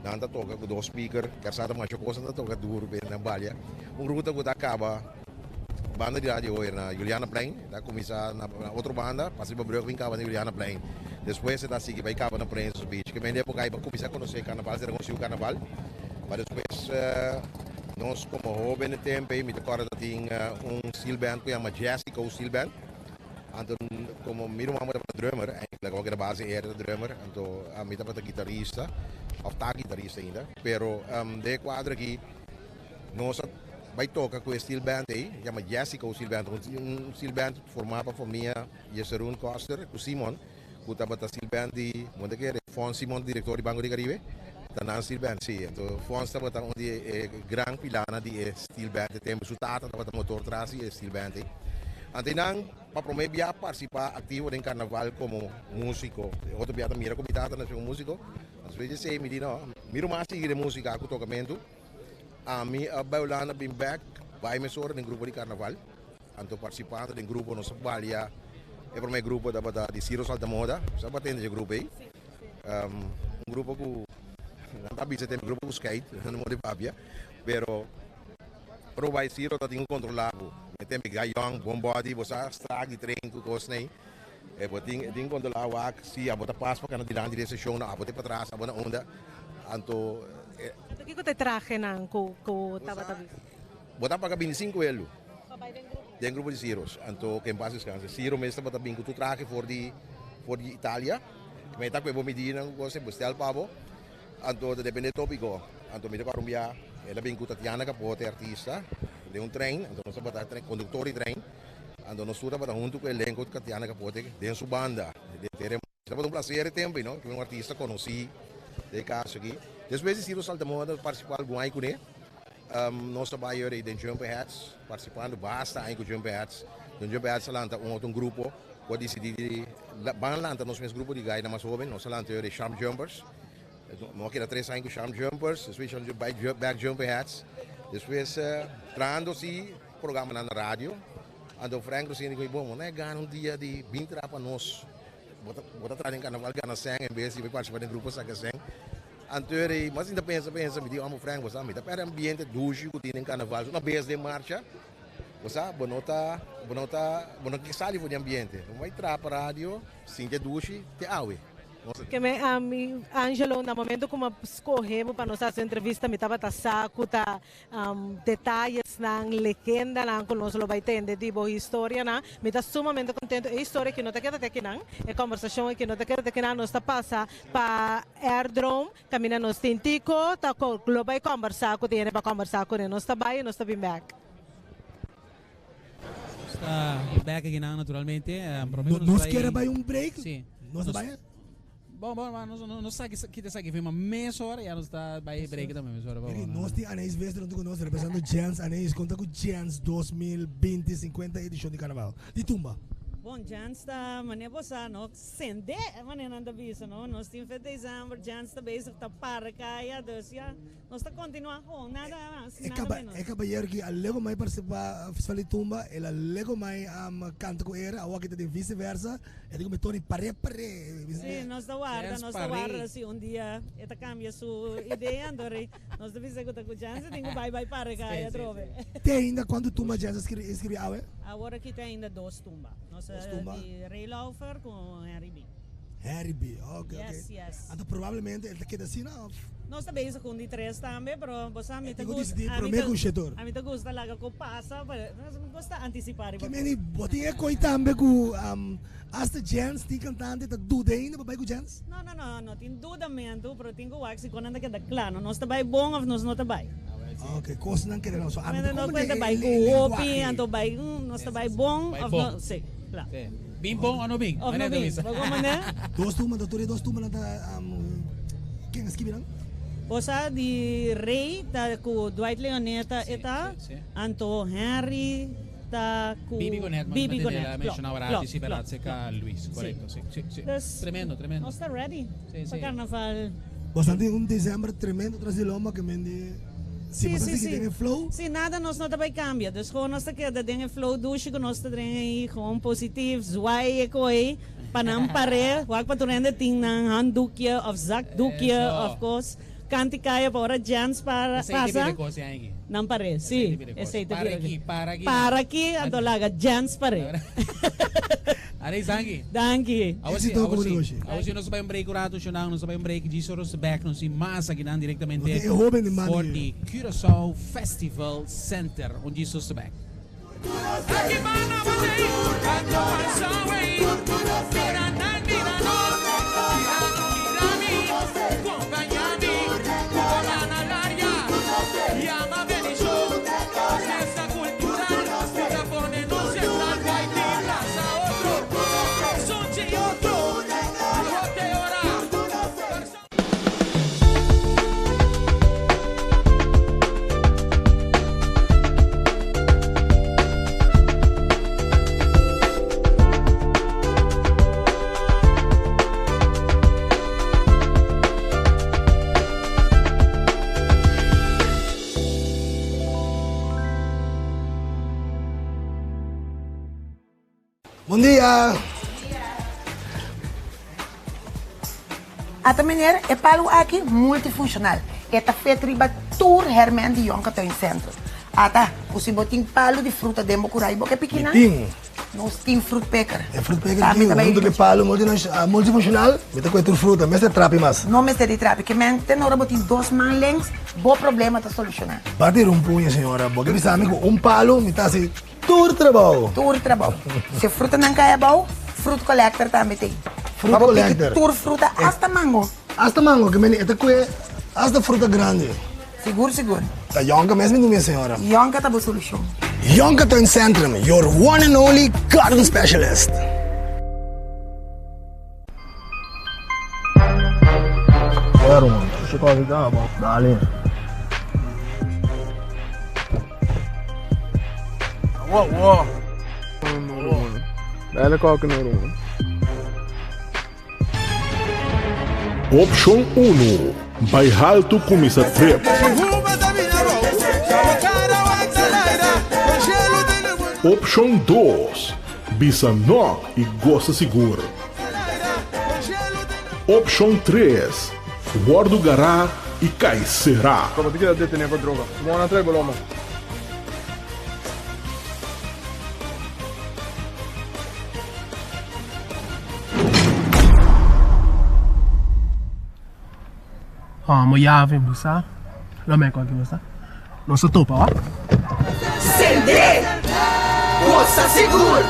Nan ta toka ku dos speaker, kèrsá ta masha kos nan ta toka duru pe nan balia. Un ruta ku ta kaba Banda di radio hoy na Julianaplein, ta cuminsa na otro banda, pasa riba brug bin caba na Julianaplein. Despues e ta sigui bay caba na Princes Beach. Ke mende epoca ay pa cuminsa conoce carnaval, sera conociu carnaval. Pa despues nos como hoben e tempo ey mi ta corda ta tin un steel band cu yama Jessico Steel Band. Anto como mi ruman tabata drummer, eigenlijk awor keda base era ta drummer, anto ami tabata guitarista, of ta guitarista ainda. Pero den e cuadro aki Nos a bai toka ku e steel band ei, yama Jessico Steel Band, un steel band formá pa famia Jeserun Koster ku Simon, ku tabata steel band di, bo ta kere, Fons Simon, direktor di Banco di Caribe, ta nan steel band, sí. Anto Fons tabata un di e gran pilanan di e steel band e tempu. Su tata tabata motor tras di e steel band ei. Anto einan pa promé bia partisipá aktivo den karnaval komo músiko. E otro bia ta mira ku mi tata na ser un músiko. Despues di esei mi di no, mi ruman a sigui den músika ku tokamentu. Ami a bai Hulanda bin bek bai mesora den grupo di carnaval. Anto participando den grupo nos a balia e prome grupo tabata di Ciro Saltamoda. Sa bo a tende dje grupo ey? Un grupo cu nan ta bisa tem grupo cu skate no modi papia pero ora bo bai Ciro ta tin cu controla bo. E tempo e guy young bon body bo sa strak di train cu cosnan ey. E bo tin tin controla wak si abo ta pas pa cana dilanti di e sesion abo ta patras abo na unda. Anto e. Anto kiko ta e trahenan ku ku tabata bisti? Bo ta paga bintisinko elu. Pa bai den grupo? Den grupo di Ciros. Anto ken pas deskanse. Ciro mes tabata bin ku tur trahe for di for di Italia. Mi ta ku e bo midinan ku kos e bestel pa bo. Anto ta depende topiko. Anto mi ta kòrda un bia el a bin ku Tatiana Capote artista den un trein. Anto nos tabata konduktor di trein. Anto nos tur tabata huntu ku elenko Tatiana Capote den su banda. Den tere. Tabata un placer e tempo ei, no? Ku un artista konosí den e kaso aki. Despues di Ciro Saltamoda partisipá algun aña kuné. Nos ta bai yora den Jumper Hats, partisipando basta aña ku Jumper Hats. Den Jumper Hats a lanta un otro grupo ku a disidí di ban lanta nos mes grupo di gainan mas hoben. Nos a lanta yora e Sharp Jumpers. Nos a keda tres aña ku Sharp Jumpers, despues bai bek Jumper Hats. Despues trahando si programanan na radio. Anto Frank Rosendo di ku mi, bon, bo no a gana un dia di bin traha pa nos. Bo ta bo ta traha den carnaval gana sèn en bes di bai participa den grupo saka sèn. Anto eri mas inta pensa pensa mi di amo Frank bo sa mi ta perde ambiente dushi ku tin den carnaval. Una bes den marcha bo sa bo no ta bo no ta bo no ke sali for di ambiente. Bo bai traha pa radio sinti e dushi te awe. Ke me ami Angelo na momento ku mi a skohe bo pa nos hasi entrevista mi tabata sa ku ta Detayesnan, legendanan ku nos lo bai tende di bo historianan. Mi ta sumamente kontentu. E historia aki no ta keda te akinan. E kòmbersashon aki no ta keda te akinan. Nos ta pasa pa Airdrome, kaminda nos tin Tico ta lo bai kòmbersá ku tin hende pa kòmbersá kuné. Nos ta bai i nos ta bin bèk. Nos ta bèk akinan naturalmente. Promé ku nos bai. Nos bai un break? Sí. Nos ta bai? Bon, bon, bon, nos, nos sa kita esaki firma mesora, ya nos ta bai break tambe mesora. Miri, nos tin Aneis Wester hunto ku nos, representando Jens. Aneis, konta ku Jens 2020, 50 edishon di Karnaval di Tumba. Bon, Jens ta, manera bo sa, no, sende, manera nan ta bisa, no. Nos tin fe december, Jens ta bezig ta para kaya, dus ya. Nos ta continua con nada mas E nada caba menos. e cabayero ki a lego mai participa festival di tumba, el a lego mai canta cu era, awor aki ta den vice versa, e ta come Tony pare pare. Sí, nos ta warda, Chance nos ta pare. warda si un dia e ta cambia su idea, anto rei nos ta bisa cu ta cu Chance tin cu bai bai pare Sí, caya sí, atrobe. sí. Te ainda cuanto tumba Chance a scribi scribi awe? Awor aki te ainda dos tumba. Nos Dos tumba. di Ray Lauffer cu Henry Bean. Harry B. Ok, ok. Yes, yes. Anto probablemente el ta keda asina of? Nos ta bezig cu un di tres tambe, pero bo sa mi ta Tin cu gusta, dicidí a mi promé ta, cu Shetor. a mi ta gusta laga cu pasa, pero nos mi gusta anticipa riba Ke cos. meni bo tin e coi tambe cu hasta Jens tin cantante ta duda ainda pa bai cu Jens? No, no, no, no tin dudamentu, pero tin cu wak si con nan ta keda cla, no nos ta bai bon of nos no ta bai. Ok, cosnan keda no, so ami ta No comprende cuenta e bai cu e hopi, lenguahe. anto bai, nos ta bai bon Bai of bon. no, si, cla. Sí. Bin bon o no bin? Of no Manera ta bin, bisa. bo como ne? Dos tumba, ta tur e dos tumbanan ta ken a skibi nan? Bo sa di Rey ta cu Dwight Leoneta e ta, anto Henry ta cu Bibi Gonet, Bibi ma Gonet, la klopt, menciona ora klopt, si verdad klopt, cerca klopt. Luis, Sí. correcto, sí, sí, sí. Dus, Tremendo, tremendo. Nos ta ready Sí, pa sí. carnaval. Bastante un december tremendo tras di lomba ke men di si Sí, bo ta sí, sigui sí. den e flow. Sí, nada nos no ta bay cambia. Dus gewoon nos ta keda den e flow dushi cu nos ta den ey, gewoon positief, zwaai e kooi pa nan pare. Wak pa tur hende tin nan handdoekje of zakdoekje Eso. of kos. Kanti kaya pa ora Jens para Esey ta pasa bira kos yanki. nan pare. Esey Sí, ta bira kos. esey ta Para bira aki, kos. para aki. Para aki, anto laga Jens pare. Arey danki. Danki. Awor si, Éxito awor como si. negoshi. Awor si nos ta bai un break un rato, Shonang, nos ta bai un break, djis ora nos ta back, nos tin mas akinan directamente Nos tin e hoben di manda for hier. di Curaçao Festival Center. Un djis nos ta back. Bon dia! Ata meneer, e palu aki multifunshonal. E ta fet riba tur hèrmènt di Jonker Tuincentrum. Ata, ku si bo tin palu di fruta den bo kurai bo ke piki nan? Mi tin. Nos tin fruit picker. E fruit picker Tambe tin ta bai huntu ku e palu multifunshonal, mi ta kohe tur fruta, mester trapi mas. No mester di trapi, ke men te ora bo tin dos man links, bo problema ta solushoná. Bati un puña, señora, bo ke bisa mi ku un palu mi ta hasi Tur trabou. Tur trabou. Si frutanan kai abou, fruit collector tambe tin. Fruit Pa bo piki collector. tur fruta, hasta mango. Hasta mango, ke meni e ta kue hasta fruta grandi. Sigur, sigur. Ta Yonka mes mi dumi e señora. Yonka ta bo solushon. Yonka Tuincentrum, your one and only garden specialist. Pero man, tushe kofi kaba. Dale. Wow, wow. Dale koki no man. Opshon unu, Bai haltu kuminsá trip. Opshon dos, Bisa nò i gosa sigur. Opshon tres, Wòrdu gará i kai será. Como ti keda detené pa droga? Bo a trae bo loma. Amo yave bo sa. Lo meko aki bo sa. Nos ta topa wa. Sende! Gosa sigur!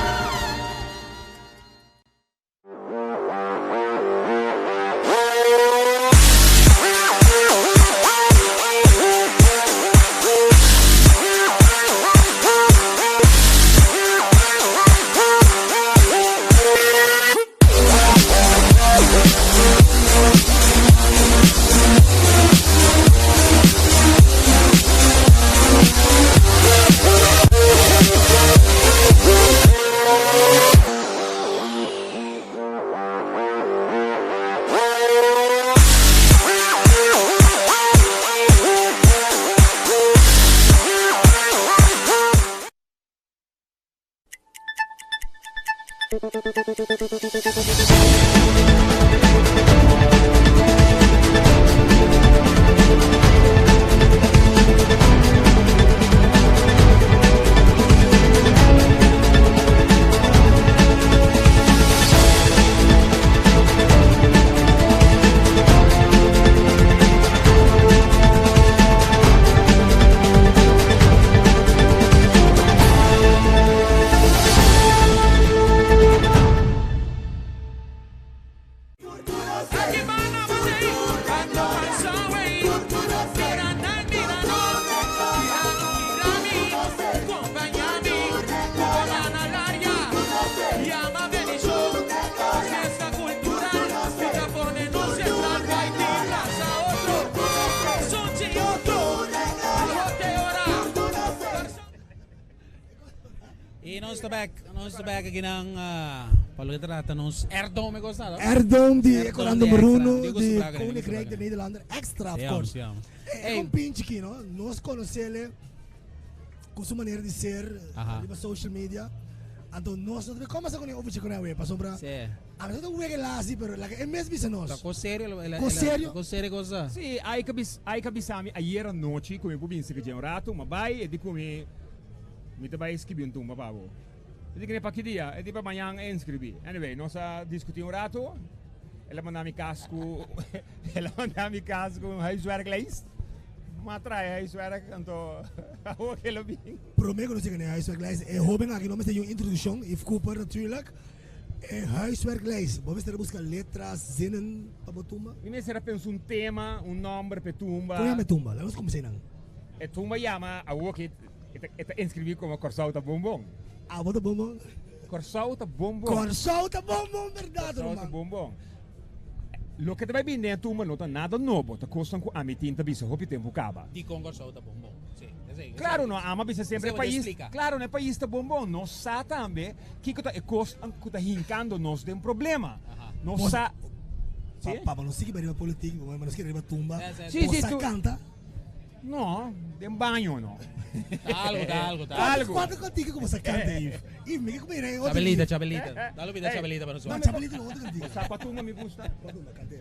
Nos ta back, nos ta back aki nan pa loke trata nos Air Dome me gusta no? Air Dome di Air Dome Corant di Nummer Extra. Uno Di gusto di braga, di gusto Koninkrijk braga. de Nederlander Extra of Sí, course. sí, amo. E un pinchi aki no, nos conocele cu su manera di ser Aha. riba social media. Anto nos no ta como sa con e oficio con awe pasobra Sí. a veces ta wega lasi pero laga e mes bisa nos. Ta cos serio el Cos serio? Cos serio cosa. Sí, Ike a bis Ike a bisa mi ayera nochi cu mi por binse cu dje un rato, ma bay e di cu mi Mi ta bai skibi un tumba pa bo. E di kende pa ki dia? E di pa mañan e inscribi. Anyway, nos a discuti un rato. El a manda mi cas cu el a manda mi cas cu un huiswerklijst. M'a traha e huiswerk, anto awor ke lo bin. Prome ku nos yega na e huiswerklijst, e hoben aki no mester di un introduccion, Yves Cooper natuurlijk. E huiswerklijst, bo mester a buska letras, zinnen pa bo tumba? Mi mester a pensa un tema, un nomber pa e tumba. Kon yama e tumba? Laga nos kuminsá einan. E tumba yama awor ke. E ta inscribí como Kòrsou ta bon bon. Abo ta bon bon? Kòrsou ta bon bon. Kòrsou ta bon bon bèrdat Kòrsou ta ruman. bon bon. Loke ta bai bini den e tumba no ta nada nobo, ta kosnan ku ami tin ta bisa hopi tempu kaba. Dikon Kòrsou ta bon bon? Sí, esei, esei. Klaro no, ami a bisa semper e Esei bo ta pais, splika. klaro no e pais ta bon bon. Nos sa tambe kiko ta e kosnan ku ta hinkando nos den problema. Nos Bos- sa. Pa, Sí? pa, pa nos sigui bai riba politik, pa nos keda riba tumba. Sí, Bo sí, sa tu- kanta? No, den baño no. Ta algo, ta algo, ta algo. Cuanto cantica como sa canta, Yves? Yves, mi ke come ir otro Chabelita, dia. Chabelita. Dalo pida Chabelita para No, nosotros. Chabelita no, otro cantica. Sa pa tumba mi gusta. Pa tumba, canta.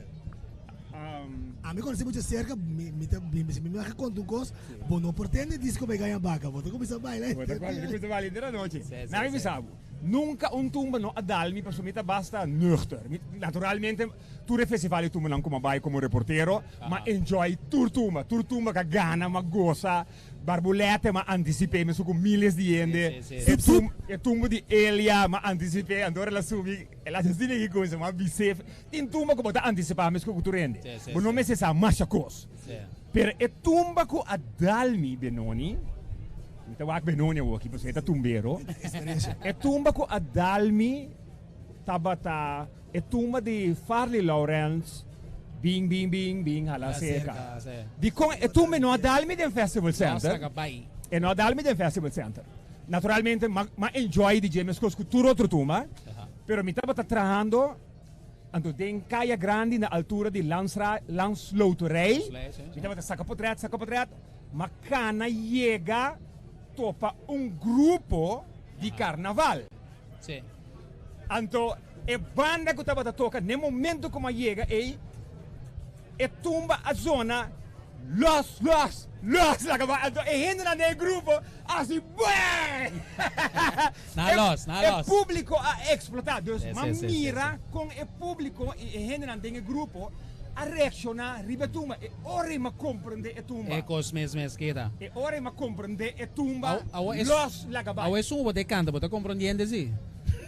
A mi conocí mucho cerca, mi mi ta mi mi mi conta un cos, bo no por tende disco bay gaña baca, bo ta cuminsa baila. Bo ta cuminsa baila henter anochi. Sí, Na mi sí. bisa bo, nunca un tumba no a dal mi pasobra mi ta basta nuchter. Mi naturalmente Tur e festival di tumbanan ku m'a bai komo reportero, m'a enjoy tur tumba. Tur tumba k'a gana, m'a gosa. Barbulètè m'a antisip'é mesun ku miles di hende. E tum, e tumba di Elia m'a antisip'é, anto ora el a subi, el a hasi asina ki kuminsa, m'a bis'é. Tin tumba ku bo ta antisipá meskos ku tur hende. Bo no mester sa masha kos. Pero e tumba ku a dal mi, Benoni, mi ta wak Benoni awoki pasobra e ta tumbero, e tumba ku a dal mi tabata. E tumba di Farley Lawrence, Bing bing bing bing hala serka. Dikon e tumba no a dal mi den Festival Center? E no a dal mi den Festival Center. Naturalmente m'a enjoy di dje meskos ku tur otro tumba, pero mi tabata trahando anto den Kaya Grandi na altura di Landsra Landsloterij. Mi tabata saka potret, saka potret, m'a kana yega topa un grupo di karnaval. Anto e banda ku tabata toka n'e momento ku m'a yega ei, e tumba a zona los, los, los laga bai. Anto e hendenan den e grupo a hasi bueh! Na los, na los. E públiko a eksplotá. Dus Sí, m'a sí, sí, mira kon e públiko i e hendenan den e grupo a reakshoná riba e tumba. E ora ei m'a komprendé e tumba. E kos mes mes keda. E ora ei m'a komprendé e tumba Awo es los laga bai. Awo esun bo ta kanta, bo ta komprondiente si?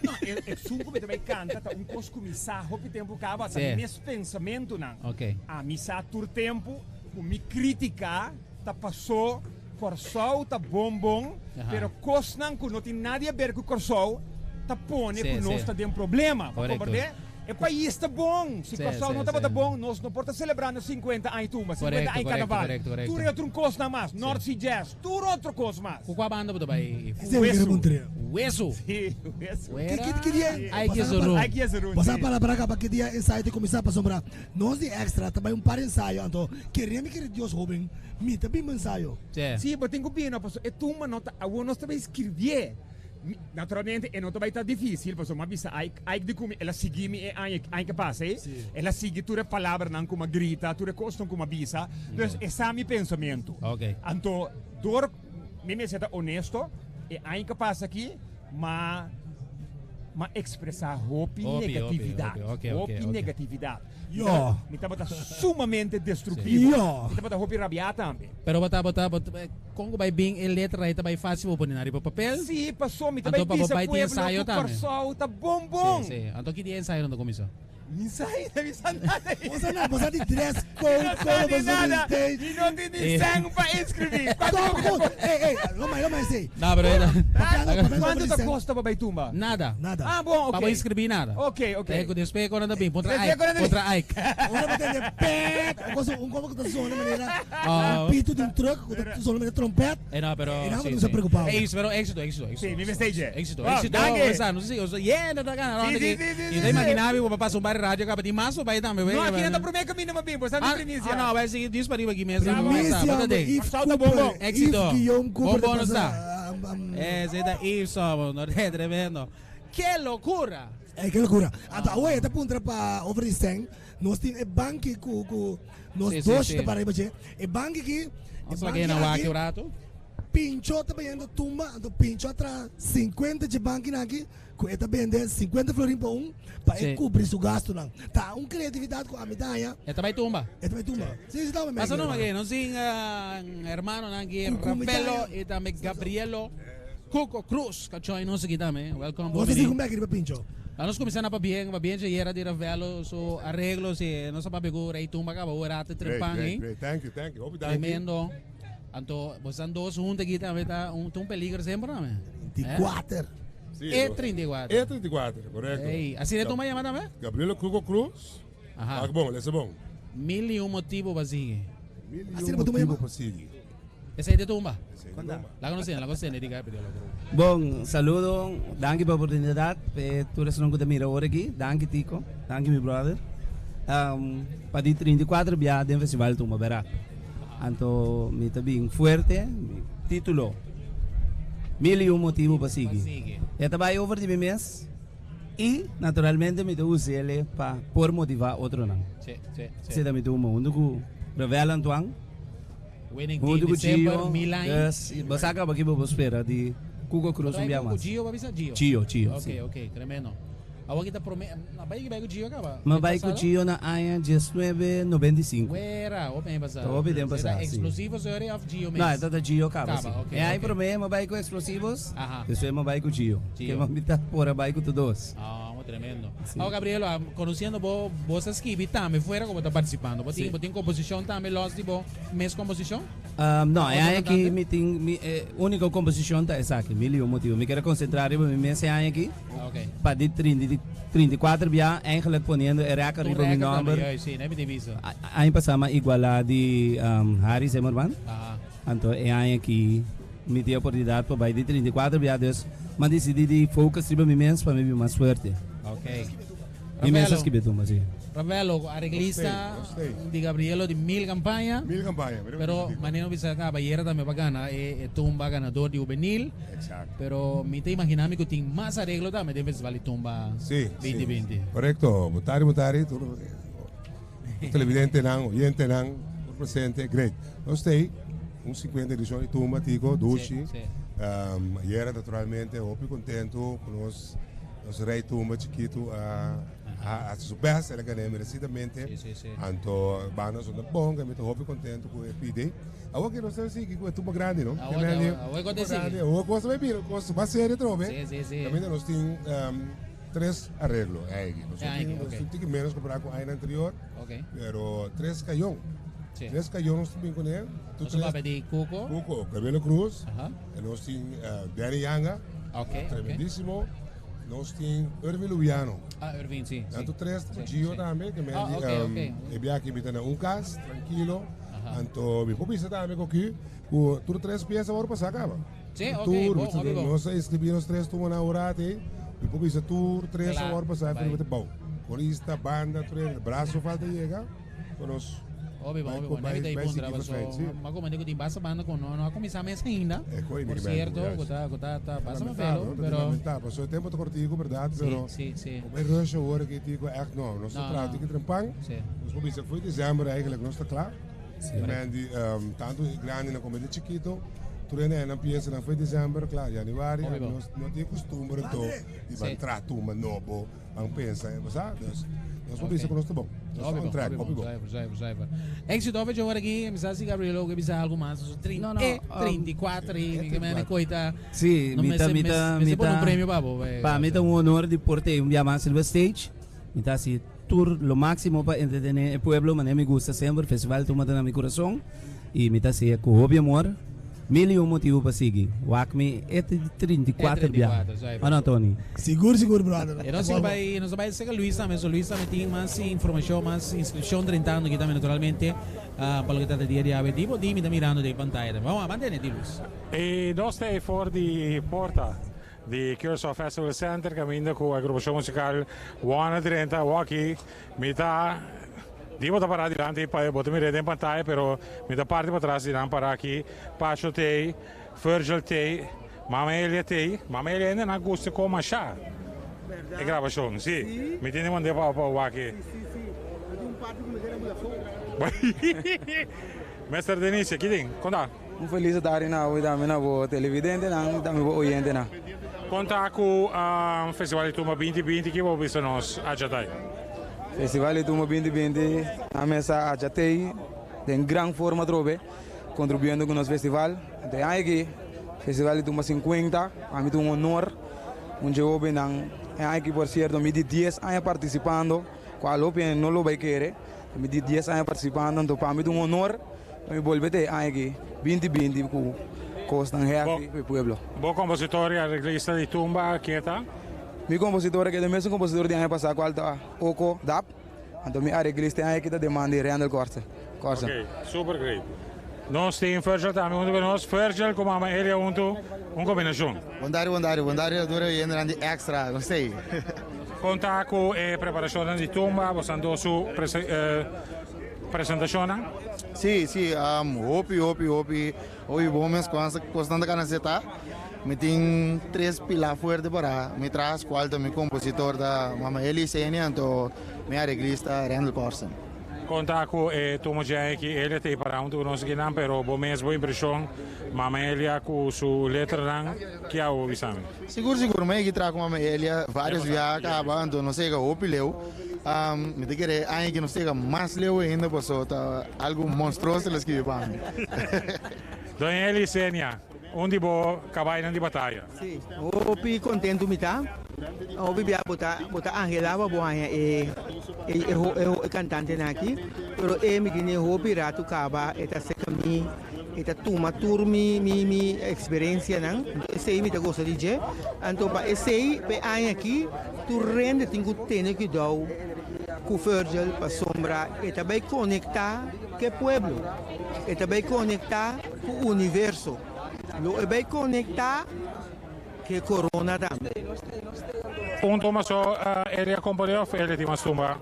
No, e esun ku mi ta bai kanta ta un kos ku mi sa hopi tempu kaba, ta mi Sí. mes pensamentunan. Ok. Ami sa tur tempu ku mi kritika ta pasó Kòrsou ta bon bon, Aha. pero kosnan ku no tin nada di aber ku Kòrsou ta pone Sí, ku nos sí. ta den problema. Bo Korekto. komprendé? E pais ta bon. Si Sí, Kòrsou sí, no tabata sí. bon, nos no por ta selebrando 50 aña tumba, 50 Korekto, aña korekto, karnaval. korekto, korekto. Tur e otro kosnan mas, North Sea Jazz, tur otro kos mas. Ku kua banda bo ta bai? Wesu. Wesu. Sí, wesu. Wera. Ki ki dia? Ai ki zurun. Ai ki zurun. Pasa para para pa ki dia ensayo ta kuminsá pasobra nos di extra ta bai un par ensayo anto kere mi kere Dios hoben mi ta bin ensayo. Sí, bo tin ku bini pasobra e tumba no ta awor nos ta bai skirbié. Naturalmente e no ta bai ta difícil pasobra mi a bisa Ike, Ike di ku mi el a sigui mi e aña aña ke pasa ei, el a sigui tur e palabranan ku mi a grita, tur e kosnan ku mi a bisa, dus e sa mi pensamentu. Anto dor mi mester ta honesto, e aña ke pasa aki m'a m'a ekspresá hopi Hopi, hopi, negatividat, hopi, oke, oke, hopi oke. negatividat. Yo. Mi tabata sumamente destruktivo. Yo. Mi tabata hopi rabiá tambe. Pero bo ta, bo ta, bo ta, kon ku bai bin e letra ei ta bai fásil bo pone na riba papel? Sí, paso mi ta bai Anto pa bo bisa bai tin pueblo ensayo ku tambe. Kòrsou ta bon bon. Sí, sí. Anto ki dia ensayo nan ta kuminsá? Mi sa ainda, mi sa nada. Bo sa nada, bo sa di dress code, Mi no sa kono di bo sa nada. stage. Mi no tin ni sèn pa inscribí. Kuantu Kom, ku ta kom. kosta? Ey, ey, lo mai, lo mai esei. No, pero Kuantu ta kosta pa bai tumba? Nada. Nada. Ah, bon, ok. Pa bo inscribí nada. Ok, ok. Te ku despues ku nan ta bin, puntra Despues Ike, ku nan ta bin. puntra Ike. Ora bo tende pet, un cosa, un cosa ku ta zona manera Oh. un pito di un truck, ku ta zona manera trompet. Eh, no, pero E nan sí, no sa sí. preocupá. Ey, pero éxito, éxito, éxito. Sí, mi mester dje. Éxito, Wow, éxito. danki. O sea, no sé si, o sea, yeah, no ta gana. Sí, No, sí, que- sí, sí, Yo sí, te sí. imaginaba, mi papá pasa un bar radio acá, pero más o vai tambe, No, aki nan ta promé kaminda pa bin, bo sa mi Ah, primisia. ah, no, vai seguir disso para riba aqui mesmo. Primisia, Bota daí. Yves Salta Cooper, bombom. Éxito. Yves Guillaume Cooper Bombom te no pasa, está. Ese está Yves, somos, no, tremendo. ¡Qué locura! Ey, ke lokura. Anto awe ta puntra pa over di sèn, nos tin e banki ku ku nos Sí, sí, dos sí. ta para riba dje. E banki ki, e Vamos lá banki que na aki, wak un rato. Pincho ta bayendo tumba, anto Pincho a traha 50 dje bankinan aki ku e ta bende 50 florin pa un pa e Sí. kubri su gastunan. Ta un kreatividat ku ami ta haña. E ta bai tumba. E ta bai tumba. Sí, sí, tamba Pasa numa que nos tin hermano nan ki Ku ku mi Ravelo ta y tambe Gabrielo Cuco Cruz. Cachoy nos aki tambe. Welcome. Bo ta sigui un bek riba Pincho. Nos cuminsa na pabien, pabien dje di Ravelo su arreglo, si nos a papia cu Rey Tumba caba ora te Great, trempan great, ahí. great. Thank you, thank you. Hopi danki. Tremendo. Anto, bosan dos hunto aki tambe ta un, ta un peligro semper, no? 34. Sí, E no. 34. E 34, correcto. Ey, asina e tumba yama tambe? Gabrielo Cuco Cruz. Aha. Ah, bon, lesa bon. Mil y un motibo pa sigui. Mil y un motibo pa sigui. Esey ta tumba? Esey ta tumba. Laga nos tende, laga nos tende di Gabrielo Cruz. Bon, saludo, danki pa oportunidad, p'e tur esnan ku ta mira ora aki, danki Tico, danki mi brother. Pa di 34 bia den festival Tumba Bera. Anto mi ta bin fuerte, mi titulo Mil y un motibo pa sigui. E ta bai over di mi mes y naturalmente mi ta us'ele pa por motiva otronan. Sí, sí, sí. Esei ta mi tumba hunto ku Ravel Antoine, Winning team hunto ku December, Gio. Milan. Dus bo sa kaba ki bo por spera di Cuco Cruz un bia Ku mas. Gio, babisa? Gio. Gio, Gio, Ok, sí. ok, tremendo. Awor ki ta prome, a bai ki bai ku Gio kaba? Mi bai ku Gio na aña diesnuebe noventa i sinku. Wera, hopi tempu pasá. Ta hopi tempu pasá, Era sí. Explosivos ori of Gio mes? No, e ta Gio kaba, sí. Kaba, ok, E aña ok. prome mi bai ku Explosivos, Aha. despues mi bai ku Gio. Gio. Ke mi ta por a bai ku tur dos. Ah, mo tremendo. Sí. Awor Gabrielo, ah, conociendo bo, bo sa skibi tambe fuera como ta participando. Bo tin, Sí. bo tin composicion tambe los di bo mes composicion? No, e Otro aña aki cantante? mi tin mi e úniko komposishon ta esaki, Mil y un motivo. Mi kier a konsentrá riba mi mes e aña aki. Ok. Pa di 34 bia eigenlijk poniendo e record Un riba mi record tambe, nomber. juist, sí, nee, mi tin bisa. Aña pasá mi a igualá di Harry Zimmerman. Aha. Anto e aña aki mi tin e oportunidat pa bai di 34 bia, dus mi a disidí di focus riba mi mes pa mi bin mas fuerte. Ok. Mi mes a Ravelo. skibi tumba, sí. Ravelo, arreglista di Gabrielo di mil campaña. Mil campaña, mira Pero lo que manera bisa caballero también va gana e, e tumba ganador di juvenil. Exacto. Pero mi te imagina mi que tin más arreglo también den festival di tumba Sí, 2020. sí. Correcto. Botari, botari. Tur televidentenan, oyentenan, tur presente. Great. Nos tei un 50 edicion di Tumba, Tico, Dushi. Sí, sí. Ayera naturalmente hopi contento cu nos nos rey Tumba chikito a a haci su best, el a gana merecidamente. Sí, sí, sí. Anto banda son ta bon, mi ta hopi contento cu e pide. Awor cu nos ta sigui cu e Tumba grandi, no? Awor, Grandi, awor, awor cu ta Tumba grandi, sigui. awor cos ta bay bira cos mas serio atrobe. Sí, sí, sí. Caminda nos tin tres arreglo, eigenlijk. Nos Eigenlijk, tin, nos ok. tin tiki menos compará cu aña anterior. Ok. Pero tres cayon. Sí. Tres cayon nos tin bin cune. Tu Nos tres papia di Cuco. Cuco, Gabrielo Cruz. Aha. En nos tin Danny Yanga. Ok, ok. Tremendísimo. Nos tin Irving Lubiano. Ah, Irving, sí, Dan sí. tu tres, Sí, Gio sí. tambe, que me Ah, di, ok, ok. e biaha mi ta na un cas, tranquilo. Aha. Anto mi por bisa tambe cu aki, cu tur tres pieza awor pasa caba. Sí, ok, Tur, bon, bisa, hopi bon. nos a escribi nos tres tumba na orate, mi por bisa tur tres Klaar, awor pasa, bai. pero te bou. Corista, banda, tur, brazo falta llega, con nos Hopi bon, bai hopi cu bon. bai- Nebe ta bai puntra, sigui paso, perfect, sí. ma como digo, tin basta banda cu no, no a cuminsa mes ainda. Eh, coi, Por mi band, cierto, juist. cu ta, cu ta, ta basta Lamentable, mevelo, no? pero Lamentable. Paso e tempo ta cortico, verdad, Sí, pero sí, sí. Op e rush awor aki, dico, echt no, nos ta No, traha no. tiki trempan. Sí. Nos por bisa foi december eigenlijk, nos ta klaar. Sí. E men di, tanto e grandi nan como e chikito, tur hende nan piensa nan foi december, klaar, januari, Hopi bon. nos no tin costumbre to di Sí. ban traha tumba nobo, ban pensa, bo sa? Dus nos por Ok. bisa cu nos ta bon. Nos ta Hopi on bon, track, hopi hopi bon, bon. zuiver, zuiver, zuiver. Éxito, of je aki, mi sa si Gabriel ook bisa algo mas, so No, no, e 34 y mi que me coita. Sí, No mi ta, me mi ta, me mi pone un ta- premio babo. Pa mi ta un honor di por te un bia mas riba stage. Mi ta hasi tur lo máksimo pa entretené e pueblo manera mi gusta semper. Festival Tumba ta na mi kurason i mi ta hasié ku hopi amor. Mil i un motibu pa sigui. Wak mi e 34 bia. O no Tony? Sigur sigur brother. E nos bai nos bai seka Luis tambe so Luis tambe tin mas informacion mas inscripcion drentando aki tambe naturalmente pa loke trata dia di awe di bo di mi ta mirando den pantaya tambe. Vamos a mantene ti Luis. E nos ta ei for di porta di Curaçao Festival Center caminda cu agrupacion musical Wanna drenta awaki mi ta di bo ta para dilanti pa bo ta mira den pantaya pero mi ta parti patras di nan para aki Pacho t'ei Virgil t'ei Mama Elia t'ei Mama Elia ainda na gusta con masha e grabacion si mi tin di mand'e pa pa wak Mester Denise ki tin konta. Un felis tardi na bo y tambe na bo televidentenan y tambe bo oyentenan. Konta ku Festival di Tumba 2020 ki bo bisa nos achatay? Festival di Tumba 2020 a mesa achatay den gran forma atrobe contribuyendo ku nos festival. Anto e aña aki Festival di Tumba 50 pa mi ta un honor un dje hobennan e aña aki por cierto mi di dies aña participando cual hopi hende no lo bay kere mi di dies aña participando anto pa mi ta un honor. Pa mi bolbe te e aña aki 20 binti ku kosnan heavy pa e pueblo. Bo kompositor i areglista di tumba ken ta? Mi kompositor a keda e mesun kompositor di aña pasá kual ta Oko Dap. Anto mi areglista e aña aki ta Demandi Randall Korsen. Ok, super great. Nos tin Virgil tambe huntu ku nos. Virgil ku mama Elia huntu un kombinashon. Bon tardi, bon tardi, bon tardi a tur e oyentenan di Extra. Nos ta ei. Kon ta ku e preparashonnan di tumba? Bo san dos su Presentashonnan? Sí, sí, hopi, hopi, hopi, hopi bon mes kosnan ta kana seta. Mi tin tres pilá fuerte pará mi tras, kual ta mi kompositor ta Mama Eli Senia anto mi areglista Randall Corsen. Konta ku e tumo dje aki Elia ta ei pará huntu ku nos akinan, pero bo mes bo impreshon Mama Elia ku su letranan, ki awe bo bisa mi? Sigur, sigur, mi a yegi traha ku Mama Elia vários biaha kaba, anto nos a yega hopi leu. Mi ta kere aña ki nos yega mas leu ainda paso ta algu monstruoso el a skibi pa mi. Doña Elisenia, un di bo kabainan di bataya. Sí, hopi kontentu mi ta. Hopi bia bo ta bo ta anhelá pa bo haña e e kantantenan aki, pero e mi tene hopi ratu kaba e ta seka mi, e ta tuma tur mi mi mi eksperensianan, esei mi ta gosa di dje. Anto pa esei pa e aña aki Tur rende tin ku tene kuidou ku Virgil pasobra e ta bai konektá ku e pueblo, e ta bai konektá ku universo, lo e bai konektá ku e korona tambe. Un tumba so Eli a komponé òf Eli tin mas tumba?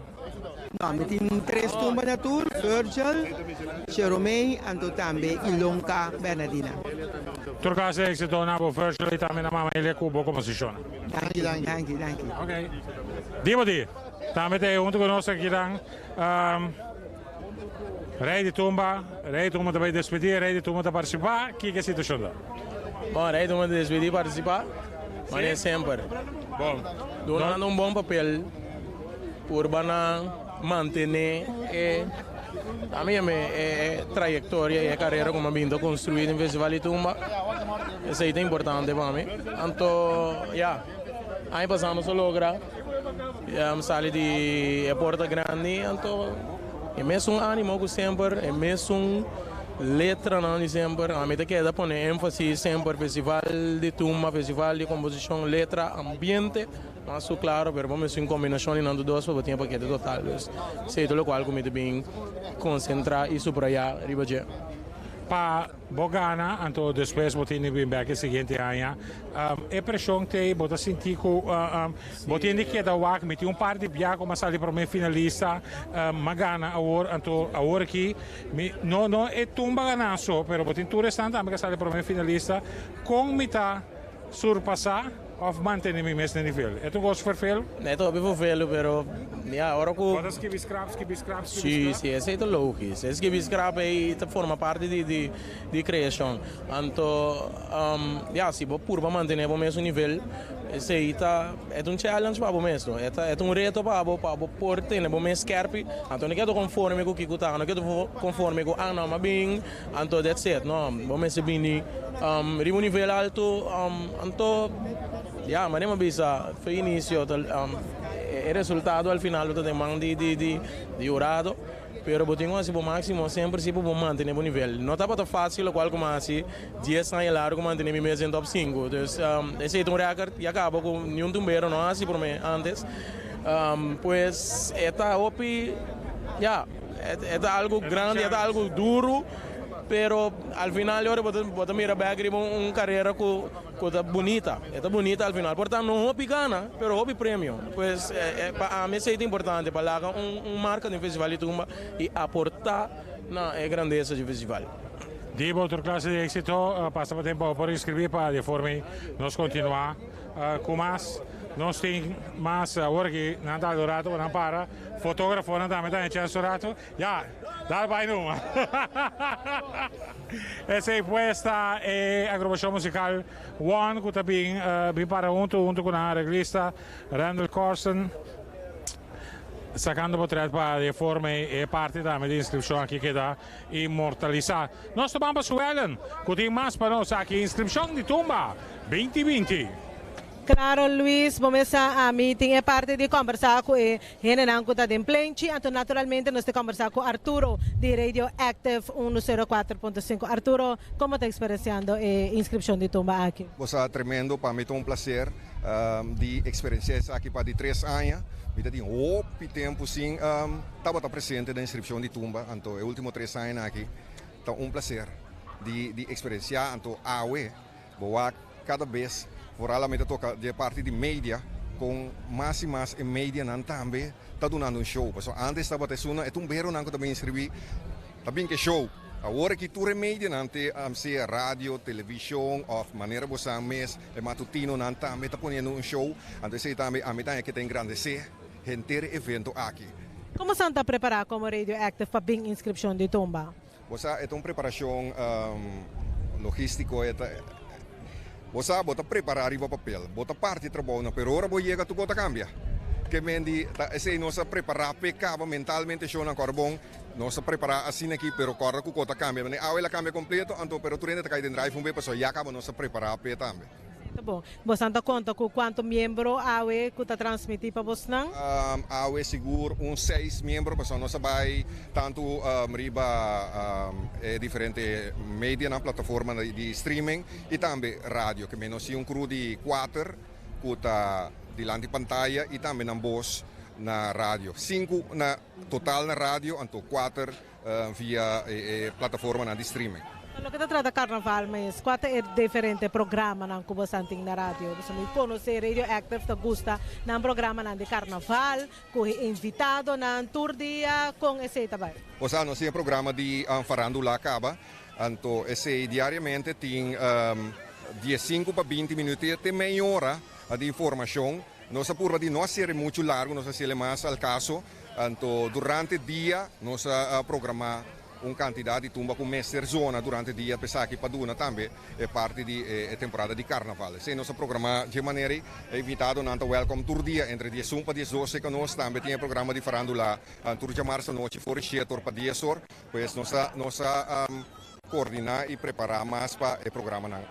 No, mi tin tres tumba na tur, Virgil, Sheromey anto tambe Ilonka Bernadina. Tur kas e éksito na bo Virgil i tambe na mama Elia ku bo komposishonnan. Danki, danki, danki. Ok. Di bo di. Tambe ta e huntu ku nos aki dan Rei di Tumba. Rei di Tumba ta bai despedí, Rei di Tumba ta partisipá. Kiko e situashon ta? Bon, Rei di Tumba ta despedí partisipá, manera semper. Bon. Dunando un bon papel. Purba na mantené e ami yama e trayektoria i e karera ku mi a bin ta konstruí den Festival di Tumba. Esei ta importante pa mi. Anto ya, aña pasá nos a logra sali di e porta grandi, anto e mesun ánimo ku semper, e mesun letranan di semper. Ami ta keda pone énfasis semper, Festival di Tumba, Festival di Komposishon, letra, ambiente. Mas ku klaro, pero bo mester un kombinashon di nan tur dos pa bo tin e pakete total. Dus esei ta lokual ku mi ta bin konsentrá i subrayá riba dje. Pa bo gana, anto despues bo tin di bin bèk e siguiente aña. E preshon t'ei, bo ta sinti ku bo tin di keda wak. Mi tin un par di bia ku mi a sali promé finalista, mi a gana awor, anto awor aki mi no no e tumba gana so, pero bo tin tur esnan tambe ku a sali promé finalista. Kon mi ta Surpasá òf mantené mi mes na nivel. E ta un kos ferfelu? E ta hopi ferfelu, pero ya, ora ku. Bo ta skibi skrap, skibi skrap, skibi skrap? Sí, sí, esei ta lógis. E skibi skrap ei ta forma parti di di di kreashon. Anto, ya, si bo purba mantené bo mes un nivel, esei ta, e ta un challenge pa bo mes, no. E ta, e ta un reto pa bo, pa bo por tene bo mes skèrpi. Anto no keda konforme ku kiko ta, no keda konforme ku, ah, no, mi a bin. Anto that's it no, bo mester bini riba un nivel alto anto Ya, manera mi a bisa for inicio ta e resultado al final lo ta den man di di di di hurado, pero bo tin ku hasi bo maximo semper si pa bo mantene bo nivel. No tabata facil locual ku mi a hasi dies aña largo mantene mi mes den top sinku, dus esei ta un record ya caba ku niun tumbero no a hasi prome antes. Pues e ta hopi, ya, e ta algo grandi, e ta algo duro. Pero al final di ora bo ta bo ta mira bek riba un carera cu cu ta bunita, e ta bunita al final. Por ta no hopi gana, pero hopi premio. Pues pa ami esey ta importante, pa laga un un marca den Festival di Tumba y aporta na e grandesa di festival. Di bo otro clase di exito, pasa pa tempo por inscribi pa di forma ey nos continua cu mas. Nos tin mas awor aki nan ta algo rato pa nan para, fotografonan tambe ta hecha su rato. Ya, dal bai numa. Esei pues ta e agrupacion musical One cu ta bin bin para hunto hunto cu nan areglista Randall Corsen sacando potret pa di e forma ei e parti tambe di inscripcion aki keda inmortalisa. Nos ta ban pa Suellen cu tin mas pa nos aki inscripcion di Tumba binti binti. Claro Luis, bo mes sa ami tin e parti di combersa cu e hendenan cu ta den plenchi, anto naturalmente nos ta combersa cu Arturo di Radio Active uno sero cuatro punto cinco. Arturo, como ta experienciando e inscripcion di tumba aki? Bo sa tremendo, pa mi ta un placer di experiencia esaki pa di tres aña. Mi ta tin hopi tempo sin tabata presente den inscripcion di tumba, anto e ultimo tres añanan aki ta un placer di experiencia, anto awe Bo wak kada bes vooral a mi ta toka di e parti di media kon mas i mas e medianan tambe ta dunando un show pasobra antes tabata esunnan e tumberonan ku ta bin inskribí ta bin ke show awor aki tur e medianan te sea radio, televishon òf manera bo sa mes e matutinonan tambe ta poniendo un show anto esei tambe ami ta haña ke ta engrandesé henter e evento aki. Komo san ta prepará komo Radio Active pa bin inskripshon di tumba? Bo sa e ta un preparashon logístiko, e ta, bo sa bo ta prepará riba papel, bo ta parti trabounan, pero ora bo yega tur kos ta kambia. Ke men di ta esei nos a prepará p'e kaba mentalmente shownan kòrda bon, nos a prepará asina aki, pero kòrda ku kos ta kambia. Manera awe el a kambia kompleto, anto pero tur hende ta kai den drive un be pasobra ya kaba nos a prepará p'e tambe. Ta bon. Bosnan ta konta ku kuantu miembro awe ku ta transmití pa bosnan? Awe sigur un seis miembro pasobra nos a bai tantu riba e diferente medianan, plataformanan di streaming i tambe radio. Ke nos tin un crew di kuater ku ta dilanti pantaya i tambe nan bos na radio. Sinku na total na radio anto kuater via e plataformanan di streaming. Pa loke ta trata Carnaval mes, cua ta e diferente programanan cu bosan tin na radio? Boso mi conoce Radio Active ta gusta nan programanan di Carnaval, cu e invitadonan tur dia, con esey ta bay? Osea nos tin e programa di Farandula caba, anto esey diariamente tin diescinco pa binti minuut te mey ora di informacion. Nos a purba di no hacer mucho largo, nos a haciele mas al caso. Anto durante dia nos a programa un cantidad di tumba cu mester zona durante dia p'esaki pa duna tambe e parti di e temporada di carnaval. Esey nos a programa dje manera ey. E invitadonan ta welcome tur dia entre diesun pa diesdos seca nos tambe tin e programa di farandula tur djamarsa nochi for di shete or pa dies or. Pues nos a nos a coordina y prepara mas pa e programanan.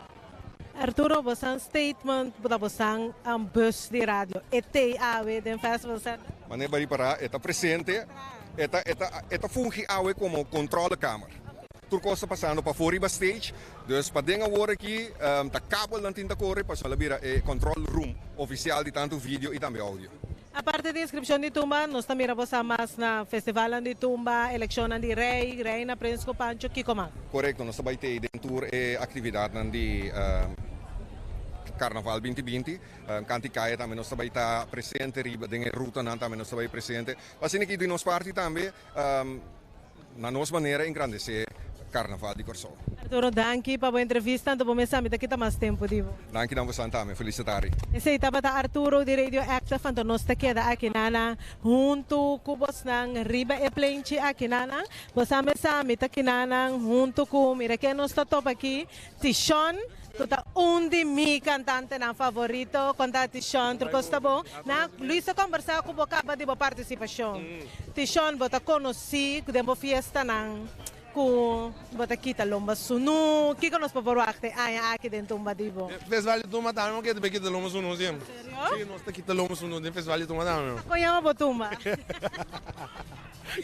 Arturo, bosan statement ta bosan bus di radio e tei awe den Festival Center? Manera bo a ripará e ta presente, e ta e ta e ta fungi awe komo controlekamer. Tur kos ta pasando pafó riba stage, dus paden awor aki ta kabelnan tin ta kore pasobra el a bira e control room ofisial di tantu video i tambe audio. Aparte di inscripcion di tumba, nos ta mira bosa mas na festivalnan di tumba, eleccionnan di rey, reina, prins cu pancho, kico mas? Corecto, nos ta bay tey den tur e actividadnan di Carnaval binti binti. Canti Caya tambe nos ta bay ta presente riba den e rutanan tambe nos ta bay presente. Asina ki di nos parti tambe na nos manera engrandece Carnaval di Corsou. Arturo, danki pa bo entrevista, anto bo mesa mi ta kita mas tempo di bo. Danki na bosan tambe, felis tardi. Esey tabata Arturo di Radio Active, anto nos ta keda aki nana hunto cu bosnan riba e plenchi aki nana. Bosan mesa mi ta kinanan hunto cu, mira ken nos ta topa aki, Tishon, cu ta un di mi cantantenan favorito. Con ta Tishon? Tur cos ta bon? Na, Luis a combersa cu bo caba di bo participacion. Tishon, bo ta conoci cu den bo fiestanan. Ku bo ta kita lomba sunu. Kiko nos por verwagt e aña aki den Tumba di bo? Festival di Tumba tambe ke ta kita lomba sunu si. Serio? Si, nos ta kita lomba sunu den Festival di Tumba tambe. Kon yama bo tumba?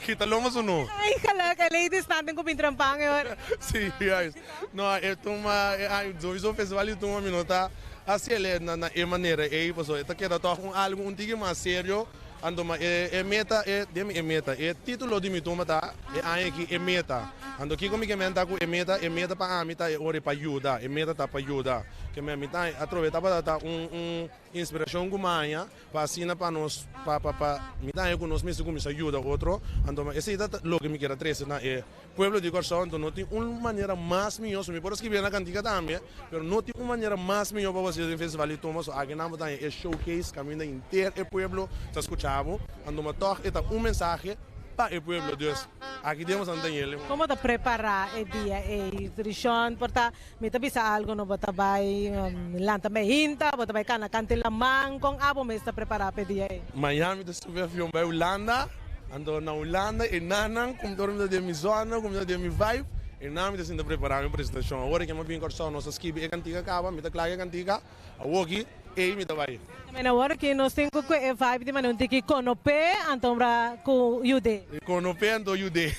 Kita lomba sunu. Ay geluk e ladies nan tin ku bin trempan e ora. Si, juist. No, e tumba, e aña sowieso Festival di Tumba mi no ta hasi el na e manera ei pasobra e ta keda tòg un algu un tiki mas serio. Anto ma e e meta e den mi e meta e titulo di mi tumba ta e aña aki e meta. Anto kiko mi ke menta ku e meta? E meta pa ami ta e ora pa yuda, e meta ta pa yuda. Ke men mi ta atrobe tabata ta un un inspirashon ku maña pa asina pa nos pa pa pa mi ta haña ku nos mester kuminsá yuda otro. Anto ma esei ta loke mi kier a trese na e Pueblo di Kòrsou, anto no tin un manera mas mihó, so mi por a skibi na kantika tambe, pero no tin un manera mas mihó pa bo hasi den festival di tumba, so aki nan bo ta haña e showcase kaminda henter e pueblo ta skucha bo, anto ma tòg e ta un mensahe pa e pueblo, dus aki den bo san Daniel. Kon bo ta prepará e dia ei, Rishon? Por ta mi ta bisa algu no bo ta bai lanta mehinta, bo ta bai kana kanta e laman, kon abo mes ta prepará pa e dia ei? Mañana mi ta subi avion bai Hulanda, anto na Hulanda e nannan ku mi ta ora mi ta den mi zona, ku mi ta den mi vibe, e nan mi ta sinta prepará mi presentashon. Awor ke mi a bin Kòrsou nos a skibi e kantika kaba, mi ta kla ku e kantika, awoki ei mi ta bai. Tambe awor ki nos tin ku e vibe di manera un tiki konopé anto ora ku yud'é. Konopé anto yud'é.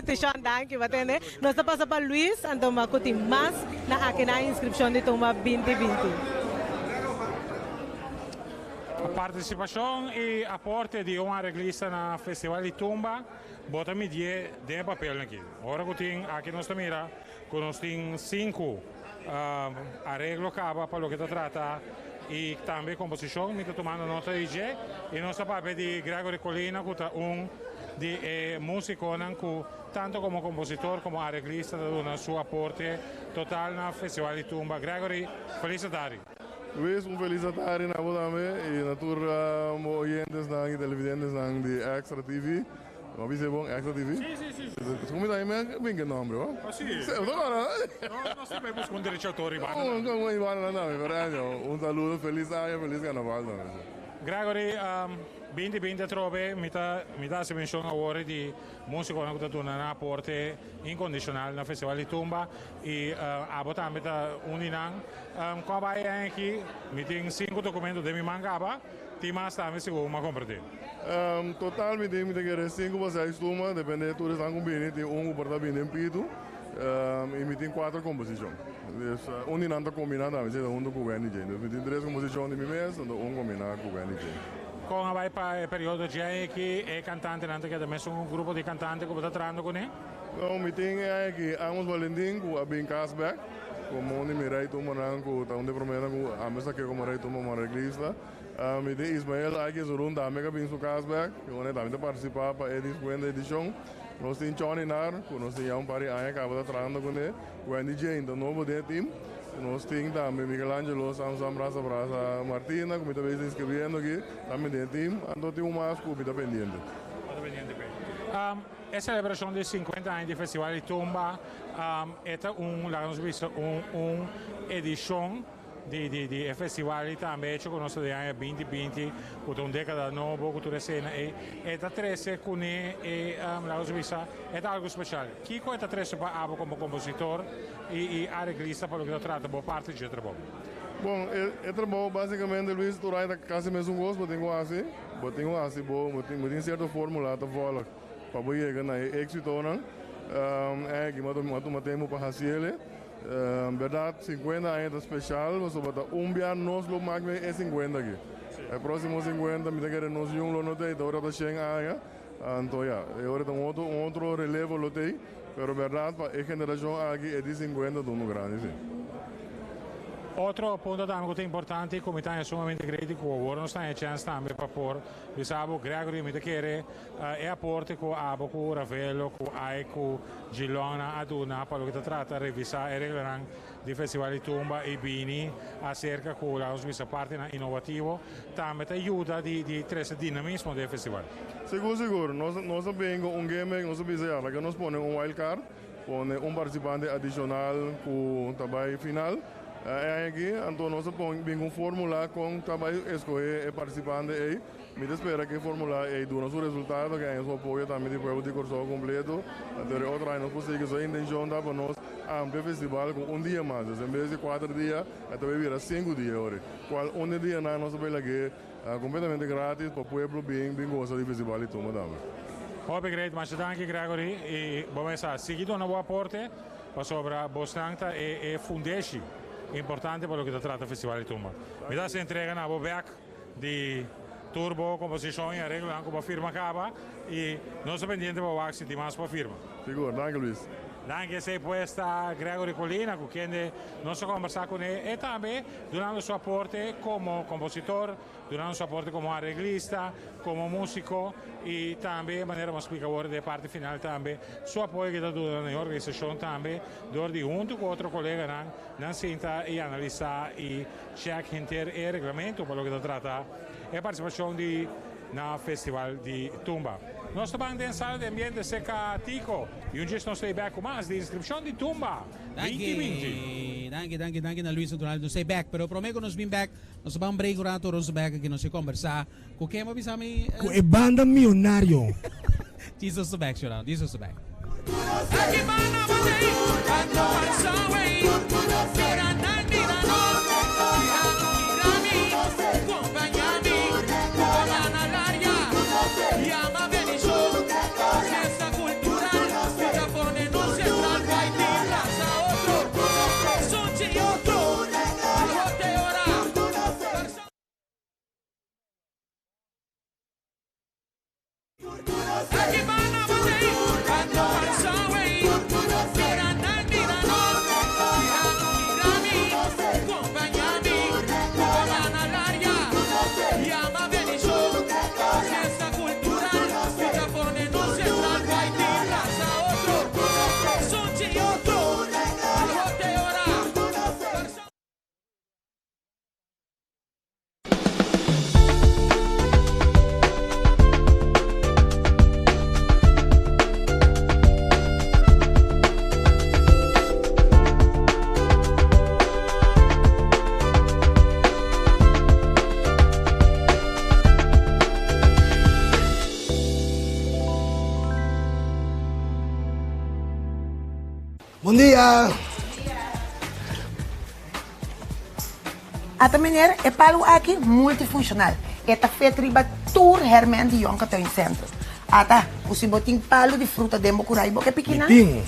Tishon danki bo a tende. Nos ta pasa pa Luis anto ma ku tin mas na aki na inskripshon di tumba 2020. Partisipashon i aporte di un areglista na Festival di Tumba bo ta midié den e papelnan aki. Ora ku tin aki nos ta mira ku nos tin sinku areglo kaba pa loke ta trata i tambe komposishon. Mi ta tumando nota di dje i nos ta papia di Gregory Colina ku ta un di e musikonan ku tanto komo kompositor komo areglista ta duna su aporte total na Festival di Tumba. Gregory, felis atari. Luis, un felis atari na bo tambe i na tur bo oyentesnan i televidentesnan di Extra TV. Bo a bisa bon Extra TV? Sí, sí, sí, sí. Como mi tambe mi bin ke nombre, ho? Ah, sí? Sí, bo ta kòrda? No, nos tin bai buska un derecho autor riba nan. Un, un, riba nan tambe, pero anyhow, un saludo, felis aña, felis carnaval tambe. Gregory, binti binti atrobe, mi ta, mi ta hasi menshon awor di musikonan ku ta duna nan aporte inkondishonal na Festival di Tumba i abo tambe ta un di nan. Kua bai aki? Mi tin sinku dokumento den mi man kaba. Tin mas tambe si bo a kompartí. Total mi tin mi ta kere sinku pa seis tuma, depende tur esnan ku bini, tin un ku por ta bini den pitu i mi tin kuater komposishon. Dus un di nan ta kombiná tambe, esei ta huntu ku Wendy Jane. Dus mi tin tres komposishon di mi mes, anto un kombiná ku Wendy Jane. Kon a bai pa e periodo dje aki e kantantenan ta keda mesun grupo di kantante ku bo ta trahando kuné? No, mi tin e aña aki Amos Valentin ku a bin kas bèk komo un di mi rei tumbanan ku ta un di e promenan ku ami sa ke komo rei tumba komo areglista. Mi tin Ismael aki Zurun tambe ku a bin su kas bèk i unda e tambe ta partisipá pa e di sinkuenta edishon. Nos tin Chony Nar ku nos tin ya un par di aña kaba ta trahando kuné. Wendy Jane ta nobo den e tim. Nos tin tambe Michelangelo Samsam Brasa Brasa Martina ku mi ta bezig inskribiendo aki tambe den e tim. Anto tin un mas ku mi ta pendiente. E selebrashon di sinkuenta aña di Festival di Tumba e ta un, laga nos bisa, un un edishon di di di e festival i tambe hecho ku nos ta den aña binti binti ku ta un dekada nobo ku tur esena ei e ta trese kuné e laga nos bisa e ta algu speshal. Kiko e ta trese pa abo komo kompositor i i areglista pa loke ta trata bo parti dje trabou? Bon, e e trabou basikamente Luis tur aña ta kasi mesun kos bo tin ku hasi, bo tin ku hasi bo bo tin bo tin sierto formula ta vòlg. Pa bo yega na e éksitonan, èki bo a tuma tempu pa hasiel e. Bèrdat, sinkuenta aña ta speshal pasobra ta un bia nos lo mak den e sinkuenta aki. E próksimo sinkuenta mi ta kere nos yun lo no t'ei, ta ora ta shen aña. Anto ya, e ora ta un otro un otro relevo lo t'ei, pero bèrdat pa e generashon aki e di sinkuenta ta unu grandi si. Otro punto tambe ku ta importante i ku mi ta haña sumamente great i ku awor nos ta haña chèns tambe pa por bisa bo, Gregory, mi ta kere E aporte ku abo ku Ravelo ku Ai ku Gilonnan a duna pa loke ta trata revisá e reglanan di Festival di Tumba i bini aserka ku laga nos bisa partinan inovativo tambe ta yuda di di trese dinamismo den e festival. Sigur sigur, nos nos a bin ku un gimmick, nos a bisa ya laga nos pone un wild card, pone un partisipante adishonal ku ta bai final. E aña aki anto nos a pon bin ku un fórmula kon ta bai eskohé e partisipante ei. Mi ta spera ku e fórmula ei duna su resultado, ku haña su apoyo tambe di pueblo di Kòrsou kompleto. Anto e otro aña nos por sigui. So e intenshon ta pa nos amplia e festival ku un dia mas. Dus en bes di kuater dia e ta bai bira sinku dia ora. Kual un di e dianan nos ta bai lag'é kompletamente grátis pa pueblo bin bin gosa di festival di tumba tambe. Hopi great, masha danki Gregory i bo mester a sigui duna bo aporte. Pasobra bosnan ta e e fundeshi importante pa loke ta trata Festival di Tumba. Mi ta hasi entrega na bo bek di tur bo komposishon i areglonan ku bo a firma kaba i nos ta pendiente pa wak si tin mas pa firma. Sigur. Danki Luis. Danki. Esei pues ta Gregory Colina ku kende nos a kombersá kuné e tambe dunando su aporte komo kompositor. Dunando su aporte como areglista, como musico y tambe, manera bo a splica awor den e parti final tambe, su apoyo que ta duna na e organisacion tambe door di hunto cu otro coleganan nan sinta y analisa y check henter e reglamento pa loke ta trata e participacion di na Festival di Tumba. Nos ta ban den sala di ambiente cerca Tico y un djis nos ta e bek cu mas di inscripcion di Tumba 2020. Danki, danki, danki, danki na Luis naturalmente nos ta e bek, pero prome cu nos bin bek Nos a ban break un rato nos bek aki nos a kombersá ku ken bo bisa mi. Ku e banda mionario. Jesus ta bek shorando Jesus ta bek. Bon dia! Ata meneer, e palu aki multifunshonal. E ta fet riba tur hèrmènt di Jonker Tuincentrum. Ata, ku si bo tin palu di fruta den bo kurai bo ke piki nan? Mi tin.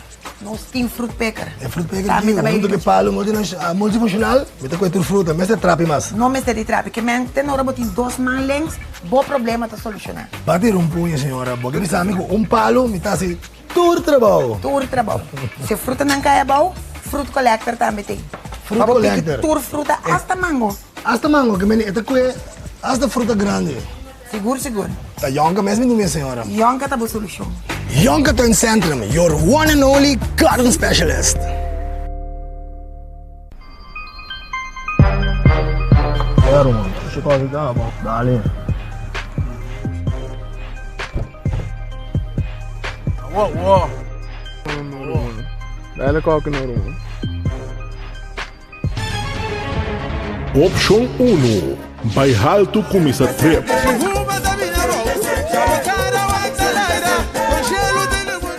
Nos tin fruit picker. E fruit picker aki, huntu ku e palu multifunshonal, mi ta kohe tur fruta. Mester trapi mas. No mester di trapi. Ke men te ora bo tin dos man lengs, bo problema ta solushoná. Bati rumpuña, señora. Bo ke bisa mi ku un palu mi ta hasi Tur trabou. Tur trabou. Si frutanan kai abou, fruit collector tambe tin. Fruit Pa bo piki collector. tur fruta, hasta mango. Hasta mango, ke meni e ta kue hasta fruta grandi. Sigur, sigur. Ta Yonka mes mi dumi e señora. Yonka ta bo solushon. Yonka Tuincentrum, your one and only garden specialist. Ya Roman, tushe kofi kaba, dale. Wow, wow. Dale koki no Roman. Opshon unu, Bai haltu kuminsá trip.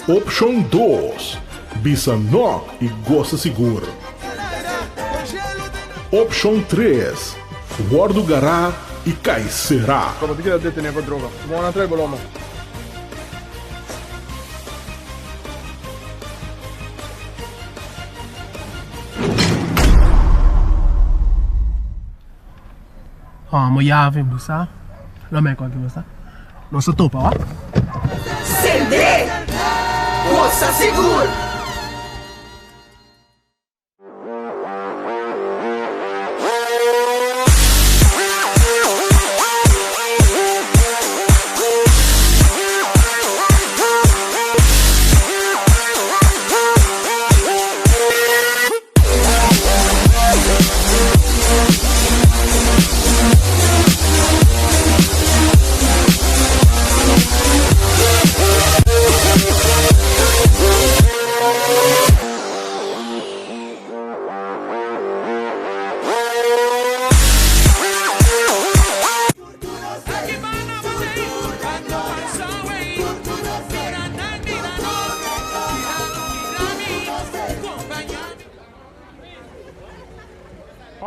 Opshon dos, Bisa nò i gosa sigur. Opshon tres, Wòrdu gará i kai será. Como ti keda detené pa droga? Bo nan trae boloma. Mo yave bo sa. Lo meko aki bo sa. Nos ta topa wa. Sende! Gosa sigur!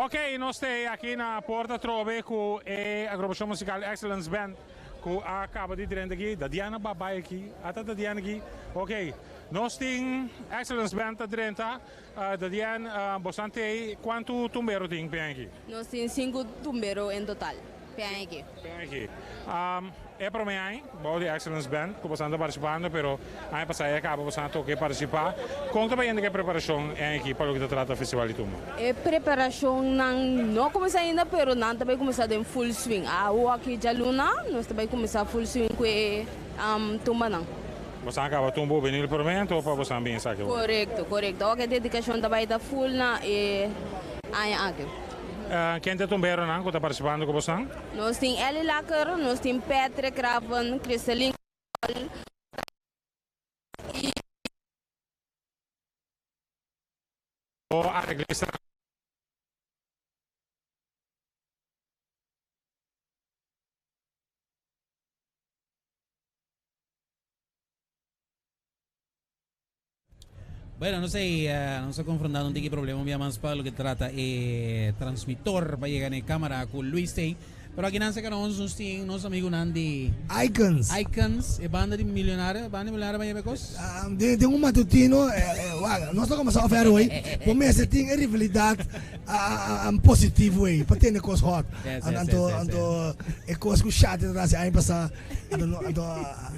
Ok, nos ta aki na Porta Trobe ku e agrupashon musikal Excellence Band ku a kaba di drenta aki. Dadiana babay aki. Ata Dadiana aki. Ok, nos tin Excellence Band ta drenta. Dadian, bosan t'ei kuantu tumbero tin p'e aki? Nos tin sinku tumbero en total p'e aki. P'e aki. E promé aña bou di Excellence Band ku bosan ta partisipando, pero aña pasá e kaba bosan a toka e partisipá. Kon ta bayendo ku e preparashon e aña aki pa loke ta trata Festival di Tumba? E preparashonnan no a kuminsá ainda, pero nan ta bai kuminsá den full swing. Awo aki djaluna nos ta bai kuminsá full swing ku e tumbanan. Bosan a kaba tumba hubenil promé anto pa bosan bin esaki awor? Korekto, korekto. Awor ku e dedikashon ta bai ta full na e aña aki. Ken ta e tumberonan ku ta partisipando ku bosan? Nos tin Elly Lakker, nos tin Patrick Raven, Christeline Kool y. O areglista. Bueno, no sé, nos a confrontado un tiki problema un bia mas pa loke trata e transmitor pa yega na e camara cu Luis tey. Pero aki nan seca nos, nos tin nos amigunan di Icons. Icons, e banda di millonario, banda di millonario ba yega cos? Den un matutino, wak, nos ta comenzá ofer hoy, bo mester tin e rivalidad positivo ey pa tene cos hot. Anto, anto e cos cu Shati ta haci aña pasa. Anto no, anto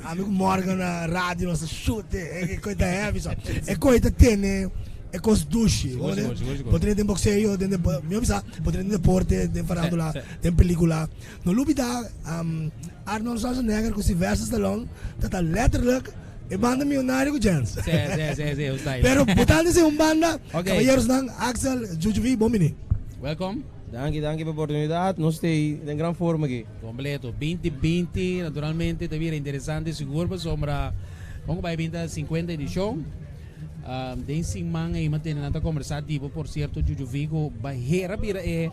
ami ku Morgan na radio nos ta shoot e e koi ta heavy so. E koi ta tene e kos dushi. Sigur, sigur, sigur, sigur. Bo tene den boxeo, den den mi a bisa bo tene den deporte, den farándula, Sí, sí. den pelikula. No lubida Arnold Schwarzenegger ku Sylvester Stallone ta ta letterlijk e banda millonario ku Jens. Sí, sí, sí, sí, un style. Pero bo ta antes un banda, Ok. caballerosnan Axel, Juju V, bon bini. Welcome. Danki, danki pa e oportunidat. Nos ta den gran forma aki. Completo. Binti binti naturalmente ta bira interesante sigur pasobra con cu bay bin ta 50 edicion. Den siman ey mantene nan ta conversa dibo por cierto Juju Vigo bay hera bira e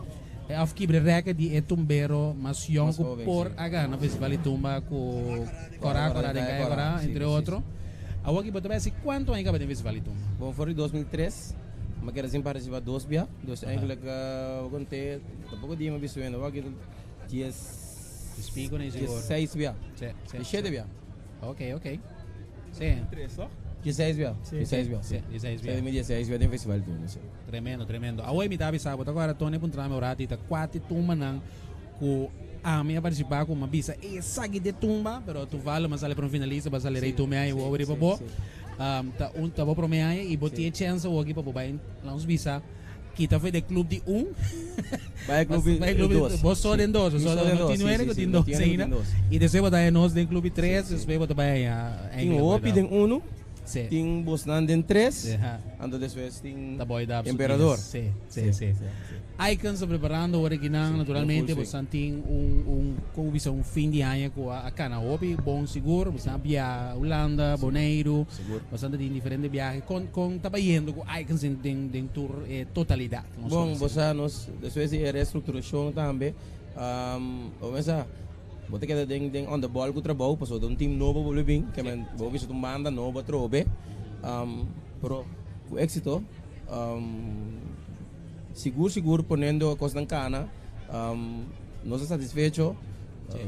e of kibra e record di e tumbero mas yong Mas cu joven, por si. a gana Festival di Tumba cu Cora Cora den Caya Cora entre otro. Awor aki bo ta bay haci cuanto aña caba den Festival di Tumba? Bon for di 2003 mi a keda sin participa dos bia. Dus eigenlijk bo conte tampoco dia mi a bisto hende. Awor aki Dies. Spico na sigur. Diesseis bia. Sí, sí. Diesshete bia. Ok, ok. Sí. Tres, toch? Diesseis bia. Sí. Diesseis bia. Sí, diesseis bia. Sí, mi diesseis bia den festival toen, sí. Tremendo, tremendo. Awor mi ta bisa bo, ta kora Tony puntra mi ora ti ta kuati tumbanan ku ami a participa ku mi a bisa esaki de tumba, pero toevallig mi a sali pa un finalista, bo a sali rei tumbe aña wou riba bo. Ta un ta bo prome aña i bo tin e chance awor aki pa bo bai laat ons bisa Kita foi de club di un. Bai club di Bai club di dos. Bo so den dos. Mi So so den no dos, tin sí, nueve sí, ku sí. tin No dos tin nueve ku ainda. tin dos. I despues bo ta haya nos den club di tres, Sí, sí. despues bo ta bai haya Tin eigenlijk hopi bo den uno, Sí. tin bosnan den tres, Sí, ha. anto despues tin Ta boy dap su Emperador. dies. Sí, sí, Sí, sí. sí, sí. Icons ta preparando ora kinan, Sí, naturalmente, full bo swing. san tin un, un, como bisa, un fin di aña ku a, a kana hopi bon sigur. Bo san a bia Hulanda, Sí, Boneiru. sigur. Bo san ta tin diferente biahe. Kon, kon ta bayendo ku Icons den, den, den tur e totalidat? Nos Bon, por bo asina. sa nos despues di e restructuracion tambe, bo mester sa, bo ta keda den, den on the ball ku trabou, pasobra ta un team nobo bo lo bin, ke men bo bisa ta un banda nobo atrobe, pero ku exito. Sigur sigur poniendo e cosnan cana nos ta satisfecho,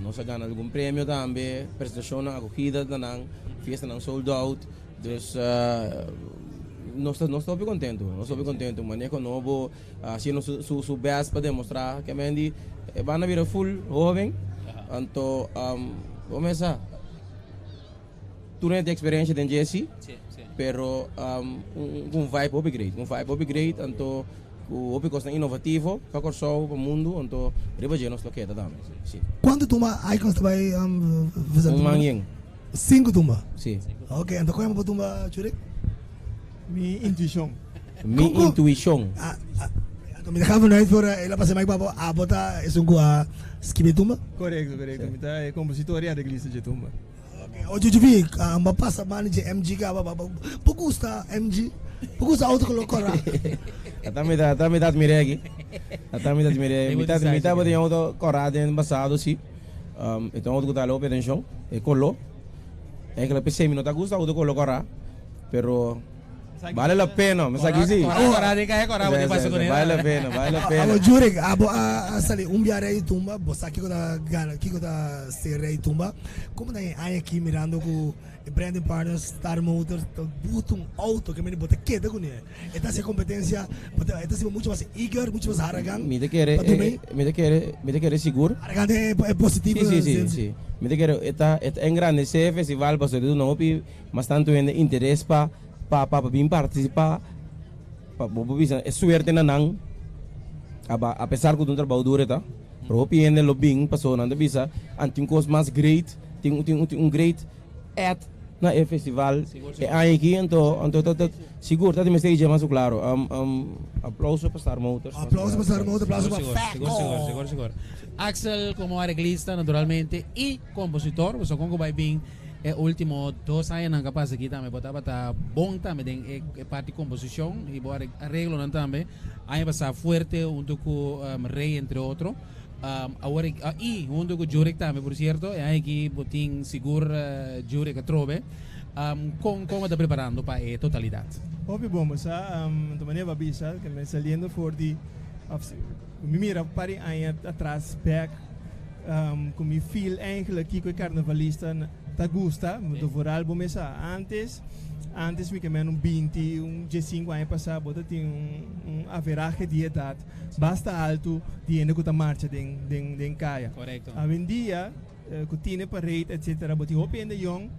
nos a gana algun premio tambe, presentacionnan, acogida na nan, fiestanan sold out, dus nos ta nos ta hopi contento, nos ta hopi contento, maneho nobo haciendo su su su best pa demostra ke men di e banda bira full hoben, anto bo mesa. Tur hende tin experiencia den dje si, pero un vibe hopi great, un vibe hopi great, anto ku hopi kosnan inovativo pa Kòrsou, pa mundu, anto riba dje nos lo keda tambe, si. Kuantu tumba Icons ta bai presenta? Un man yen. Sinku tumba? Si. Ok, anto kon yama bo tumba Churik? Mi intuishon. Mi intuishon. Anto mi ta gaan vanuit voor el a pasa mic pa bo, abo ta esun ku a skibi e tumba? Korekto, korekto. Mi ta e kompositor i areglista dje tumba. O Jujubi, bo pasa banda dje MG kaba, bo gusta MG? Bo gusta auto color cora? Ata mi ta, ata mi ta admir'é aki. Ata mi ta admir'é. Mi ta, mi tabatin auto cora den pasado si. E ta un auto cu ta hala hopi atencion, e color. Eigenlijk p'esei mi no ta gusta auto color cora, pero. Vale la pena, mi sa ki si. Kora, kora, kora, kora, Sí, pasa sí, con sí, él. Vale la pena, vale la pena. Abo Jurek, abo a, a sali un bia rei tumba, bo sa kiko ta gana, kiko ta ser rei tumba. Como ta aña aki mirando ku Branding Partners, Star Motors, ta buta un auto ke meni bo ta keda kuné. E ta hasi competencia, bo ta e ta hasi mucho mas eager, mucho mas haragan. Mi ta kere, Pa dumi. mi ta kere, mi ta kere sigur. Haragan e e positivo Sí, sí, sí, sense. sí. Mi ta kere e ta e ta engrandece e festival pasobra e ta duna hopi mas tantu hende interes pa pa pa bin participa pa bo por bisa e suerte na nan aba apesar ku ta un trabou duro e ta pero hopi hende lo bin pasobra nan ta bisa an tin kos mas great tin tin tin un great add na e festival e aña aki anto anto ta ta sigur ta tin mester dje mas klaro aplauso pa Star Motors Aplauso pa Star Motors aplauso pa Sigur, Fecko. sigur, sigur, sigur. Axel como areglista naturalmente y compositor, pasobra con cu bay bin E ultimo dos añanan ku a pasa aki tambe bo tabata bon tambe den e parti komposishon i bo areglonan tambe. Aña pasá fuerte huntu ku Rey entre otro. Awor i huntu ku Jurek tambe por sierto. E aña aki bo tin sigur Jurek atrobe. Kon kon bo ta preparando pa e totalidat? Hopi bon bo sa, ta manera bo a bisa ke mi saliendo for di of mi mira un par di aña atras bek. Ku mi feel eigenlijk kiko e karnavalista ta gusta, do vooral bo mes sa antes, antes mi ke men un binti, un diesinku aña pasá bo ta tin un un averahe di edat basta altu di hende ku ta marcha den den den kaya. Awendia ku tine parade etcetera bo tin hopi hende yong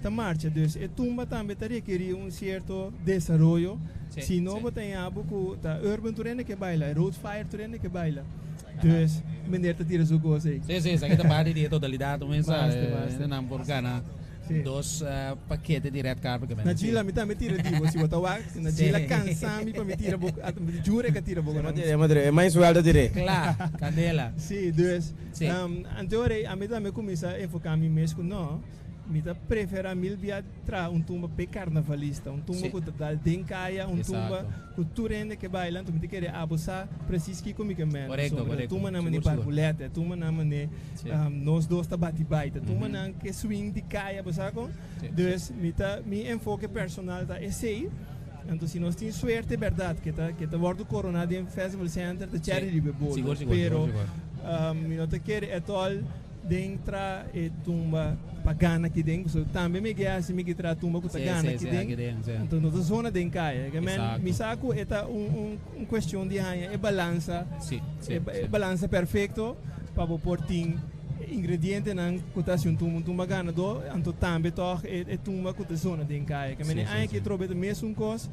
ta marcha, dus e tumba tambe ta rekerí un sierto desaroyo, si no bo ta haña bo ku ta urban tur hende ke baila, road fire tur hende ke baila. Dus meneer ta tira su cos ey. Sí, sí, esaki ta parti di e totalidad un mesa. Basta, basta. Nan por gana dos pakete di red carpet ke Na Gila mi tambe tira di bo, si bo ta wak, na Gila cansa mi pa mi tira bo, mi jura e ka tira bo. E ma tira, e ma insuelta tira. Kla, candela. Sí, dus, anteora ey ami tambe cuminsa enfoca mi mes cu no. Mi ta prefera mil bia traha un tumba p'e karnavalista, un tumba ku ta dal den kaya, un tumba ku tur hende ke baila. Anto mi ta kere abo sa presis kiko mi ke mèn. Pasobra tumbanan manera barbulètè, tumbanan manera nos dos ta bati baita, tumbanan ke swing di kaya, bo sa kon? Dus mi ta mi enfoke personal ta esei. Anto si nos tin suerte bèrdat ke ta ke ta wòrdu koroná den Festival Center ta chèri riba e bolo. Pero mi no ta kere ètòl. Den tra e tumba pa gana ki den, pasobra tambe mi ke hasi mi ke tra tumba ku ta gana ki den, anto no ta zona den kaya. Ke men mi sa ku e ta un un kuestion di haña e balansa, e balansa perfekto pa bo por tin ingredientenan ku ta hasi un tumba un tumba ganadó, anto tambe tòg e tumba ku ta zona den kaya. Ke men e aña ke trobe ta mesun kos,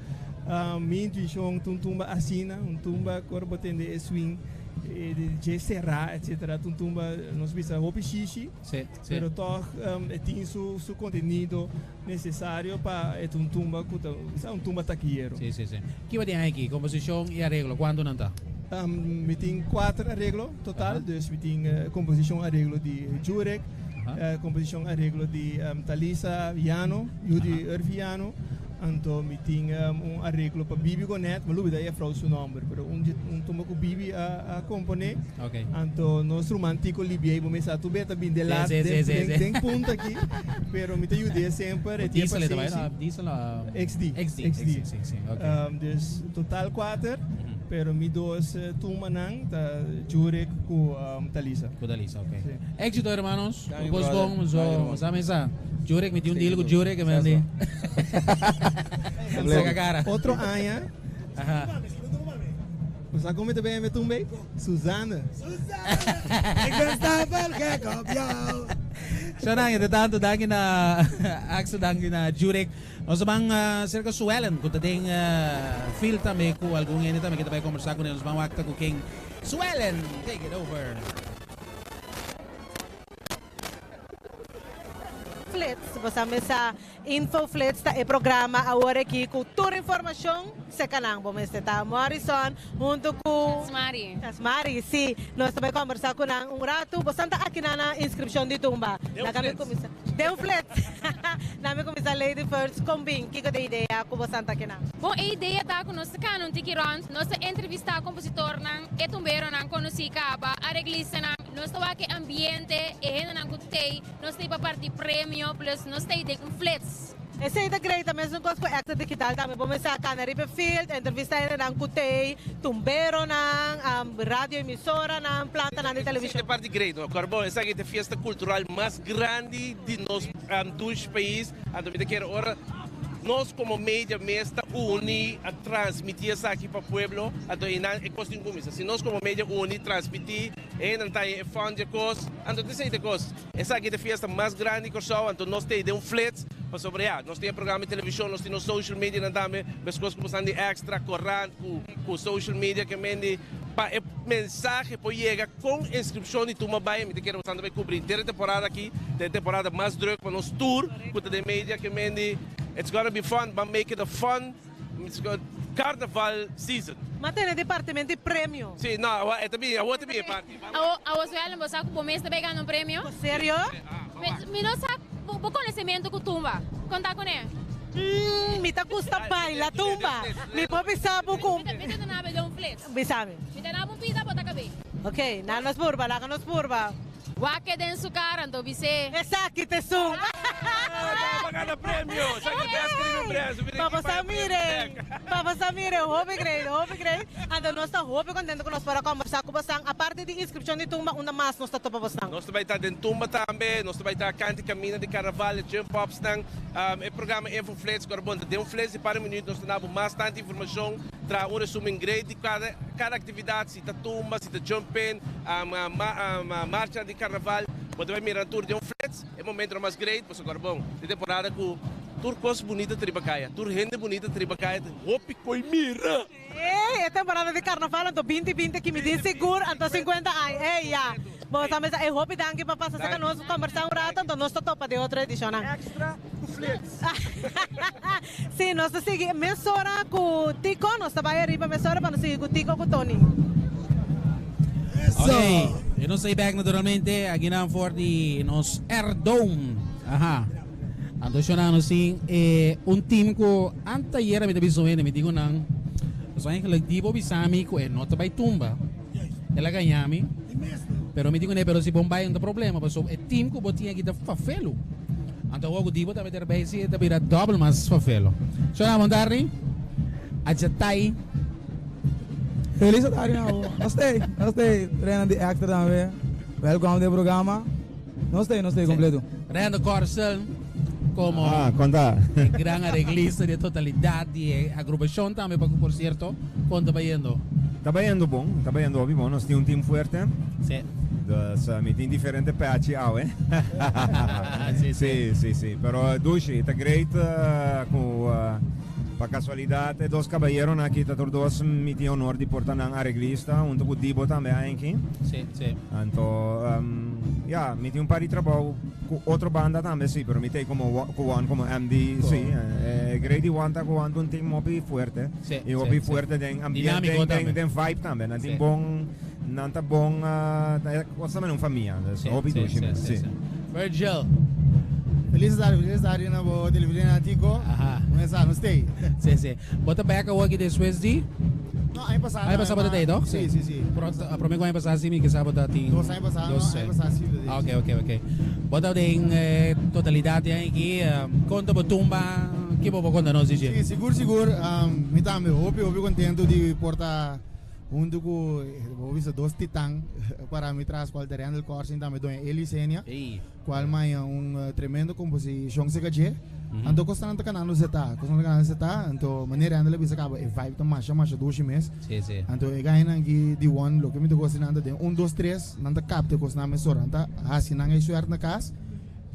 mi intuishon ta un tumba asina, un tumba ku ora bo tende e swing. Dje será etcetera ta un tumba nos bisa hopi shishi pero tog e tin su su contenido necesario pa e ta un tumba cu ta bisa un tumba takiero. Si si si. Kiba tin aki? Composicion y areglo cuanto nan ta? Mi tin cuater areglo total dus mi tin composicion areglo di Jurek, composicion areglo di Talisa Yano, yu di Urvi Yano. Anto mi tin un areglo pa Bibi Gonet, mi a lubida e frou su nomber, pero un dje un tumba ku Bibi a a komponé. Ok. Anto nos ruman Tico Libiey, bo mester sa tur beta bin de laat Sí, sí, den sí, den sí. den punta aki, pero mi ta yud'é semper, e tin e Diesel e ta bai, pasenshi. no? Diesel o XD. XD, XD. XD, sí, sí, ok. Dus total kuater, pero mi dos tumbanan ta Jurek ku Talisa. Ku Talisa, ok. Sí. Éxito hermanos, Danki, bos brother. bon, Danki, so hermano. sa mesa. Jurek, mi tin un deal ku Jurek, e men di. Saca cara. Otro aña. Aha. Bo sa kon mi ta bebe tumbe? Suzanne. Ik ben stapel gek op jou. Shonan, entre tanto, danki na Axel, danki na Jurek. Nos ta ban cerca Suellen, ku ta den fil tambe ku algun hende tambe ke ta bai kombersá kuné. Nos ban wak ta ku ken. Suellen, take it over. Flits, bo sa mesa Info Flits ta e programa awor aki ku tur informashon serka nan. Bo mester ta Morrison huntu ku Chasmari. Chasmari, si. Nos ta bai kombersa ku nan un ratu. Bo san ta aki nan na inskripshon di tumba. Den un Laga mi flits. kuminsa. Den un flits. Nan mi kuminsa Lady First. Kon bin? Kiko ta e idea ku bo san ta aki nan? Bon, e idea ta ku nos ta kana un tiki rònt, nos ta entrevistá kompositornan, e tumberonan konosí kaba, areglistanan. Nos ta wak e ambiente, e hendenan ku t'ei, nos t'ei pa parti premio, plus nos t'ei den un flits. Esey ta great, ta mesun cos cu Extra Digital tambe. Bo mester a cana riba e field, entrevista hendenan cu tey, tumberonan, radio emisoranan, plantanan di television. Esey ta parti great, no? Corbon, esaki ta e fiesta cultural mas grandi di nos dush pais, anto mi ta kere ora nos como media mes ta uni a transmiti esaki pa pueblo, anto eynan e cos tin cuminsa. Si nos como media uni, transmiti, e hendenan ta haña e fund di e cos, anto ta esey ta e cos. Esaki ta e fiesta mas grandi di Kòrsou, anto nos ta ei den un flits, pasobra ya, nos tin e programa di televishon, nos tin nos social medianan tambe, meskos ku bosan di Extra, korant, ku ku social media ke men di pa e mensahe por yega kon inskripshon di Tumba bai, mi ta kere bosan ta bai kubri henter e temporada aki, ta e temporada mas druk pa nos tur ku ta den media ke men di it's gonna be fun, ban make it a fun Carnaval season. Ma tene departement di premio. Si, no, e ta bin, awor ta bin e parti. Awo, awo Suellen, bo sa ku bo mes ta bay gana un premio? Serio? Mi no sa bo konosementu ku tumba. Konta kuné. Mm, mi ta gusta baila tumba. Mi por bisa bo ku. Mi ta duna bo un fles. Bisa mi. Mi ta duna bo un pida, bo ta kab'é. Ok, nan nos purba, laga nos purba. Wak e den su cara anto bis'é. Esaki ta esun. Pa gana premio! Esaki ta escribi un premio. Pa bo sa mire, pa bo sa mire, hopi great, hopi great. Anto nos ta hopi contento cu nos por a combersa cu bosan. Aparte di inscripcion di tumba, unda mas nos ta topa bosnan? Nos ta bay ta den tumba tambe, nos ta bay ta canta y camina di carnaval, e jump upsnan, e programa Info Flits, cu ora bon ta den un flits di par di minuut nos ta dabo mas tanto informacion, traha un resumen great di cada cada actividad. Si ta tumba, si ta jump in, marcha di carnaval, bo ta bay mira nan tur den un flits. E momentonan mas great, pasobra ora bon, di temporada cu tur cos bunita ta riba caya, tur hende bunita ta riba caya, ta hopi coy mira! Ey, e temporada di carnaval anto binti binti aki mi tin sigur anto cincuenta aña, ey ya. Bo sa mesa, ey hopi danki pa pasa cerca nos combersa un rato anto nos ta topa den otro edicionnan. Extra cu flits. Sí, nos ta sigui mesora ku Tico, nos ta bai ariba mesora pa nos sigui ku Tico ku Tony. Ok, e nos ta i bek naturalmente akinan for di nos Air Dome. Aha. Anto shona nos tin e un team ku anteayer mi ta bisa un hende, mi di ku nan, pasobra eigenlijk di bo bisa mi ku e no ta bai tumba. El a gaña mi. Pero mi di kuné, pero si bon bai no ta problema, pasobra e team ku bo tin aki ta fafelu. Anto awor ku Dibo ta meter bij si e ta bira dòbel mas fafelo. Shona bon tardi. Ajatai. Feliz tardi na bo. Nos ta ei, nos ta ei. Renan di Extra tambe. Welkom den programa. Nos ta ei, nos ta ei kompleto. Rendo Korsel komo Ah, konta. e gran areglista di e totalidat di e agrupashon tambe pa ku por sierto kon ta bayendo? Ta bayendo bon, ta bayendo hopi bon. Nos tin un team fuerte. Sí. Dus mi tin diferente pechi awe. Sí, sí. Sí, sí, sí. Pero dushi, ta great ku pa kasualidat e dos kabayeronan aki ta tur dos mi tin honor di por ta nan areglista hunto ku Dibo tambe aenki. Sí, sí. Anto, ya, mi tin un par di trabou ku otro banda tambe sí, pero mi ta ei komo ku Juan komo MD, sí. E great di Juan ta ku Juan ta un team hopi fuerte. Sí, I hopi fuerte den ambiente, Dinámiko den, tambe. den vibe tambe. Nan tin Sí. bon, nan ta bon, ta kos tambe un famia. Dus Sí, hopi sí, dushi sí, mes, sí, sí. sí. Virgil. Feliz tarde, feliz tarde na bo televidente Tico. Aha. Como está? No stay. Sí, sí. Bo ta bek awor aki despues di? No, aña pasá. Aña pasá bo ta tei, toch? Sí, sí, sí. Pro, a promé ku aña pasá sí mi kisá bo ta tin. Dos aña pasá, no, Dos, aña pasá sí. Ah, ok, ok, ok. Bo ta den eh, totalidat di aña aki. eh, konta bo tumba, ki bo por konta nos di dje? Sí, sigur, sigur. Um, mi tambe hopi, hopi contento di por ta hunto ku, eh, bo bisa dos titan para mi tras, cual ta Randall Corsen tambe doña Eli Senia. Ey. Cual maya un tremendo composicion cerca dje. Anto cosnan ta canando zeta, cosnan ta canando zeta, anto manera Randall a bisa caba e vibe ta masha masha dushi mes. Sí, sí. Anto e gainan aki di one loke mi ta gosta nan ta den un dos tres nan ta capta e cosnan mesora, nan ta haci nan e suerte na cas,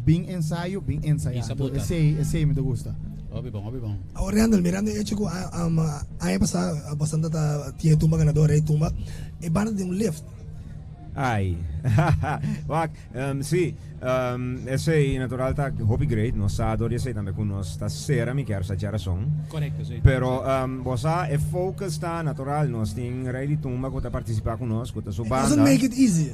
bin ensayo, bin ensaya. Isa Anto buta. esey, esey mi ta gusta. Hopi bon, hopi bon. Awor Randall, mirando e hecho cu aña pasa bastante ta tin e tumba ganador, Rey Tumba, e banda ta den un lift. Ai. Wak, sí, esei natural ta hopi great, nos sa dor di esei tambe ku nos ta sera mi kier sa djarason. Korekto, sí. Pero bo sa e focus ta natural, nos tin Rey di Tumba ku ta partisipá ku nos, ku ta su It banda. doesn't make it easy.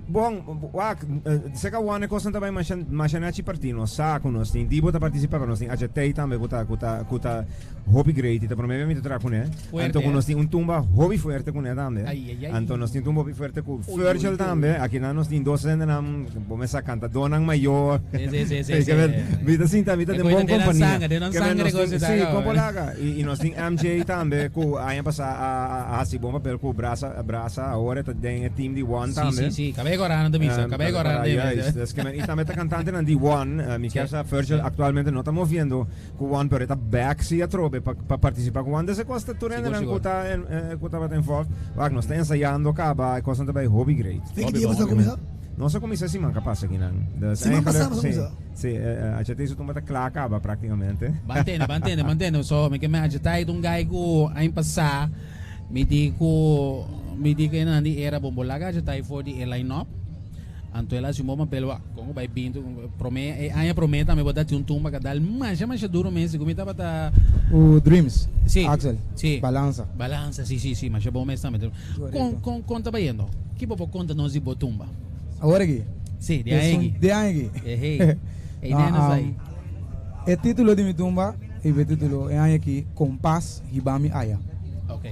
Bon, wak, seka wan e kosnan ta bai masha masha nechi partí. Nos sa ku nos tin Dibo ta partisipá, pero nos tin HT tambe ku ta ku ta ku ta hopi great i ta promé bia mi ta traha kuné. Fuerte, Anto ku eh? nos tin un tumba hopi fuerte kuné tambe. Ai, ai, ai. Anto nos tin un tumba hopi fuerte ku Ui, ui, Virgil ui. tambe. Akinan nos tin dos hendenan, bo mester sa kantadónan mayor. Sí, sí, sí, sí, Ke men, sí. mi ta sinta, mi ta E den koe ta bon den nan kompania. sanger, den nan Ke men sanger e nos kos tin, ta sí, kaba, kon por eh. laga. I i nos tin MJ tambe ku aña pasá a a a hasi bon papel ku Brasa Brasa awor e ta den e team di One Sí, tambe. sí, sí. Kabei Corá nan ta bisa, Kabei Corá nan ta bisa. Juist. Dus ke men, i tambe ta kantantenan di One. Mi kier sa Virgil aktualmente no ta moviendo ku One, pero e ta back si atrobe pa pa partisipa ku One. Dus e kos ta tur Sigur, hendenan ku sigur. ta ku tabata involved. Wak, nos ta ensayando kaba, e kosnan ta bai hopi great. Tin ki dia boso a kuminsá? Nos a kuminsá siman ka pasa kinan. Dus Siman pasá eigenlijk, boso a sí, kuminsá? sí, HT su tumba ta kla kaba praktikamente. Ban tende, ban tende, ban tende. So, mi ke men HT ta un guy ku aña pasá Mi di ku mi di ku e nan di era bon bo laga acepta e for di e line up. Anto el a hasi un bon papel wak. Kon ku bai bintu prome e aña prome tambe bo ta tin un tumba ka dal masha masha duro mes ku mi tabata U Dreams, Si, Axel, si. Balansa. Balansa, si si si masha bon mes tambe. Kon kon kon ta bayendo? Ki bo por konta nos di bo tumba? Awor aki? Si, di aña aki. Di aña aki. Ehey. Ey No, nena sa ei. E titulo di mi tumba. E be titulo e aña aki Kompas hiba mi aya. Ok.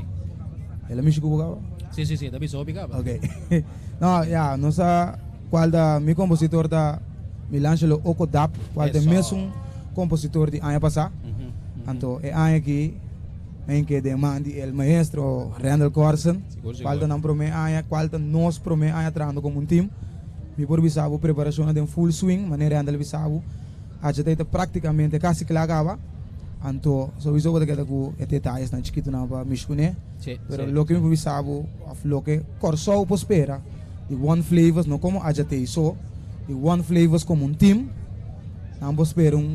El a mishi ku bo kaba? Si, si, si, e ta bisa hopi kaba. Ok. No, ya, nos a kual ta mi kompositor ta Milangelo Okodap, kual ta e Eso. mesun kompositor di aña pasá. Anto e aña aki men ke den man di el maestro Randall Corsen, Sigur, kual ta sigur. nan promé aña, kual ta nos promé aña trahando komo un team. Mi por bisa bo preparashon a den full swing, manera Randall a bisa bo. HT ta práktikamente kasi kla kaba, anto souiso bo ta keda ku e detayesnan chikitunan pa mishi kuné. Pero loke mi por bisa bo òf loke Kòrsou por spera di One Flavors, no komo HT so, di One Flavors komo un team, nan por spera un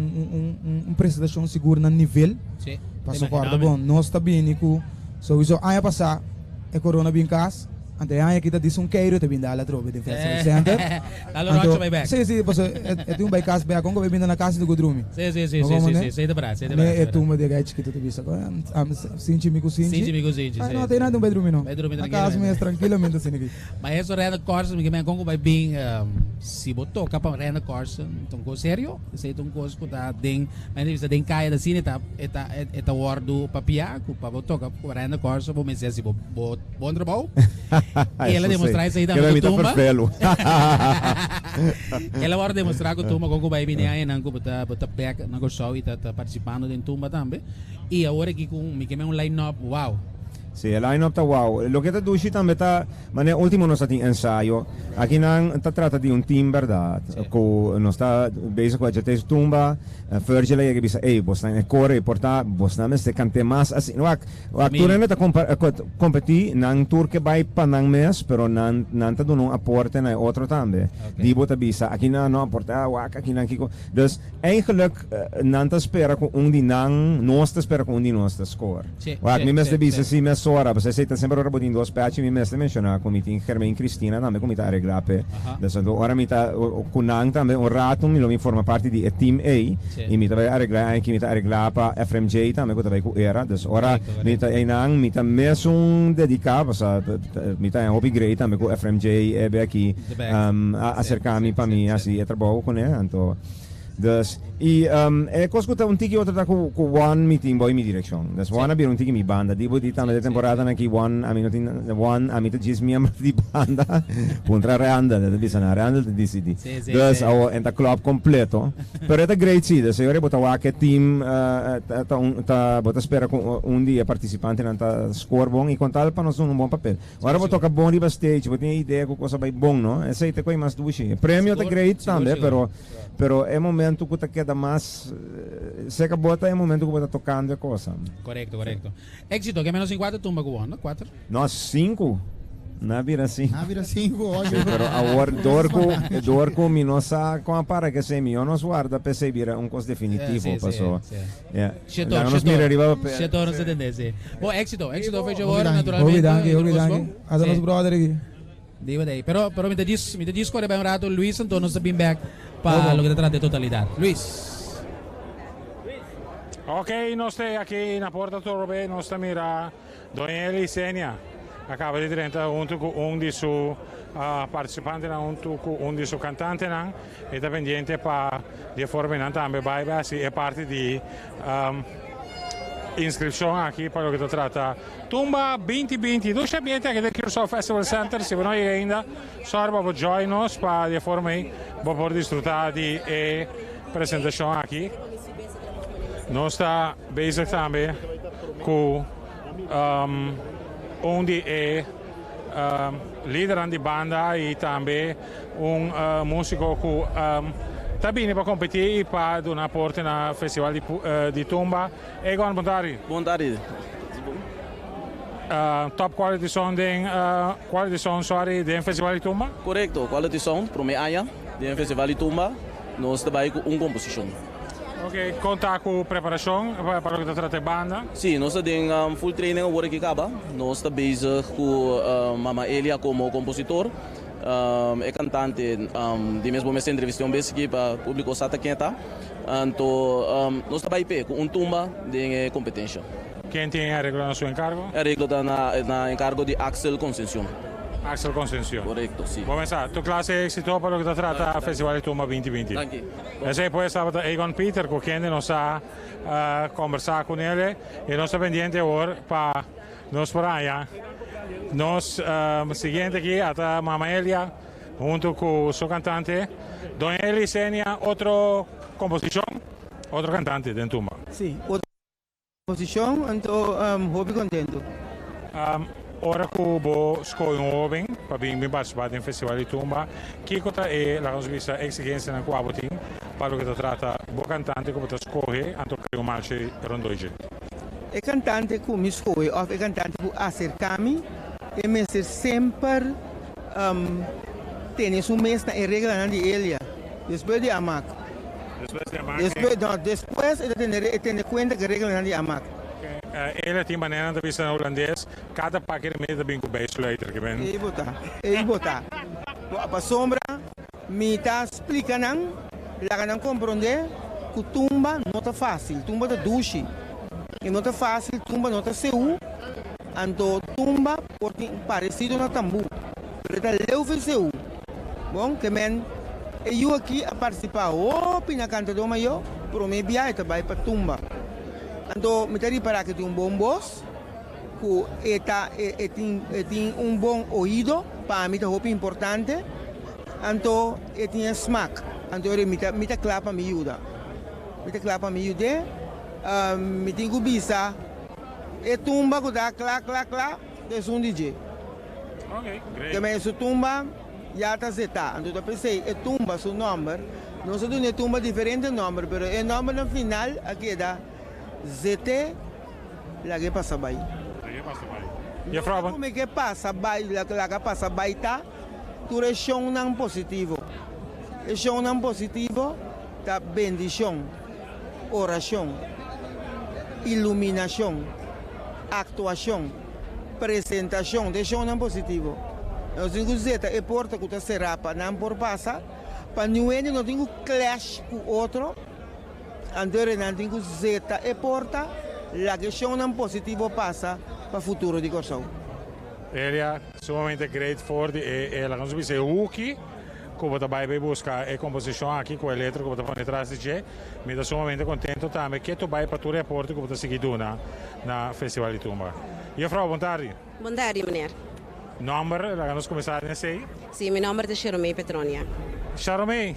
un presentashon sigur na nivel. Pasobra kòrda bon, nos ta bini ku souiso aña pasá e korona bin kas. Anto e aña aki ta disa un keiro ta bin dal atrobe den Festival Center. Dal un rocho bai bek. Si, si, paso e tin un bai kas bek, kon ku bai binda na kas i ku drumi. Si, si, si, si, si, si, sei ta bra, sei ta bra. Ne e tumba di e gai chikito ta bisa, Sinchi mi ku sinchi. Sinchi mi ku sinchi, si. No, te nan bai drumi no. Bai drumi Na kas mes trankilamente asina aki. Maestro Randall Carlson, mi ke men kon ku bai bin, si bo toka pa Randall Carlson, ta un kos serio, esei ta un kos ku ta den. Men ta bisa den kaya ta asina e ta e ta e ta wordu papia ku pa bo toka ku Randall Corso bo mester hasi bo bo bon trabou. I el a Eso sí. demostra esei tambe Keda ku mi ta tumba. ferfelu. El a wordu demostra ku tumba kon ku bai bini añanan ku bo ta bo ta bek na Kòrsou i ta ta partisipando den tumba tambe. I awor aki ku mi ke men un line up wow. Sí, e line up ta wow. Loke ta dushi tambe ta manera ultimo nos a tin ensayo. Aki nan ta trata di un team berdad cu nos ta bezig cu HT su tumba. Virgil a yega bisa ey bosnan e core e por ta bosnan mester cante mas asina. Wak wak tur hende ta competi nan tur ke bay pa nan mes pero nan nan ta duna un aporte na e otro tambe. Di bo ta bisa aki nan no aporta wak aki nan kico. Dus eigenlijk nan ta spera cu un di nan nos ta spera cu un di nos ta score. Wak, mi mester bisa si mesora, pasobra esei ta semper ora bo tin dos pechi, mi mester menciona cu mi tin Germain Cristina tambe cu mi ta aregla p'e. Dus anto ora mi ta cu nan tambe un rato mi lo mi forma parti di e team ei y mi ta bay aregla e aña aki mi ta aregla pa Efrem J tambe cu ta bay cu Era. Dus ora mi ta einan mi ta mesun dedica pasobra mi ta hopi grei tambe cu Efrem J e be aki a acerca mi pa mi haci e trabou cune. Anto. Dus, y e cos cu ta un tiki otro ta cu cu One mi tin boy mi direccion. Dus One a bira un tiki mi banda. Di bo di tambe de temporadanan aki One ami no tin One ami ta djis miembro di banda. Puntra Randall, e ta bisa nan Randall ta dicidi. Dus awo en ta club completo. Pero e ta great si. Dus e ora bo ta wak e team ta un ta bo ta spera cu un di e participantenan ta score bon y con tal pa nos duna un bon papel. Ora bo toca bon riba stage bo tin e idea cu cos a bay bon no. Esey ta cu e mas dushi. E premio ta great tambe pero. Pero e momento cu ta keda mas seca bo ta e momento cu bo ta tocando e cosa. Corecto, corecto. Exito, ke menos sin cuater tumba cu bo, no? Cuater? No, cinco. Na bira cinco. Na bira cinco, oye. Sí, pero awor door cu, door cu mi no sa con a para ke esey, mi yo nos warda pa esey bira un cos definitivo, Sí, sí, paso, sí. yeah. Sheto, Laga nos sheto. mira riba papel. Sheto, no se tende, sí. Bo, exito, exito, fecha Hopi awor, danki. naturalmente. Hopi danki, hopi Tur cos danki. bon. Ata Sí. nos brother aki. Diba dei. Pero pero mi ta djis mi ta djis kore bai un rato Luis anto nos ta bin bek pa loke ta trata e totalidat. Luis. Ok, nos ta aki na Porta Torbe, nos ta mira Doña Elisenia a kaba di drenta huntu ku un di su partisipantenan huntu ku un di su kantantenan. E ta pendiente pa di e forma nan tambe bai bai hasi e parti di inskripshon aki pa loke ta trata Tumba 2020. Dushi ambiente aki den Curaçao Festival Center. Si bo no yega ainda, sòru pa bo join nos pa di e forma ei bo por disfruta di e presentashon aki. Nos ta bezig tambe ku un di e lidernan di banda y tambe un musico cu ta bini pa competi y pa duna aporte na festival di tumba. Egon, bon tardi. Bon tardi. Top Quality Sound den Quality Sound sorry den festival di tumba? Corecto, Quality Sound prome aña den festival di tumba nos ta bay cu un composicion. Ok, kon ta ku preparashon pa loke ta trata e banda? Sí, nos ta den full training awor aki kaba. Nos ta bezig ku Mama Elia komo kompositor. E kantante di mes bo mester entrevist'é un bes aki pa públiko sa ta ken e ta. Anto nos ta bai p'e ku un tumba den e kompetensha. Ken tin e areglo na su enkargo? E areglo ta na enkargo di Axel Concencion. Axel Concencion. Korekto, sí. Bo mester sa, tur klase e éksito pa loke ta trata Festival di Tumba 2020. Danki. Esei pues tabata Egon Pieter ku kende nos a kombersá ku nele i nos ta pendiente awor pa nos por haña nos siguiente aki ata Mama Elia huntu ku su kantante Doña Eli Senia otro komposishon otro kantante den tumba. Sí, otro Posicion, anto hopi contento. Ora cu bo scoge un hoben pa bin bin participa den Festival di Tumba, kico ta e, laga nos bisa, exigencianan cu abo tin pa loke ta trata bo cantante cu bo ta scoge anto crea un marchi rondoi dje? E cantante cu mi scoge of e cantante cu acerca mi, e mester semper tene su mes na e reglanan di Elia, despues di Amak. Despues di Amak. Despues, no, despues e ta tene, e tene kuenta ku e reglanan di Amak. E tin manera nan ta bisa na hulandes, kada paki remedi ta bin ku bijsluiter, ke men. Ei bo ta, ei bo ta. Bo a pasobra mi ta splika nan, laga nan komprondé ku tumba no ta fásil, tumba ta dushi. E no ta fásil, tumba no ta seú, anto tumba por tin paresido na tambú, pero e ta leu fen seú. Bon, ke men e yu aki a partisipá hopi na Kantadó Mayó, promé bia e ta bai pa tumba. Anto mi ta ripará ku e tin un bon bos, ku e ta e tin e tin un bon oido, pa mi ta hopi importante, anto e tin e smak. Anto ora mi ta mi ta kla pa mi yuda. Mi ta kla pa mi yud'é. Mi tin ku bisa e tumba ku ta kla kla kla ta esun di dje. Okay, great. Su tumba ya ta zetá. Anto ta p'esei e tumba su nòmber, nos a duna e tumba diferente nòmber, pero e nòmber na final a keda Zeté Lag'é Pasa Bai. Lag'é pasa bai. No ta ku mi ke pasa bai, laga pasa bai ta tur e shonnan positivo. E shonnan positivo ta bendishon, orashon, iluminashon, aktuashon. Presentashon den shownan positivo. Nos tin ku zeta e porta ku ta será pa nan por pasa, pa niun hende no tin ku clash ku otro. Anto nan tin ku zeta e porta, laga e shownan positivo pasa pa futuro di Kòrsou. Elia, sumamente great for di e laga nos bisa e huki ku bo ta bai bai buska e komposishon aki ku e letra ku bo ta pone tras di dje. Mi ta sumamente kontento tambe ke tu bai pa tur e aporte ku bo ta sigui duna na Festival di Tumba. Juffrouw, bon tardi. Bon tardi, meneer. Nomber, laga nos kuminsá den esei. Sí, mi nomber ta Sharomey Petronia. Sharomey,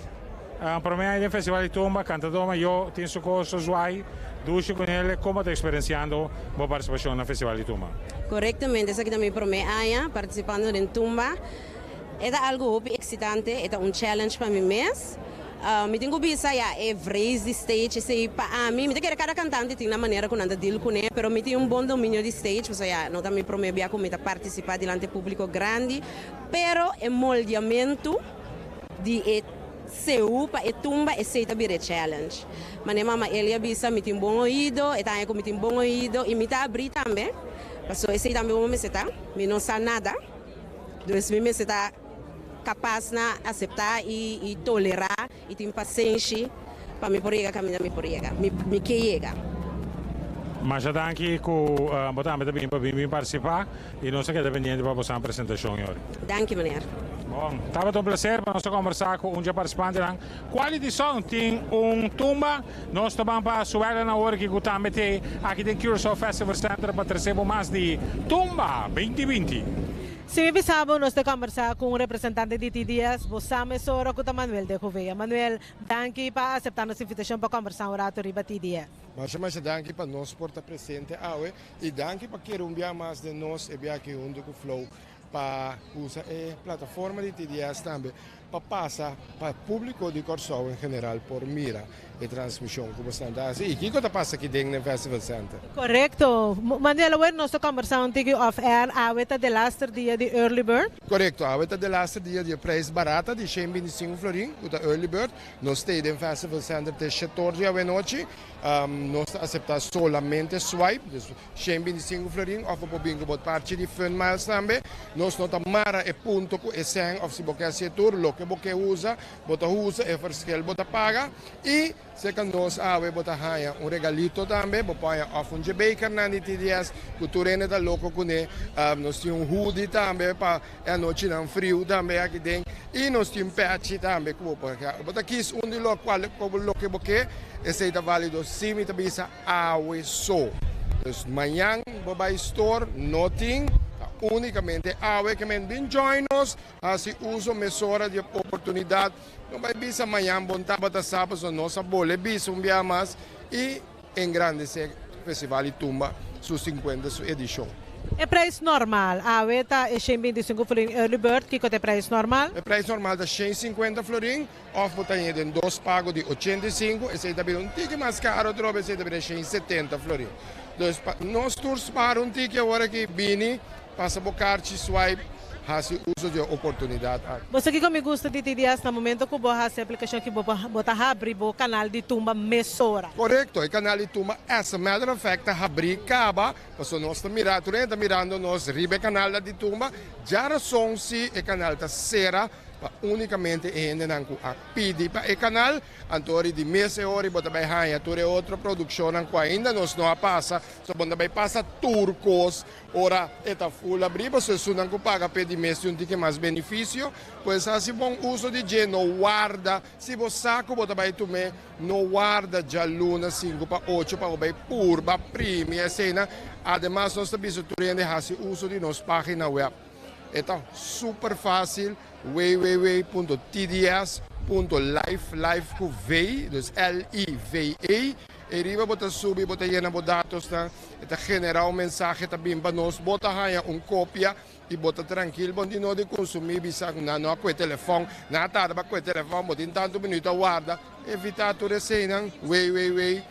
promé aña den Festival di Tumba, kantadó mayó tin su kos, su zwai, dushi ku nele, kon bo ta eksperensiando bo partisipashon na Festival di Tumba? Korektamente, esaki ta mi promé aña partisipando den Tumba. E ta algu hopi eksitante, e ta un challenge pa mi mes. Mi tin ku bisa ya e vrees di stage esei pa ami, mi ta kere kada kantante tin nan manera ku nan ta deal kuné, pero mi tin un bon dominio di stage pasobra ya no ta mi promé bia ku mi ta partisipá dilanti públiko grandi, pero e moldiamentu di e seú pa e tumba esei ta bira e challenge. Manera mama Eli a bisa mi tin bon oido, e ta haña ku mi tin bon oido i mi ta abrí tambe, pasobra esei tambe bo mester ta, mi no sa nada. Dus mi mester ta kapas na aseptá i tolerá i tin pasenshi pa mi por yega kaminda mi por yega, mi ke yega. Masha danki ku bo tambe ta bini pa bin bin partisipá i nos ta keda pendiente pa bosan presentashon yori. Danki meneer. Bon, tabata un placer pa nos a conversa cu un dje participantenan. Quality Sound tin un tumba. Nos ta ban pa Suela na ora ki cu tambe t'e aki den Curaçao Festival Center pa trece bo mas di Tumba 2020. Si mi bisa bo nos ta conversa cu un representante di TDS, bo sa mesora cu ta Manuel de Gouveia. Manuel, danki pa acepta nos invitacion pa conversa un rato riba TDS. Masha masha danki pa nos por ta presente awe y danki pa kere un bia mas den nos e bia aki hunto cu Flow pa usa e plataforma di TDS tambe pa pasa pa públiko di Kòrsou en general por mira e transmishon ku bosnan ta hasi i kiko ta pasa aki den den Festival Center. Korekto. Manuel, awe nos ta kòmbersá un tiki off air, awe ta delaster dia di early bird. Korekto, awe ta delaster dia di e preis barata di shen binti sinku florin ku ta early bird. Nos ta ei den Festival Center te shetor di awenochi. Nos ta aseptá solamente swipe, dus 125 florin of bo por bin ku bo parchi di Fun Miles tambe. Nos no ta mara e punto ku e sèn of si bo ke hasi e tur, loke bo ke usa, bo ta usa, e verschil bo ta paga. I serka nos awe bo ta haña un regalito tambe, bo por haña of un dje bekernan di TDS ku tur hende ta loko kuné. Nos tin un hoodie tambe pa e anochinan friu tambe aki den i nos tin pèchi tambe ku bo por haña. Bo ta kis un di lokual loke bo ke, esei ta válido si mi ta bisa. Awe so. Dus mañan bo bai store no tin, ta unicamente awe ke men bin join nos, hasi uso mesora di e oportunidad. No bai bisa mañan bon tabata sa pasobra nos a bole bisa un bia mas y engrandece Festival di Tumba su 50 su edicion. E prijs normal awe ta e 125 florin early bird, kiko ta e prijs normal? E prijs normal ta 150 florin. Of bo ta hende den dos pago di 85, esei ta bira un tiki mas caro atrobe, esei ta bira 170 florin. Dus pa nos tur spaar un tiki awor aki, bini, pasa bo karchi, swipe, hasi uso di e oportunidad aki. Bo sa kiko mi gusta di TDS? Na momento ku bo hasi e aplikashon aki bo bo ta habri bo kanal di tumba mesora. Korekto, e kanal di tumba as a matter of fact ta habri kaba, pasobra nos ta mira, tur hende ta mirando nos riba e kanal di tumba, djarason si e kanal ta sera, Pa únikamente e hendenan ku a pidi pa e kanal, anto ori di mes e ori bo ta bai haña tur e otro produkshonnan ku ainda nos no a pasa, so bo no ta bai pasa tur kos ora e ta ful abrí, pasobra esunnan ku paga p'e di mes tin un tiki mas benifisio, pues hasi bon uso di dje, no warda, si bo sa ku bo ta bai tum'é, no warda djaluna sinku pa ocho pa bo bai purba primi eseinan, ademas nos ta bisa tur hende hasi uso di nos página wèp. E ta super fácil, www.tds.live, live ku V, dus L-I-V-E. E riba bo ta subi, bo ta yena bo datosnan, e ta generá un mensahe ta bin pa nos, bo ta haña un kopia i bo ta trankil. Bo no tin nodi konsumí bisa ku nan no a kue telefòn, nan a tarda pa kue telefòn, bo tin tantu minuto a warda. Evitá tur eseinan, www.tds.live.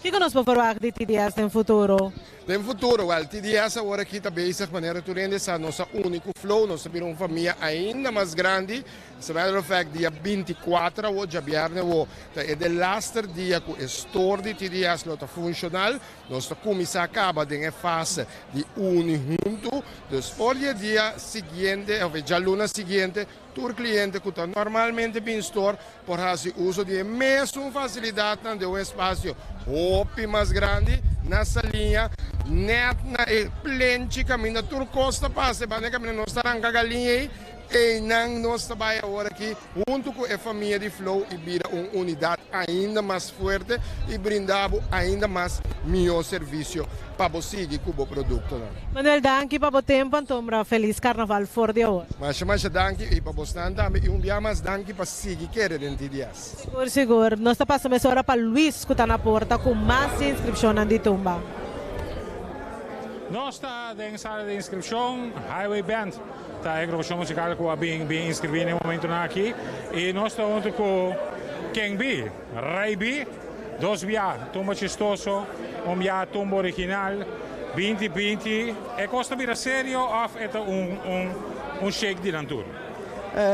Kiko nos por verwagt di TDS den futuro? Den futuro, wèl, TDS awor aki ta bezig, manera tur hende sa, nos a uni ku Flow, nos a bira un famia ainda mas grandi. As a matter of fact, dia 24 awor, djabièrnè awor, ta e delaster dia ku e store di TDS lo ta funshonal. Nos ta kuminsá kaba den e fase di uni huntu. Dus for di e dia siguiente, òf e djaluna siguiente, tur kliente ku ta normalmente bin store por hasi uso di e mesun fasilidatnan den un espasio hopi mas grandi na Saliña, nèt na e plenchi kaminda tur kos ta pasa, e banda kaminda nos ta ranka galiña ei, einan nos ta bai awor aki huntu ku e famia di Flow i bira un unidat ainda mas fuerte i brinda bo ainda mas mihó servisio pa bo sigui ku bo produktonan. Manuel danki pa bo tempu antombra felis karnaval for di awor. Masha masha danki i pa bosnan tambe i un bia mas danki pa sigui kere den TDS. Sigur sigur. Nos ta pasa mesora pa Luis ku ta na porta ku mas inskripshonnan di tumba. Nos ta den sala di inskripshon, Highway Band ta e agrupashon musikal ku a bin bin inskribí na e momentunan aki i nos ta huntu ku Ken B, Ray B, dos bia tumba chistoso, un bia tumba original, binti binti, e kos ta bira serio òf e ta un un un shake di nan tur?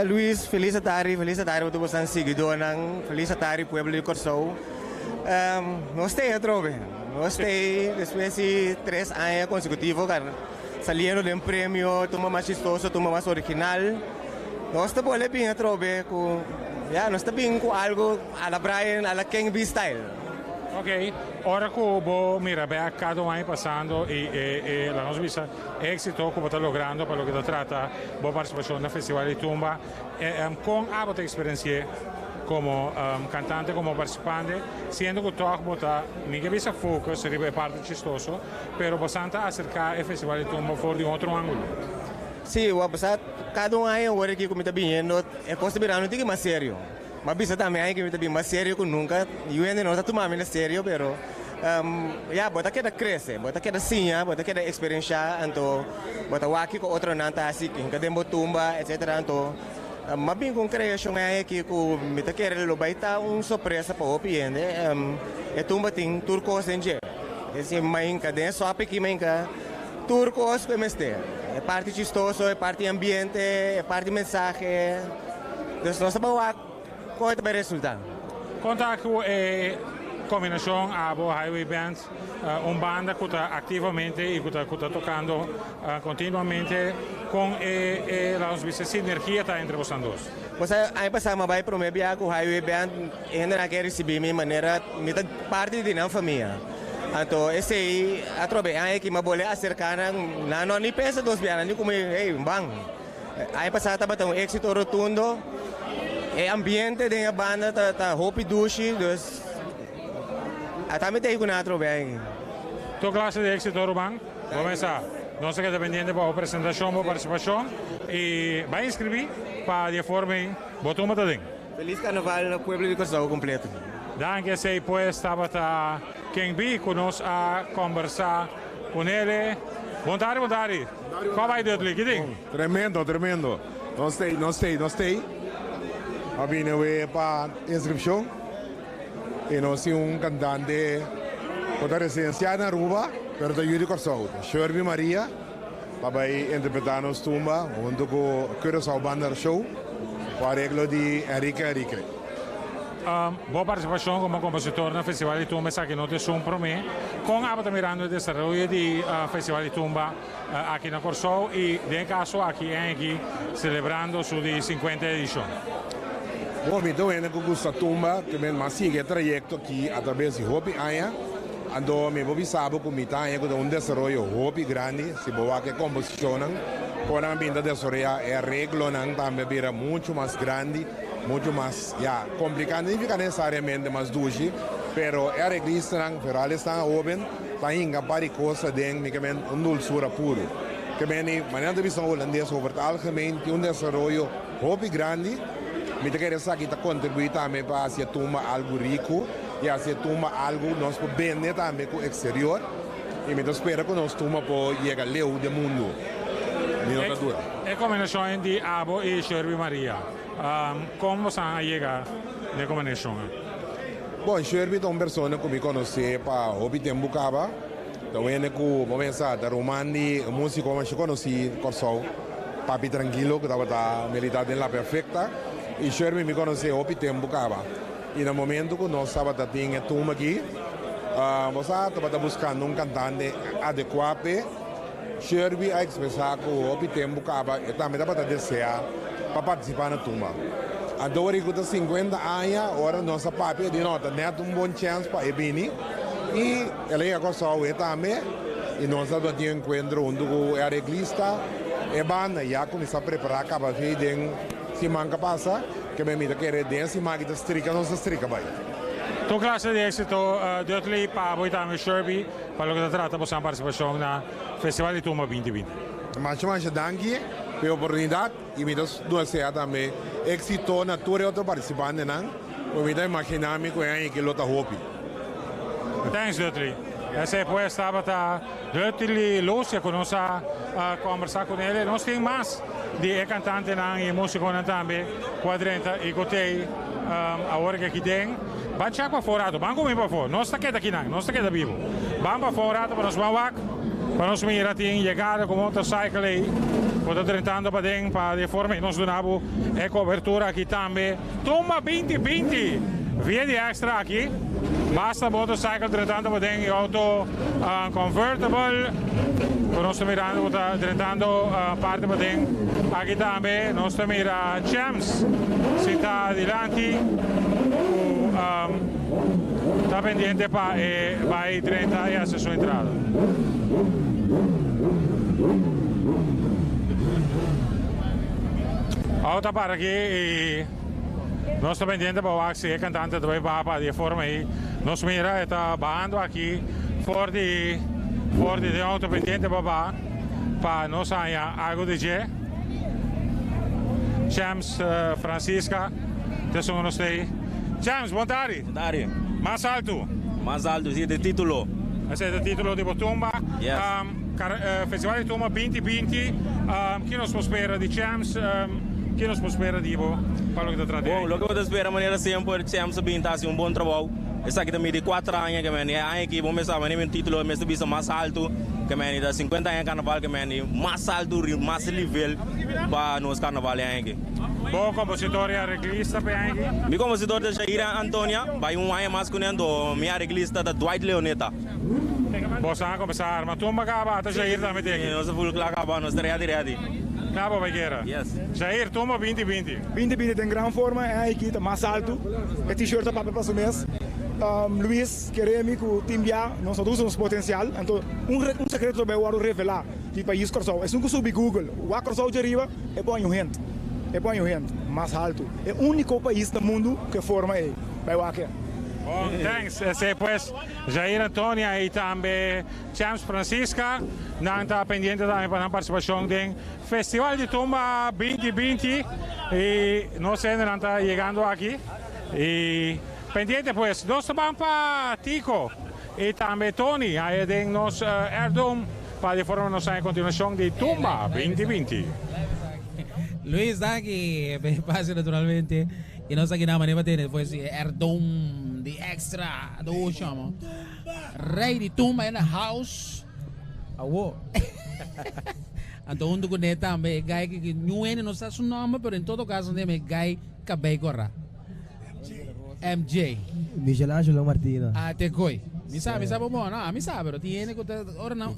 Luis, felis atari, felis atari pa tur bosan siguidornan, felis atari pueblo di Kòrsou. Nos ta ei atrobe, nos ta ei despues di tres aña konsekutivo saliendo den premio tumba mas chistoso, tumba mas original. Nos ta bole bin atrobe ku, ya, nos ta bin ku algo a la Brian, a la Ken B style. Ok, ora ku bo mira bek kada un aña pasando i e e laga nos bisa e éksito ku bo ta logrando pa loke ta trata bo partisipashon na Festival di Tumba, kon abo ta eksperensi'é komo kantante, komo partisipante, siendo ku tòg bo ta, mi ke bisa focus riba e parti chistoso, pero bosan ta aserká e Festival di Tumba for di un otro ángulo? Sí, wak pasá kada un aña awor aki ku mi ta biniendo e kos ta birando un tiki mas serio. M'a bisa tambe aña ku mi ta bin mas serio ku nunka. Yu hende no ta tuma mi na serio pero ya bo ta keda krese, bo ta keda siña, bo ta keda eksperenshá anto bo ta wak kiko otronan ta hasi, ken ka den bo tumba etsetera. Anto m'a bin ku un kreashon aña aki ku mi ta kere lo bai ta un sorpresa pa hopi hende. E tumba tin tur kos den dje. Esei mainka den e sòpi aki mainka tur kos ku e mester. E parti chistoso, e parti ambiente, e parti mensahe. Dus nos ta wak kon e ta bai resultá. Kon ta ku e kombinashon abo Highway Band, un banda ku ta aktivamente i ku ta ku ta tokando kontinuamente, kon e e laga nos bisa sinergia ta entre bosan dos? Bo sa aña pasá mi a bai promé bia ku Highway Band, e hendenan ke risibí mi manera mi ta parti di nan famia. Anto esei atrobe e aña aki mi a bolbe aserká nan, nan no a ni pensa dos bia, nan di ku mi, hey, ban. Aña pasá tabata un éksito rotundo. E ambiente den e banda ta ta hopi dushi, dus ata mi ta ei ku nan atrobe aña aki. Tur klase di éksito ruman. Bo mesa nos ta keda pendiente pa bo presentashon, bo partisipashon i bai inskribí pa di e forma ei bo tumba ta den. Felis Karnaval na pueblo di Kòrsou kompleto. Danki esei pues tabata ken bi ku nos a kòmbersá kunele. Bon tardi bon tardi. Kua bai Dudley? Ki tin? Tremendo, tremendo. Nos tei, nos tei, nos tei. A bini awe pa inscripcion y nos tin un cantante cu ta residencia na Aruba pero ta yu di Corsou, Sherby Maria, pa bay interpreta nos tumba hunto cu Curaçao Banda Show cu areglo di Enrique Enrique. Bo partisipashon komo kompositor na Festival di Tumba esaki no ta esun promé. Kon abo ta mirando e desaroyo di Festival di Tumba aki na Kòrsou i den e kaso aki Engie selebrando su di sinkuenta edishon? Bo, mi ta un hende ku gusta tumba, ke men mas sigui e trayekto aki atrabes di hopi aña. Anto mi por bisa bo ku mi ta haña ku ta un desaroyo hopi grandi si bo wak e komposishonnan. Kon nan a bin ta desaroyá e areglonan tambe a bira muchu mas grandi. Mucho mas, ya, complica no significa necesariamente mas dushi, pero e arreglistanan, vooral esnan hoben, ta hinca par di cos aden, mi ke men un dulzura puro. Ke men di, manera ta bisa Holandes, over het algemeen tin un desaroyo hopi grandi, mi ta kere esaki ta contribui tambe pa haci e tumba algo rico y haci e tumba algo nos por bende tambe cu exterior y mi ta spera cu nos tumba por yega leu den mundo. Mi no ta duda. E combinacion di abo y Sherby Maria. Kon bosan a yega n'e kombinashon aki? Bon, Sherby ta un persona ku mi konosé pa hopi tempu kaba. Ta un hende ku, bo pensa, ta ruman di un músiko masha konosí Kòrsou, Papi Trankilo, ku tabata militá den La Perfecta. I Sherby mi konosé hopi tempu kaba. I na momentu ku nos tabata tin e tumba aki, bo sa, tabata buskando un kantante adekuá p'e. Sherby a ekspresá ku hopi tempu kaba e tambe tabata deseá pa partisipá na tumba. Anto ora ku ta sinkuenta aña, ora nos a papia e di no, ta nèt un bon chèns pa e bini i el a yega Kòrsou e tambe i nos tabata tin un enkuentro huntu ku e areglista. E banda ya kuminsá prepará kaba fi den siman ku a pasa, ke mi ta kere den e siman aki ta strika nos ta strika bai. Tur klase di éksito Dudley, Pabo i tambe Sherby. Pa loke ta trata boso partisipashon na Festival di Tumba binti binti. Masha masha danki pa e oportunidat y mi ta desea tambe exito na tur e otro participantenan, porque mi ta imagina mi cu e aña aki lo ta hopi. Thanks Dudley. Esey pues tabata Dudley Lucia cu nos a combersa cu nele. Nos tin mas di e cantantenan y musiconan tambe cu a drenta y cu tey awor cu aki den. Ban chek pafó un rato, ban ku mi pafó. Nos ta keda kinan, nos ta keda bibu. Ban pafó un rato pa nos ban wak, pa nos mira tin yegada ku motorcycle ei ku ta drentando paden pa di e forma ei nos duna bo e kobertura aki tambe. Tumba binti binti via di extra aki. Basta motorcycle drentando paden i auto convertible ku nos ta mirando ku ta drentando parti paden aki tambe. Nos ta mira Champs sintá dilanti. Ku. Ta pendiente pa e bai drenta y haci su entrada. Auto a para aki y nos ta pendiente pa wak si e cantante ta bai baha pa di e forma ey. Nos mira e ta bahando aki for di for di den auto pendiente pa baha pa nos haya algo di dje. James Francisca ta esun nos ta ey. James, bon tardi. Bon tardi. Mas alto. Mas alto, si, e ta e titulo. Esei ta e titulo di bo tumba. Yes. Festival di Tumba 2020, ki nos por spera di Champs? Ki nos por spera di bo pa loke ta trata di Bon, loke bo ta spera manera semper, Champs a bin ta hasi un bon trabou. Esaki ta midi kuater aña ke meni. E aña aki bo mester sa manera mi titulo mester bisa mas alto ke meni. Ta sinkuenta aña karnaval ke meni mas alto, mas nivel pa nos karnaval e aña aki. Bo kompositor i areglista pa e aña aki? Mi kompositor ta Shaira Antonia, bai un aña mas kuné, anto mi areglista ta Dwight Leoneta. Boso a comenzá arma tumba caba ata Jair tambe te aki. Nos a full cla caba, nos ta ready ready. Cla bo bay kera. Yes. Jair, tumba binti binti. Binti binti den gran forma e aki ta mas altu. E t-shirt ta papia pa su mes. Luis, kere mi ku tin bia nos no ta usa nos potensial. Anto un un sekreto ta bay wòrdu revelá di pais Kòrsou. Esun ku subi Google wak Kòrsou djariba e por haña un hent. E por haña un hent mas altu. E úniko pais na mundu ku e forma ei. Bay wak e. Bon, thanks. Esei pues. Jair Antonia y tambe Champs Francisca nan ta pendiente tambe pa nan participacion den Festival di Tumba 2020 y nos hendenan ta yegando aki y pendiente pues nos ta ban pa Tico y tambe Tony aya den nos Air Dome pa di forma nos haña continuacion di Tumba 2020. Luis danki pa e pase naturalmente. Y nos aki na manera pa tene despues di e Air Dome di Extra do chama. Rey di tumba in the house. Awo. Anto hunto cu ne tambe e guy que niun hende no sa su nomber pero en todo caso ne e guy cabey cora. MJ. Michelangelo Martina. Ah, te koi. Mi sa, mi sa bo no, a mi sa, pero tin hende ku ta ora nan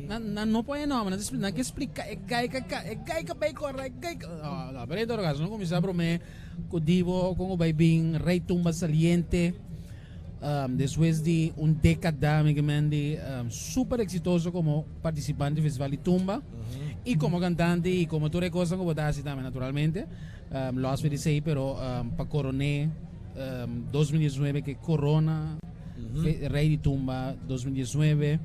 nan nan no pone nomber, nan ta nan ke splika e guy ka ka e guy cabey cora, e guy ka no, no, pero en todo caso no cuminsa prome Ku Divo kon ku bai bin Rey Tumba Saliente despues di un dékada mi ke men di super eksitoso komo partisipante di Festival di Tumba i komo kantante i komo tur e kosnan ku bo ta hasi tambe naturalmente. Lòs for di esei pero pa koroné 2019 ke korona Rey di Tumba 2019.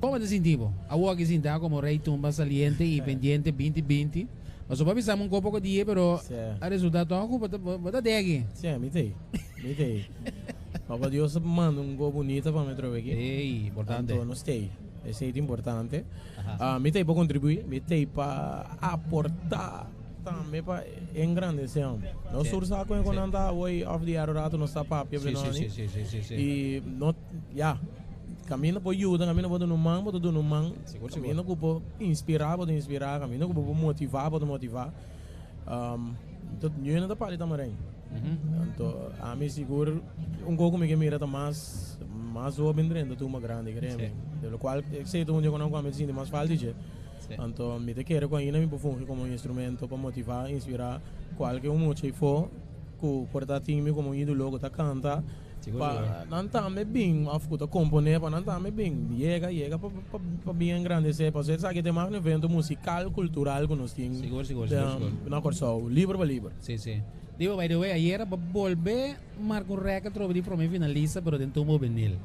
Komo ta sinti bo awor aki sinta komo Rey Tumba Saliente i pendiente 2020? Pasobra bo a bisa mi un ko poko dia pero a resulta toch ku bo ta degi. Sí, mi t'ei. Mi t'ei. Papa Dios a manda un ko bunita pa mi atrobe aki. Ey, importante. Anto nos t'ei. Esei ta importante. Mi t'ei pa kontribuí, mi t'ei pa aportá tambe pa engrandesé hom. Nos tur sa kon e kon nan ta awor òf di aro rato nos ta papia benoni. I no, ya. Kaminda por yuda, kaminda por duna un man, bo ta duna un man. Sigur, sigur. Kaminda ku por inspirá, bo ta inspirá. Kaminda ku bo por motivá, bo ta motivá. Anto, niun no ta parti Tamarijn. Anto, ami sigur un kos ku mi ke mira ta mas, mas hoben drenta tumba grandi, kere mi. De lo kual, esei ta un di e konan ku ami ta sinti mas falta di dje. Anto, mi ta kere ku ainda mi por fungi komo un instrumento pa motivá, inspirá kualke un mucha ifó ku por ta tin mi komo un ídolo ku ta kanta. Pa nan tambe bin, of ku ta komponé, pa nan tambe bin yega, yega pa pa pa bin engrandesé. Pasobra esaki ta e magno evento musikal, kultural ku nos tin Sigur, sigur, sigur, sigur. na Kòrsou, liber pa liber. Sí, sí. Digo, by the way, ayera bo bolbe marka un rèkòrt trobe di promé finalista, pero den tumba hubenil.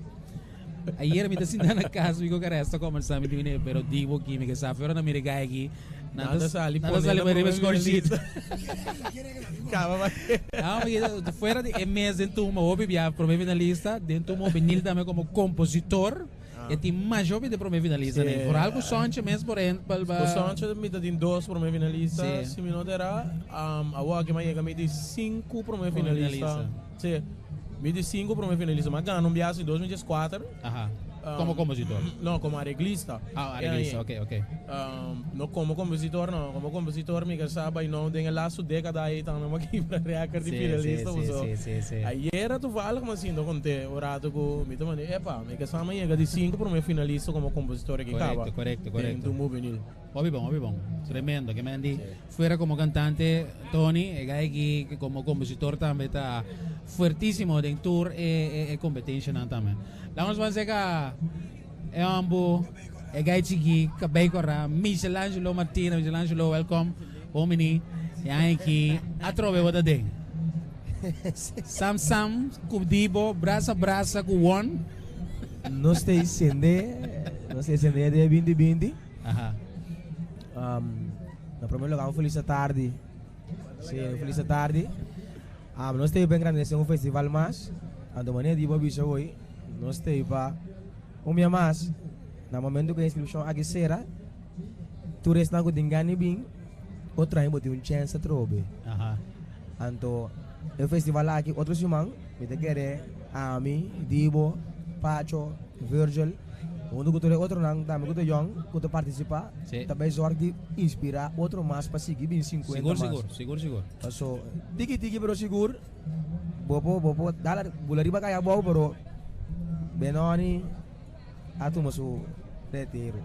Ayera mi ta sinta na kas, mi ku Caressa ta kombersá, mi di mine, pero dibo ki mi ke sa, ora nan mira e guy aki, nan ta sali nan ta sali pone riba score sheet. Kaba ba. No, mi fuera di e mes den tumba hopi bia prome finalista, den tumba hubenil tambe komo kompositor, e tin mas hopi den prome finalista Sí. Por algo Sonche mes por ehempel ba. Ku Sonche mi ta tin dos prome finalista, Sí. si mi no ta erá, awor aki mi a yega mi di sinku prome finalista. Sí. Mi di sinku prome finalista. Mi a gana un biaha en 2014. Aha. Komo kompositor? No, komo areglista. Ah, areglista, ok, ok. No komo kompositor no. Komo kompositor mi ka sa bai no den e lastu dekada ei tambe mi a kibra record di finalista. Sí, sí, sí, sí. Ayera toevallig mi a sinta konte un rato ku mi ta manda, epa, mi ka sa mi a yega di sinku prome finalista komo kompositor aki kaba. Korekto, korekto, korekto. Den Tumba Hubenil. Hopi bon, hopi bon. Tremendo. Ke men di fuera como cantante Tony, e guy aki como compositor tambe ta fuertisimo den tur e e competencianan tambe. Laga nos ban seka e hombo, e guy chiki, cabey cora, Michelangelo Martina. Michelangelo, welcome. Bon bini. E aña aki atrobe bo ta den. Sam Sam ku Dibo, brasa brasa ku Won. Nos ta sende, nos ta sende dia binti binti. Aha. Um, na primer lugar, un feliz tarde. Sí, un feliz tarde. Um, nos ta pa engrandece un festival mas. Anto manera di bo bisa hoy, nos ta pa un bia mas. Na momento ku inscripcion aki sera, tur esnan ku tin gana di bin, otro aña bo tin un chance atrobe. Aha. Anto e festival aki otro siman mi ta kere ami, Dibo, Pacho, Virgil hunto ku tur e otronan tambe ku ta yòn ku ta partisipá ta bai zòrg di inspirá otro mas pa sigui bin sinkuenta Sigur mas. sigur, sigur sigur. Paso tiki tiki pero sigur bo por bo por dal bula riba kaya abou pero Benoni a tuma su retiro.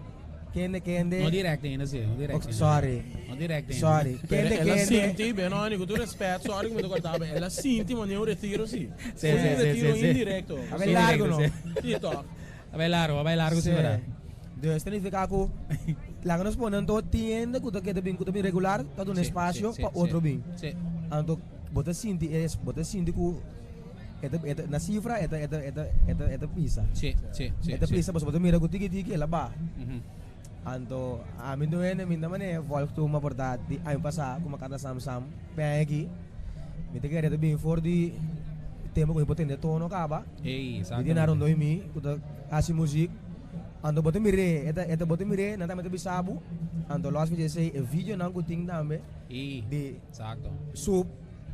Kende kende. No direct ainda si, no direct ainda. Sorry. No direct ainda. Sorry. Pero Kende el a kende. sinti, Benoni, ku tur respet, sorry ku mi ta kortá, pero el a sinti manera un retiro si. Si, Un si, si, retiro si, si. indirecto. A bai largo no. Si, toch. A bai largo, a bai largo si Si. verdad. Dus ta nifiká ku laga nos pone anto tin hende ku ta keda bin ku ta bin regular ta duna Si, espasio si, pa si, otro si. bin. Si. Anto bo ta sinti e bo ta sinti ku E ta, e ta, na cifra e ta, e ta, e ta, e ta, e ta pisa. Sí, sí, sí, E ta sí. pisa pasobra bo ta mira ku tiki tiki el a baha. Mhm. Anto ami no hende mi ta manera volg tumba por ta di aña pasá ku mi a kanta Sam Sam pe aña aki. Mi ta kere ta bin for di tempu ku mi por tende tono kaba. Ey, Mi exactamente. tin rondó di mi ku ta hasi muzik. Anto bo ta mir'é, e ta, e ta bo ta mir'é, nan tambe ta bisa bo. Anto los mi dje esei e videonan ku tin tambe Ey, di exacto. Sup.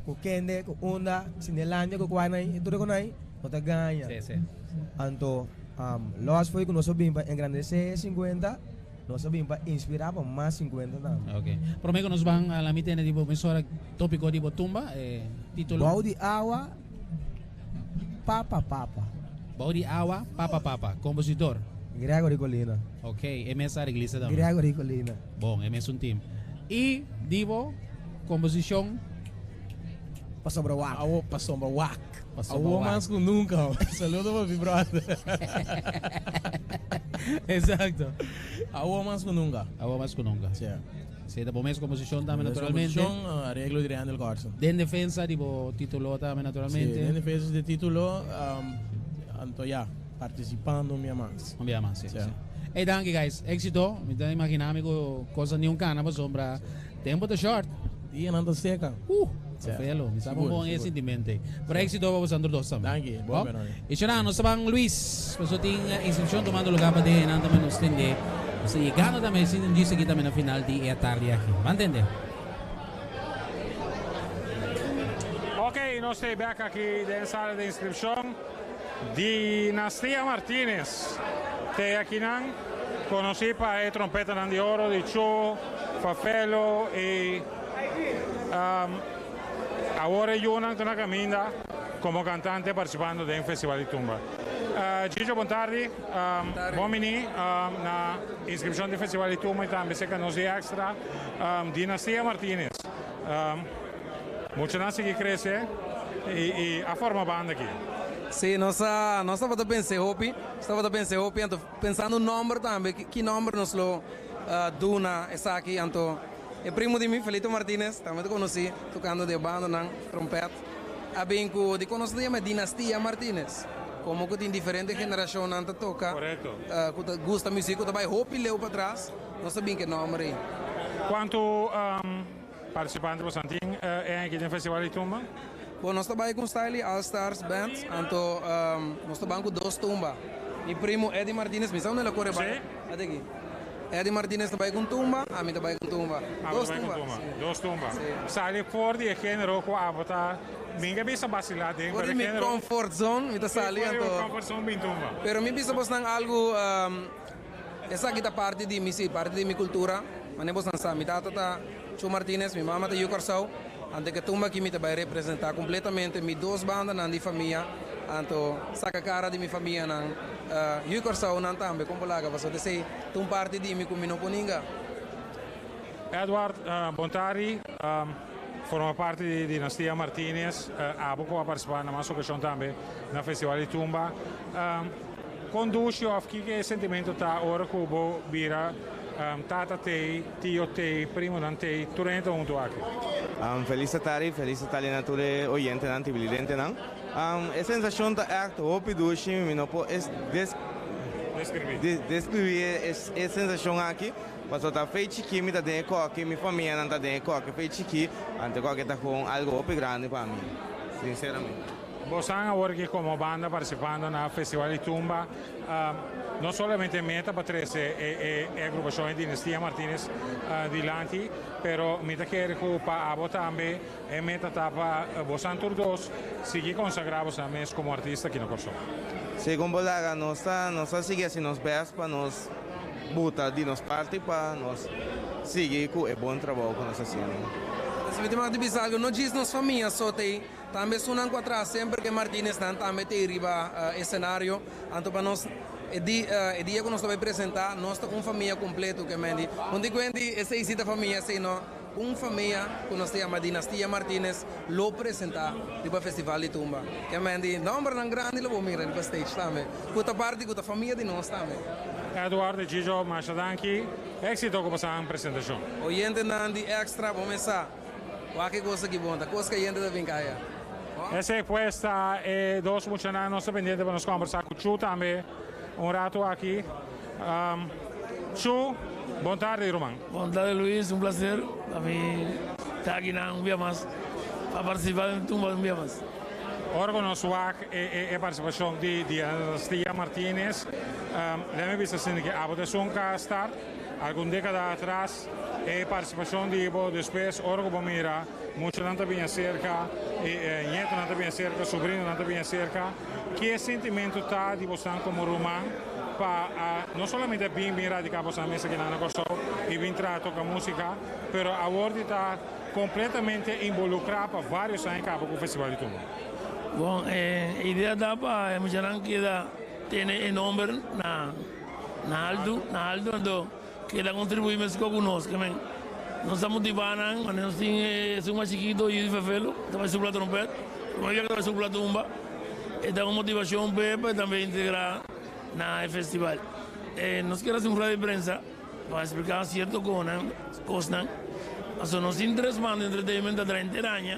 Ku kende, ku unda, Sinelandia ku kua nan, tur e ku nan no ta gaña. Sí, sí. Anto, los foi ku nos a bin pa engrandesé e sinkuenta, nos a bin pa inspirá pa mas sinkuenta tambe. Ok. Promé ku nos ban a la mi tende di bo mesora tópiko di bo tumba, e título. Bou di awa, papa papa. Bou di awa, papa papa. Kompositor. Gregory Colina. Ok, e mes areglista tambe. Gregory Colina. Bon, e mesun team. I di bo komposishon. Pasobra wak. Awo pasobra wak. Pasobra Awo wak. mas ku nunka. Saludo pa mi brother. Exacto. Awo mas ku nunka. Awo mas ku nunka. Sí. Sí, ta bo mes komposishon tambe Mes naturalmente. komposishon, areglo di Randall Carson. Den defensa di bo titulo tambe naturalmente. Sí, den defensa di titulo, anto ya, partisipando un bia mas. Un bia mas, sí, Sí. sí. Ey, danki guys. Éxito. Mi ta imagina mi ku cosa niun kana pasobra tempo ta short. Dianan ta seca. Ta felo. Mi sa Sigur, bon e sigur. sentimiento ei. Pero éxito pa bosandro dos tambe. Danki. Bon, Bo? Benoni. Y Shona, nos ta ban Luis. Paso tin inscripcion tomando lugar pa den nan tambe nos tende. Nos ta yegando tambe sin un djis aki tambe na final di e atardi aki. Ban tende. Ok, nos ta bek aki den sala di inscripcion. Dinastia Martinez te akinan conoci pa e trompetanan di oro di Cho, Fafelo y awor e yunan ta na caminda como cantante participando den Festival di Tumba. Gigio bon tardi, bon bini na inscripcion di Festival di Tumba y tambe cerca nos di Extra. Dinastia Martinez. Muchanan sigui crece y a forma banda aki. Sí, nos a nos tabata pens'é hopi, nos tabata pens'é hopi, anto pensando un nomber tambe, ki nomber nos lo duna esaki, anto e primo di mi, Felito Martinez, tambe ta conoci tocando den bandanan, trompet, a bin cu dicon nos ta yama Dinastia Martinez, como cu tin diferente generacionnan ta toca, cu ta gusta music, cu ta bay hopi leu patras, nos a bin cu e nomber ey. Cuanto Participante boso tin e aki den Festival di Tumba? Bon, nos ta bai ku Style All Stars Band, anto nos ta ban ku dos tumba. Mi primo Eddy Martinez, mi sa unda el a kore bai? Ate aki. Eddy Martinez ta bai ku un tumba, ami ta bai ku un tumba. Abo Dos ta bai ku tumba. tumba. Si. Dos tumba. Si. Sali for di e genero ku abo ta, mi ke bisa basila den, For pero di e mi genero. comfort zone mi ta Si, sali for di bo anto. comfort zone bin tumba. Pero mi bisa bosnan algu. Esaki ta parti di mi, sí, parti di mi kultura. Manera boso nan sa, mi tata ta Chu Martinez, mi mama ta Yu Kòrsou. Anto ke tumba aki mi ta bai representá kompletamente mi dos bandanan di famia. Anto saka kara di mi famianan Yu Kòrsounan tambe kon por laga, pasobra esei ta un parti di mi ku mi no por ninga. Edward, bon tardi. Forma parti di Dinastia Martinez, abo ku a partisipá na mas okashon tambe na Festival di Tumba. Kon dushi òf kiko e sentimentu ta ora ku bo bira tata tei, tio tei, primonan tei, tur hende ta huntu aki? Felis tardi, felis tardi na tur e oyentenan, tibelidentenan. E sensashon ta ègt hopi dushi, mi no por deskribí e sensashon aki. Pasobra ta fei chikí mi ta den e kòki, mi famianan ta den e kòki fei chikí, anto e kòki ta gewoon algu hopi grandi pa mi, sinseramente. Bosan awor aki komo banda partisipando na Festival di Tumba, no solamente meta pa trese e agrupashon e Dinastia Martinez dilanti, pero mi ta kere ku pa abo tambe e meta ta pa bosan tur dos sigui konsagrá bosan mes komo artista aki na Kòrsou. Segun bo laga nos ta nos ta sigui hasi nos bèst pa nos buta di nos parti pa nos sigui ku e bon trabou ku nos ta hasiendo. Si mi tin mag di bisa algu, no djis nos famia so ta ei, tambe esunnan ku a traha semper ku e Martineznan tambe ta ei riba esenario. Anto pa nos e di e dia ku nos ta bai presentá, nos ta un famia kompleto ke men di. Un di kuenti esei si ta famia, esei no. Un famia ku nos ta yama Dinastia Martinez lo presentá riba Festival di Tumba. Ke men di nòmbernan grandi lo bo mira riba stage tambe, ku ta parti ku ta famia di nos tambe. Eduardo y Gigio, masha danki. Éxito ku boso presentashon. Oyentenan di Extra, bo mes sa. Wak e kos aki bon, ta kos kayente ta bin kaya. Esei pues ta e dos muchanan. Nos ta pendiente pa nos kombersá ku Chu tambe un ratu aki. Chu, bon tardi ruman. Bon tardi Luis, un placer pa mi ta aki nan un bia mas pa participa den Tumba un bia mas. Ora ku nos wak e partisipashon di Dinastia Martinez, lèt mi bisa asina ke abo ta esun ka start algun dekada atras. E partisipashon di bo despues ora ku bo mira muchanan ta bini aserka, e ñetonan ta bini aserka, sobrinonan ta bini aserka, ke sentimentu ta di bosnan komo ruman pa no solamente a bin bin radiká bosnan mes akinan na Kòrsou i bin traha toka músika, pero awor di ta kompletamente involukrá pa vários aña kaba ku Festival di Tumba? Bon, e idea ta pa e muchanan keda tene e nomber na altu, na altu anto. Keda kontribuí meskos ku nos, ke men nos ta motivá nan, manera nos tin esun mas chikito, Yudi Fefelo, ta bai supla trompèt, promé bia ku ta bai supla tumba, e ta un motivashon p'e pa e tambe integrá na e festival. Nos kier hasi un rueda di prensa pa espliká sierto kosnan, pasobra nos tin tres banda entertainment ta traha henter aña,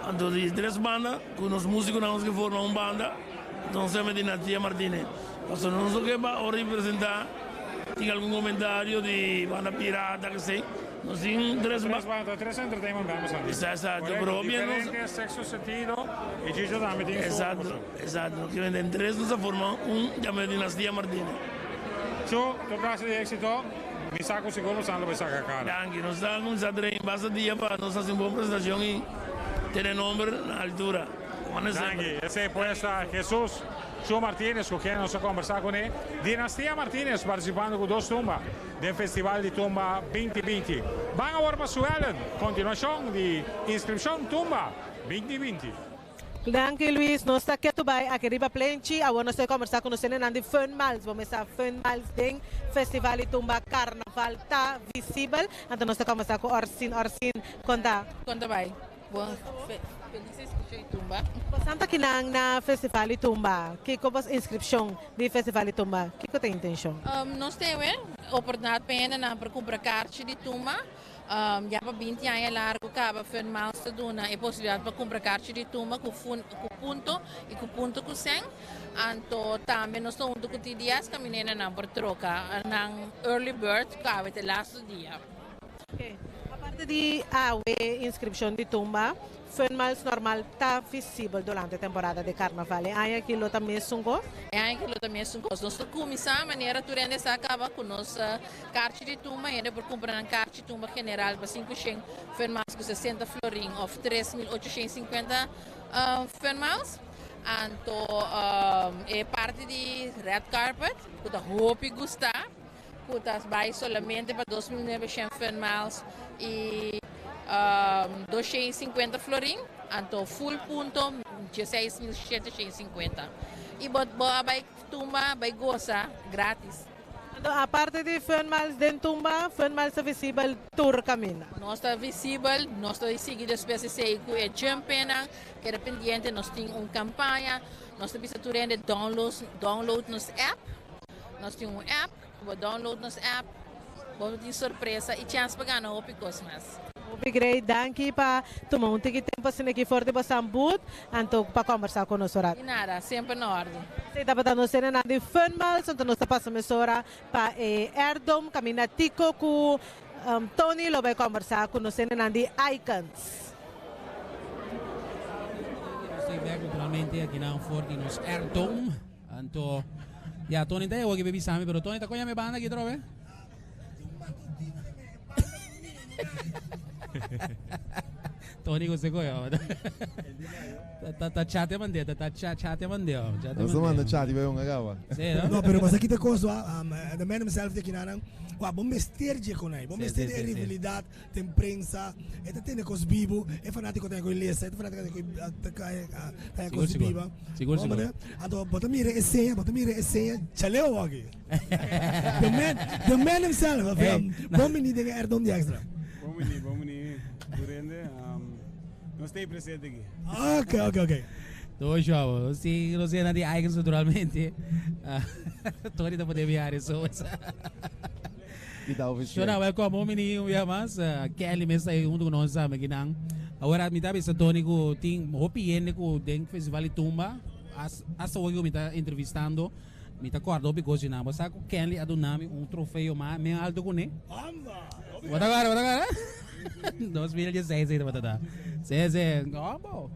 anto di e tres banda ku nos músikonan nos ke forma un banda, entonces se mete Dinastia Martinez, pasobra nos no ke pa ora di presentá. Tin algun comentario di banda pirata que sei. Nos tin tres Tres banda, tres entertainment bandas antes. Exacto, pero hopi nos Diferente sexto sentido y Gigio tambe tin su Exacto, exacto. Que den tres nos a forma un llama Dinastia Martinez. Chu, tur clase di exito. Mi sa cu sigur bosan lo bay saca cara. Danki. Nos ta cuminsa train basta dia pa nos haci un bon presentacion y tene nomber na altura. Danki. Esey pues ta Jesus Chu Martinez cu ken nos a combersa cune. Dinastia Martinez participando cu dos tumba den Festival di Tumba 2020. Ban awor pa Suellen. Continuacion di inscripcion Tumba 2020. Danki Luis, nos ta ketu bai aki riba plenchi, awor nos ta combersa cu nos hendenan di Fun Miles, bo mesa Fun Miles den Festival di Tumba Carnaval ta visibel, anto nos ta combersa cu Orsin, Orsin con ta? Con ta bai? Bon felis inscripcion di tumba. Bosnan ta kinan na festival di tumba? Kiko bos inscripcion di festival di tumba? Kiko ta intencion? Nos tewe oportunidad pa hendenan por cumpra carchi di tumba. Ya pa 20 aña largo caba Fun Miles ta duna e posibilidad pa cumpra carchi di tumba cu cu punto y cu punto cu cen. Anto tambe nos ta hunto cu TDS caminda hendenan por troca nan early bird cu awe ta e laatste dia. Aparte di awe inscripcion di tumba, Fun Miles normal ta visibel durante temporada di carnaval. E aña aki lo ta mesun cos? E aña aki lo ta mesun cos. Nos ta cuminsa manera tur hende sa caba cu nos carchi di tumba. Hende por cumpra nan carchi tumba general pa 500 Fun Miles cu 60 florin of 3850 Fun Miles. Anto e parti di red carpet cu ta hopi gusta. Cu ta bay solamente pa 2900 Fun Miles y 250 florin, anto full punto 16750. Y bo, bo a bay tumba, bay goza gratis. Anto aparte di Fun Miles den tumba, Fun Miles ta visibel tur kaminda. Nos ta visibel, nos ta sigui despues esei ku e jumpennan, keda pendiente, nos tin un kampaña, nos ta bisa tur hende download download nos app, nos tin un app, ku bo download nos app, bo tin sorpresa i chèns pa gana hopi kos mas. Hopi grei, danki pa tuma un tiki tempu asina aki for di bo sambut, anto pa kombersá ku nos ora. Di nada, semper na orde. Esei tabata nos senanan di Funmiles, anto nos ta pasa mesora pa e Air Dome kaminda Tico ku Tony lo bai kombersá ku nos senanan di Icons. Nos ta bek naturalmente akinan for di nos Air Dome, anto ya Tony ta e hoki pa bisa mi, pero Tony ta koña mi banda aki atrobe? Tony ku se koyo. Ta ta chate mande, ta ta chate mande. Nos ta manda chati bai un agawa. Sí, no? No, pero basta kita kos wa, um, the man himself te kinanan, wa bo mester dje konai, bo mester de rivalidad den prensa, e ta tene kos bibo, e fanatiko ta koi lesa, e fanatiko ta koi ta ta kos biba. Sigur, sigur. Anto bo ta mira e seña, bo ta mira e seña, chaleo aki. The man, the man himself. Hey. Bon bini den Air Dome di Extra. Bon bini, bon bini. Tur hende. Um, nos ta presente aki. Ok. Todo show. Si no sé di Icons naturalmente. Tony ta poder viajar eso. Shona, welcome. Bon bini un bia mas. Kelly mes ta junto ku nos tambe kinan. Awor mi ta bisa Tony ku tin hopi hende ku den Festival di Tumba. Hasta hoy ku mi ta entrevistando. Mi ta kòrda hopi kos di nan. Bo sa ku Kenley a duna mi un trofeo mas men alto ku ne? Bo ta kòrda? Bo ta kòrda? 2016 ei tabata ta. Sí, sí. Hombo.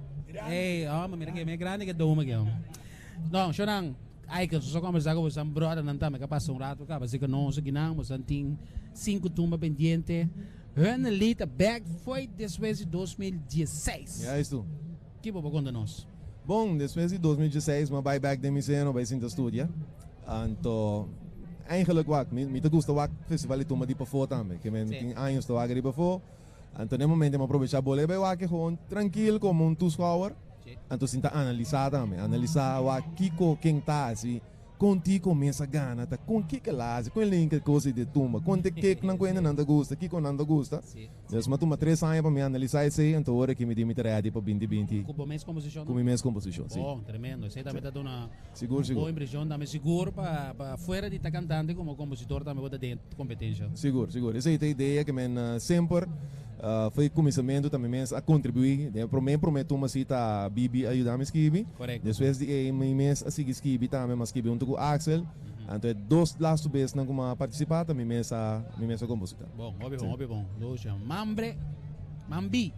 Ey, hombo, mira ke men grandi ke dome ke. No, shownan, Icons, nos a kombersá ku bosan bròdernan tambe ku a pasa un rato kaba. Así ku nos akinan, bosan tin sinku tumba pendiente. Hun Lee ta bèk fo'i despues di 2016. Juist. Ki bo por konta nos? Bon, despues di 2016 mi a bai bek den mi seno bai sinta studia. Anto, eigenlijk wak, mi, mi ta gusta wak Festival di Tumba di pafó tambe. Ke men tin años ta wak di pafó. Anto den momento mi a probechá bolé bai wak e gewoon trankil komo un toeschouwer. Anto sinta analisá tambe. Analisá wak kiko ken ta hasi. Kon Tico mes a gana ta kon kiko el a hasi, kon el a hinka e kos ei den tumba, kon te keknan ku hende nan ta gusta, kiko nan ta gusta. Pues mi a tuma tres aña pa mi analisá esei, anto ora ki mi di mi ta ready pa binti binti. Ku bo mes komposishon? Ku mi mes komposishon, si. Bon, tremendo. Esei tambe ta duna Sigur, un sigur. bon impreshon tambe. Sigur pa pa fuera di ta kantante komo kompositor tambe bo ta den kompetensha. Sigur, sigur. Esei ta e idea ke men semper for e kuminsamentu ta mi mes a kontribuí. Den e promé promé tumba si ta Bibi a yuda mi skibi. Korekto. Despues di ei mi mes a sigui skibi tambe, mi a skibi huntu ku Axel. Anto e dos lastu besnan ku mi a partisipá ta mi mes a mi mes a kompositá. Bon, hopi bon, hopi bon. Lucia. Mambre, Mambi.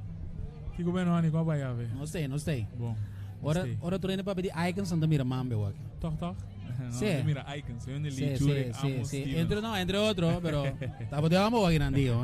Kiko beno hani ku a bai awe? No stay, no stay. Bon. Ora, ora tur hende papia di icons, nan ta mira Mambe wak. Toch, toch? No, Sí. nan ta mira icons. Hende Sí, Lee, sí, Jurek, sí, Amos, sí. Stevens. Entre, no, entre otro, pero tabatin amo wak nan digo.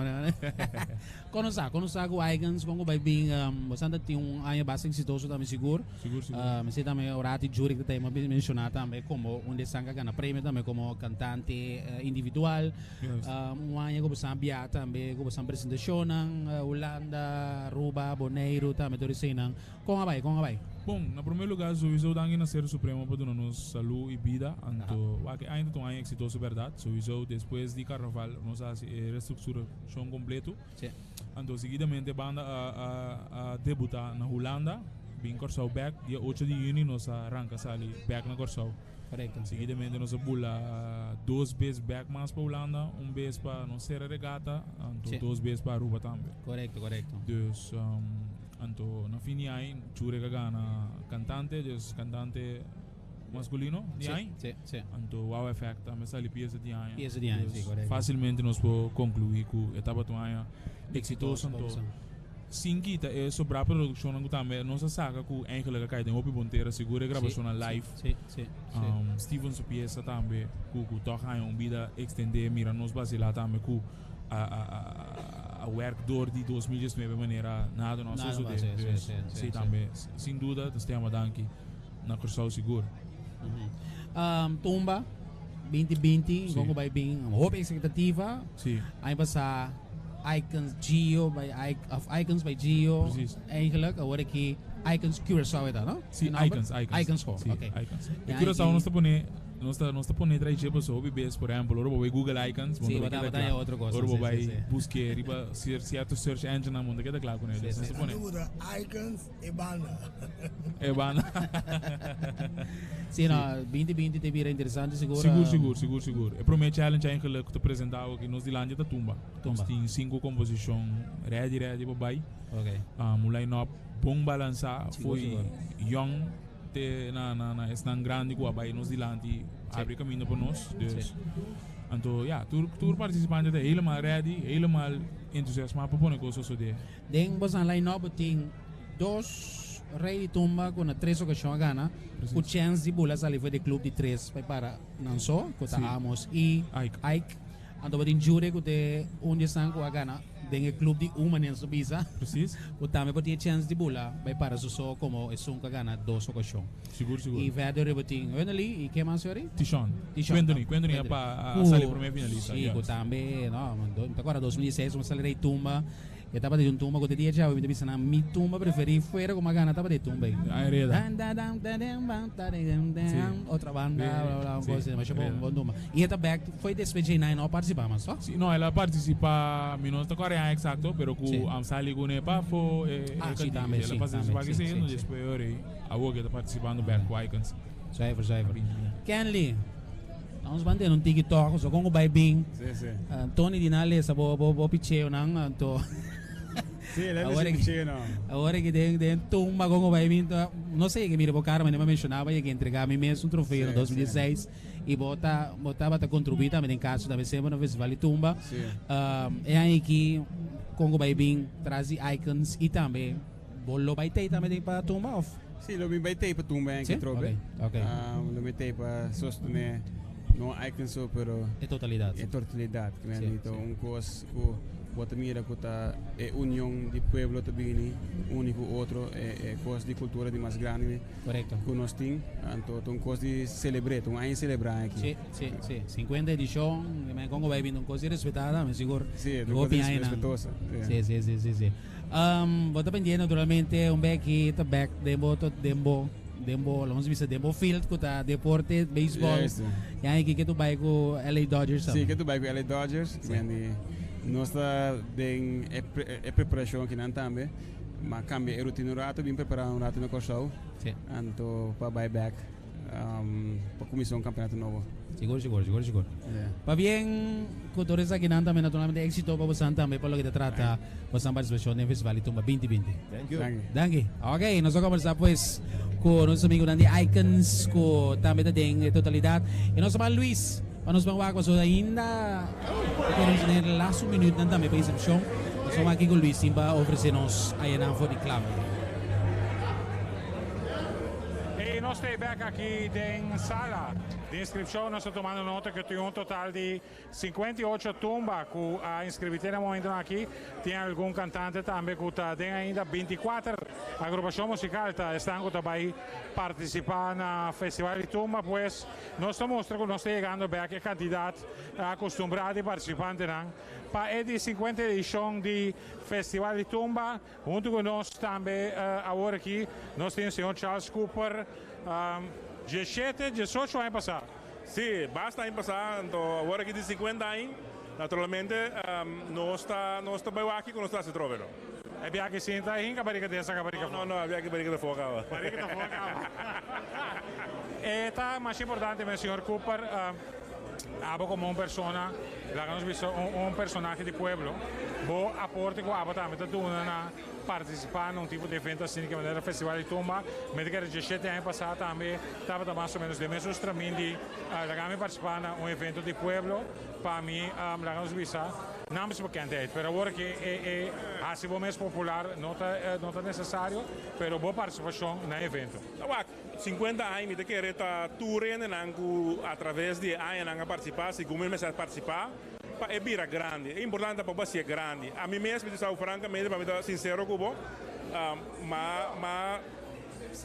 Kon nos sa, kon nos sa ku icons, kon ku bai bin, um, bastante tin un aña basta exitoso tambe sigur. Sigur, sigur. Um, esei tambe Orati Jurek ta tema menciona tambe como un de esnan ku a gana premio tambe como cantante eh, individual. Juist. Um, un aña ku bosan bia tambe, ku bosan presentacionnan, eh, Hulanda, Aruba, Boneiru tambe tur eseinan. Kon a bai, kon a bai? Bon, na promé lugá souiso danki na Ser Supremo pa duna nos salú i bida. Anto wak e aña ta un aña eksitoso bèrdat. Souiso despues di karnaval nos a hasi e restrukturashon kompleto. Anto seguidamente banda a a a debutá na Hulanda, bin Kòrsou bèk. Dia ocho di yüni nos a ranka sali bèk na Kòrsou. Korekto. Seguidamente nos a bula dos bes bèk mas pa Hulanda, un bes pa nos sera regata, anto dos bes pa Aruba tambe. Korekto, korekto. Dus. Anto na fin di aña Jurek a gana cantante, dus cantante masculino di Sí, aña. sí, sí. Anto Wow Effect tambe sali pieza di aña. Pieza di aña, Dus sí, correcto. Facilmente nos por conclui cu e tabata un aña exitoso. Anto Exitoso. sin kita e sobra produccionnan cu tambe nos a saca cu eigenlijk a cay den hopi bon tera, sigur e grabacionnan Sí, live. sí, sí, sí. Steven su pieza tambe cu cu toch haña un bida extende, mira nos basila tambe cu a a a a werk door di 2019 manera nada no a Nada sosode. mas, sí, sí, Dus, sí, sí, sí, sí. tambe, sin duda ta stema danki na Kòrsou sigur. Um, Tumba 2020, Sí. kon ku bai bin hopi expectativa. Sí. Aña pasá Icons Gio by I, of Icons by Gio. Precies. Eigenlijk, awor aki Icons Curaçao e ta, no? Si, Icons, Icons. Icons ho, Si, ok. Icons. E Curaçao nos ta pone, nos ta, nos ta pone trae dje paso hopi bes, por ehempel, ora bo bai Google Icons, bo Si, no bo ta ta, keda bo ta haña kla. otro kos, Ora bo si, si, bai si. buske riba cier, cierto search enginenan, bo no ta keda kla kuné. Si, Dus nos si. ta pone. Anto bo ta Icons e banda. E banda. Si, no, 2020 ta bira interesante sigur. Sigur, sigur, sigur, sigur. E prome challenge eigenlijk ku ta presenta awe aki nos dilanti ta tumba. Tumba. Nos tin sinku komposishon ready, ready pa bai. Ok. Un line-up bon balansá Sigur, fo'i sigur. yòn te na na na esnan grandi ku a bai nos dilanti abri kaminda pa nos. Dus anto ya, tur tur partisipante ta helemaal ready, helemaal entusiasmá pa pone kos sosodé. Den boso line-up bo tin dos rei di tumba ku na tres okashon a gana ku chèns di bula sali for di klup di tres pa e para nan so, ku ta Amos i Ike. Anto bo tin Jure ku ta un di esnan ku a gana den e klup di un manera su bisa. Precies. Ku tambe por tin e chèns di bula bai para su so komo esun ku a gana dos okashon. Sigur, sigur. I verder riba tin Hunnely i ke mas yori? Tishon. Tishon. Quentony, Quentony a pa a sali prome finalista. Si, ku tambe, no, mi ta kòrda 2016 mi a sali rei tumba. E tabata di un tumba ku te dia djawe mi ta bisa nan mi tumba preferí fuera ku mi a gana tabata e tumba ei. Ay reda. Dan da dan da den ban ta den den den Sí. otra banda Sí. bla bla un Sí. kos asina masha bon Reda. bon tumba. I e ta bek foi despues dje nai no a partisipá mas to? Sí, no el a partisipá mi no ta kòrda e aña eksakto pero ku Sí. a sali kuné pafó e e Ah, sí kantika. tambe El a sí partisipá tambe sí kisei sí no sí. despues ora ei awor ke ta partisipando bek ku Icons. Zuiver zuiver. Kenley. Nos ban tene un tiki tok, so kon ku bai bin. Sí, sí. Tony di nan lesa bo bo bo picheonan, anto Sí, el a Awor lesa e picheo nan. Awor e den den tumba kon ku bai bin, no sé, ke mira bo kara manera mi a menshonaba yega entrega mi mes un trofeo na Sí, dos mil dieseis i bo ta bo tabata kontribuí tambe den kaso tambe semper na festival di tumba. Sí. E aña aki kon ku bai bin tras di Icons i tambe Bo lo bai tei tambe den pa tumba of? Sí, lo mi bai tei pa tumba en Sí? trobe. Ok, ok. Lo mi tei pa sostene no Icon so pero E totalidad. E totalidad. Ki men Sí, ta sí. un kos ku bo ta mira ku ta e union di pueblo ta bini uni ku otro e e kos di kultura di mas grandi Korekto. ku nos tin. Anto ta un kos di selebr'é, ta un aña selebrá aki. Sí, sí, sí. 50 edishon, ki men kon ku bai bini un kos di respetá tambe sigur. Sí, ta un kos di respetuoso. Sí, sí, sí, sí, sí. Bo ta pendiente naturalmente un beki ta bek den bo den bo den bo laga nos bisa den bo field ku ta deporte beisbòl. Juist. Ya aki ke tu bai ku LA Dodgers Si, tambe. ke tu bai ku LA Dodgers. Si. Mendi nos ta den e e preparashon akinan tambe. Ma kambia e rutina un rato, bin prepará un rato na Kòrsou. Si. Anto pa bai bek. Pa cuminsa un campeonato nobo. Sigur, sigur, sigur, sigur. Yeah. Pabien cu tur esakinan tambe naturalmente exito pa bosan tambe pa loke ta trata bosan participacion den Festival di Tumba 2020. Thank you. Danki. Danki. Ok, nos a conversa pues cu nos amigonan di Icons cu tambe ta den e totalidad. Y nos ta ban Luis pa nos ban wak pasobra ainda ta kere nos den laatste minuutnan tambe pa inscripcion. Nos a wak kico Luis tin pa ofrece nos ayanan for di clave. Y nos ta bek aki den sala di inscripcion. Nos ta tumando nota cu tin un total di 58 tumba cu a inscribi te na momentonan aki. Tin algun cantante tambe cu ta den ainda. 24 agrupacion musical ta esnan cu ta bay participa na Festival di Tumba. Pues nos ta mustra cu nos ta yegando bek e cantidad acostumbra di participantenan pa e di 50 edicion di Festival di Tumba. Huntu ku nos tambe awor aki nos tin señor Charles Cooper, diesshete, diesocho aña pasá. Sí, basta aña pasá, anto awor aki di sinkuenta aña, naturalmente nos ta nos ta bai wak ku nos ta hasi trobe no. E biaha sinta hinka barika den saka barika No, no, e biaha barika ta for kaba. Barika ta for kaba. E ta masha importante mes señor Cooper. Abo komo un persona, laga nos bisa un personahe di pueblo, bo aporte ku abo tambe ta duna na partisipá na un tipo di evento asina ke manera Festival di Tumba. Mi ta kere diesshete aña pasá tambe tabata mas o menos den mesun stramin di laga mi partisipá na un evento di pueblo pa mi laga nos bisa naamsbekendheid. Pero awor ke e hasi bo mes popular no ta no ta nesesario, pero bo partisipashon na e evento. Wak, 50 aña mi ta kere ta tur hendenan ku atraves di e añanan a partisipá, segun mi mester a partisipá, pa e bira grandi. E importante ta pa bo hasié grandi. Ami mes mi ta sa bo frankamente, pa mi ta sinsero ku bo, ma ma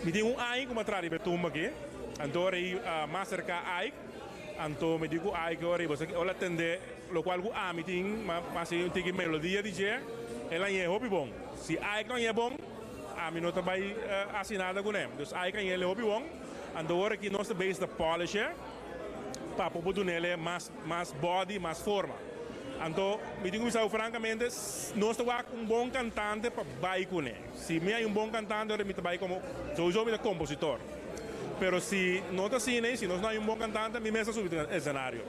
mi tin un aña ku mi a traha riba e tumba aki, anto ora ei mas serka Ike, anto mi di ku Ike ora ei bo sa ora tende lokual ku ami tin, ma hasi un tiki melodia di dje, el a ñe hopi bon. Si Ike no a ñe bon. ami no ta bai hasi nada kuné. Dus Ike a yele hopi bon. Anto ora ki nos ta bezig ta polish e pa por por dunele mas mas body, mas forma. Anto mi tin ku bisa bo frankamente nos ta wak un bon kantante pa bai kuné. Si mi hay un bon kantante ora mi ta bai komo souiso mi ta kompositor. Pero si no ta asina y si nos no hay un bon kantante mi mes ta subi esenario.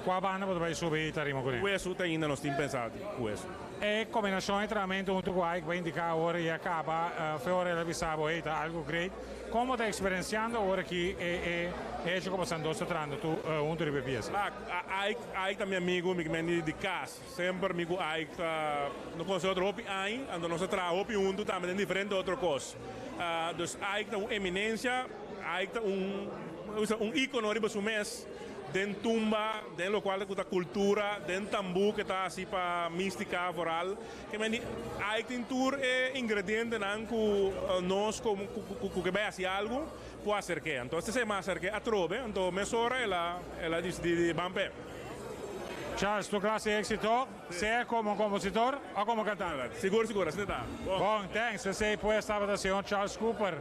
Kua banda bo ta bai subi tarima kuné? Ku esu te ainda nos tin pensa di ku esu. E kombinashon e trahamentu huntu ku Ike bo indiká awor i a kaba fe ora el a bisa bo hey ta algu great. Kon bo ta eksperensiando awor aki e e hecho ku boso dos ta trahando tu huntu riba e piesa? Ike, Ike ta mi amigu, mi kimen di kas. Semper mi ku Ike ta no konosé otro hopi aña, anto nos a traha hopi huntu tambe den diferente otro kos. Dus Ike ta un eminensia, Ike ta un un ikono riba su mes. Den tumba, den lokual ku ta kultura, den tambú ke ta hasi pa místika vooral. Ke men di Ike tin tur e ingredientenan ku nos komo ku ke bai hasi algu por aserk'é. Anto esei a aserk'é atrobe, anto mesora el a el a disidí di ban p'e. Charles, tur klase di éksito, sea komo kompositor o komo kantante. Sigur, sigur, asina ta. Bon. Bon, thanks. Esei pues tabata señor Charles Cooper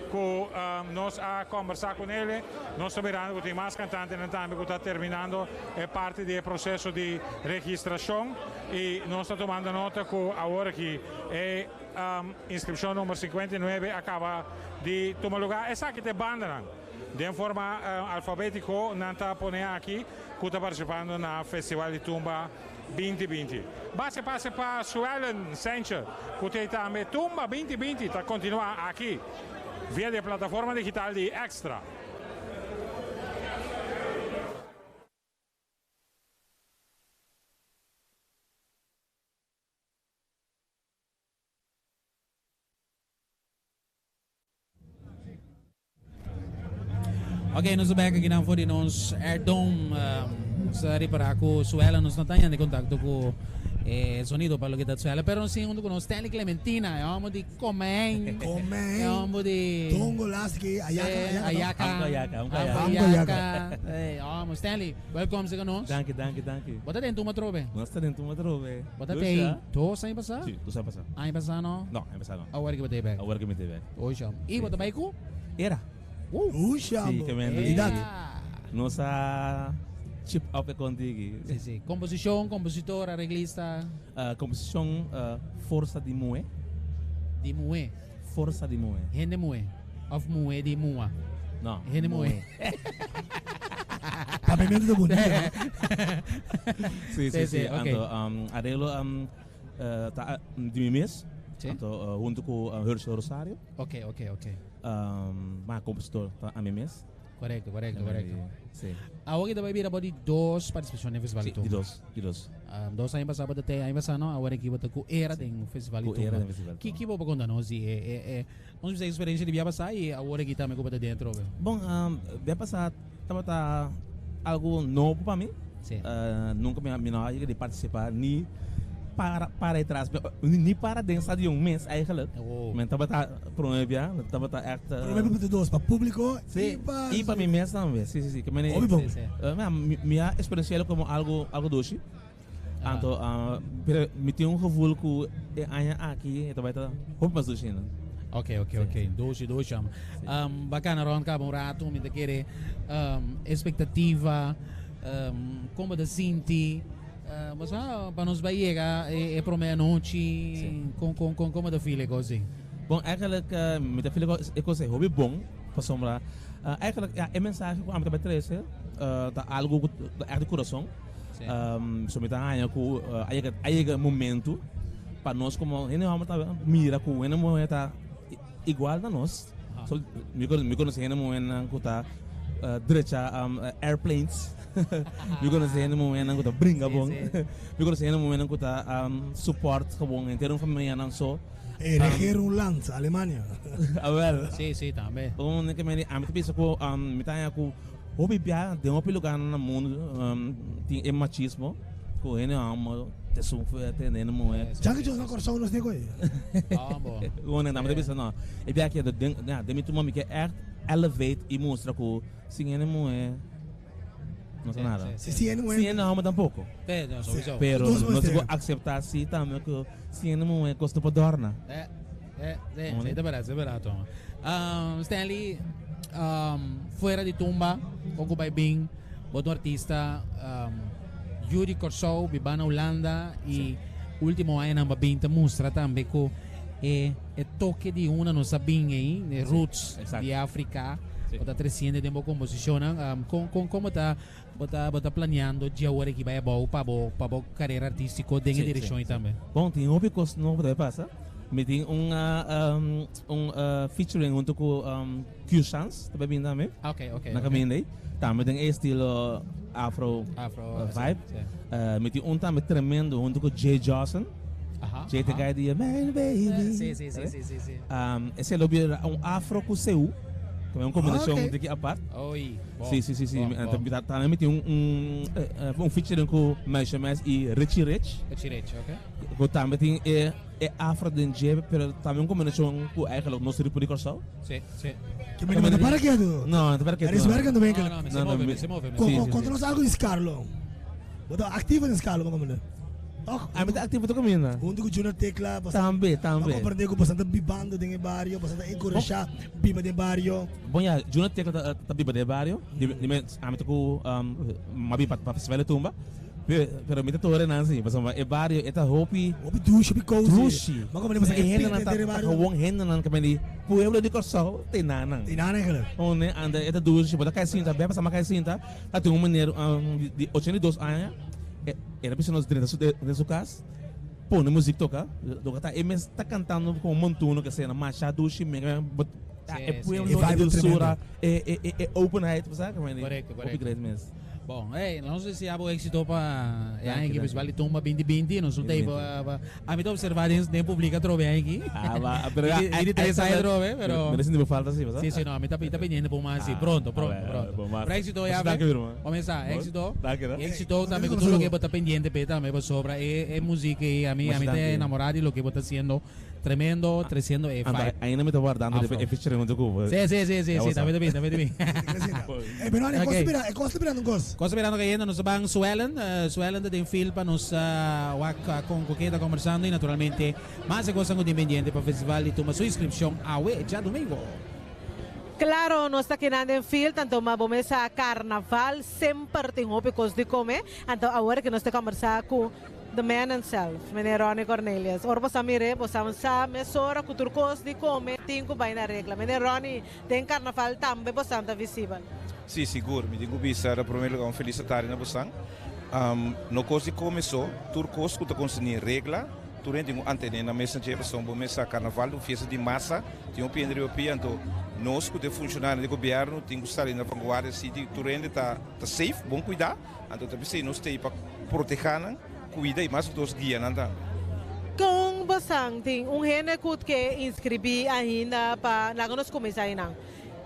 ku nos a kombersá ku nele. Nos ta mirando ku tin mas kantantenan tambe ku ta terminando e parti di e proseso di registrashon i nos ta tumando nota ku awor aki e inskripshon number 59 a kaba di tuma lugá. Esaki ta e bandanan. Den forma alfabétiko nan ta pone aki ku ta partisipando na Festival di Tumba 2020. Base pase pa Suellen Sanchez ku ta ei tambe. Tumba 2020 ta kontinuá aki via di e plataforma digital di Extra. Ok, nos ta bek akinan for di nos Air Dome. Nos ta repará ku Suela nos no ta hende kontakto ku e sonido pa loke ta Suela, pero nos tin huntu ku nos Stanley Clementina, e homo di Komeng. Komeng. E homo di Tongo Laski, Ayaka, Sí, Ayaka. Ayaka. Amco Ayaka, Amco Amco Ayaka. Ayaka. Ey, homo Stanley, welkom sega nos. Danki, danki, danki. Bo ta den Tumba Trobe? Nos ta den Tumba Trobe. Bo ta tei dos aña pasá? Sí, dos aña pasá. Aña pasá no? No, aña pasá no. Awor ki bo ta e bek? Awor ki mi ta e bek. Osham. I bo ta bai ku? Era. Osham. Sí, ke men di. Edat. Nos a chip up e kontiki. Sí, sí. Komposishon, kompositor, areglista. Komposishon Forsa di Muhé. Di muhé. Forsa di muhé. Hende muhé òf muhé di mua? No. Hende muhé. Papiamentu ta bunito, no? Sí, sí, sí. ok. Anto areglo ta di mi mes. Sí. Anto hunto ku Herschel Rosario. Ok, ok, ok. Ma kompositor ta ami mes. Korekto, korekto, korekto. Sí. Awor ki ta bai bira bo di dos partisipashon den Festival di Sí, Tumba. di dos, di dos. Dos aña pasá bo ta te aña pasá no, awor aki bo ta ku era den Festival di Ku era Tumba. den Festival di Ki Tumba. ki bo por konta nos di e e e nos bisa eksperensia di bia pasá i awor aki tambe ku bo ta dentro be? Bon, bia pasá tabata algu nobo pa mi. Sí. Nunka mi mi no a yega di partisipá ni para para etras ni para den stadion mes eigenlijk. Oh. Mi tabata prome bia, mi tabata echt. Prome bia pa tur dos, pa publico Sí, i pa. i pa mi mes tambe. Sí, sí, sí. Ke mene Hopi bon. Sí, sí. Mi mi mi a experiencia'lo como algo algo dushi. Anto pero mi tin un gevoel ku e aña aki e ta bai ta hopi mas dushi ainda. Ok, ok, ok. Dushi, dushi. Um, bacana rond caba un rato, mi ta kere um, expectativa, um, como ta sinti, uh, mas ah, pa nos bai yega e, e prome anochi, Sí. con, con, con, como ta feel e cos ei? Bon, eigenlijk uh, mi ta feel e cos ei hopi bon, pasobra uh, eigenlijk ja, e mensahe ku ami ta bai trese uh, ta algo ku ta echt di kurason. Sí. Um, so mi ta haña ku uh, a yega, a yega e momento pa nos komo hende hòmber ta mira ku hende muhé ta igual na nos. Aha. So, mi kono, mi konosé hende muhénan ku ta uh, drecha um, airplanes. mi konosé hende muhénan ku ta bringa Sí, bon. sí. mi konosé hende muhénan ku ta um, support gewoon henter un familianan so. Eh, regeer un land, Alemania. Awel. Sí, sí, tambe. Un ke mi ami ta bisa ku um, mi ta haña ku hopi bia den hopi lugarnan na mundu um, tin e machismo ku hende hòmber ta esun fuerte hende muhé. Janke Dios na Kòrsou nos nego ei. Ah, bo. Gewoon ami ta bisa no. E bia aki den ja, den mi tumba mi ke ègt elevate i mustra ku sin hende muhé no ta nada. Si sin hende muhé. Sin hende hòmber tampoko. Sí, no, sowieso. Pero Dos nos mester. por akseptá si tambe ku sin hende muhé kos no por dòrna. Eh. Eh, si, si, ta berdad, ta berdad, Toma. Um, Stanley, um, fuera di tumba, kon ku bai bin, bo ta un artista um, yu di Kòrsou, biba na Hulanda i último añanan bo a bin ta mustra tambe ku e e toke di una nos a bin ei, e roots di Afrika, bo ta tresiendo den bo komposishonnan. Um, kon kon kon bo ta Bo ta bo ta planeando dje awor aki bai abou pa bo pa bo carera artistico den e direccion ei tambe? Bon, tin hopi cos nobo ta bai pasa. Mi tin un un featuring hunto cu Q Shans ta bai bini tambe. Ok, ok, Na ok. caminda ei. Tambe den e estilo afro Afro, si, vibe. si. Mi tin un tambe tremendo hunto cu Jay Johnson. Aha, Jay ta aha. guy di My baby. Si, si, si, si, si, si. Esei lo bira un afro cu seú. Tambe un combinacion Ok. di ki apart. Oy, bon, Si, si, si, si. bon, Anto bon. mi ta tambe mi tin un un un featuring cu Meisje Mes y Richie Rich. Richie Rich, ok. Cu tambe tin e e afro den dje, pero tambe un combinacion cu eigenlijk nos ritmo di Kòrsou. Si, si. Ke mi no ta para ketu. No, no ta para ketu. Er is werk aan de winkel. No, no, mi se move, mi se move, mi se Ko- move. Konta nos algo di Scarlo. Bo ta activo den Scarlo, bo komende. Toch? Ami ta activo tur caminda. Hunto cu Junior Tecla. Boso Tambe, tambe. A comprende cu boso ta bibando den e bario, boso ta encourasha biba den bario. Bon ya, Junior Tecla ta ta biba den e bario. Di di mi ami ta cu m'a biba pa Festival di Tumba. Pero mi ta tora nan si, pasobra e bario e ta hopi. Hopi dushi, hopi cozy. Dushi. M'a comprende boso E ke hendenan pinta ta den e ta bario. gewoon hendenan ke bini pueblo di Kòrsou te nanan. Te nanan eigenlijk. One anda e ta dushi, bo ta kai sinta, bia pasa m'a kai sinta, ta tin un meneer di 82 aña. E ta bisa nos drenta su den su cas, pone muziek toca, loke ta e mes ta cantando como montuno ke sena masha dushi mega but e pueblo e dulzura e e e openheid bo sa Correcto, hopi correcto. great mes. Bon, hey, nos desea bo éxito pa e aña Danki, aki danki. Festival di Tumba 2020. Nos no ta 2020. pa ami ta observa den den publico atrobe aña aki. Ah, ba, pero Mi di tres aña atrobe, pero Mi ta sinti bo falta si, bo sa? Si, si, no, mi ta mi ta pendiente por mas si. Ah, Pronto, pronto, a ver, pronto. bon, Pero éxito ya, Danki, mi hermano. Comenzá, Bon, éxito. danki, no? Y éxito tambe cu tur loke bo ta pendiente p'e tambe pasobra e e muziek ey ami Masha ami ta danki. enamorá di loke bo ta haciendo. Tremendo, treciendo e Anto vibe. ainda mi ta wardando Afro. e featuring hunto cu bo. Sí, sí, sí, sí, Ya sí, bo sa. tambe ta bin, tambe ta bin. Ey, pero e cos Ok. ta bira, e cos ta birando un cos. Cos ta birando cayendo, nos ta ban Suellen, Suellen ta den fil pa nos wak con cu ken ta conversando y naturalmente mas e cosnan cu tin pendiente pa festival di tuma su inscripcion awe djadomingo. Claro, nos ta kinan den fil, tanto ma bo mesa carnaval semper tin hopi cos di come, anto awor cu nos ta conversa cu The man himself, meneer Ronnie Cornelius. Ora bo sa mir'é, bo sa sa mesora cu tur cos di come tin cu bay na regla. Meneer Ronnie, den carnaval tambe bosan ta visibel. Sí, sigur. Mi tin cu bisa na prome lugar un felis tardi na bosan. No cos di come so, tur cos cu ta concerni regla, tur hende tin cu antene nan mes na dje pasobra bo mes sa carnaval ta un fiesta di masa, tin hopi hende riba pia, anto nos cu ta e funcionario di gobierno tin cu sali na vanguardia si di tur hende ta safe, bon cuida. Anto ta p'esei nos t'ei pa protehá nan, kuida i mas ku nos guia nan tambe. Kon bosan tin un hende ku ke inskribí ainda pa laga nos kuminsá einan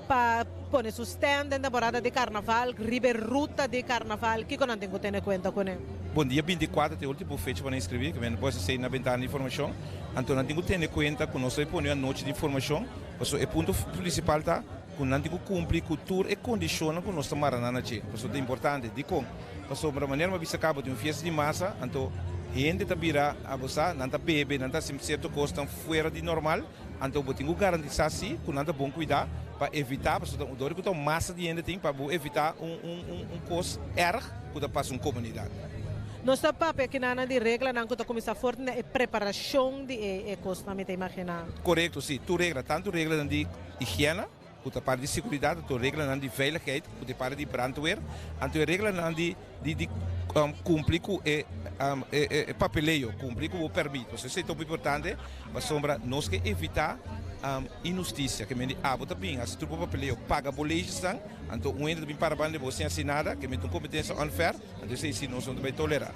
pa pone su stand den temporada di karnaval riba e ruta di karnaval kiko nan tin ku tene kuenta kuné? Bon, dia 24 ta e ultimo fecha pa nan inskribí, ke men por hasi esei na bentana di informashon. Anto nan tin ku tene kuenta ku nos ta pone un anochi di informashon, pasobra e punto prinsipal ta, ku nan tin ku kumpli ku tur e kondishonnan ku nos ta mara nan na dje. Pasobra ta importante. Dikon? Pasobra manera mi a bisa kaba tin un fiesta di masa, anto hende ta bira abusá, nan ta bebe, nan ta hasi sierto kosnan fuera di normal, anto bo tin ku garantisá si ku nan ta bon kuidá pa evitá, pasobra dor ku ta un masa di hende tin, pa bo evitá un un un kos erg ku ta pasa un komunidat. Nos ta papia kinanan di reglanan ku ta kuminsá forte na e preparashon di e kosnan, mi ta imaginá. Korekto, si. Tur regla, tantu reglanan di. Higiena, ku ta parti di seguridat, anto reglanan di veiligheid, ku ta parti di brandweer, anto e reglanan di di di kumpli ku e e papeleo, kumpli ku bo permit. Pasobra esei ta hopi importante, pasobra nos ke evitá inhustisia, ke mende abo ta bin hasi tur bo papeleo, paga bo leyesnan, anto un hende ta bin para banda di bo sin hasi nada, ke mende ta un kompetensia unfair, anto esei si nos no ta bai tolerá.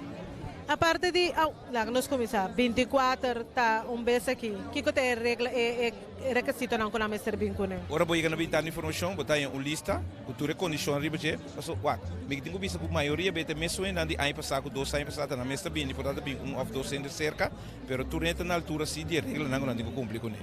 Aparte di, laga nos kuminsá, 24 ta un bes aki, kiko ta e regla e e. E rekesitonan ku nan mester bin kuné. Ora bo yega na bintana di informashon, bo ta haña un lista ku tur e kondishonnan riba dje. Pasobra, wak, mi tin ku bisa ku mayoria bete mes suenan di aña pasá ku dos aña pasá ta nan mes ta bini, por ta ta bin un òf dos hende serka, pero tur hende ta na altura si di e reglanan ku nan tin ku kumpli kuné.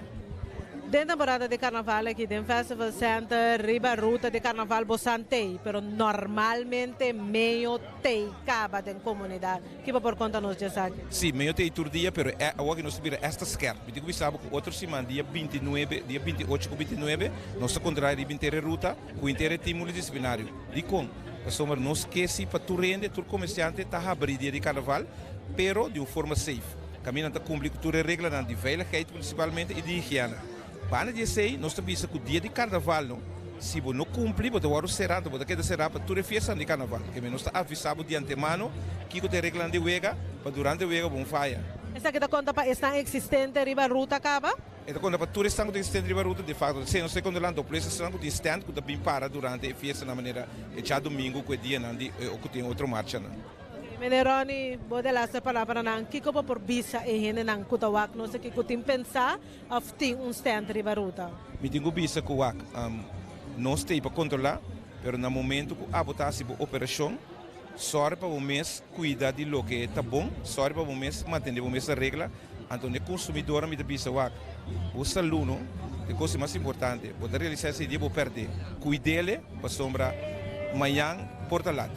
Den temporada di carnaval aki den Festival Center riba ruta di carnaval bosan tey, pero normalmente meyo tey caba den comunidad. Ki bo por conta nos di esaki? Sí, meyo tey tur dia, pero e awor aki nos ta bira esta skerp. Mi tin cu bisa bo cu otro siman dia bintinuebe, dia binti-ocho cu bintinuebe, nos ta controla riba inter e ruta cu inter e team multidisciplinario. Dicon? Pasobra nos ke si pa tur hende, tur comerciante ta habri dia di carnaval, pero di un forma safe. Kaminda ta kumpli ku tur e reglanan di veiligheid prinsipalmente i di higiena. Banda di esei nos ta bisa ku dia di karnaval no, si bo no kumpli bo ta wòrdu será, anto bo ta keda será pa tur e fiestanan di karnaval. Keme nos ta avisá bo di antemano kiko ta e reglanan di wega pa durante wega bo no faya. Esaki ta konta pa esnan eksistente riba ruta kaba? E ta konta pa tur esnan ku ta eksistente riba ruta. De fakto, esei nos ta kontrolando plus esnan ku tin stand ku ta bin para durante e fiestanan manera e djadumingu ku e dianan di ku tin otro marchanan. Meneer Ronnie, bo de laatste palabranan, kiko bo por bisa e hendenan ku ta wak nos aki ku tin pensá òf tin un stand riba ruta? Mi tin ku bisa ku wak, nos t'ei pa kontrolá, pero na momento ku abo ta hasi bo operashon, sòri pa bo mes kuida di loke ta bon, sòri pa bo mes mantene bo mes na regla. Anto n'e konsumidornan mi ta bisa wak, bo salú no ta e kos di mas importante, bo ta realisá esei dia bo pèrd'é, kuid'é pasobra mañan por ta lat.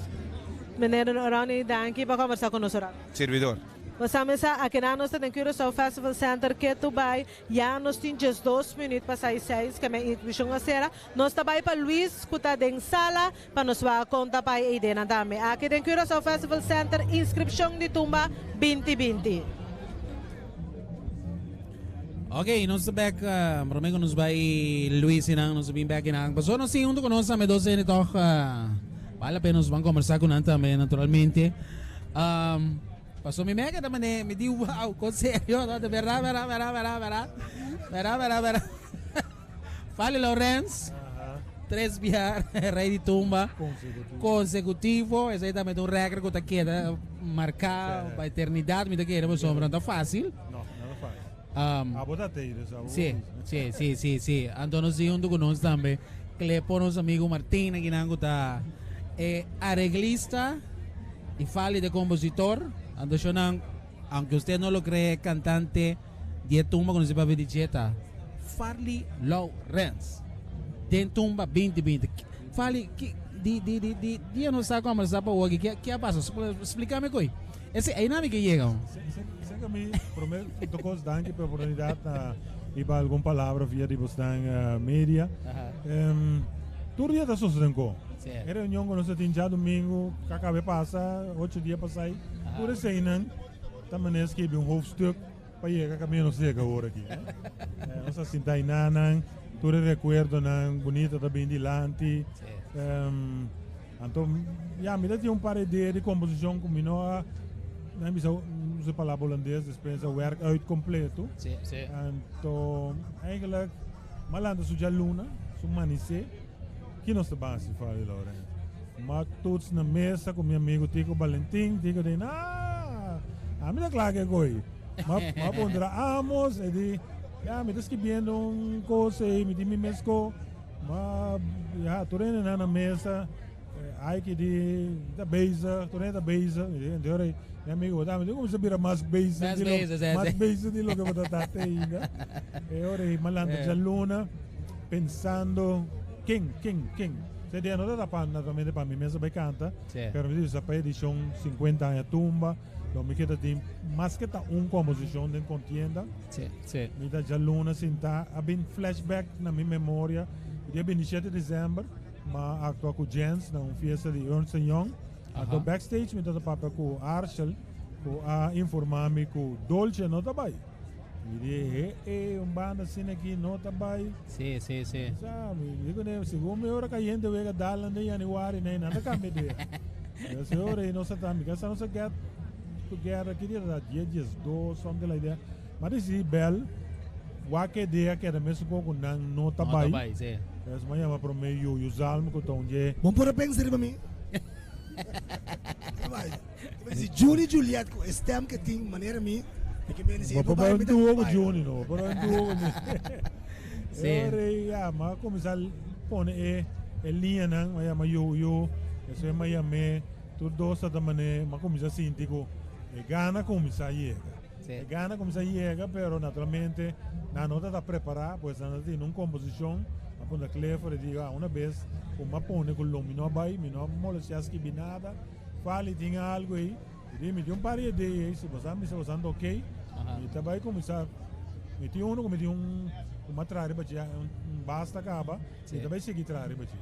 Meneer Ronnie, danki pa kombersá ku nos ora. Servidor. Bo sa mesa, akinan nos ta den Curaçao Festival Center ketu bai, ya nos tin 12 minuut pa sai seis, ke men inskripshon a sera. Nos ta bai pa Luis ku ta den sala pa nos wak konta pa e ideanan tambe. Aki den Curaçao Festival Center, inskripshon di tumba 2020. Ok, nos ta bek, prome ku nos bai Luis i nan, nos ta bin bek i nan. Pasobra nos tin huntu ku nos tambe dos hende tòg. Bale la pena nos ban kombersá ku nan tambe naturalmente. Paso mi mega ta mane mi di wow kon serio no de berdad berdad berdad berdad berdad berdad berdad berdad Fali Lorenz tres bia rey di tumba consecutivo esei tambe ta un record ku ta keda marká pa eternidad mi ta kere pasobra no ta fácil. No, no ta fácil. Abo ta tei dus abo Sí, sí, sí, sí, sí. Anto nos tin hunto ku nos tambe Clepo, nos amigo Martin akinan ku ta e areglista i Fali de kompositor. Anto shonan, aunke usted no lo cree, kantante di e tumba ku nos a papia di dje ta Farley Lourens den tumba 2020. Farley, ki di di di di dia nos ta kombersá pa awor aki, ke a pasa? Splikame koe. Ese einan mi ke yega. Seka mi prome to kos danki pa e oportunidat na hiba algun palabra via di bosnan media. Tur dia ta sosode nko. E reunion ku nos ta tin djadumingu ku a kabe pasa ocho dia pasai tur eseinan ta manera skibi un hoofdstuk pa yega kaminda nos yega awor aki. Nos a sinta einanan tur e rekuerdonan bunito ta bin dilanti. Anto, ya, mi ta tin un par idea di komposishon ku mi no a, nan bisa, usa e palabra holandes, despensa, werk uit kompleto. Sí, sí. Anto, eigenlijk, mi a lanta su djaluna, su manisé, ki nos ta ban hasi, Fabio Laurent? Mi a toets na mesa ku mi amigu Tico Balentin, Tico di, Nah, ami ta kla ku e koi. Mi a puntra Amos, e di, ya, mi ta skibiendo un kos ei, mi tin mi mes ko. Ma ya, tur hende na na mesa, Aiki di ta bezig, tur hende ta bezig. Mi di, ente ora mi amigo bo ta, mi di kuminsá bira mas bezig Mas di lo, bezig, sí, mas sí. bezig di loke bo ta ta te ainda. E ora ei mi a lanta djaluna pensando ken, ken, ken. Esei dia no ta ta pa naturalmente pa mi mes a bai kanta, Sí. pero mi di sa pa edishon 50 aña tumba, lo mi ke ta tin maske ta un komposishon den kontienda. Sí, sí. Mi ta djaluna sintá, a bin flashback na mi memoria. Dia 27 december, m'a actua cu Jens na un fiesta di Ernst and Young. Anto backstage mi ta papia cu Arshel, cu a informa mi cu Dolce no ta bay. Mi di, he he, un banda asina aki no ta bay. Sí, sí, sí. Sa, mi di cu segun mi ora cayente wega dalan den januari, nee, nan ta cambia idea. Ese ora ei nos a ta, mi casa nos a get together, ki dia ta? Dia 12, something like that. M'a disidí bèl wak e dia keda mesun kon ku nan no ta No ta bai. bai, sí. Es m'a yama promé Yuyu Zalm ku ta un dje. Bon por a pensa riba mi. Ta bai. Ta bai si Juni Juliet ku e stem ke tin manera mi, mi ke mende si e Bo no por bai bai un mi ta duo ku bai. Juni no, bo por bai un duo ku mi. Sí. E ora ei ya, m'a kuminsá pone e e liñanan, m'a yama Yuyu, despues m'a yam'é, tur dos ta ta manera, m'a kuminsá sinti ku e gana kuminsá yega. E gana kuminsá yega, pero naturalmente nan no ta prepará, pues nan ta tin un komposishon. A puntra Clifford e di, ah, una bes ku mi a pone ku lo mi no a bai, mi no a molestiá skibi nada. Fali tin algu ei. Mi di, mi tin un par di idea ei, si boso a bisa boso anda ok, mi ta bai kuminsá. Mi tin unu ku mi tin un ku mi a traha riba dje un basta kaba, mi ta bai sigui traha riba dje.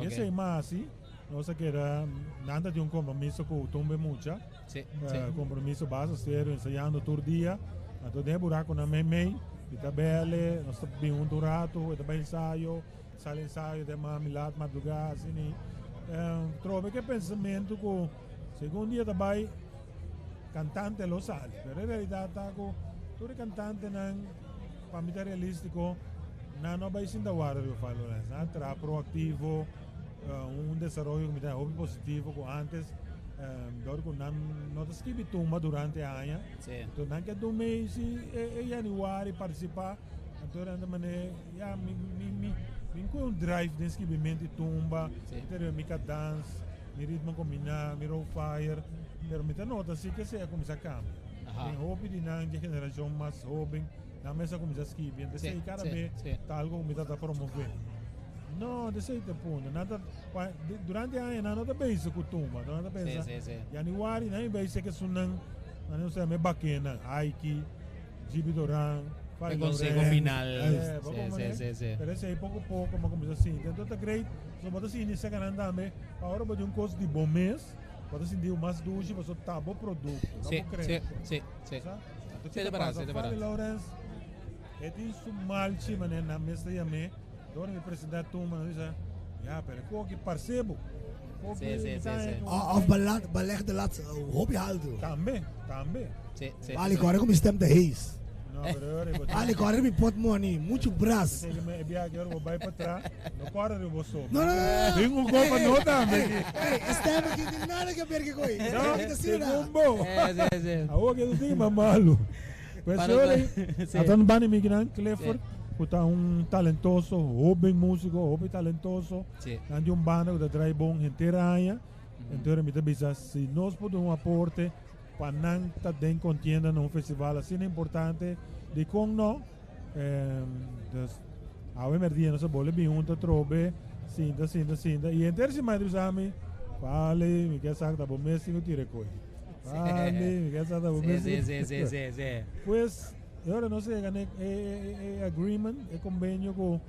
I esei mas si. Nos a keda, nan ta tin un compromiso cu tumbe mucha. Sí, sí. Compromiso basta serio, ensayando tur dia. Anto den e buraconan meimei, mi ta bele, nos ta bin hunto un rato, e ta bai ensayo, sali ensayo den mami laat madruga, asina. Trobe cu e pensamento cu segun dia ta bai, cantante lo sali. Pero e realidad ta cu tur e cantantenan, pa mi ta realistico, nan no a bai sinta warda riba Fabio Lorenzo. Nan a traha proactivo. Un desaroyo ku mi ta hopi positivo ku antes dor ku nan no ta skibi tumba durante aña. Entonces nan ke dun mes e januari participa anto nan ta mane ya mi mi mi mi koe un drive den skibimento di tumba mi ta riba mi kadans mi ritmo kombina mi row fire pero mi ta nota si ke esei a kuminsa kambia den hopi di nan di generashon mas hoben Nan mes a kuminsá skibi, entonces esei kada be ta algo ku mi ta ta promové. No, de esei ta punto. Nan ta, durante aña nan no ta bezig ku tumba, nan ta pensa, januari nan bezig ke esunnan, nan no sa me bakenan, Aiki, Gibi Doran, Fari E conseho Loren. final. Eh, bo Sí, como sí, ne? sí, sí. Pero esei poko poko bo kuminsá sinti. Entonces ta great, so bo ta sinti seka nan tambe, pa ora bo di un kos di bo mes, bo ta sinti mas dushi pasobra ta bo produkto, ta Sí, bo sí, kreato. sí, sí. Sa? Anto Sí, kita de verdad, pasa? sí, de Fali verdad. Lawrence e tin su malchi manera nan mes ta yam'é. Dor mi presentá tumba nan bisa, ya, pero e koki parse bo. Koki Sí, sí, mi ta sí, sí. haña ku- Of balat, baleg de lat hopi haltu. Tambe, tambe. Sí, sí, Vale, sí. kore ku mi stem ta hees. No, pero ora bo tin- Vale, kore mi portmoney, muchu bras. Pensei que me bia que ora bo bai pa atrás, no kore riba bo so. No, no, no, no. Bin un kopa no tambe aki. Hey, e stem aki tin nada que ver ku koi. No, Aki ta sina. según bo. Eh, sí, sí. Awor que tu tin mas malo. Pues Para sorry. Sí. Atan bani mi kinan Clifford, Sí. ku ta un talentoso, hoben músico, hopi talentoso. Sí. Nan di un banda ku ta draai bon henter aña. Entonces mi ta bisa si nos por duna un aporte pa nan ta den contienda na un festival asina importante, dikon no? Dus awe merdia nos a bole bin hunto atrobe, sinta, sinta, sinta, y henter siman ta bisa mi, Fali, mi ke sa ta bo mes tin ku tira e koi. Fali, mi ke sa ta bo mes tin ku tira e koi. Pues, e ora nos a yega na e agreement, e convenio ku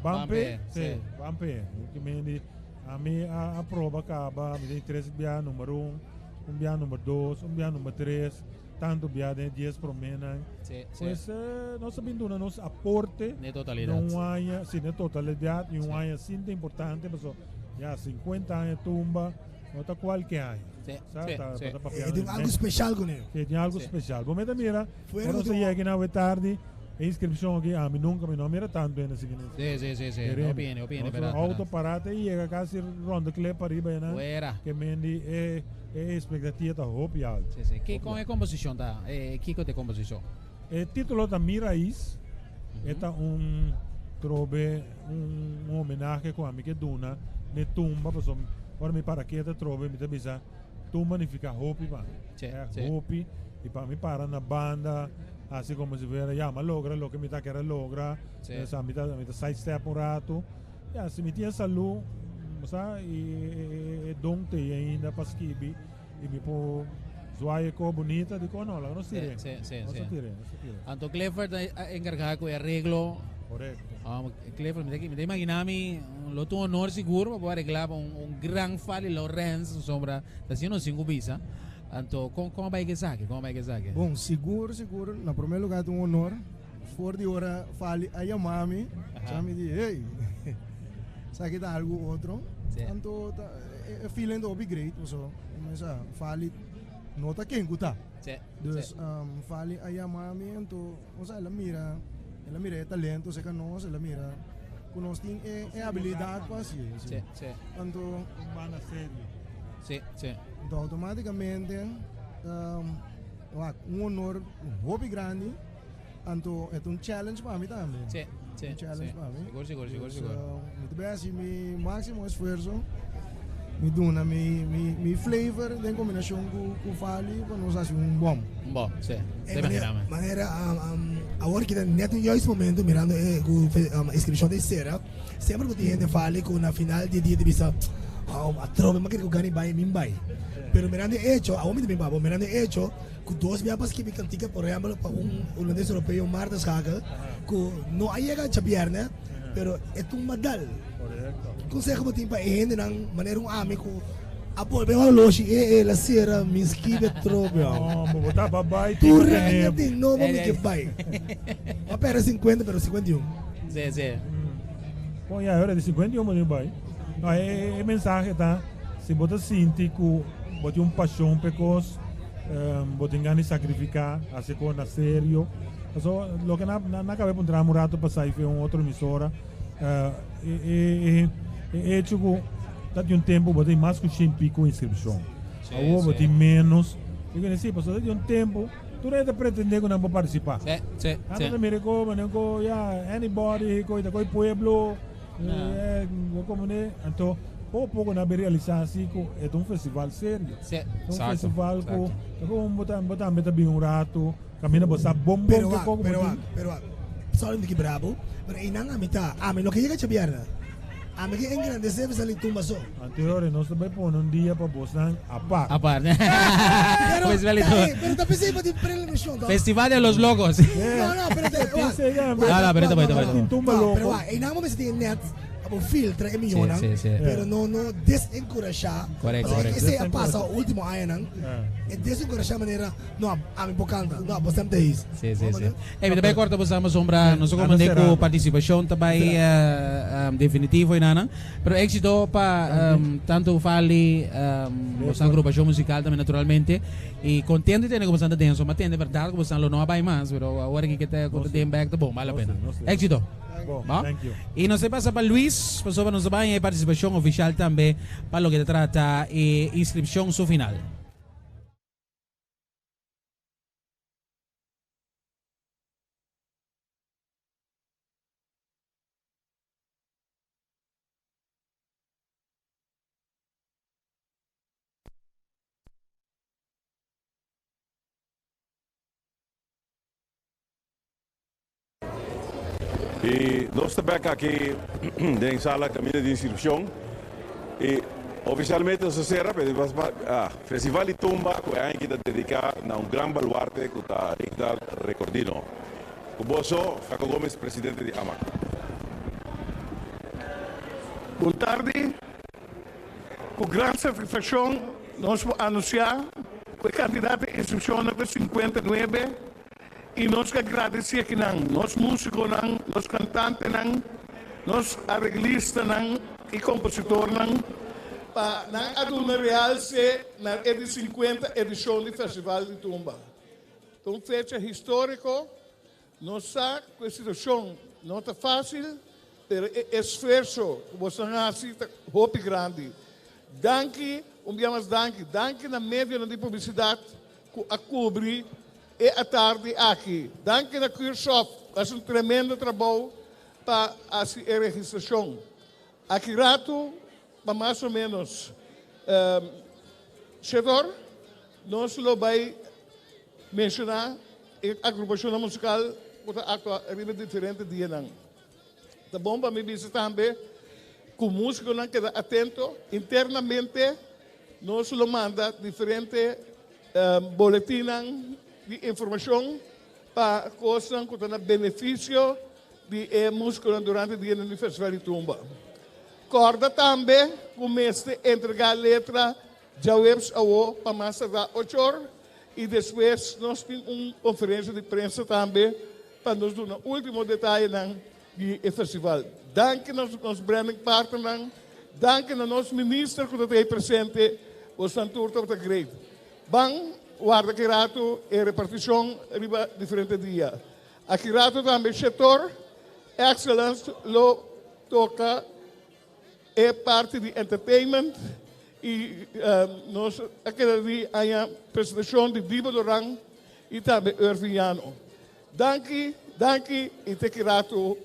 Bampe, si, Bampe, ki mendi ami a proba kaba, mi tin tres bia number un. Un bia number dos, un bia number tres, tanto bia den e dies proménan. Sí, sí. Pues eh, nos a bin duna nos aporte. Ne totalidad. Na un aña, sí, ne totalidad, y un Sí. aña sinta importante, paso ya 50 aña tumba, no ta cualke aña. Sí, Sa, sí, ta, sí. ta papiando Eh, tin di algo mes. special con él. Sí, tin algo Sí. special. Bo meta mira, Fuera ora de nos tu- yega na tardi, e inscripción aquí, a mi nunca, mi no mira tanto en ese Sí, sí, sí, sí. Queremos. Opine, opine, Nos verdad, Auto verdad. parate y llega casi ronda clip arriba, ¿no? Fuera. Que mendi e, e expectativa ta hopi alto. Sí, sí. Kiko e composición ta? Eh, kiko te composición? E título ta Mi Raíz. E ta un trobe, un, un homenahe ku ami ke duna ne tumba, paso ora mi para keta trobe mi ta bisa tumba nifica hopi pa mi. Sí, Eh, sí. Hopi y pa mi para na banda así como si fuera ya, ma logra lo que mi ta kere logra. Sí. O sea, mi ta, mi ta sidestep un rato. Ya, si mi tin salud, o sea, y e, e, e don te ainda pa skibi y mi por zwaai ko bonita, dico no, la no tire. Sí, sí, No sí. se tire, no se tire. Anto Clifford a encargado con el arreglo. Correcto. Ah, Clifford, me te imagina mi, lo tu honor seguro para arreglar un, un gran Fali Lorenz sombra, está haciendo cinco visa. Anto, con con vai que saque, con vai que saque. Bom, seguro, seguro. Na primeiro lugar, é um honor. For de hora, fale a chamar-me. Já me diz, ei, sabe que tá algo outro. Sim. Então, tá, é, é feeling do upgrade, so. Mas, ah, fale, nota quem que tá. Sim, Dus, sim. um, fale a chamar-me, então, ou seja, ela mira, ela mira é talento, se nós, ela mira, que nós tem é, é habilidade para assim. Sim, sim. Então, Un banda serio. Sí, sí. então, automaticamente, um, wak, um honor hobby grande. Então, é um challenge para mim também. Sí, sí, Um challenge sí. para mim. Seguro, seguro, seguro, Dus, seguro. Uh, muito bem, assim, meu máximo esforço. Mi duna mi mi mi flavor den kombinashon ku ku Fali pa nos hasi un bòm. Un bòm, si. E Ta imaginá mi. Manera awor ki ta net un juist momento mirando e ku inskripshon ta sera, semper ku tin hende Fali ku na final di e dia ta bisa, oh atrobe mi a kere ku gana i bai mi bai. Pero mirando e echo, awor mi ta bin pa bo, mirando e echo ku dos bia pa skibi kantika por ehempel pa un hulandes europeo Marta Schakel ku no a yega djabièrnè pero e tumba dal. Ki konseho bo tin pa e hendenan manera un ami ku a bolbe holoshi e el a sera mi skibi atrobe aw. No, bo bo ta pa bai Tur tin aña tene. tin nobo mi ke bai. Bo a perde 50 pero 51. Sí, sí. Bon ya, ora di 51 bo tin bai. No, e e mensahe ta si bo ta sinti ku bo tin un pashon p'e kos, bo tin gana di sakrifiká, hasi e kos na serio. Paso loke na na kabe puntra mi un rato pasá i fe un otro emisora. E hecho ku ta di un tempu bo tin mas ku shen pico inskripshon. Awor bo tin menos. Yo kende si, pasobra ta di un tempu tur hende ta pretende ku nan por partisipá. Nan ta mira ko manera ko ya anybody ko ta ko e pueblo komo ne. Anto poko poko nan a bin realisá si ku e ta un festival serio. Ta un festival ku ta komo bo tambe ta bin un ratu. Kaminda bo sa bon bon ke koko bo tin. Pero wak, sorry mi ta kibra bo, pero einan ami ta, ami no ke yega djabièrnè. Ami ke engrandesé pa sali tumba so. Anterior nos ta bai pone un dia pa bosnan apart. Apart. Pero, Festival di ta, eh, pero ta pesey pa tin preliminacion, toch? Festival de los locos. No, no, pero te, wak. No, no, pero ta bai, ta bai, ta bai. No, pero wak, einan bo mester tin e net pa bo filtra e miyonan, Sí, sí, sí. pero no, no desenkurashá. Correcto, Pasobra correcto. esey a pasa ultimo añanan, e desenkurashá manera. No, ami por canta. No, bo stem ta his. Sí, sí, sí. Ey, mi ta bay corta bo sama sombra. No sé como de cu participacion ta bay definitivo y nana. Pero éxito pa tanto Fali, boso agrupacion musical también naturalmente. Y contento di tene cu boso ta den. So ma tende verdad cu boso lo no a bay mas, pero awor aki ke ta cu ta den back ta bon, bale la pena. Éxito. Bon, Bo? thank you. Y nos ta pasa pa Luis, pasobra nos ta bay e participacion oficial tambe pa loke ta trata e inscripcion su final. Y nos ta bek aki den sala caminda di inscripcion y oficialmente nos ta cera pero Festival di Tumba cu e aña aki ta dedica na un gran baluarte cu ta Rignald Recordino. Cu boso, Flaco Gomez, presidente di AMAC. Bon tardi. Cu gran satisfaccion nos por anuncia cu e cantidad di inscripcionnan ta 59 Y nos ke gradisí akinan nos músikonan, nos kantantenan, nos areglistanan i kompositornan pa nan a duna realse na e di sinkuenta edishon di Festival di Tumba. Ta un fecha históriko. Nos sa ku e situashon no ta fásil, pero e esfuerso ku boso a hasi ta hopi grandi. Danki, un bia mas danki. Danki na medionan di publisidat ku a kubri E atardi aki, danki na Cursoft, a hasi un tremendo trabou pa hasi e registrashon. Aki ratu, pa mas o menos shete or, nos lo bai menshoná e agrupashonnan musikal ku ta aktua riba diferente dianan. Ta bon pa mi bisa tambe ku músikonan keda atento. Internamente nos lo manda diferente boletinnan di informashon pa kosnan ku ta na benefisio di e músikonan durante dianan di Festival di Tumba. Kòrda tambe ku mester entregá letra djaweps awo pa mas tardá ocho or i despues nos tin un konferensia di prensa tambe pa nos duna ultimo detayenan di e festival. Danki na nos branding partnernan, danki na nos minister ku ta ta ei presente, bosnan tur tabata great. Ban warda ki ratu e repartishon riba diferente dia. Aki ratu tambe Shetor Excellence lo toka e parti di entertainment i nos a keda di haña presentashon di Dibo Doran i tambe Irving Yano. Danki, danki y te ki rato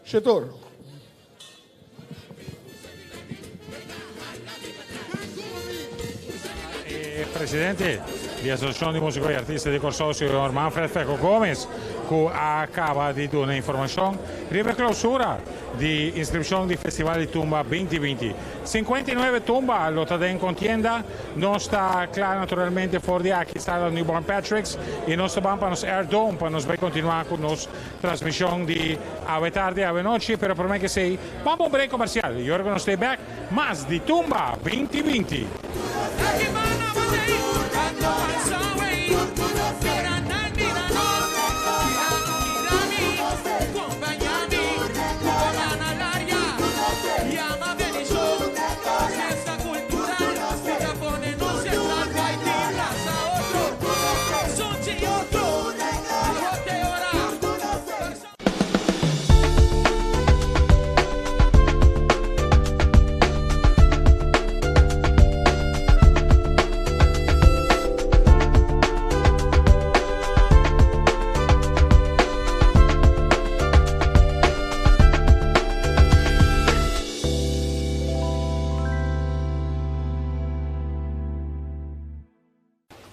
Shetor. E presidente di Asosiashon di Músiko i Artista di Kòrsou, señor Manfred Feco Gomez, ku a kaba di duna informashon riba e klousura di inskripshon di Festival di Tumba 2020. 59 tumba lo ta den kontienda. Nos ta kla naturalmente for di aki sala Newborn Patrick's i nos ta ban pa nos Air Dome pa nos bai kontinuá ku nos transmishon di awe tardi, awe nochi. Pero promé ku esei, ban pa un break komersial i ora ku nos ta bèk, Mas di Tumba 2020.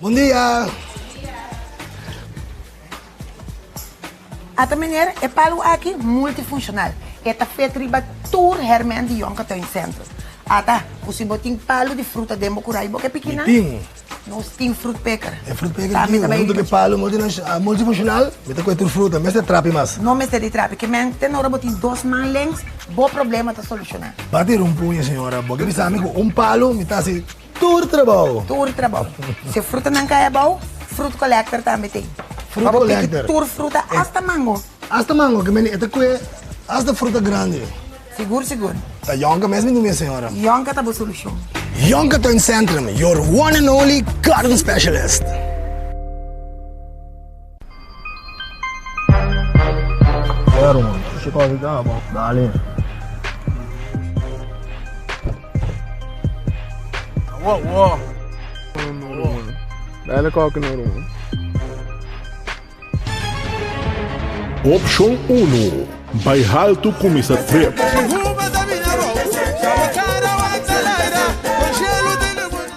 Bon dia! Ata meneer, e palu aki multifunshonal. E ta fet riba tur hèrmènt di Jonker Tuincentrum. Ata, ku si bo tin palu di fruta den bo kurai bo ke piki nan? Mi tin. Nos tin fruit picker. E fruit picker aki, huntu ku e palu multifunshonal, mi ta kohe tur fruta. Mester trapi mas. No mester di trapi. Ke men te ora bo tin dos man lengs, bo problema ta solushoná. Bati un puña, señora. Bo ke bisa mi ku un palu mi ta hasi Tur trabou. Tur trabou. Si frutanan kai abou, fruit collector tambe tin. Fruit Pa bo piki collector. tur fruta, hasta mango. Hasta mango, ke meni e ta kue hasta fruta grandi. Sigur, sigur. Ta Yonka mes mi dumi e señora. Yonka ta bo solushon. Yonka Tuincentrum, your one and only garden specialist. Pero, si kosi ta bo, dale. Wo, wo. Dale koke no ruman. Opshon unu, Bai haltu kuminsá trip.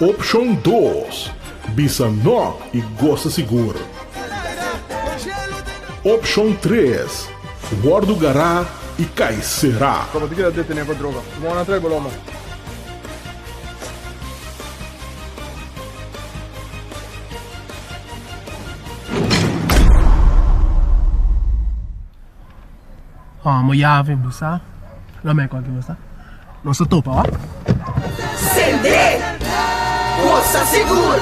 Opshon dos, Bisa nò i gosa sigur. Opshon tres, Wòrdu gará i kai será. Komo ti keda detené pa droga? Mona trae boloma. Amo yave bo sa. Lo me konta bo sa. Nos ta topa wa. Sende! Gosa sigur!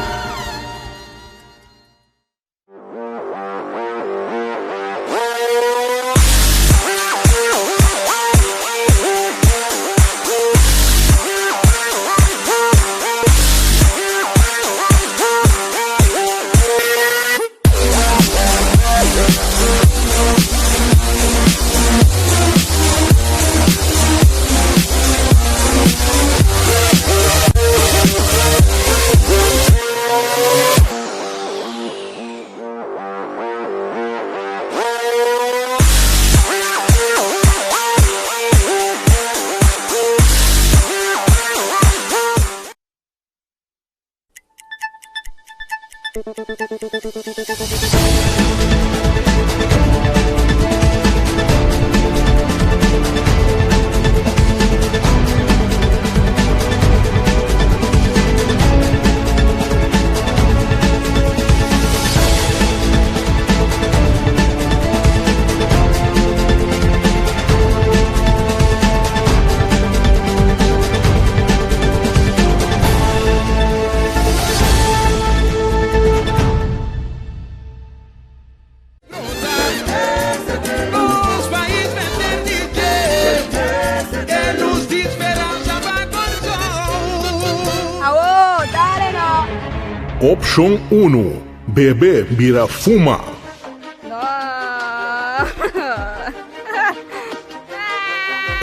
Opshon unu, Bebe bira fuma.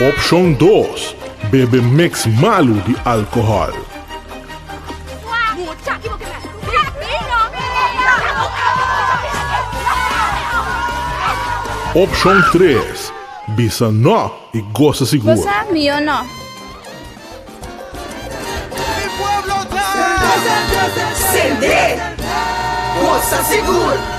Opshon dos, Bebe mix malu di alkohòl. Opshon tres, Bisa nò i gosa sigur. Bo sa mi o no? Sendé! Gosa sigur!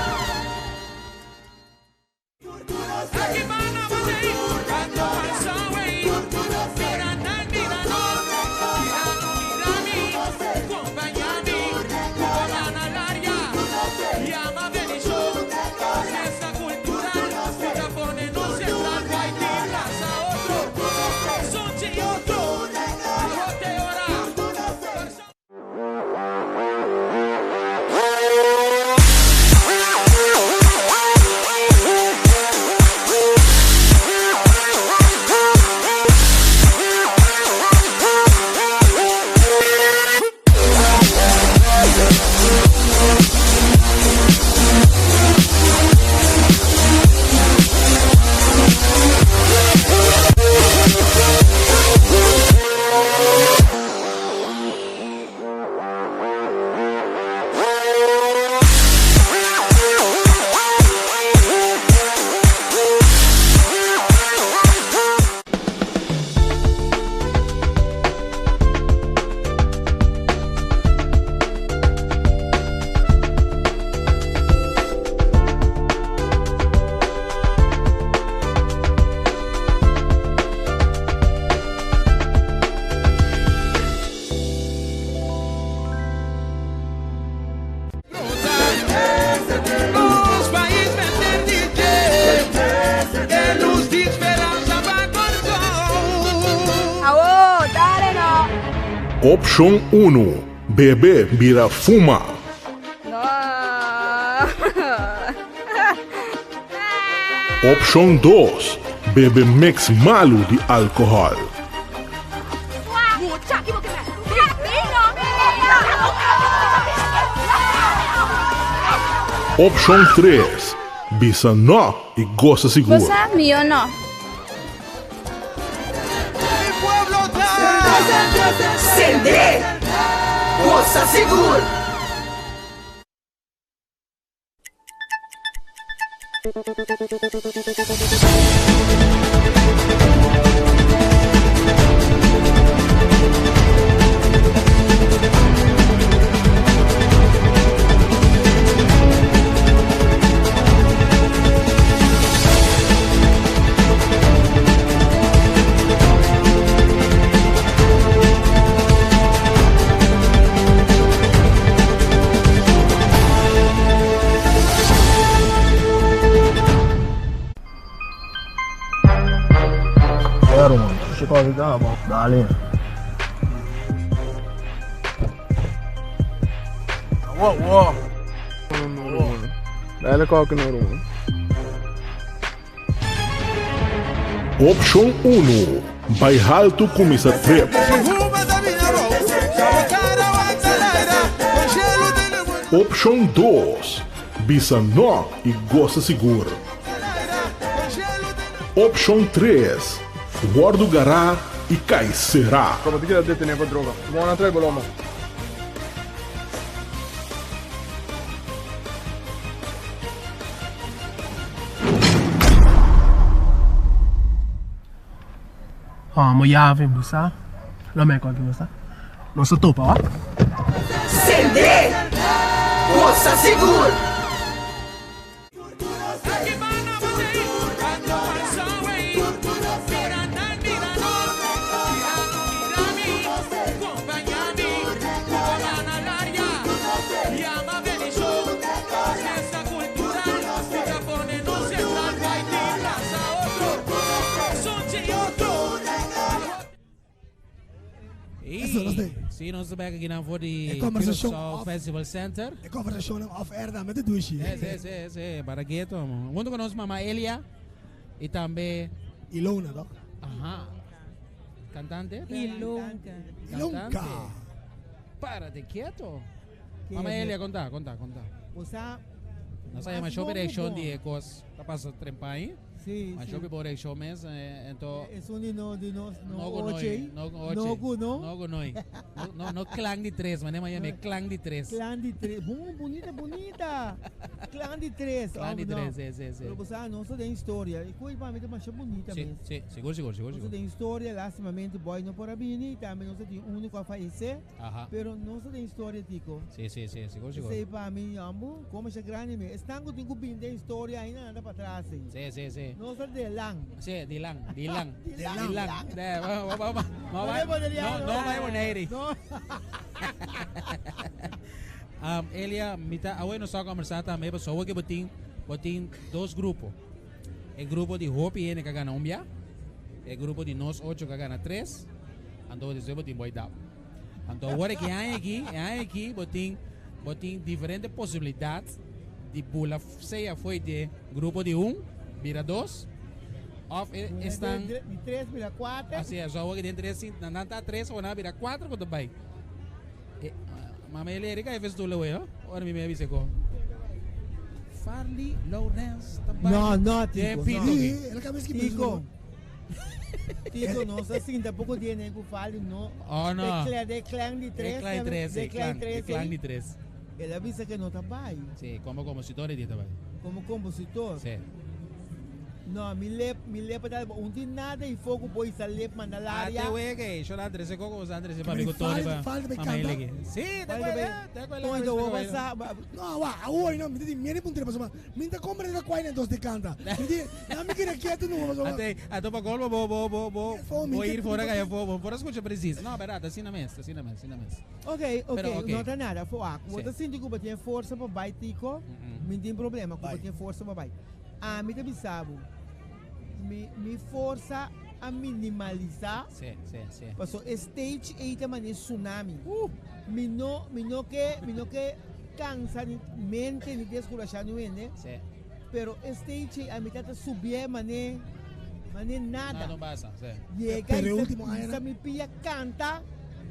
Opshon unu, Bebe bira fuma. Opshon dos, Bebe mix malu di alkohòl. Opshon tres, Bisa nò i gosa sigur. Bo sa mi o no? Sendé! Gosa sigur! Dale. Wow, wow. Dale koken no man. Opshon unu, Bai haltu kuminsá trip. Opshon dos, Bisa nò i gosa sigur. Opshon tres, Wòrdu gará i kai será. Komo ti keda detené pa droga? Bo a trae boloma. Amo yave bo sa. Lo meko aki bo sa. Nos ta topa wak. Sendé! Gosa sigur! Eso, nos de. Sí, nos bek aki nan for di E conversacion Curaçao off- Festival Center. E conversacionnan off air tambe ta dushi. Sí, sí, sí, sí, para keto. Hunto con nos mama Elia y tambe Ilona, toch? Aha. Cantante? Ilonka. Ilonka. Cantante. Párate quieto. Mama Elia, conta, conta, conta. Bo sa Nos a yama mas show bon direction ku di bon. e kos ta pasa trempa ahí. Si, Mas si. hopi bo reaccion mes, eh, ento Esun di no, di nos, no, No ku noi, oche. no ku oche. No ku no. No ku noi. No, no, no clan di tres, mané ma yam'é clan di tres. Clan di tres. Bon, bunita, bunita. Clan di tres. Clan di Oh, no. tres, si, si, si. Pero bo sa, nos ta den historia. E koe pa mi ta masha bunita Si, mes. si, sigur, sigur, sigur, Nos ta sigur. den historia, lastimamente boy no por a bini, tambe nos ta tin uno ku a fayesé. Aha. Pero nos ta den historia, Tico. Si, si, si, sigur, sigur. Esei pa mi, ambo, como masha grandi mes. Esnan ku tin ku bini den historia ainda nan ta patras ei. Si, si, si. Nos ta delan. Si, dilan, dilan. Dilan. Dilan. De, va, va, va, va, No va, bai Boneriano. no, no bai Bonaire. No. Um, Elia, mita, awe nos a conversa tambe, pasobra awe ke bo tin, bo tin dos grupo. E grupo di hopi hende ku a gana un bia, e grupo di nos ocho ku a gana tres, anto despues bo tin Boy Dap. Anto awor e aña aki, e aña aki bo tin, bo tin diferente posibilidat di bula sea fo'i di grupo di un bira dos, òf e esnan. Di tres bira kuater. Así es, awor ke den tres, nan nan ta tres, awor nan a bira kuater ku ta bai. E, mama Eli Erika e festoel awor, no? Ora mi me a bisa ko. Farley Lawrence ta bai. No, no, Den Tico, pito no. aki. El a kabes ki Tico. Tico, nos a sinta poko dia nen ku Farley no. Oh, no. De clan, de clan di tres. De clan di tres, De sí, clan clan, tres. de clan sí. di tres. El a bisa ke no ta bai. Sí, komo kompositor e di ta bai. Komo kompositor. Sí. No, mi lep, mi lep ta un tin nada y foco boy sa lep manda laria. Ate we que yo la Andrés coco sa Andrés pa Pero mi Tony pa. falta pe pa canta. Maile aquí. Sí, te acuerdas, te acuerdas. Oye, wo pasa. No, wa, awor no, mi tin miedo puntre paso. Mi ta compra da kwai dos de canta. Mi di, na mi kere quieto no paso. Ate, ato pa colmo bo bo bo bo. mi Voy que- ir fuera que fo, bo por escucha preciso. No, verdad, así na mes, así na mes, así na mes. Ok, ok, Pero, ok. no ta nada. Fo, ah, Sí. bo ta sinti ku bo tin forsa pa bai Tico, mi tin problema, ku bo tin forsa pa bai. Ami ta bisa bo, mi, mi forsa a minimalisá. Sí, sí, sí. Paso e stage ei ta manera tsunami. Mi no, mi no ke, mi no ke kansa ni mente ni deskurashá ni hende. Sí. Pero e stage ei a mi ta subié mane, mane nada. No, no pasa, sí. Yega Pero i e sa- último aña sa mi pia kanta,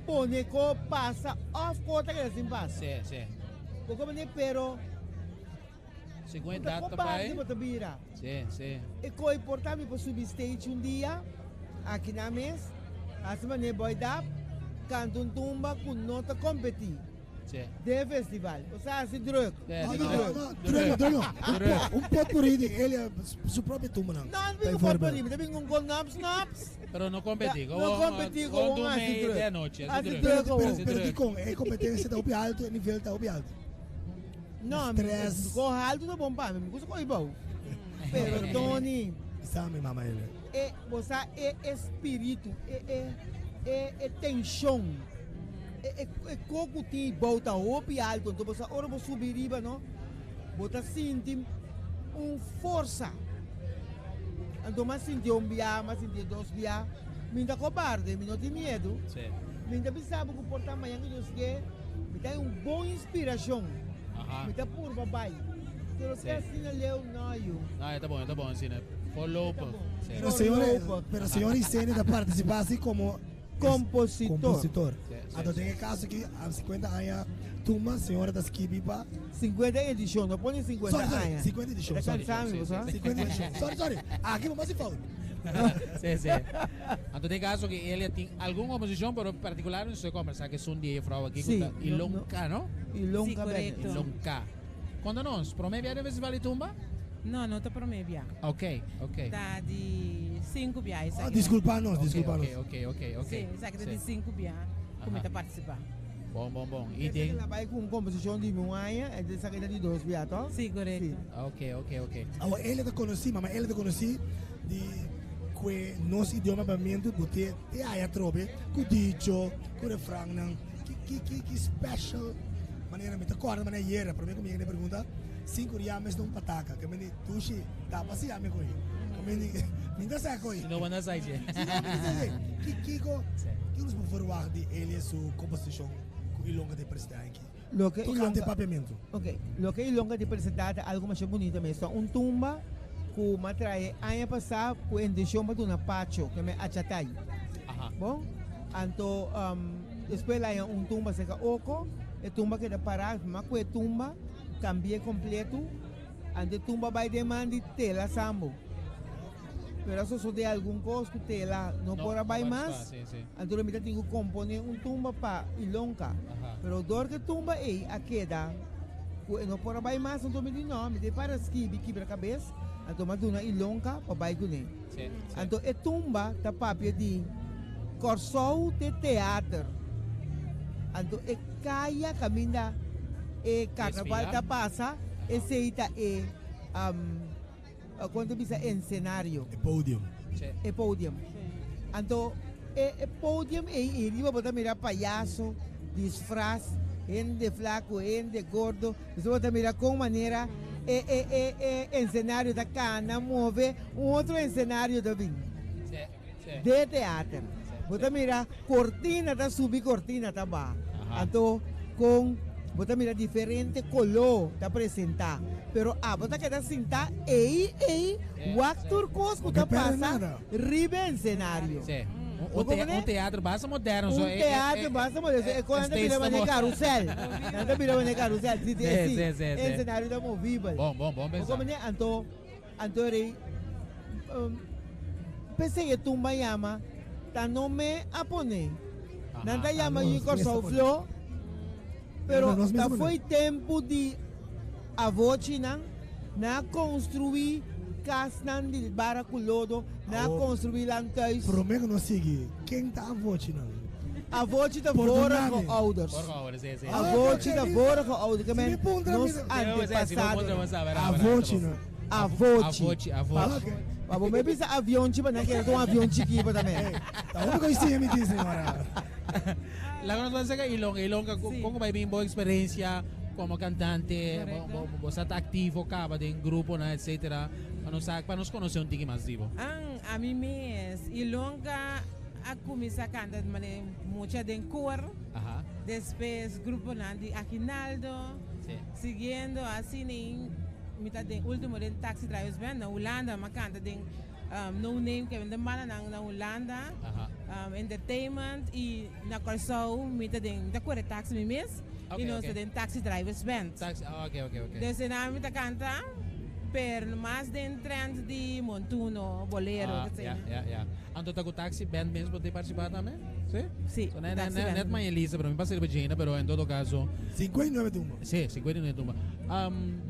pone ko pasa, òf ko ta keda sin pasa. Sí, sí. Bo mane, pero Según Bo ta edad cobarde bai. bo ta bira. Sí, sí. E ko importa mi por subi stage un dia, aki na mes, hasi mane boy dap, canta un tumba ku no ta competi. Sí. Den festival. Osea hasi druk. Sí, Hasi No, druk. no, druk, druk no. Un po- Un potpourri di Elia su propio tumba nan. No, no bin un potpourri, mi ta bin un con naps naps. Pero no competi, No competi con con hasi media druk. de anoche, hasi Hasi druk. druk Pero, Hasi pero druk. di con, e competencia ta hopi alto, e nivel ta hopi alto. No, mi Stress. ko alto ta bon pa mi, mi gusta ko ibou. Pero Tony, Sa mi mama Elia. e, bo sa e espíritu, e, e, e, e tenshon, e, e, e ko ku tin ibou ta hopi alto, anto bo sa ora bo subi riba, no? Bo ta sinti un forsa. Anto m'a sinti un bia, m'a sinti dos bia. Mi ta kobarde, mi no tin miedu. Sí. Mi ta bisa bo ku por ta mañan ku Dios ke, mi ta un bon inspirashon. Aha. Mi ta purba bai. Pero Sí. te asina leu no yu. No, está bon, está bon, sí, no. Voorlopig. Sí. Pero señor, pero señor Isene ta participa así como compositor. Compositor. Sí, sí, Anto sí. den e caso aki a 50 aña tumba señora ta skibi pa 50 edicion, no pone 50 Sorry, sorry, aña. 50 edicion, Ta sorry. cansa mi, bo sa? 50 edicion. Sorry, sorry. Aki bo mas fout. Sí, sí. Anto den caso que Elia tin algun composicion, pero en particular no sé conversa que es un día juffrouw aki Sí, ku ta no, Ilonka, no? Ilonka Sí, correcto. Ilonka. Cuando nos? Prome bia den festival di tumba? No, no ta prome bia. Ok, ok. Ta di sinku bia esaki. Oh, disculpa nos, Ok, disculpa nos. Ok, ok, ok, ok. Si, esaki ta di Sí. sinku bia ku mi Aha. ta partisipa. Bon, bon, bon. I Esaki den la bai ku un komposishon di mi un aña, en esaki ta di dos bia, to? Si, korekto. Ok, ok, ok. Awa Elia ta konosí, mama Elia ta konosí di kue nos idioma papiamentu bo te te haya atrobe ku dicho, ku refrannan. Ki ki ki ki special manera mi ta kòrda manera ayera promé ku mi yega na e pregunta sinku ria mes na un pataka ke mi di dushi tapa si ami ko'i ke mi di mi ta sa ko'i. Si no bo na sa dje. Si no mi ta sa dje. Ki kiko ki nos por verwagt di Elia su komposishon ku Ilonga ta presentá aki? Loke Tokante Ilonga papiamentu. Ok, loke Ilonga ta presentá ta algu masha bunito mes. Ta un tumba ku m'a trae aña pasá ku intenshon pa duna Pacho, ke mi achatai. Bon, anto despues el haña un tumba serka Oko, e tumba keda pará, m'a ku e tumba kambi'é kompletu, anto e tumba bai den man di Tela Sambo. Pero a sosodé algun kos ku tela no por a bai mas, anto lo mi ta tin ku komponé un tumba pa Ilonka. Pero dor ku e tumba ei a keda ku e no por a bai mas, anto mi di no, mi ta para skibi kibra kabes, anto mi a duna Ilonka pa bai kuné. Anto e tumba ta papia di Kòrsou te teater. Anto e kaya kaminda e karnaval ta pasa, esei ta e. Kon ta bisa ensenario. E podium. E podium. Anto e e podium ei ei riba bo ta mira payaso, disfras, hende flaku, hende gordo. Entonces bo ta mira kon manera e e e e ensenario ta kana, move, un otro ensenario ta bin. De teater. Bo ta mira cortina ta subi cortina ta baha. Anto con bo ta mira diferente color ta presenta. Pero abo ta keda sinta ey ey wak tur cos cu ta pasa riba escenario. Un un teatro basta moderno. Un teatro basta moderno. E con nan ta bira manera carusel. Nan ta bira manera carusel. Si si e escenario ta movibel. Bon bon bon pensa. Anto Anto rei p'esei e tumba yama ta no me a pone. Nan ta yama yu Kòrsou Flo, pero ta fo'i tempu di avochinan nan a konstruí kasnan di bara ku lodo, nan a konstruí lantuis. Promé ku nos sigui, ken ta avochinan? Avochi ta vorige ouders. Avochi ta vorige ouders. Ke men nos antepasadonan. Avochinan. Avochi. Avochi, avochi. Pa bo me bisa avionchi pa nan kere ta un avion chikí pa tambe. Ta hopi kos siña mi tin señora. Laga nos bai saka Ilonga. Ilonga, kon ku bai bin bo eksperensia komo kantante? Bo sa ta aktivo kaba den gruponan etsetera. Pa nos sa, pa nos konosé un tiki mas di bo. An, ami mes. Ilonga a kuminsá kanta manera mucha den kor. Despues gruponan di Aguinaldo. Siguiendo asina mi ta den ultimo den Taxi Drivers Band na Hulanda. Mi a canta den No Name ke den bandanan na Hulanda. Entertainment y na Kòrsou mi ta den mi ta kore taxi mi mes y nos ta den Taxi Drivers Band. Desde nan mi ta canta pero mas den trend di montuno, bolero. Anto ta ku Taxi Band mes bo ta participa tambe? Si? Si, So, net, taxi net, band. net Maña Elisa, pero mi pasa riba Jena, pero en todo caso. 59 tumba. Si, 59 tumba. Um,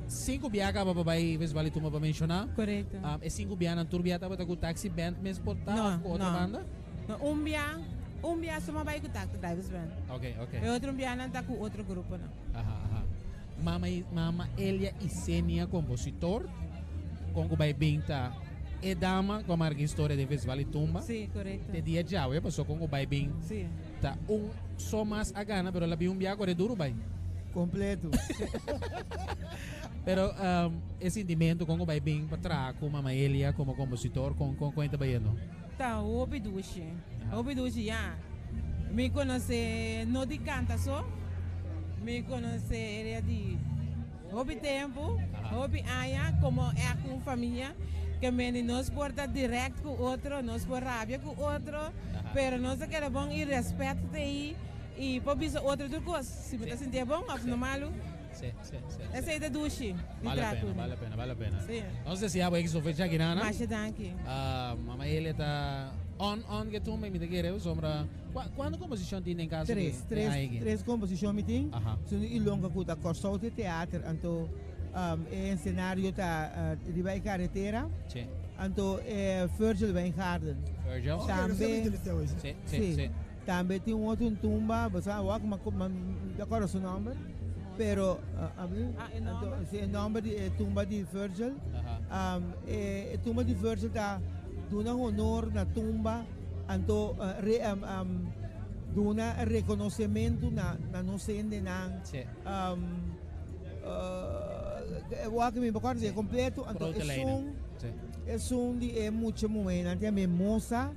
cinco bia caba pa bai Festival di Tumba pa menciona. Correcto. Um, e cinco bianan tur bia tabata ku taxi band mes por ta No, of ku otro no. banda? No, un bia, un bia so bai ku taxi drivers band. Ok, ok. E otro bianan ta ku otro gruponan. Aha, aha. Mama, Mama Elia Isenia, compositor, con ku bai bin ta E dama ku a marka historia den Festival di Tumba. Sí, korekto. Te dia djawe pasó kon ku bai bin. Sí. Ta un so mas a gana pero el a bin un bia kore duru bai. Kompleto. Pero e sintimentu kon ku bai bin pa traha ku Mama Elia komo kompositor kon kon kon e ta bayendo? Ta hopi dushi. Hopi dushi ya. Mi konosé no di kanta so, mi konosé Elia di. Hopi tempu, hopi aña, komo ègt un famia, ke mende nos por ta dirèkt ku otro, nos por rabia ku otro, pero nos ta keda bon i rèspèt ta ei i por bisa otro tur kos, si bo ta sintié bon òf no malu. Esei ta dushi di traha ku. Bale la pena, bale la pena, bale la pena. Nos deseá bo éksito fecha aki nan. Masha danki. Mama Elia ta on on ke tumba i mi ta kere pasobra. Cuanto composicion tin den caso di Tres, tres, aigi? tres composicion mi tin. Aha. Sunu Ilonga cu ta Corsou te teater, anto e escenario ta riba e carretera. Si. Anto e Virgil Wijngaarden. Virgil. Ok, Tambe, nos a entrevistá hoy, si. Si, si, si. si. Tambe tin un otro tumba, bo sa wak, ma, ma, mi ta acorda su nomber, pero, abi? Ah, e Anto, nomber? si, e nomber di e tumba di Virgil. Aha. E, e tumba di Virgil ta duna honor na tumba. Anto re duna rekonosementu na na nos hendenan. Sí. Wak mi por kòrda kompleto anto Grote esun lijnen. Sí. esun di e mucha muhénan tin mi mosa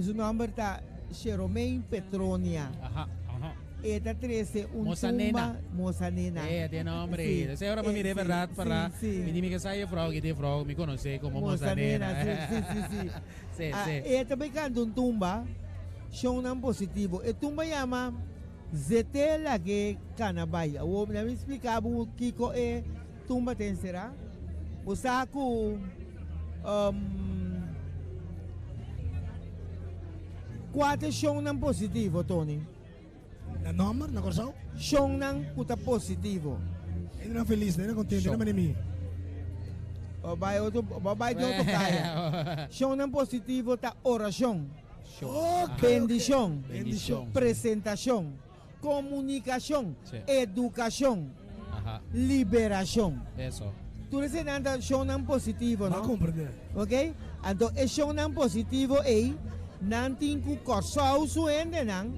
su nòmber ta Sheromei Petronia. Aha, aha. E ta trese un Mosa tumba nena. Mosa nena. Eh, tiene nombre. Sí. Ese ahora pa Eh, mire sí, verdad para sí, sí. mi dime que sa juffrouw, que juffrouw mi conoce como Mosa Mosa nena. nena, sí, sí, sí, sí. Sí, Ah, sí. E ta bay canta un tumba, shownan positivo. E tumba yama Zete lag'e cana bay. Awor mi a splica bo kico e tumba ta encera. Bo sa cu. Um, kua ta e shownan positivo, Tony? Na nòmber, na Kòrsou? Shownan ku ta positivo. Hendenan felis, hendenan kontentu, hendenan manera mi. Bo bai otro, bo bai den otro kaya. Shownan positivo ta orashon, bendishon, presentashon, komunikashon, edukashon, liberashon. Tur eseinan ta shownan positivo, no? Bo a komprendé. Ok? Anto e shownan positivo ei, nan tin ku Kòrsou su hendenan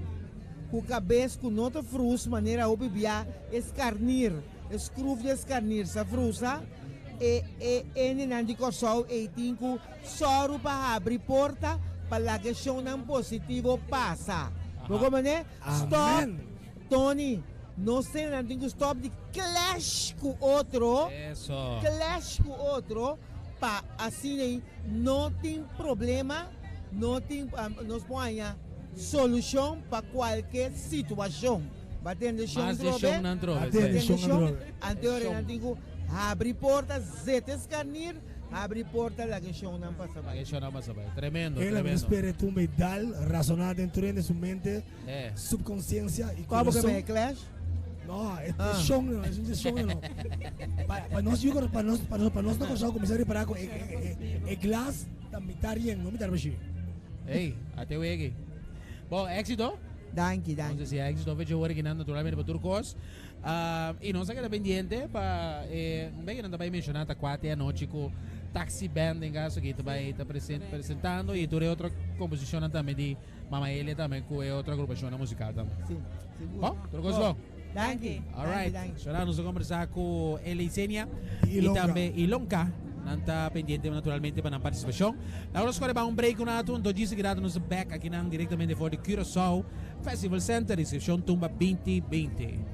ku kabes ku no ta frus manera hopi bia e skarnir, e skruf di e skarnir sa frusa, e e hendenan di Kòrsou ei tin ku sòru pa habri porta pa laga e shownan positivo pasa. Bo komprendé? Stòp, Tony, nos hendenan tin ku stòp di clash ku otro, clash ku otro pa asina ei no tin problema, no tin, nos por haña solushon pa kualke situashon. Ba tende shon Mas de trobe? shonnan trobe, Ba sí. tende shon? Anto Shon. nan tin ku habri porta, zeta eskarnir, habri porta laga e shonnan pasa bai. Laga e shonnan pasa bai. Tremendo, El a tremendo. spera e tumba y dal, razoná den tur hende su mente, Eh. subconsciencia y Kua bo ke corazón. me clash? No, e Ah. shon no, es un shon no. Pa, pa nos yugo, pa nos, pa nos, pa nos na Kòrsou kuminsá repará ku e, e, e, e glas ta mitar yen, no mitar bashí. Ey, ate wegi. Bon, éxito. Danki, danki. Nos desea éxito fecha ora kinan naturalmente pa tur kos. Ah, y nos a keda pendiente pa eh, un beke nan ta bai menciona ta kuate anochi ku Taxi Band en caso ki ta bai ta presen- presentando y tur e otro composicionnan tambe di Mama Elia tambe ku e otro agrupacionnan musical tambe. Sí, seguro. Bon, tur kos bon. Danki. All right. Danki, danki. Sora nos a conversa cu Elisenia Y y Ilonka. tambe Ilonka. Nan ta pendiente naturalmente pa nan participacion. Ahora nos corre ba un break un rato, enton djis rato nos back aki nan directamente for di Curaçao Festival Center, inscripcion tumba 2020.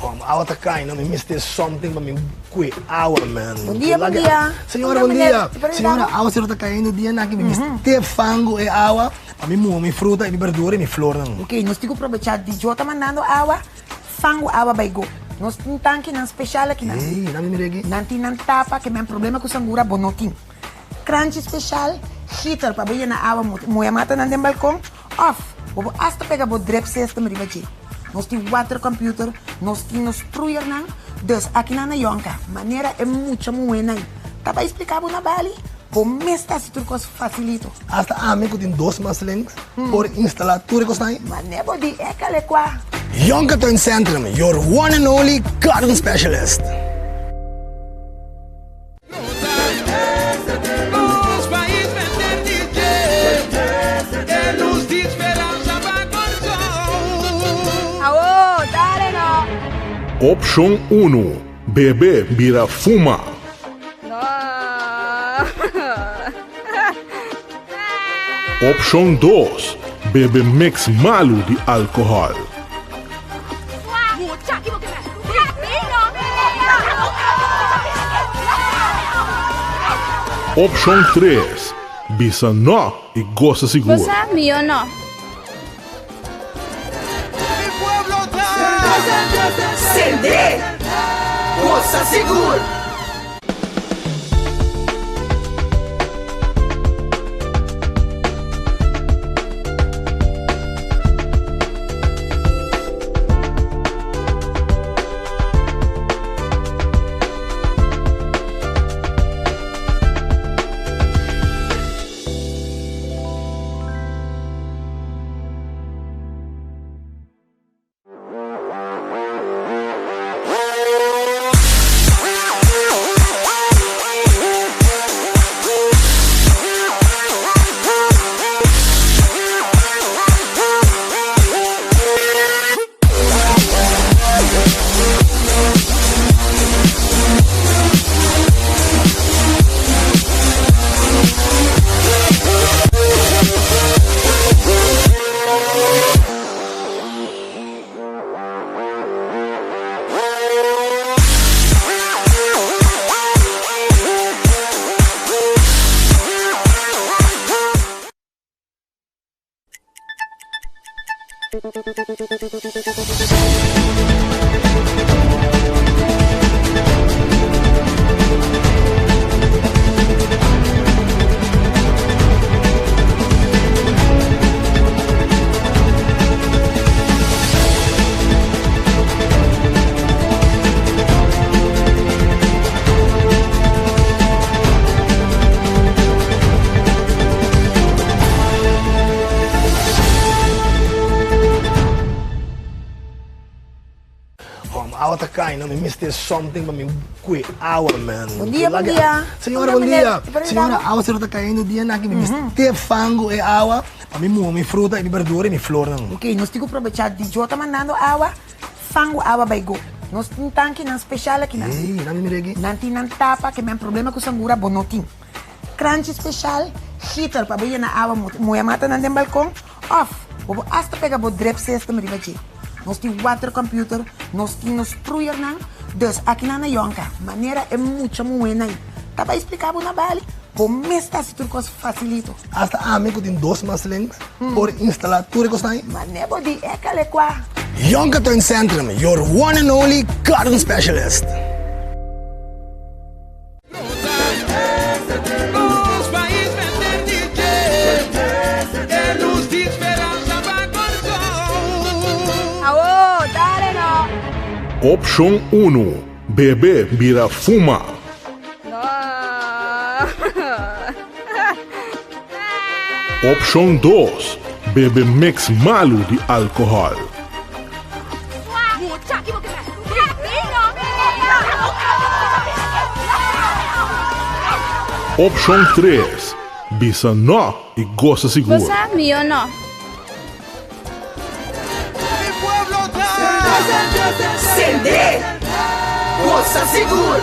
Oh, awa ta kai, no? Mi mester something pa mi kue awa, man. Bon dia, bon dia. Señora, bon dia. Señora, awa sero ta cayendo dia naki. Mi mester fango e awa pa mi muha mi fruta y mi berdura y mi flornan. Ok, nos tin ku probecha di Djo ta mandando awa, fango awa bai go. Nos tin tankinan special akinan. Ey, nan mi mira aki. Nan tin nan tapa ke men problema ku sangura bo no tin. Kranchi special, heater pa bo yena awa muha matanan den balkon. Of, bo por asta pega bo drip system riba dje. Nos tin water computer, nos tin nos sproeiernan, dus akinan na Yonka, manera e mucha muhénan ta bai splika bo na Bali, bo mes ta hasi tur kos fasilito. Asta ami ku tin dos maslinks por instalá tur e kosnan ei? Manera bo di e kalekua. Yonka Tuincentrum, your one and only garden specialist. Opshon unu, Bebe bira fuma. Opshon dos, Bebe mix malu di alkohòl. Opshon tres, Bisa nò i gosa sigur. Bo sa mi o no? Sende! Gosa sigur! Hom, awa ta kai no, mi mester something pa mi kue awa man. Bon dia, bon dia. Señora, bon dia. Señora, awa sero ta kayendo dia naki, mi mester fangu e awa pa mi muha mi fruta i mi berdura i mi flornan. Ok, nos tin ku probecha di Djo ta mandando awa, fangu awa bai go. Nos tin tankinan special akinan. Ey, nan mi mira aki. Nan tin nan tapa ke men problema ku sangura bo no tin. Kranchi special, heater pa bo yena awa muha matanan den balkon. Of, bo por asta pega bo drip system riba dje. Nos tin water computer, nos tin nos sproeiernan, dus akinan na Yonka, manera e mucha muhénan ta bai splika bo na Bali, bo mes ta hasi tur kos fasilito. Asta ami ku tin dos mas links por instalá tur e kosnan ei? Manera bo di e kale kua. Yonka Tuincentrum, your one and only garden specialist. Awo, dale no. Opshon unu, Bebe bira fuma. Opshon dos, Bebe mix malu di alkohòl. Opshon tres, Bisa nò i gosa sigur. Bo sa mi o no? Sende! Gosa sigur!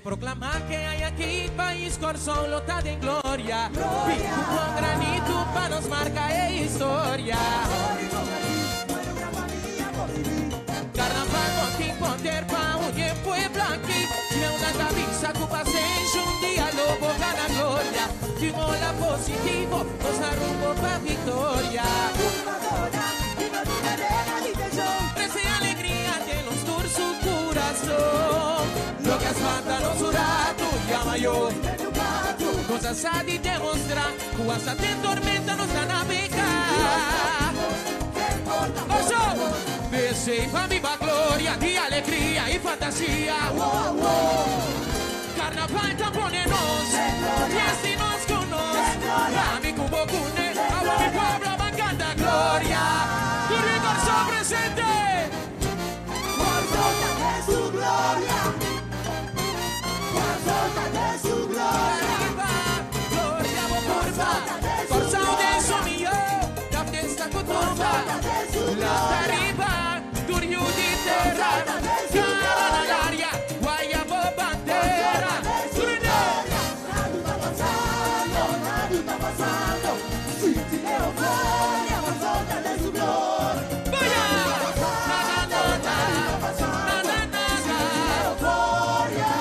Proclama que hay aquí pais Kòrsou lo ta den gloria Bin ku bo granito pa nos marka e historia Karnaval bo tin poder pa uni e pueblo aki Leona ta bisa ku pasenshi un dia lo bo gana gloria Tin ola positivo nos ta rumbo pa viktoria Trese alegria den nos tur su kurason. Loke a spanta nos un ratu ya mayor. Nos a sa di demostra ku hasta den tormenta nos ta nabega. Kòrsou! P'esei pa biba gloria di alegria i fantasia. Carnaval ta pone nos. Fiesta y nos con nos. Mami cubo cune. Agua mi pueblo va canta gloria. Tu rico presente. De su gloria. De su gloria. Gloria bo curva. Corso de su mío. La fiesta con tumba. La tarifa. Turiu di terra. Cara l'aria. Guayabo bandera. Surine. Nadu ta pasando, nadu ta pasando. Sinti euforia, por de su gloria. Vaya. Na, na, na, na, na, na, euforia.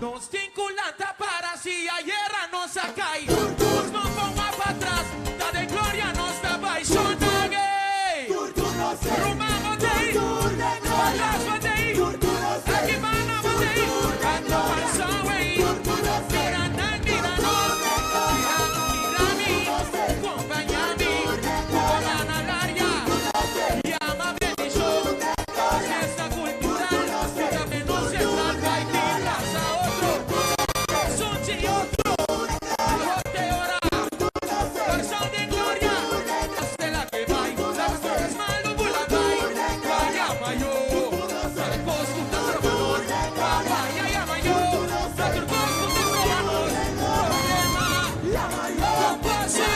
Nos tinculanta para si ayer nos acai. Nos no ponga para atrás, da de gloria nos da baixo Rumamo dei, atrás batei, aqui mana batei, ando pasaway, mira na mira no, mira mira mi, compañami, mana l'aria, llama bendición, fiesta cultural, también no se salva y te plaza otro, Sunchi otro, Jote ora, corazón de gloria, hasta la que va, las cosas malo bula vai, vaya mayo, la costumbre romanos, vaya ya mayo, la costumbre romanos, problema, compase,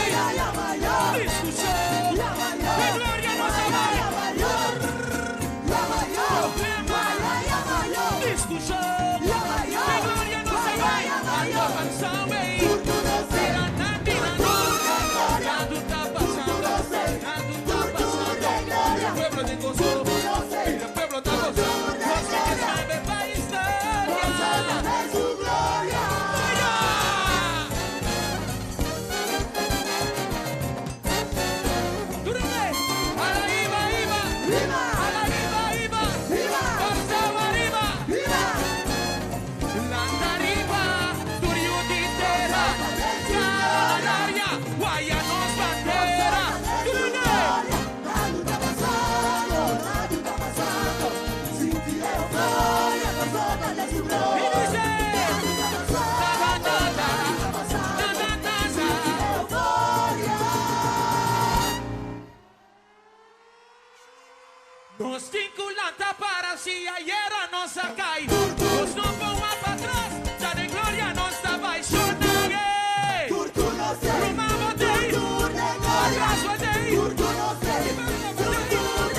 discusión, de gloria no se va, problema, discusión, de gloria no se va, ando avanzando, mira, mira, no, nada está pasando, nada está pasando, el pueblo de gozo, el pueblo está gozando, los que saben va historia. De su gloria. ¡Durante! ¡A la iba, iba! ¡Viva! ¡A la iba, iba! ¡Viva! ¡Corsao arriba! ¡Viva! La tarifa, turiu di terra, cara l'aria, guaia nos bandera. ¡Durante! Nadu ta pasando, nadu ta pasando. Sinti euforia, por de su Y gloria. dice, na, na, na, na, na, na, na. Euforia. Nos vinculanta para si ayer nos acai. Nos no ponga para atrás, ya de gloria nos da baixo nadie. Rumamo dei, atrás batei.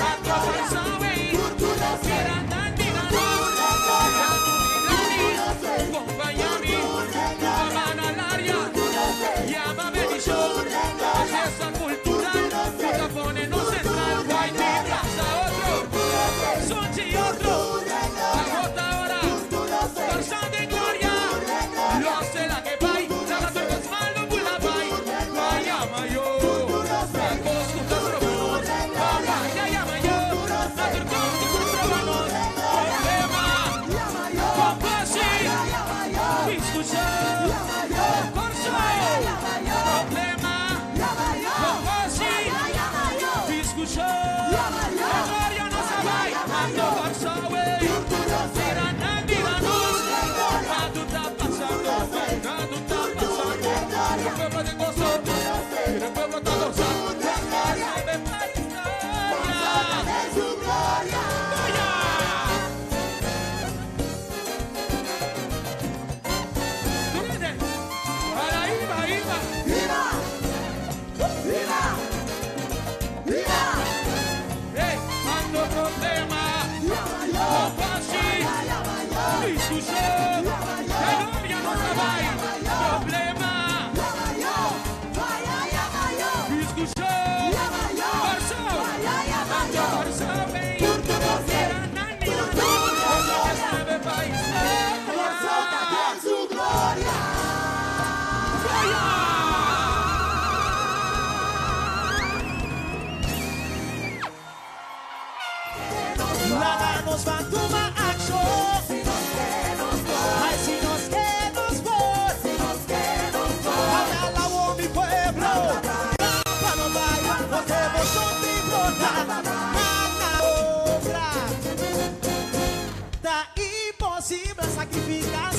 Ando avanzado, mira, mira, no. Acompáñame, mano al área, llama bendición. Fiesta cultural, puta pone no central, guay, de plaza otro. Sonchi otro, agota ahora, Corazón de gloria, lo hace la que vai, la la turcos malo bula vai, vaya mayo, la coscutas romanos, vaya ya mayo, la turcos romanos, problema, compasi, discusión, corso, problema, compasi, discusión, la gloria no se va, ando corso, wey. Mira, mira, nos, nada está pasando, nada está pasando. El pueblo de gozo, el pueblo está gozando. La gloria De su gloria. ¡Vaya! ¡Durante! ¡A la iba, iba! ¡Viva! ¡Viva! ¡Viva! ¡Ey! ¡Ando problema! ¡Compasi! ¡Discusión! ¡La gloria no se va! ¡Problema! ¡Discusión! ¡Barça! ¡Ando Barça, ven! ¡Mira, mira, no! ¡Lo que sabe país! De su gloria. ¡Vaya! Laga nos va tuma action. Ay, si nos quedamos por. Ahora la mi pueblo. Pa no vaya, no devoción ti brota. Na obra. Ta imposible sacrificar.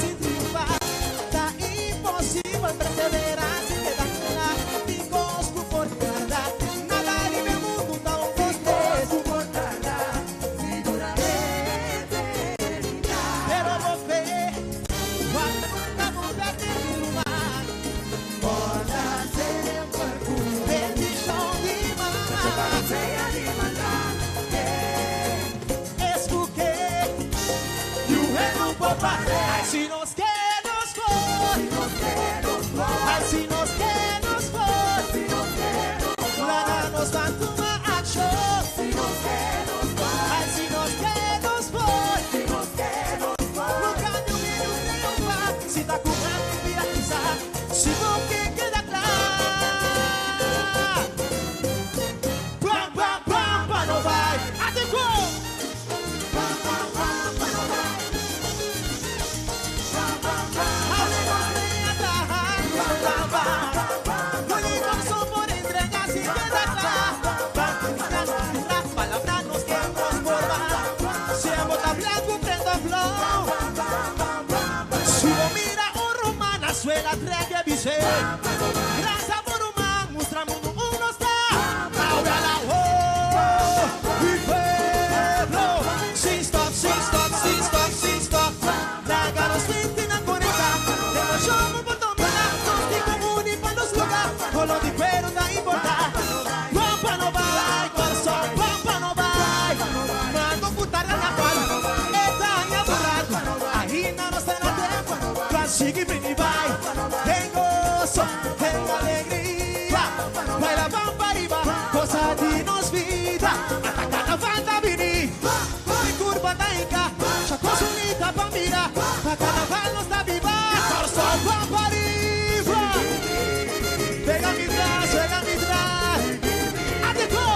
bisé. Gracias por un mustra mundo uno está. Ahora la oh, mi pueblo. Sin stop, sin stop, sin stop, sin stop. La gana swing na conecta. Emoción por dominar. Nos digo uni pa nos lugar. Color di cuero na importa. Guapa no vai, corazón, guapa no vai. Mando putar na pala. Eta buraco. Ainda não está na tempo. Sigue bem vai. Tem gozo, tem alegria. Baila bamba riba, cosa de nos vida. Ataca na banda vini. Vai curva da inca. Chacosunita pa mira. Pa carnaval nos da viva. Corazón bamba riba. Pega mi tras, pega mi tras. Atento,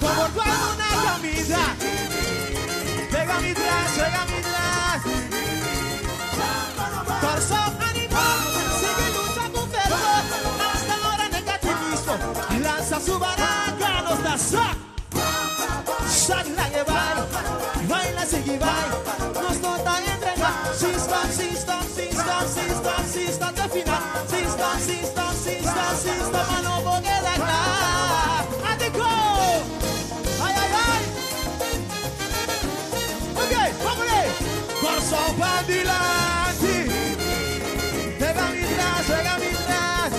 como cuando una camisa. Pega mi tras, pega mi tras. Corazón animal, sigue lucha con fervor. Hasta ahora negativismo. Lanza su baraca, nos da sac. Sac la que baila, baila, sigue baila. Nos nota entrega. Sin stop, sin stop, sin stop, sin stop, sin stop, de final. Sin stop, sin stop, sin stop, sin stop, mano, porque la ¡Atico! ¡Ay, ay, ay! Ok, vámonos. Corazón pa' dilante. Pega mi tras, pega mi tras.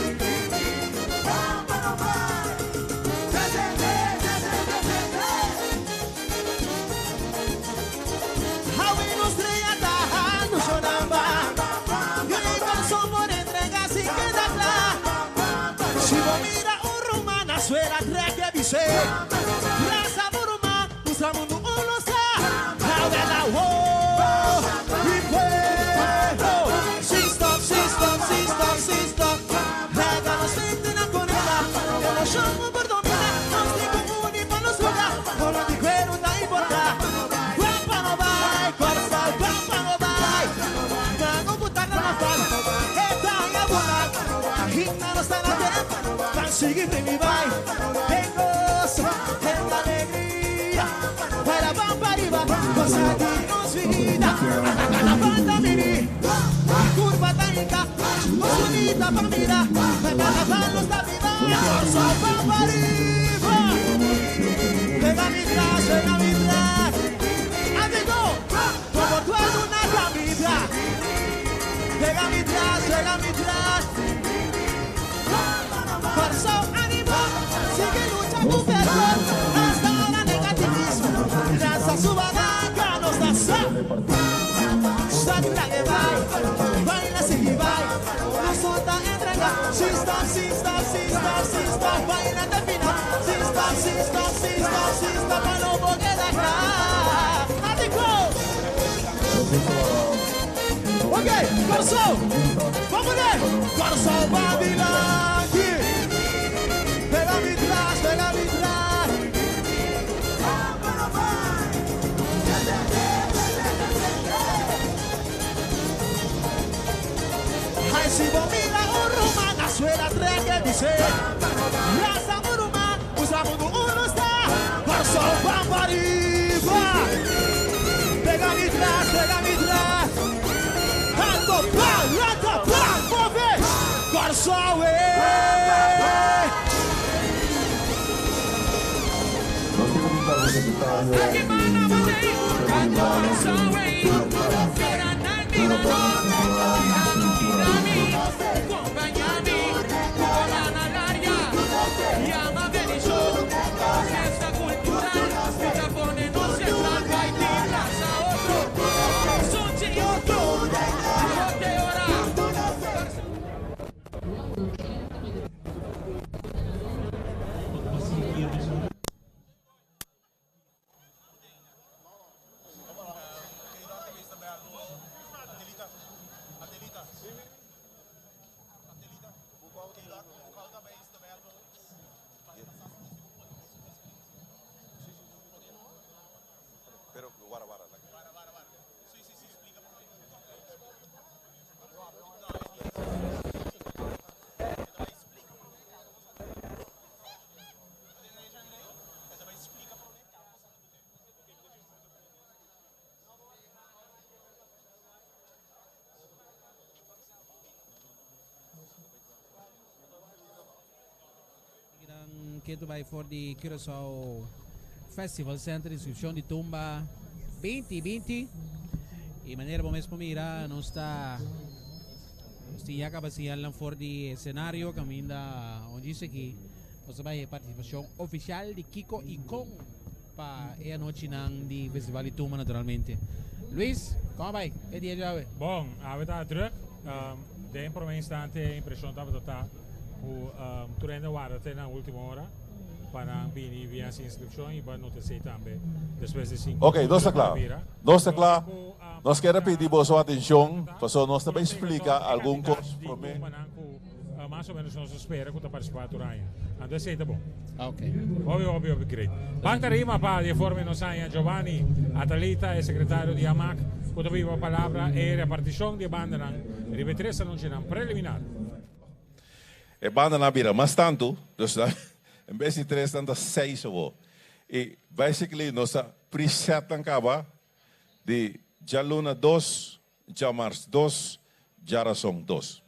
Hawi nos estrella no sonamba. Yo le corazón por entrega sin queda claro. Si vos mira un romana suena traque dice. Raza buruma, usa mundo uno sa. Ahora la wo. Mi pueblo. Sin stop, sin stop, sin stop, sin stop. Haga nos vente na conecta. Emoción por dominar. Nos digo uni pa nos lugar. Colo di cuero da importa. Guapa no vai, corazón, guapa no vai. Mango putar na fala. Eta ya buraco. A himna no está na tempo. Sigue mi vai. Tem gozo, tem alegria. Para bamba riba, cosa de nos vida. Ataca la banda mini. Curva tanica, bonita pa mira. Carnaval no está viva. Corazón bamba riba. Pega mi tras, pega mi tras. Amigo, como tú en una camisa. Pega mi tras, pega mi tras. Corazón ánimo, sigue lucha con fervor. Hasta ahora negativismo. Lanza su baraca, nos da sac. Sac la que baila, baila, sigue baila. Nos solta entrega. Sin stop, sin stop, sin stop, sin stop. Baila hasta el final. Sin stop, sin stop, sin stop, sin stop. Pa' no queda claro. ¡Atico! Ok, corazón. Vámonos. Corazón va adelante. Pega mi tras, pega mi tras. Ay, si vos mira un romana, suena tres que dice. Raza buruma, usa mundo uno está. Corazón va arriba. Pega mi tras, pega mi tras. Alto, pa, alto, pa, move. Corazón, Pero, guara, guara. ketu bai for di Curaçao Festival Center inscripcion di Tumba 2020 y manera bo mes por mira nos ta nos tin ya caba señalnan for di escenario caminda on djis aki nos ta bai e participacion oficial di Kiko y Con pa e anochinan di Festival di Tumba naturalmente. Luis, como a bai e dia djawe? Bon, awe ta druk. Den prome instante e impresion tabata ta cu tur hende a warda te na ultimo ora pa nan bini via hasi inscripcion y pa nota esey tambe despues di cinco Ok, nos ta cla. Nos ta cla. Nos kier a pidi boso atencion pasobra nos ta bay splica algun cos prome. Mas o menos nos ta spera cu ta participa tur aña. Anto esey ta bon. Ok. Hopi, hopi, hopi great. Ban tarima pa di e forma nos haña Giovanni Atalita, e secretario di AMAC, cu ta biba palabra e reparticion di e bandanan riba e tres anuncionan preliminar. E bandanan a bira mas tantu, dus nan en bes di tres nan ta seis awor. Y basically nos ta preset nan caba di djaluna dos Djamars dos, djarason dos.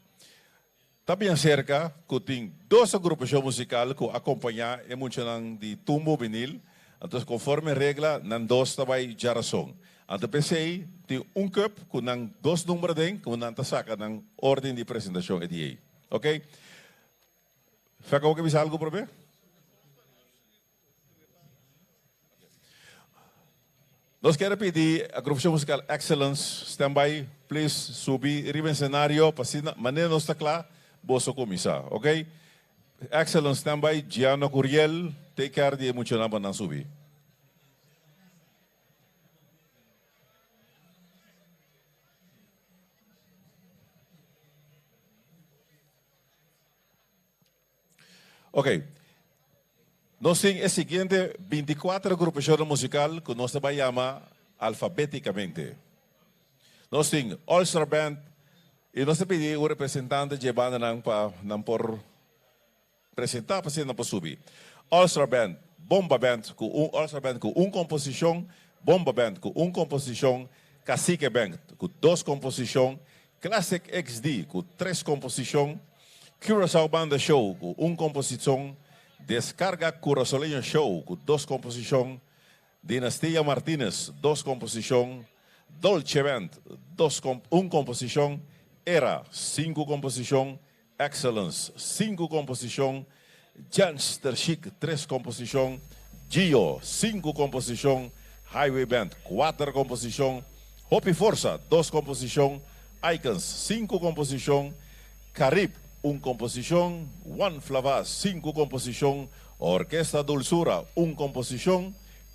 Ta bien serka ku tin dos agrupashon musikal ku a kompañá e muchanan di Tumbo Vinil, anto konforme regla nan dos ta bai djarason. Anto p'esei tin un cup ku nan dos number aden ku nan ta saka nan orden di presentashon e di ei. Ok. Feka bo ke bisa algu promé? Nos kier a pidi Agrupacion Musical Excellence stand by please subi riba escenario pa asina manera nos ta cla boso cuminsa ok Excellence stand by Giano Curiel take care di e muchanan pa nan subi. Ok. Nos tin e siguiente 24 agrupashonnan musikal ku nos ta bai yama alfabetikamente. Nos tin All Star Band i nos ta pidi un representante dje bandanan pa nan por presentá pa asina nan por subi. All Star Band, Bomba Band ku un All Star Band ku un komposishon, Bomba Band ku un komposishon, Cacique Band ku dos komposishon, Classic XD ku tres komposishon, Curaçao Banda Show ku un komposishon, Descarga Curasoleño Show ku dos komposishon, Dinastia Martinez dos komposishon, Dolce Band dos un komposishon, Era sinku komposishon, Excellence sinku komposishon, Gangster Chic tres komposishon, Gio sinku komposishon, Highway Band kuater komposishon, Hopi Forsa dos komposishon, Icons sinku komposishon, Carib un komposishon, One Flava sinku komposishon, Orkesta Dulsura un komposishon,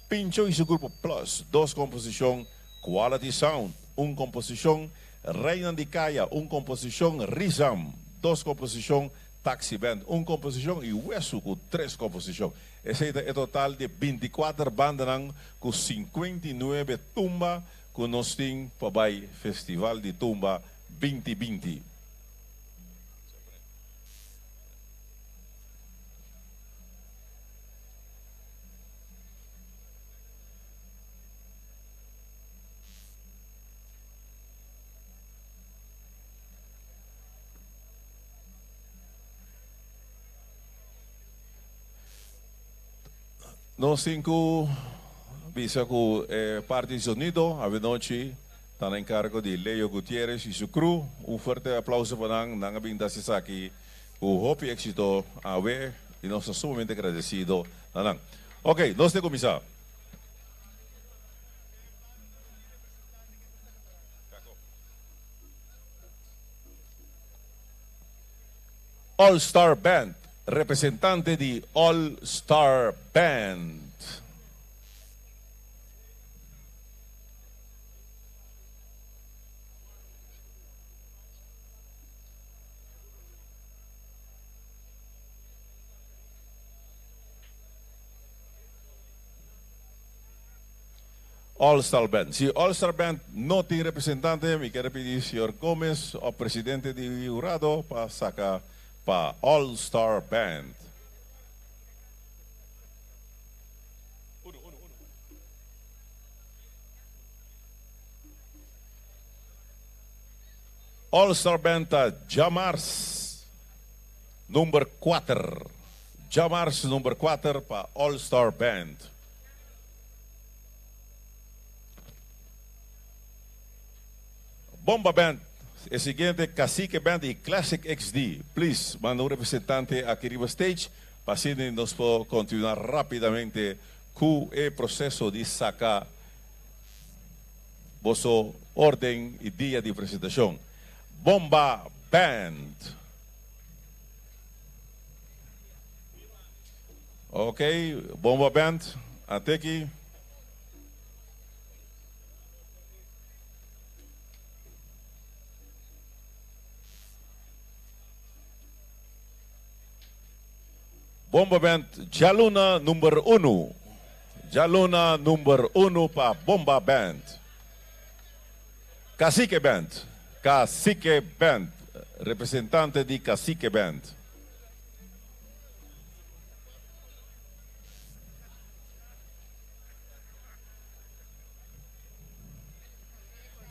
Pincho y su grupo Plus dos komposishon, Quality Sound un komposishon, Reinan di Kaya un komposishon, Rizam dos komposishon, Taxi Band un komposishon i Wesu ku tres komposishon. Esei ta e total di 24 bandanan ku 59 tumba ku nos tin pa bai Festival di Tumba 2020. Nos tin ku bisa ku e parti di sonido avenochi ta na enkargo di Leo Gutierrez i su crew. Un fuerte aplauso pa nan. Nan a bin ta hasi esaki ku hopi éksito awe i nos ta sumamente agradesido na nan. Ok, nos ta kuminsá. All Star Band, representante di All Star Band. All Star Band. Si All Star Band no tin representante, mi kier a pidi señor Gomez of presidente di hurado pa saca pa All Star Band. All Star Band ta djamars number kuater. Djamars number 4 pa All Star Band. Bomba Band, e siguiente Cacique Band y Classic XD. Please, manda un representante aki riba stage pa asina nos por continua rapidamente cu e proceso di saca boso orden y dia di presentacion. Bomba Band. Ok, Bomba Band, ateki. Bomba Band djaluna number unu. Djaluna number unu pa Bomba Band. Cacique Band. Cacique Band. Representante di Cacique Band.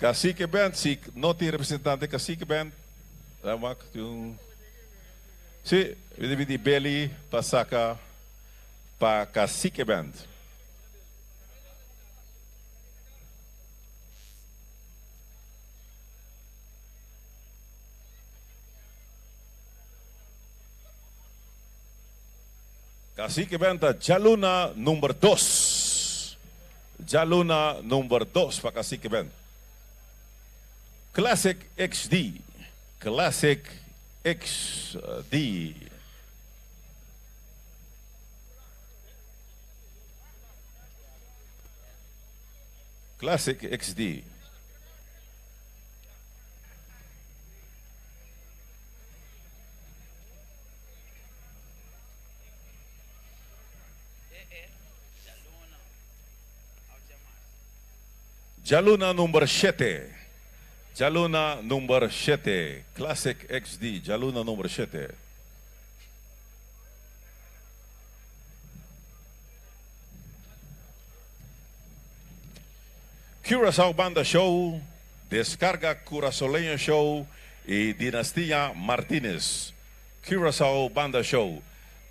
Cacique Band, si no tin representante Cacique Band, dan wak tin un. Si, mi ta pidi Billy pa saca pa Cacique Band. Cacique Band ta djaluna number dos. Djaluna number dos pa Cacique Band. Classic XD. Classic XD. Classic XD. Djaluna number shete. Djaluna number shete. Classic XD. Djaluna number shete. Curaçao Banda Show, Descarga Curasoleño Show y Dinastia Martinez. Curaçao Banda Show.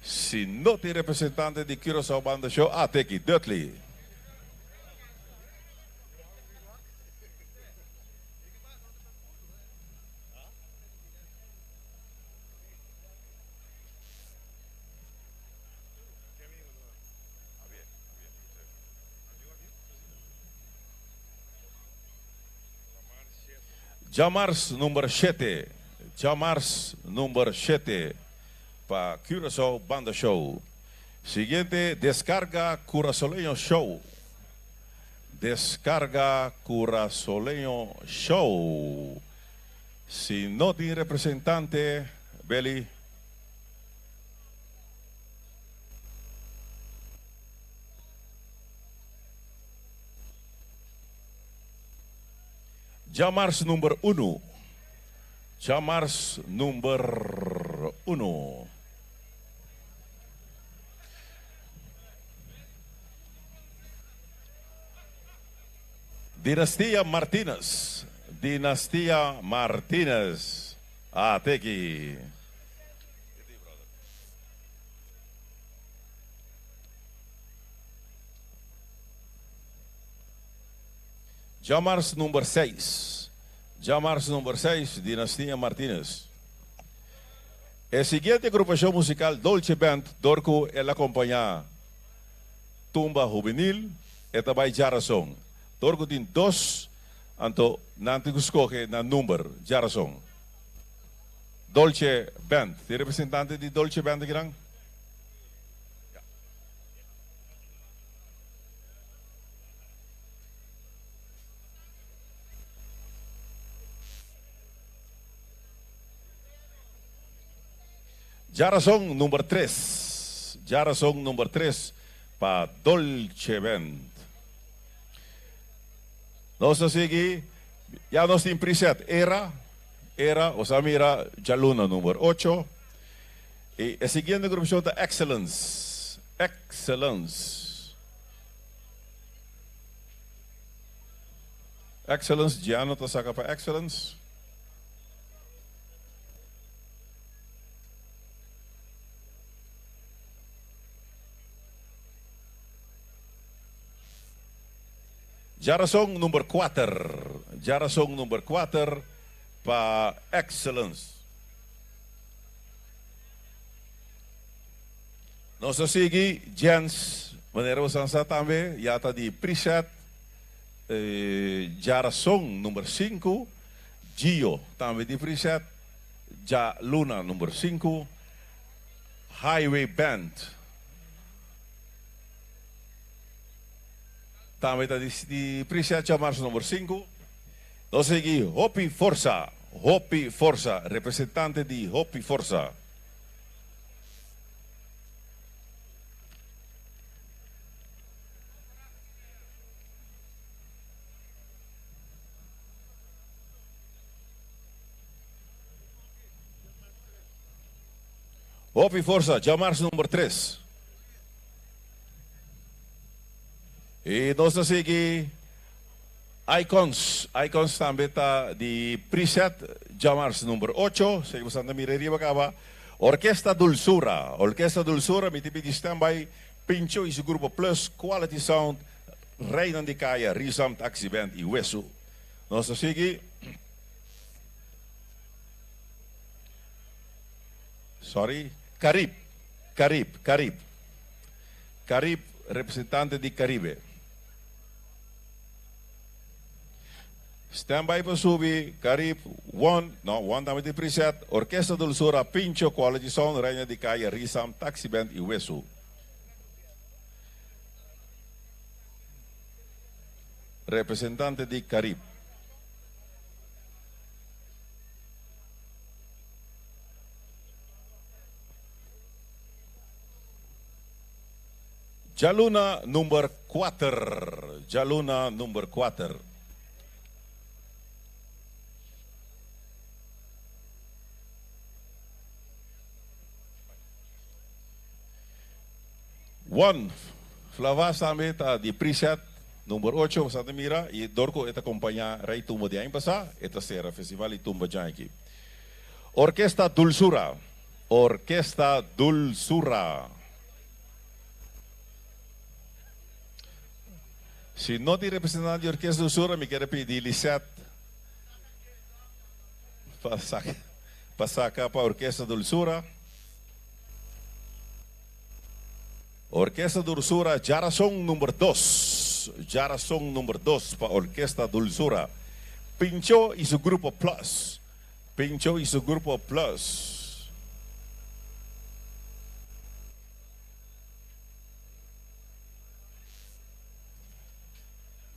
Si no tin representante di Curaçao Banda Show, a teki Dudley. Djamars number shete, djamars number shete pa Curaçao Banda Show. Siguiente Descarga Curasoleño Show. Descarga Curasoleño Show. Si no tin representante, Belly. Djamars number unu. Djamars number unu. Dinastia Martinez. Dinastia Martinez. Ah, teki. Djamars number seis. Djamars number seis, Dinastia Martinez. E siguiente agrupashon musikal Dolce Band dor ku el a kompañá Tumba Hubenil e ta bai djarason. Dor ku tin dos anto nan tin ku skohe nan number djarason. Dolce Band. Tin representante di Dolce Band akinan? Djarason number tres. Djarason number tres pa Dolce Band. Nos ta sigui, ya nos tin preset era, era, nos a mira djaluna number ocho. Y e siguiente grupashon ta Excellence, Excellence. Excellence, Giano ta saka pa Excellence. Djarason number kuater, djarason number kuater pa Excellence. Nos ta sigui Jens, manera bo san sa tambe ya ta di preset djarason number sinku, Gio tambe di preset djaluna number sinku, Highway Band. Tambe ta di Prisia Djamars number sinku. Nos sigui Hopi Forsa, Hopi Forsa, representante di Hopi Forsa. Hopi Forsa, Djamars number tres. I nos ta sigui Icons. Icons tambe ta di preset djamars number ocho. Sigui bo Santa mira riba kaba. Orkesta Dulsura. Orkesta Dulsura mi ta pidi standby Pincho i su grupo Plus, Quality Sound, Reinan di Kaya, Rizam Taxi Band i Wesu. Nos ta sigui. Sorry. Carib. Carib. Carib. Carib, representante di Caribe. Standby pa subi, Carib, One, no, One tambe tin preset, Orkesta Dulzura, Pincho, Quality Sound, Reina di Kaya, Risam, Taxi Band y Wesu. Representante di Carib. Djaluna number kuater Djaluna number kuater. One, Flavas tambe ta di preset number ocho, bo sa ta mira, i dor ku e ta kompañá Rei Tumba di aña pasá, e ta sera Festival di Tumba djan aki. Orkesta Dulsura. Orkesta Dulsura. Si no tin representante di Orkesta Dulsura mi kier a pidi Lisette pa pa saka pa Orkesta Dulsura. Orkesta Dulsura djarason number dos. Djarason number dos pa Orkesta Dulsura. Pincho y su grupo Plus. Pincho y su grupo Plus.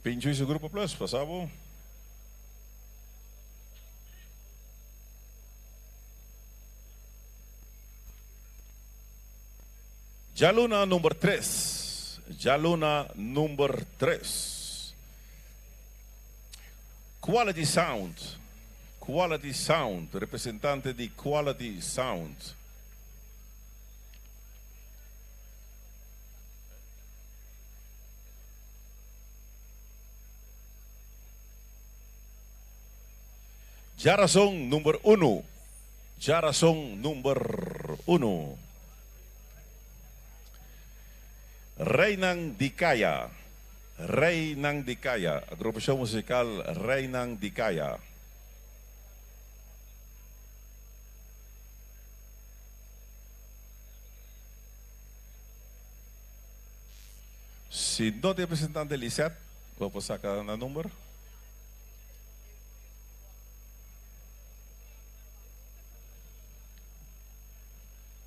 Pincho y su grupo Plus, pasa bo. Djaluna number tres. Djaluna number tres. Quality Sound, Quality Sound, representante di Quality Sound. Djarason number unu, Djarason number unu. Reinan di Kaya. Reinan di Kaya, Agrupashon musikal Reinan di Kaya. Si no tin representante Lisette, bo por saka nan number.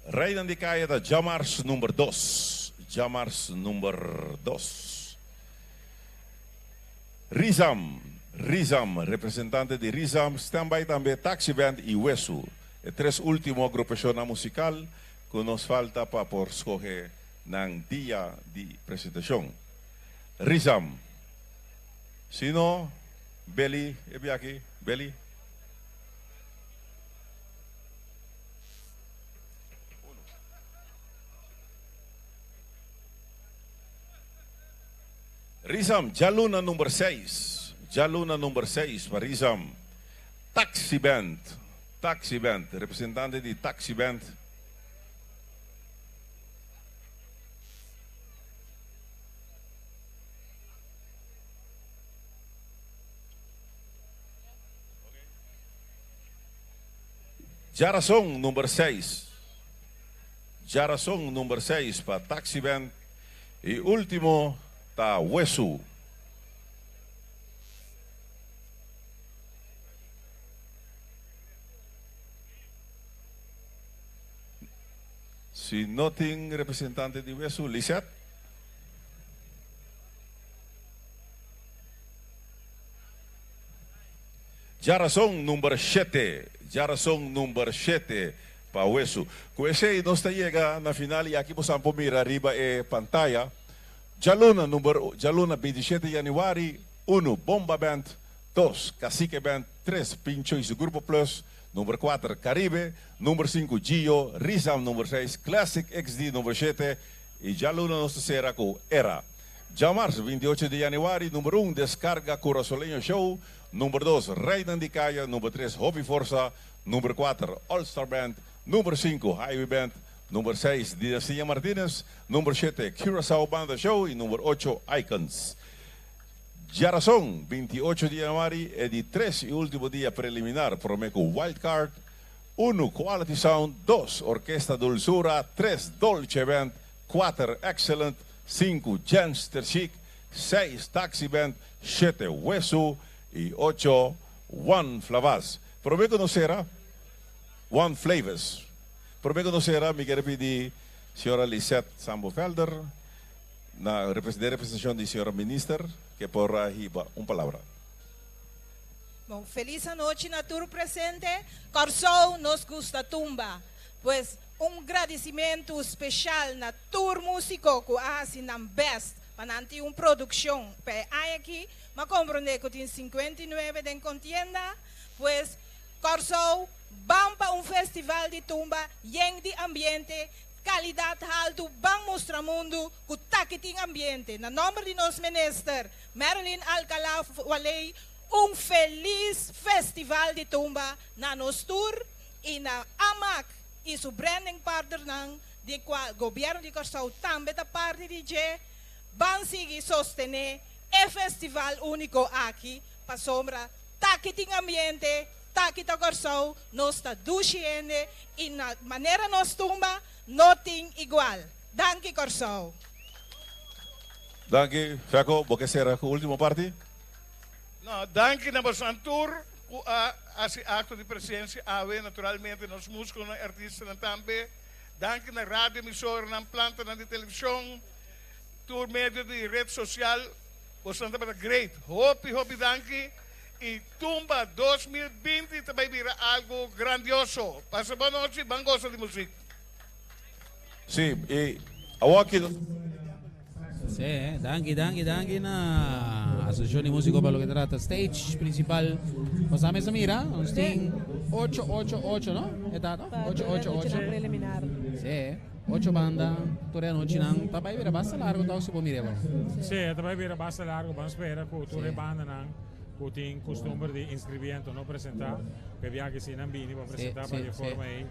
Reinan di Kaya ta djamars number dos. Djamars number dos. Rizam, Rizam, representante di Rizam, Standby tambe, Taxi Band y Wesu. E tres ultimo agrupashonnan musikal ku nos falta pa por skohe nan dia di presentashon. Rizam. Si no, Beli e biachi, Beli. Rizam, djaluna number seis. Djaluna number seis pa Rizam. Taxi Band, Taxi Band, representante di Taxi Band. Djarason number seis. Djarason number seis pa Taxi Band y ultimo ta Wesu. Si no tin representante di Wesu, Lisette. Djarason number shete, djarason number shete pa Wesu. Ku esei nos ta yega na final i aki bosan por mira riba e pantaya. Djaluna number djaluna bintishete januari, unu Bomba Band, dos Cacique Band, tres Pincho y su Grupo Plus, number kuater Caribe, number sinku Gio, Rizam number seis, Classic XD number shete i djaluna nos ta sera ku Era. Djamars 28 di januari, number un Descarga Curasoleño Show, number dos Reynan di Kaya, number tres Hopi Forsa, number kuater All Star Band, number sinku Highway Band, number seis Dinastia Martinez, number shete Curaçao Banda Show y number ocho Icons. Djarason 28 di januari e di tres y ultimo dia preliminar prome ku Wild Card, unu Quality Sound, dos Orkesta Dulzura, tres Dolce Band, kuater Excellent, Sinku Gangster Chic, seis Taxi Band, shete Wesu y ocho One Flavaz. Prome cu nos cera, One Flavors. Prome cu nos cera mi kier pidi señora Lisette Sambo Velder na den representacion di señora Minister ke por a hiba un palabra. Bon, felis anochi na tur presente. Kòrsou nos gusta tumba. Pues un gradisimentu speshal na Tur músiko ku a hasi nan bèst pa nan tin un produkshon pa e aña aki, m'a komprondé ku tin 59 den kontienda. Pues, Kòrsou, ban pa un festival di tumba yen di ambiente, kalidat haltu, ban mustra mundu ku taki tin ambiente. Na nòmber di nos Minister Marilyn Alcalá Walley, un felis festival di tumba na nos tur i na Amak i su branding partnernan. di kua Gobièrnu di Kòrsou tambe ta parti di dje, ban sigui sostené e festival úniko aki pasobra taki tin ambiente, taki ta Kòrsou, nos ta dushi hende i na manera nos tumba no tin igual. Danki Kòrsou. Danki, Fèko. Bo ke sera ku último parti? No, danki na bosonan tur ku a hasi akto di presensia awe, naturalmente nos músikonan i artistanan tambe. Danki na radio emisoranan, plantanan di televishon, tur medio di red sosial. Bosonan tabata great. Hopi hopi danki i Tumba 2020 ta bai bira algu grandioso. Pasa bon nochi, ban gosa di muzik. Sí, i awor ki. Sí, danki, danki, danki na Asociación di Músico pa loke trata stage principal. Nos a mesa mira, nos tin 8, 8, 8, no? E ta, no? 8, 8, 8. Preliminar. Sí, 8 banda, tur e anochinan. Ta bai bira basta largo tòg si bo mira e bon. Sí, ta bai bira basta largo. Ban spera ku tur e bandanan ku tin kustumber di inskribí anto no presentá. P'e biaha si nan bini pa presentá pa di e forma ei.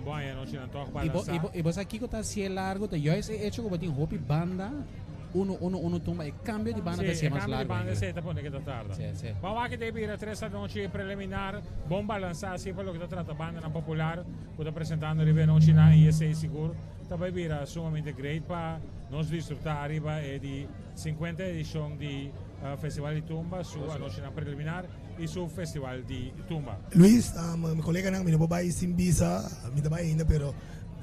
Bo haña anochi nan tòg balansá. I bo sa kiko ta hasié largu? Ta juist e echo ku bo tin hopi banda, unu, unu, unu tumba, e kambio di banda ta hasié mas largu. Sí, e kambio di banda esei ta pone ku ta tarda. Bo wak debe bira tres anochi preliminar, bon balansá así pa loke ta trata bandanan popular ku ta presentando riba e anochinan i esei sigur ta bai bira sumamente great pa nos disfrutá riba e di 50 edishon di Festival di Tumba su anochinan preliminar. i su festival di tumba. Luis, mi coleganan mi no por bay sin bisa, mi ta bay ainda pero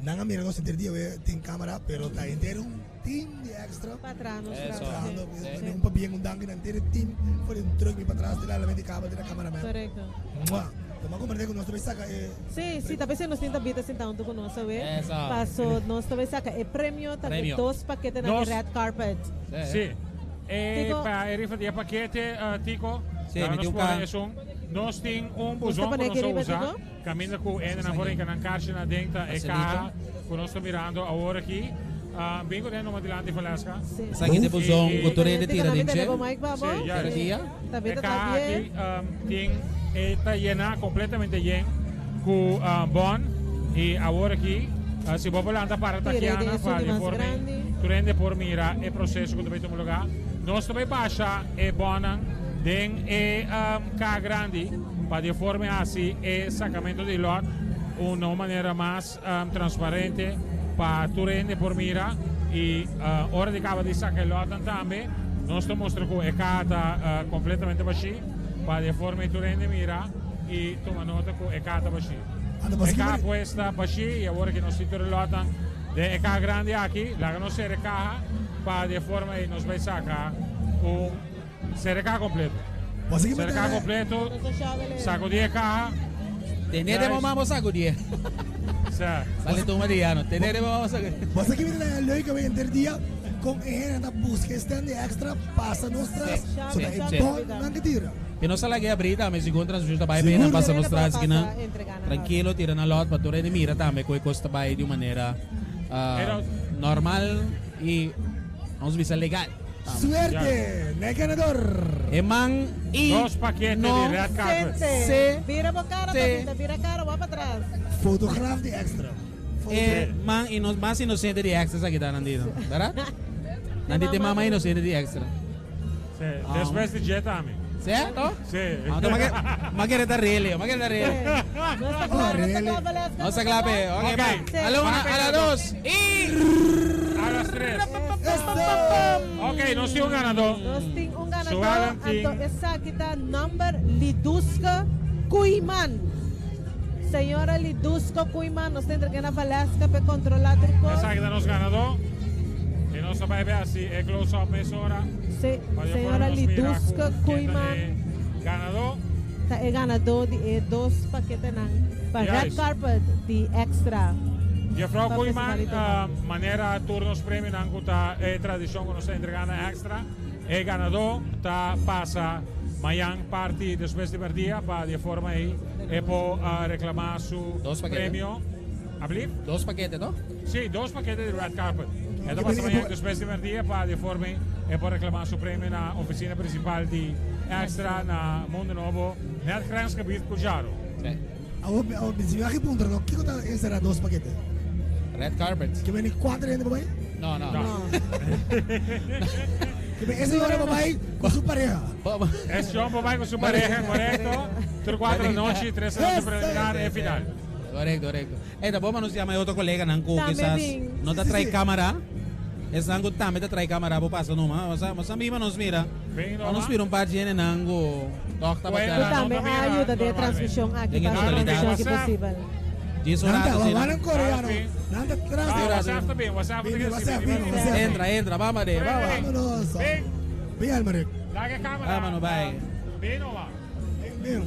nan a mira nos henter dia we tin camera pero ta henter un team di extra trahando un pabien un danki na henter e team for di un truck mi patras te la di cable te na cameraman. Correcto. Mua. Ta mas comprende cu nos ta bay saca e. Si, si, ta pesey nos tin Tabitha sinta hunto cu nos awe. Paso nos ta bay saca e premio, ta e dos paketenan di red carpet. Si. E pa e rifa di e pakete, Tico, Sí, laga mi nos tin un pone ka. esun. Nos tin un Nos ta buzon ku pone nos aki ta riba, usa, Tico? kaminda ku hendenan por hinka nan karchi na den ta e Facilito. kaha ku nos ta mirando awor aki. Ah, bin ku den numa dilanti, Valeska. Esaki ta e buzon ku tur hende Tico, tira na mi den tene dje. bo mic pa bo. Sí, Kada juist. dia. E Tabitha ta kaha bien. aki tin, e ta yená kompletamente yen ku bon. I awor aki, si bo por lanta para Tira den Tatiana esun pa di di mas forma grandi. Tur hende por mira e proseso ku ta bai tuma lugá. Nos ta bai basha e bònnan den e kaha grandi pa di e forma e hasi e sakamentu di lòt. un manera mas transparente pa tur hende por mira y ora di caba di saca e lotnan tambe nos ta mustra cu e caha ta completamente bashi pa di e forma ey tur hende mira y tuma nota cu e caha ta bashi. E caha pues ta bashi y awor aki nos tin tur e lotnan den e caha grandi aki. Laga nos cera e caha pa di e forma ey nos bay saca un cera e caha completo. Cera e caha completo, sacudi e caha. Tene de mamá bo sacudi e. Sali tuma di yano. Tene de mamá bo sacudi. Bo sa ki mi ta leuk awe henter dia con e hende ta busca e stand di extra pasa nos tras so ta e bon nan ke tira. E no sa laga e abri tambe segun transmisión ta bai bena pasa nos tras kinan tranquilo tira nan lot pa tur hende mira tambe cu e cos ta bai di un manera normal y vamos bisa legal. Suerte na e ganador! E man y Dos pakete no di red carpet. se Bira bo cara te. papita, bira cara wak patras. Fotograaf di extra. E man ino mas inocente di extra esaki ta Nandito, verdad? Nandito e man mas inocente di extra. Sí, despues di dje tambe. Cierto? Sí. Anto ma ma kere ta rele, ma kere ta rele. No sta kla, no sta kla, Valeska. No sta kla pe. Ok, Ok. pa. A la una, a la dos y A las tres. Ok, nos tin un ganadó. Nos tin un ganadó. Suellen tin. Anto esaki ta nomber Liduska Koeiman. Señora Liduska Koeiman, nos ta entrega na Valeska pa e controla tur cos. Esaki ta nos ganadó. Y nos ta bai be hasi e close up mesora. Sí, Pa di señora afuera nos mira Liduska cu ken ta Koeiman. e ganadó. Ta e ganadó di e dos paketenan pa red Juist. carpet di Extra. Juffrouw Pa Koeiman, Festival di Tumba. manera tur nos premionan cu ta e tradicion cu nos ta entrega na Extra, e ganadó ta pasa mayan parti despues di merdia pa di e forma ey e por reclama su Dos pakete. premio. Ablief? Dos pakete, toch? Sí, dos pakete di red carpet. E ta pasa mañana despues di merdia pa di forma e por reclama su premio na oficina principal di Extra na Mundo Nobo, net grensgebied cu Jaro. Sí. Awor, awor, si mi aki puntra no, kiko ta encerra dos pakete? Red carpet. Ke beni cuatro hende pa bai? No, no. No. Ke beni e señora pa bai cu su pareha. E señor pa bai cu su pareha, correcto. Tur cuatro anochi, tres anochi preliminar e final. Correcto, correcto. Ey, ta bon pa nos yama e otro coleganan cu Tambe kisas bin. no ta Sí, sí, trae sí. camara. Esnan cu tambe ta trae camara bo pasa numa. Nos a, nos a mima nos mira. Bin Nos numa. mira un par di hendenan cu toch tabata. Bueno, Cu tambe no ta a mira ayuda den e normalmente. transmision aki Den e pa haci e totalidad. transmision aki WhatsApp. posibel. Djis un Nan ta, rato asina. wanan koreano. Nan ta tras Ah, di. WhatsApp ta bin, WhatsApp ta Bin, bin, WhatsApp, bin, bin, bin, WhatsApp. Entra, entra, vamos de, vamos. Vámonos. Bin. Bin, Almeric. Laga e camera. Vámonos, bai. Bin numa. Bin.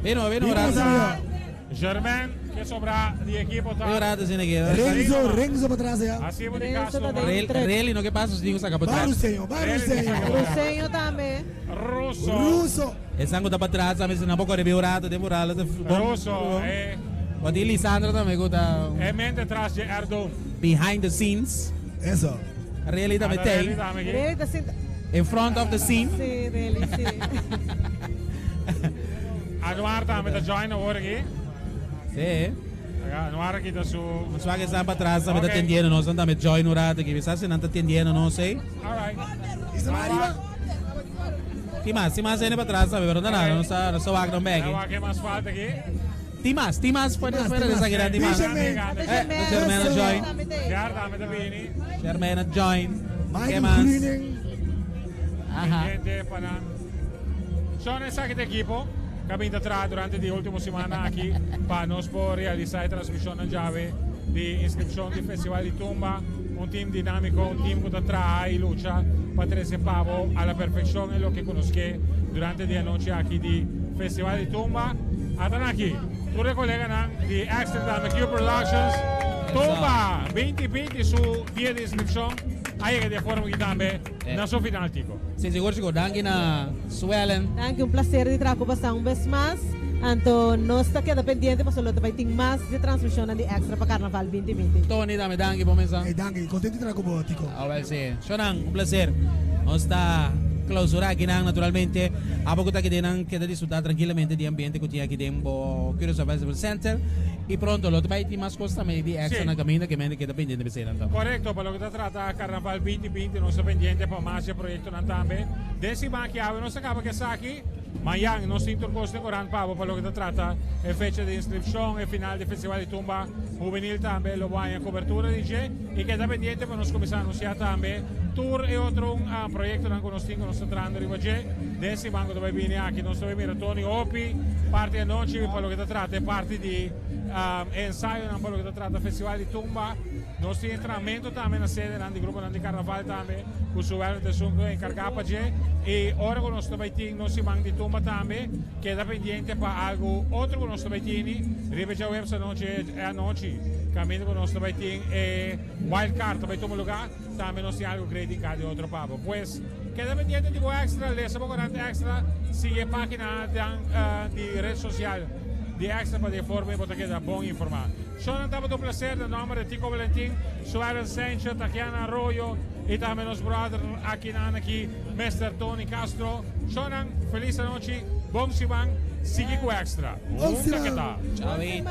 Bino, bino un Bin, rato. señor. Germain, que sobra di equipo ta. Bin un rato asina aki. Renzo, Renzo pa tras ya. Así bo di Renzo caso. ta numa. den. Rel, reli, no que pasa si digo saca pa Ba atrás. Ruseño, ba Ruseño. Ruseño tambe. Russo. Ruso. Esnan cu ta pa atrás tambe si nan por core bin un rato, den un rato. Russo, eh. Wat die Lisandro tambe cu ta E mente tras di Erdogan. behind the scenes. Eso. Reli tambe Anda, tey. Reli tambe aki. Really ta sinta. In front of the scene. Sí, really, sí. Anuar tambe ta join awor aki. Sí. Anuar aki ta su. Ons wak esnan pa atrás tambe ta Ok. atendiendo nos, nan tambe join un rato aki. Bisa si nan ta atendiendo nos, eh. All right. Y se va arriba. Tin mas, tin mas hende pa atrás tambe, pero no nada, nos ta, nos ta wak nan bek. Awor ke mas falta aki? Tin mas, tin mas, fuera, Tin mas, fuera tin de mas. esaki nan, tin mas. Fisherman. Eh, Fisherman a join. Gerard tambe ta bini. Sherman a join. Ke Michael mas? Greening. Aha. Pendiente pa nan. Son esaki ta equipo que a bin ta traha durante di ultimo semana aki pa nos por realisa e transmision nan djawe di inscripcion di Festival di Tumba. Un team dinamico, un team cu ta traha y lucha pa trece pabo a la perfeccion e loke cu nos ke durante di anochi aki di Festival di Tumba. Atan aki tur e coleganan di Extra Dame Q Productions. Tumba 2020 su dia di inscripcion a yega di e forma aki tambe na su final, Tico. Sí, sigur, sigur. Danki na Suellen. Danki, un placer di traha cu boso un bes mas. Anto nos ta keda pendiente pasobra lo ta bay tin mas di transmisionnan di Extra pa Carnaval 2020. Tony tambe danki por mesa. Hey, danki. Contento di traha cu bo, Tico. Awel si. Shonan, un placer. Nos ta clausura akinan naturalmente. Abo cu ta aki den nan keda disfruta tranquilamente di ambiente cu tin aki den bo Curaçao Festival Center. Y pronto lo ta bay tin mas cos tambe di Extra Sí. na caminda que mende keda pendiente p'esei nan tambe. Correcto, pa loke ta trata Carnaval 2020 nos ta pendiente pa mas di e proyectonan tambe. Den siman aki awe nos ta caba cu esaki. Mañan nos tin tur kos den korant pa bo pa loke ta trata e fecha di inskripshon, e final di Festival di Tumba Hubenil tambe lo bo haña kobertura di dje i keda pendiente pa nos kuminsá anunsiá tambe tur e otro proyektonan ku nos tin ku nos ta trahando riba dje den siman ku ta bai bini aki. Nos ta bai mira Tony hopi parti anochi pa loke ta trata e parti di e ensayonan pa loke ta trata Festival di Tumba. Nos tin entrenamento tambe na sedenan di gruponan di karnaval tambe ku su wèl ta esun ku enkargá pa dje. I ora ku nos ta bai tin nos siman di tumba tambe, keda pendiente pa algu otro ku nos ta bai tini riba e djaweps anochi e anochi kaminda ku nos ta bai tin e wild card ta bai tuma lugá. Tambe nos tin algu great di otro pa bo. Pues keda pendiente di bo Extra, lesa bo korant Extra, sigui e página di red sosial di Extra pa di e forma ei bo ta keda bon informá. Shownan tabata un placer na nomber di Tico Valentin, Suellen Sancho, Tatiana Arroyo y tambe nos brother aki nan aki Mister Tony Castro. Shownan feliz anochi, bon siman, sigui cu Extra. Hunta ke ta. Chavito.